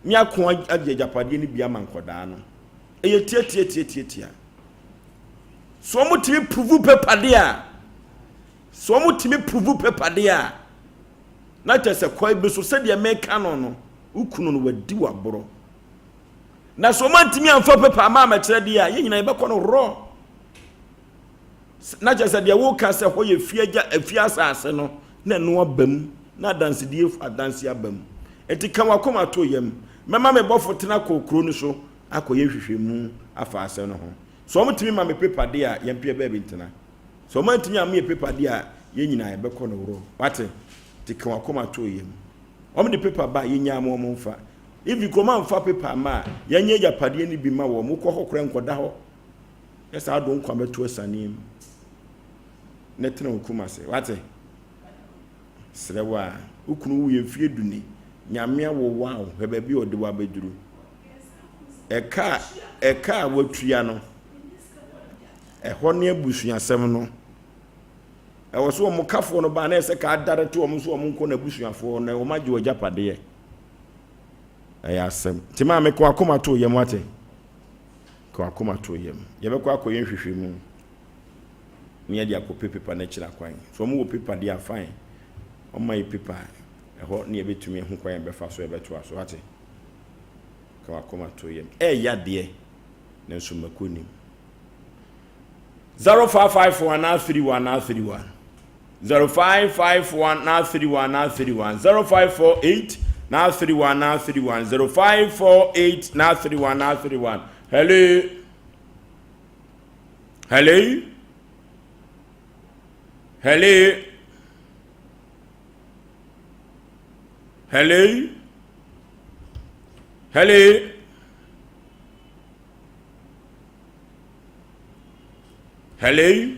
[SPEAKER 1] ne ako agye agyapadeɛ no bi ama nkɔdaa no. Ɛyɛ tiatiatiatiatia. So wɔn tumi puruvu pepa deɛ a, so wɔn tumi puruvu pepa deɛ a, na kyerɛ sɛ kwan bi so sɛdeɛ meka no no, wo kunu no wadi waboro. Na so wɔn antumi amfa pepa ama amɛkyerɛ deɛ a, yɛn nyinaa yɛbɛkɔ no rɔ. Na kyerɛ sɛ deɛ woka sɛ hɔ yɛ fie agya fie asase no, na ɛno aba mu, na adansedie adanse aba mu. Enti ka wakoma to yam. Mɛma me bɔfo tena kɔ kuro no so akɔyɛ nhwehwɛmu afa asɛm no ho. Sɛ wɔtumi ma me pepa de a, yɛmpɛ baabi ntena. Sɛ wɔantumi amma yɛ pepa de a, yɛn nyinaa yɛbɛkɔ no worɔ. Wate? Nti ka w'akoma to yam. Wɔde pepa ba a, yɛnyaa ma wɔmfa. Even kura wɔamfa pepa amma a, yɛnyɛ agyapadeɛ no bi ma wɔn. Wokɔ hɔ koraa nkɔda hɔ. Yɛ saa de wo nkwa bɛto asiane mu. Na tena wo kum ase. Wate? Serɛ wo a, wo kunu wuiɛ mfeɛ du ni, Nyame awowa wo, hwɛ baabi a ɔde wo abɛduru. Ɛka a, ɛka a watua no, ɛhɔ ne abusuasɛm no. Ɛwɔ so wɔn kafoɔ no baa na ɛsɛ ka adare to wɔn so wɔn nkɔ n'abusuafoɔ na wɔn agye wɔn agyapadeɛ. Ɛyɛ asɛm. Nti maame kɔ akoma to yam ate. Kɔ akoma to yam. Yɛbɛkɔ akɔyɛ nhwehwɛmu. na yɛde akɔpɛ paper no akyiri akwan. So wɔn wɔ paper deɛ a fine, wɔn ma yɛ paper a, ɛhɔ na yɛbɛtumi ahu kwan yɛbɛfa so yɛbɛtoa so ate. Ka wakoma to yam. Ɛɛya deɛ, nanso mako nim. 0551 931 931 0551 931 931 0548 931 931 0548 931 931 Hello. Hello? Hello? Hello? Hello? Hello?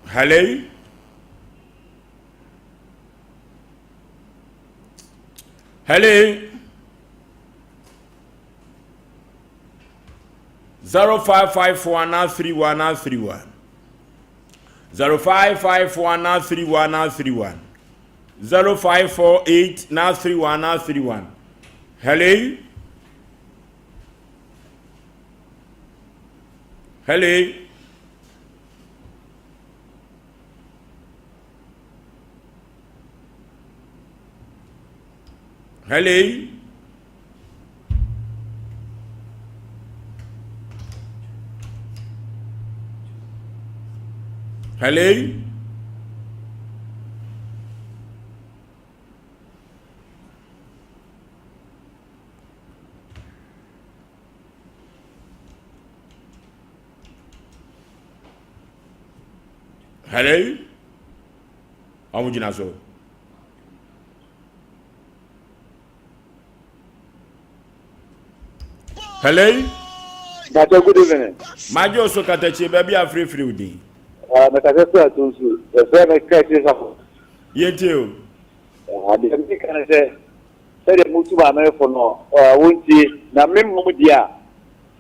[SPEAKER 1] Hello? Hello? 0554 931 931 0554 931 931 0548 931 931 Hello? Hello? Hello? Hello? Hello? Ɔmo gyina so. Hello.
[SPEAKER 7] Bàtɛ good evening.
[SPEAKER 1] Magye oso katakyie baabi a afirifiri wo din.
[SPEAKER 7] Ah, mekasa firi Atonsu. Yɛfrɛ me Kɛse Safo.
[SPEAKER 1] Yɛntie o.
[SPEAKER 7] Adeɛ mi ka ne sɛ sɛdeɛ motu maamefo no wɔntie na me mmom deɛ a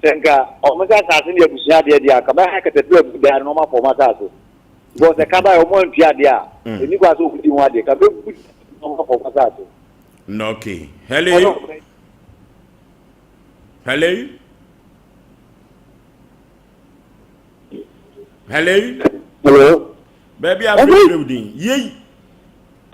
[SPEAKER 7] sɛ nka wɔn sɛ asase no yɛ abusua adeɛ deɛ a nka mɛha katapila agu dan no na wɔn afa wɔn asase because ɛka baeɛ wɔn antua adeɛ a ɛni kwan sɛ wɔdi ho adeɛ ka bɛgu dan no na wɔn afa wɔn asase.
[SPEAKER 1] Okay. Hello. Hello. Hello.
[SPEAKER 7] Hello.
[SPEAKER 1] Baabi a afirafira wo din. Yei.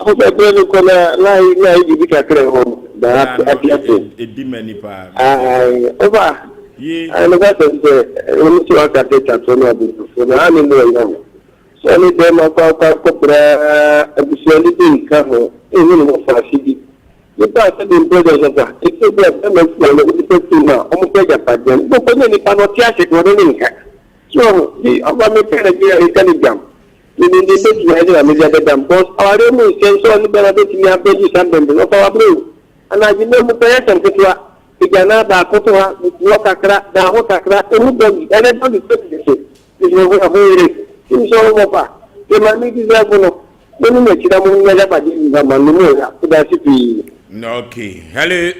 [SPEAKER 7] Ɔbɛbrɛ no kɔ na na na ayi biribi kakra hɔ na ate ase.
[SPEAKER 1] Edi m'ani paa.
[SPEAKER 7] Ɔba.
[SPEAKER 1] Ye.
[SPEAKER 7] Ɛno ka sɛ sɛ ɛno sɛ waka sɛ twato no abibifo no ane mu ɔyam. Sɛ ɔne bɛrima kɔ akɔ akɔbra abusua no bi nka ho ɛhu ne ho faase bi. Nipa a sɛbi mpɛ dɛ sɔfa ɛsɛ bi a bɛrima fi ɔno nipa fi mu a ɔmo pɛ agyapadeɛ no bɔkɔ nyɛ nipa no ɔte ase deɛ ɔne ne nka. So ɔho bi ɔba mepɛ Nigeria meka ne gyam. Menim deɛ mɛtumi ayɛ na mede abɛda mu cause awareɛ mu nsɛm sɛ ɔne bɛrima bɛtumi abɛdu saa bɛmbe no ɔfa wabrɛ o. Anadwo nna mu pɛ yɛ asɛm ketewa. Agyanaa baako to ha, wɔ kakra, da ho kakra, ɛmu dɔgi, ɛnɛ dɔgi kɔ tete. Mesrɛ wo ho yere, tim sɛ wo mɔfa, deɛ maame deserve no, mo ne n'akyi na mo nyɛ agyapadeɛ nyina ma no mu ɔya. Medase pii.
[SPEAKER 1] Okay, hello.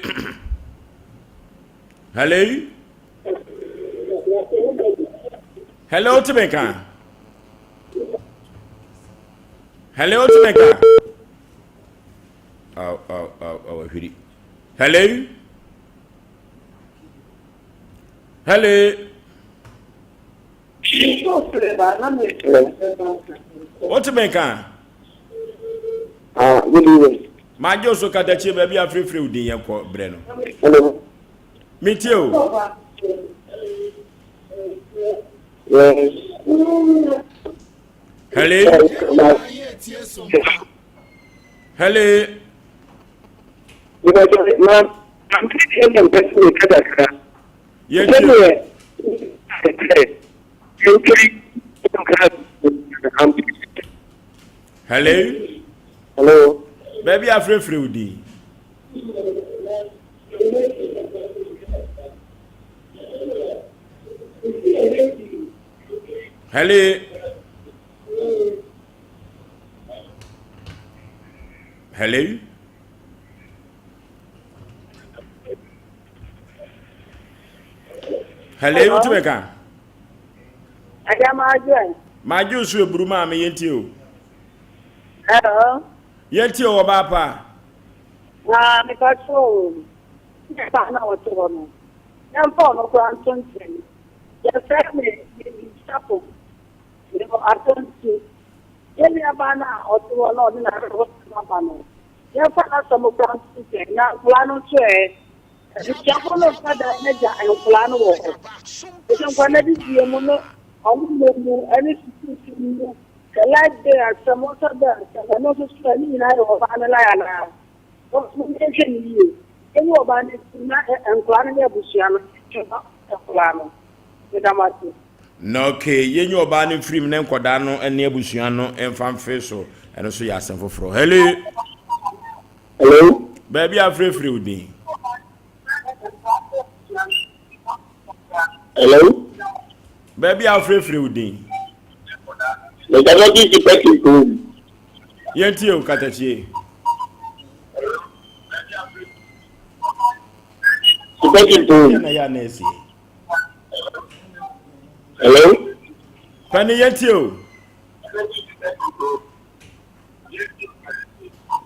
[SPEAKER 1] Hello. Hello, wote me nka? Hello, wote me nka? Aw, aw, aw, aw, ahwiri. Hello? Hello? Wote me nka?
[SPEAKER 7] Ah, good evening.
[SPEAKER 1] Magye wo so katakyie baabi a frɛfrɛ wo din yɛnkɔ berɛ no.
[SPEAKER 7] Hello.
[SPEAKER 1] Metie o.
[SPEAKER 7] Yes.
[SPEAKER 1] Hello. Hello. Yɛntie. Hello.
[SPEAKER 7] Hello.
[SPEAKER 1] Baabi a frɛfrɛ wo din. Hello. Hello. Hello, wotumi ka?
[SPEAKER 8] Agya Madwo.
[SPEAKER 1] Madwo so eburu maa me yɛntie o.
[SPEAKER 8] Hello.
[SPEAKER 1] Yɛntie o ɔbaa pa.
[SPEAKER 8] Na mepa kyɛw o. Ne ba na wɔte hɔ no. Yɛmfa ɔno koraa nto nkyɛn. Yɛfrɛ me Lady Chapo. Mewɔ Atonsu. Yɛn nuabaa no a ɔte hɔ na ɔde n'awerɛhosɛm aba no, yɛmfa n'asɛm koraa nto nkyɛn. Na nkwadaa no nso ɛ? Abusuafo no mfa dan no agya nkwadaa no wɔ hɔ. Enti nkwadaa no adidie mu ne wɔn mmɔ mu ne sukuusu mu, sɛ light bill asɛm, water bill asɛm, ɛno nso so ɛ, ne nyinaa yɛ ɔbaa no line anaa? Wɔn yɛnhwɛ no yie. Yɛnyi ɔbaa no mfiri mu na nkwadaa no ne abusua no nhwɛ nkwadaa no. Meda mo ase.
[SPEAKER 1] Na okay, yɛnyi ɔbaa no mfiri mu na nkwadaa no ne abusua no mfa mfe so. Ɛno nso yɛ asɛm foforɔ. Hello.
[SPEAKER 7] Hello.
[SPEAKER 1] Baabi a afirafiri wo din.
[SPEAKER 7] Hello.
[SPEAKER 1] Baabi a afirafiri wo din.
[SPEAKER 7] Mekasa fi si pɛkin kurom.
[SPEAKER 1] Yɛntie o katakyie.
[SPEAKER 7] Si pɛkin kurom.
[SPEAKER 1] Yɛn na yɛ anɛɛsi.
[SPEAKER 7] Hello.
[SPEAKER 1] Pani yɛntie o.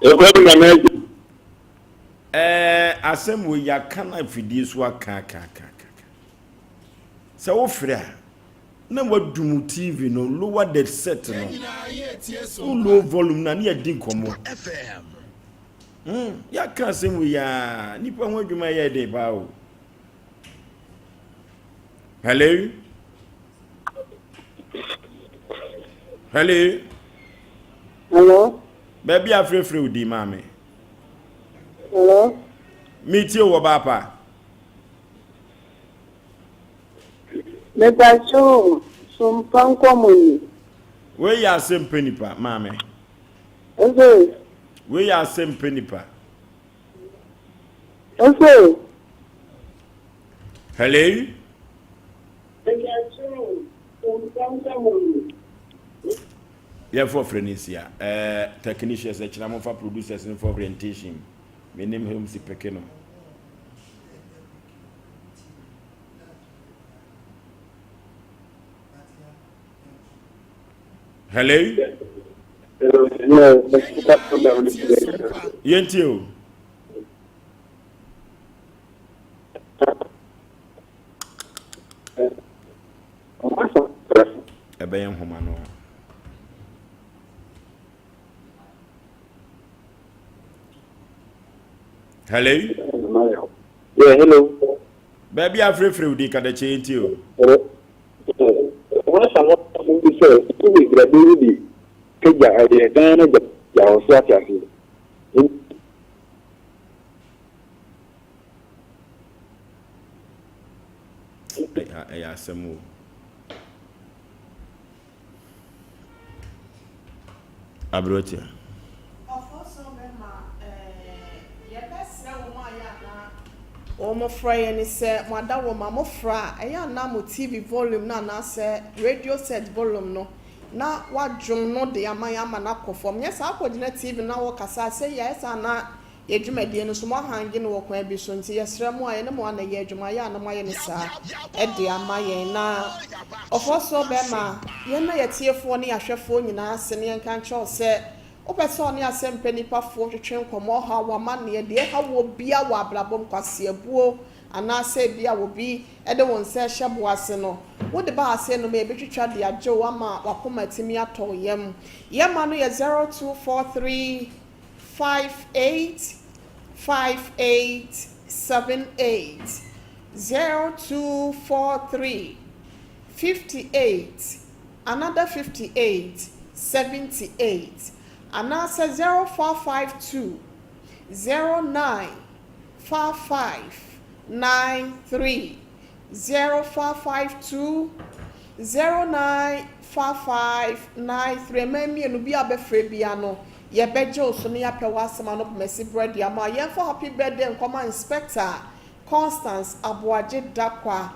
[SPEAKER 7] Yɛfrɛ me Nana Agye.
[SPEAKER 1] Ɛɛ asɛm wɔ yɛaka no afidie so aka aka aka aka. Sɛ wofrɛ a na wadum TV no lower the set no. Wo low volume na ne yɛdi nkɔmmɔ. Hmm, yɛaka asɛm wɔ yi a nipa ho adwuma yɛ den paa o. Hello. Hello.
[SPEAKER 8] Hello.
[SPEAKER 1] Baabi a frɛfrɛ wo din maame.
[SPEAKER 8] Hello.
[SPEAKER 1] Metie wɔ baapa.
[SPEAKER 8] Mepakyɛw, sompa nkɔmmɔ ni.
[SPEAKER 1] Wei yɛ asɛm pɛ nipa maame.
[SPEAKER 7] Nse.
[SPEAKER 1] Wei yɛ asɛm pɛ nipa.
[SPEAKER 7] Nse.
[SPEAKER 1] Hello. Yɛmfa ɔfrɛ no nsia. Eh, technicians ɛkyena momfa producers no for orientation. Menim hɛ si peke no. Hello. Yɛntie o. Ɛbɛyɛ nhoma no a. Hello.
[SPEAKER 7] Yeah, hello.
[SPEAKER 1] Baabi a frɛfrɛ wo din kadakye yɛntie o.
[SPEAKER 7] Wɔn asa wɔn bi sɛ ebi grade yi bi kagya ɛyɛ dan no gya wɔ so ate aseɛ.
[SPEAKER 1] Ɛyɛ asɛm o. Aberewatia.
[SPEAKER 3] Ɔfɔsɔ bɛma yɛbɛsrɛ wɔn a yɛ a na wɔfrɛ yɛn ne sɛ mo adawoma mofrɛ a ɛyɛ a na mo TV volume no anaasɛ radio set volume no na wadwom no de ama yɛn ama no akɔ fam nyɛ saa akɔgyina TV no na wɔkasa a sɛ yɛ ayɛ saa na Yɛ dwumadie no so, moahange no wɔ kwan bi so, nti yɛsrɛ mo a yɛne mo ana yɛ adwuma, yɛ a na moayɛ no saa de ama yɛn. Na ɔfɔsoɔ bɛrima, yɛn na yɛtiefoɔ ne yɛahwɛfoɔ nyinaa ase ne yɛnka nkyerɛ wo sɛ, wopɛ sɛ ɔne asɛmpɛ nipa foɔ twetwe nkɔmmɔ, ɔhaw, w'amanneɛ, deɛ ɛha woɔ biara wɔ abrabɔ mu, kwaseabuo, anaasɛ ebia obi de wo nsa rehyɛ bo ase no, wode ba ha sɛ nom a yɛbɛtwitwa de agye wo ama w'akoma atumi atɔ wo yam. Yɛn ma no yɛ 0243. 58 58 78 0243 58 another 58 78 anaasɛ 0452 09 55 93 0452 0955 93 Mmaa mmienu bi a bɛfrɛ bia no yɛbɛgye wo so na yɛapɛ w'asɛm ano pomasi berɛ de ama wo. Yɛmfa happy birthday nkɔma Inspector Constance Aboagye Dakwa.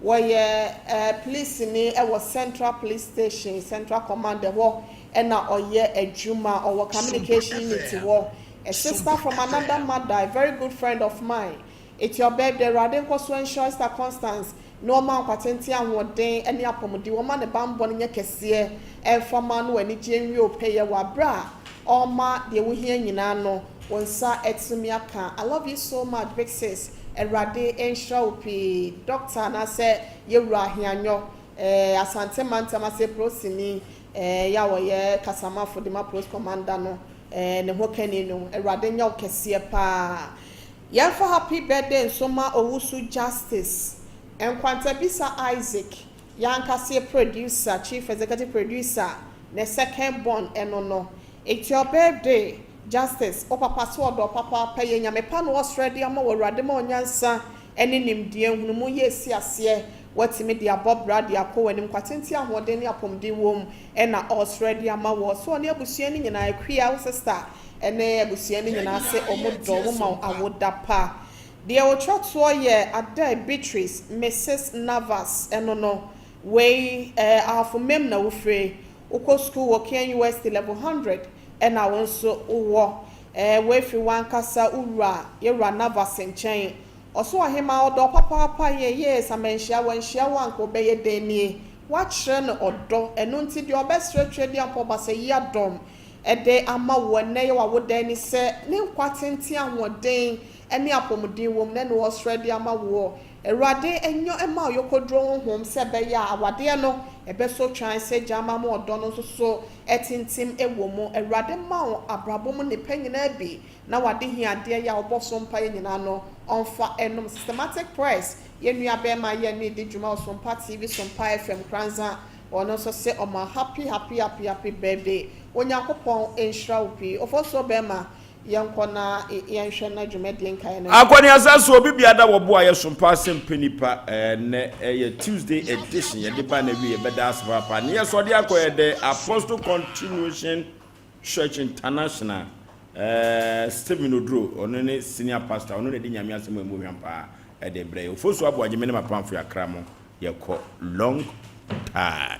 [SPEAKER 3] Wɔyɛ eh, polisini wɔ Central Police Station, Central Command ɛhɔ na ɔyɛ adwuma. Ɔwɔ Communication Unit hɔ. A sister from another mother, a very good friend of mine. It's your birthday Awurade nkɔ so nhyira Sister Constance na ɔma nkwa tenten ahoɔden ne apɔmuden wɔma ne banbɔ no nyɛ kɛseɛ ɛmfa ma no anigyeɛ nwie wo pɛyɛ wɔ aberɛ a ɔma deɛ wohia nyinaa no wo nsa atumi aka I love you so much big sis Awurade nhyira wo pii Doctor anaasɛ yɛwura Ahianyɔ eh, Asante mantam ase prosini eh, yɛ a ɔyɛ kasamafo de ma Police Commander no eh, ne ho kani no Awurade nyɛ wo kɛseɛ paa Yɛmfa happy birthday nso ma Owusu Justice, Nkwantabisa Isaac, yɛankaseɛ producer, chief executive producer, ne second born ɛno no. It's your birthday Justice, wo papa so ɔdɔ wo papaapa yɛ Nyame pa na ɔsrɛ de ama wo Awurade ma wo nyansa ne nimdeɛ, nhunumu yɛ ɛsi aseɛ woatumi de abɔ bra de akɔ w'anim kwatenten ahoɔden ne apɔmuden wom na ɔsrɛ de ama wo so ɔne abusua no nyinaa Akua wo sister ne abusua no nyinaa se ɔmo dɔ wo ma wo awoda pa. Deɛ otwa toɔ yɛ Adae Beatrice, Misis Navas ɛno no, wei eh Ahafo Mem na wofire, wokɔ sukuu wɔ KNUST level 100 ɛna wo nso wowɔ eh wei firi w'ankasa wo wura, yɛwura Navas nkyɛn. Ɔse ɔhemaa ɔdɔ wo papaapa yee yee Samanhyia wanhyia wo anka wobɛyɛ dɛn nie, woakyerɛ no ɔdɔ ɛno nti deɛ ɔbɛsrɛ Tweaduampɔ Basayiadɔm de ama wo ɛnnɛ yɛ w'awoda ni sɛ ne nkwa tenten ahoɔden ne apɔmuden wom na ɛne ɔsrɛ de ama woɔ. Awurade nyɔ mma wo yɔkɔduro honhom sɛ ɛbɛyɛ a awadeɛ no ɛbɛsɔ twan sɛ gya ama mo ɔdɔ no nso so atintim wɔ mu. Awurade mma wo abrabɔ mu nnepa nyinaa bi na w'adehiadeɛ yɛ a wobɔ so mpaeɛ nyinaa no ɔmfa nnom. Systematic Press yɛn nua bɛɛma yɛ ne di dwuma wɔ Sompa TV, Sompa FM, Kranza Ɔno nso se ɔma happy happy happy happy birthday Onyankopɔn nhyira wo pii Ofosuo bɛɛma yɛnkɔ na yɛnhwɛ na dwumadie nkaeɛ no nso.
[SPEAKER 1] Akɔneasa so obi bia da wɔbo a yɛsom paa sɛ mpɛ nipa ɛnɛ ɛyɛ Tuesday edition yɛde ba na wie yɛbɛda ase paapa ne yɛsɔ de akɔ yɛ the Apostle Continuation. Church International, eh, Stephen Oduro, ɔno ne senior pastor, ɔno na ɛde Nyame asɛm a ɛmu hwam paa ɛde brɛ yɛ. Ofosu Aboagye, me ne m'apamfo yɛakra mo, yɛkɔ long time.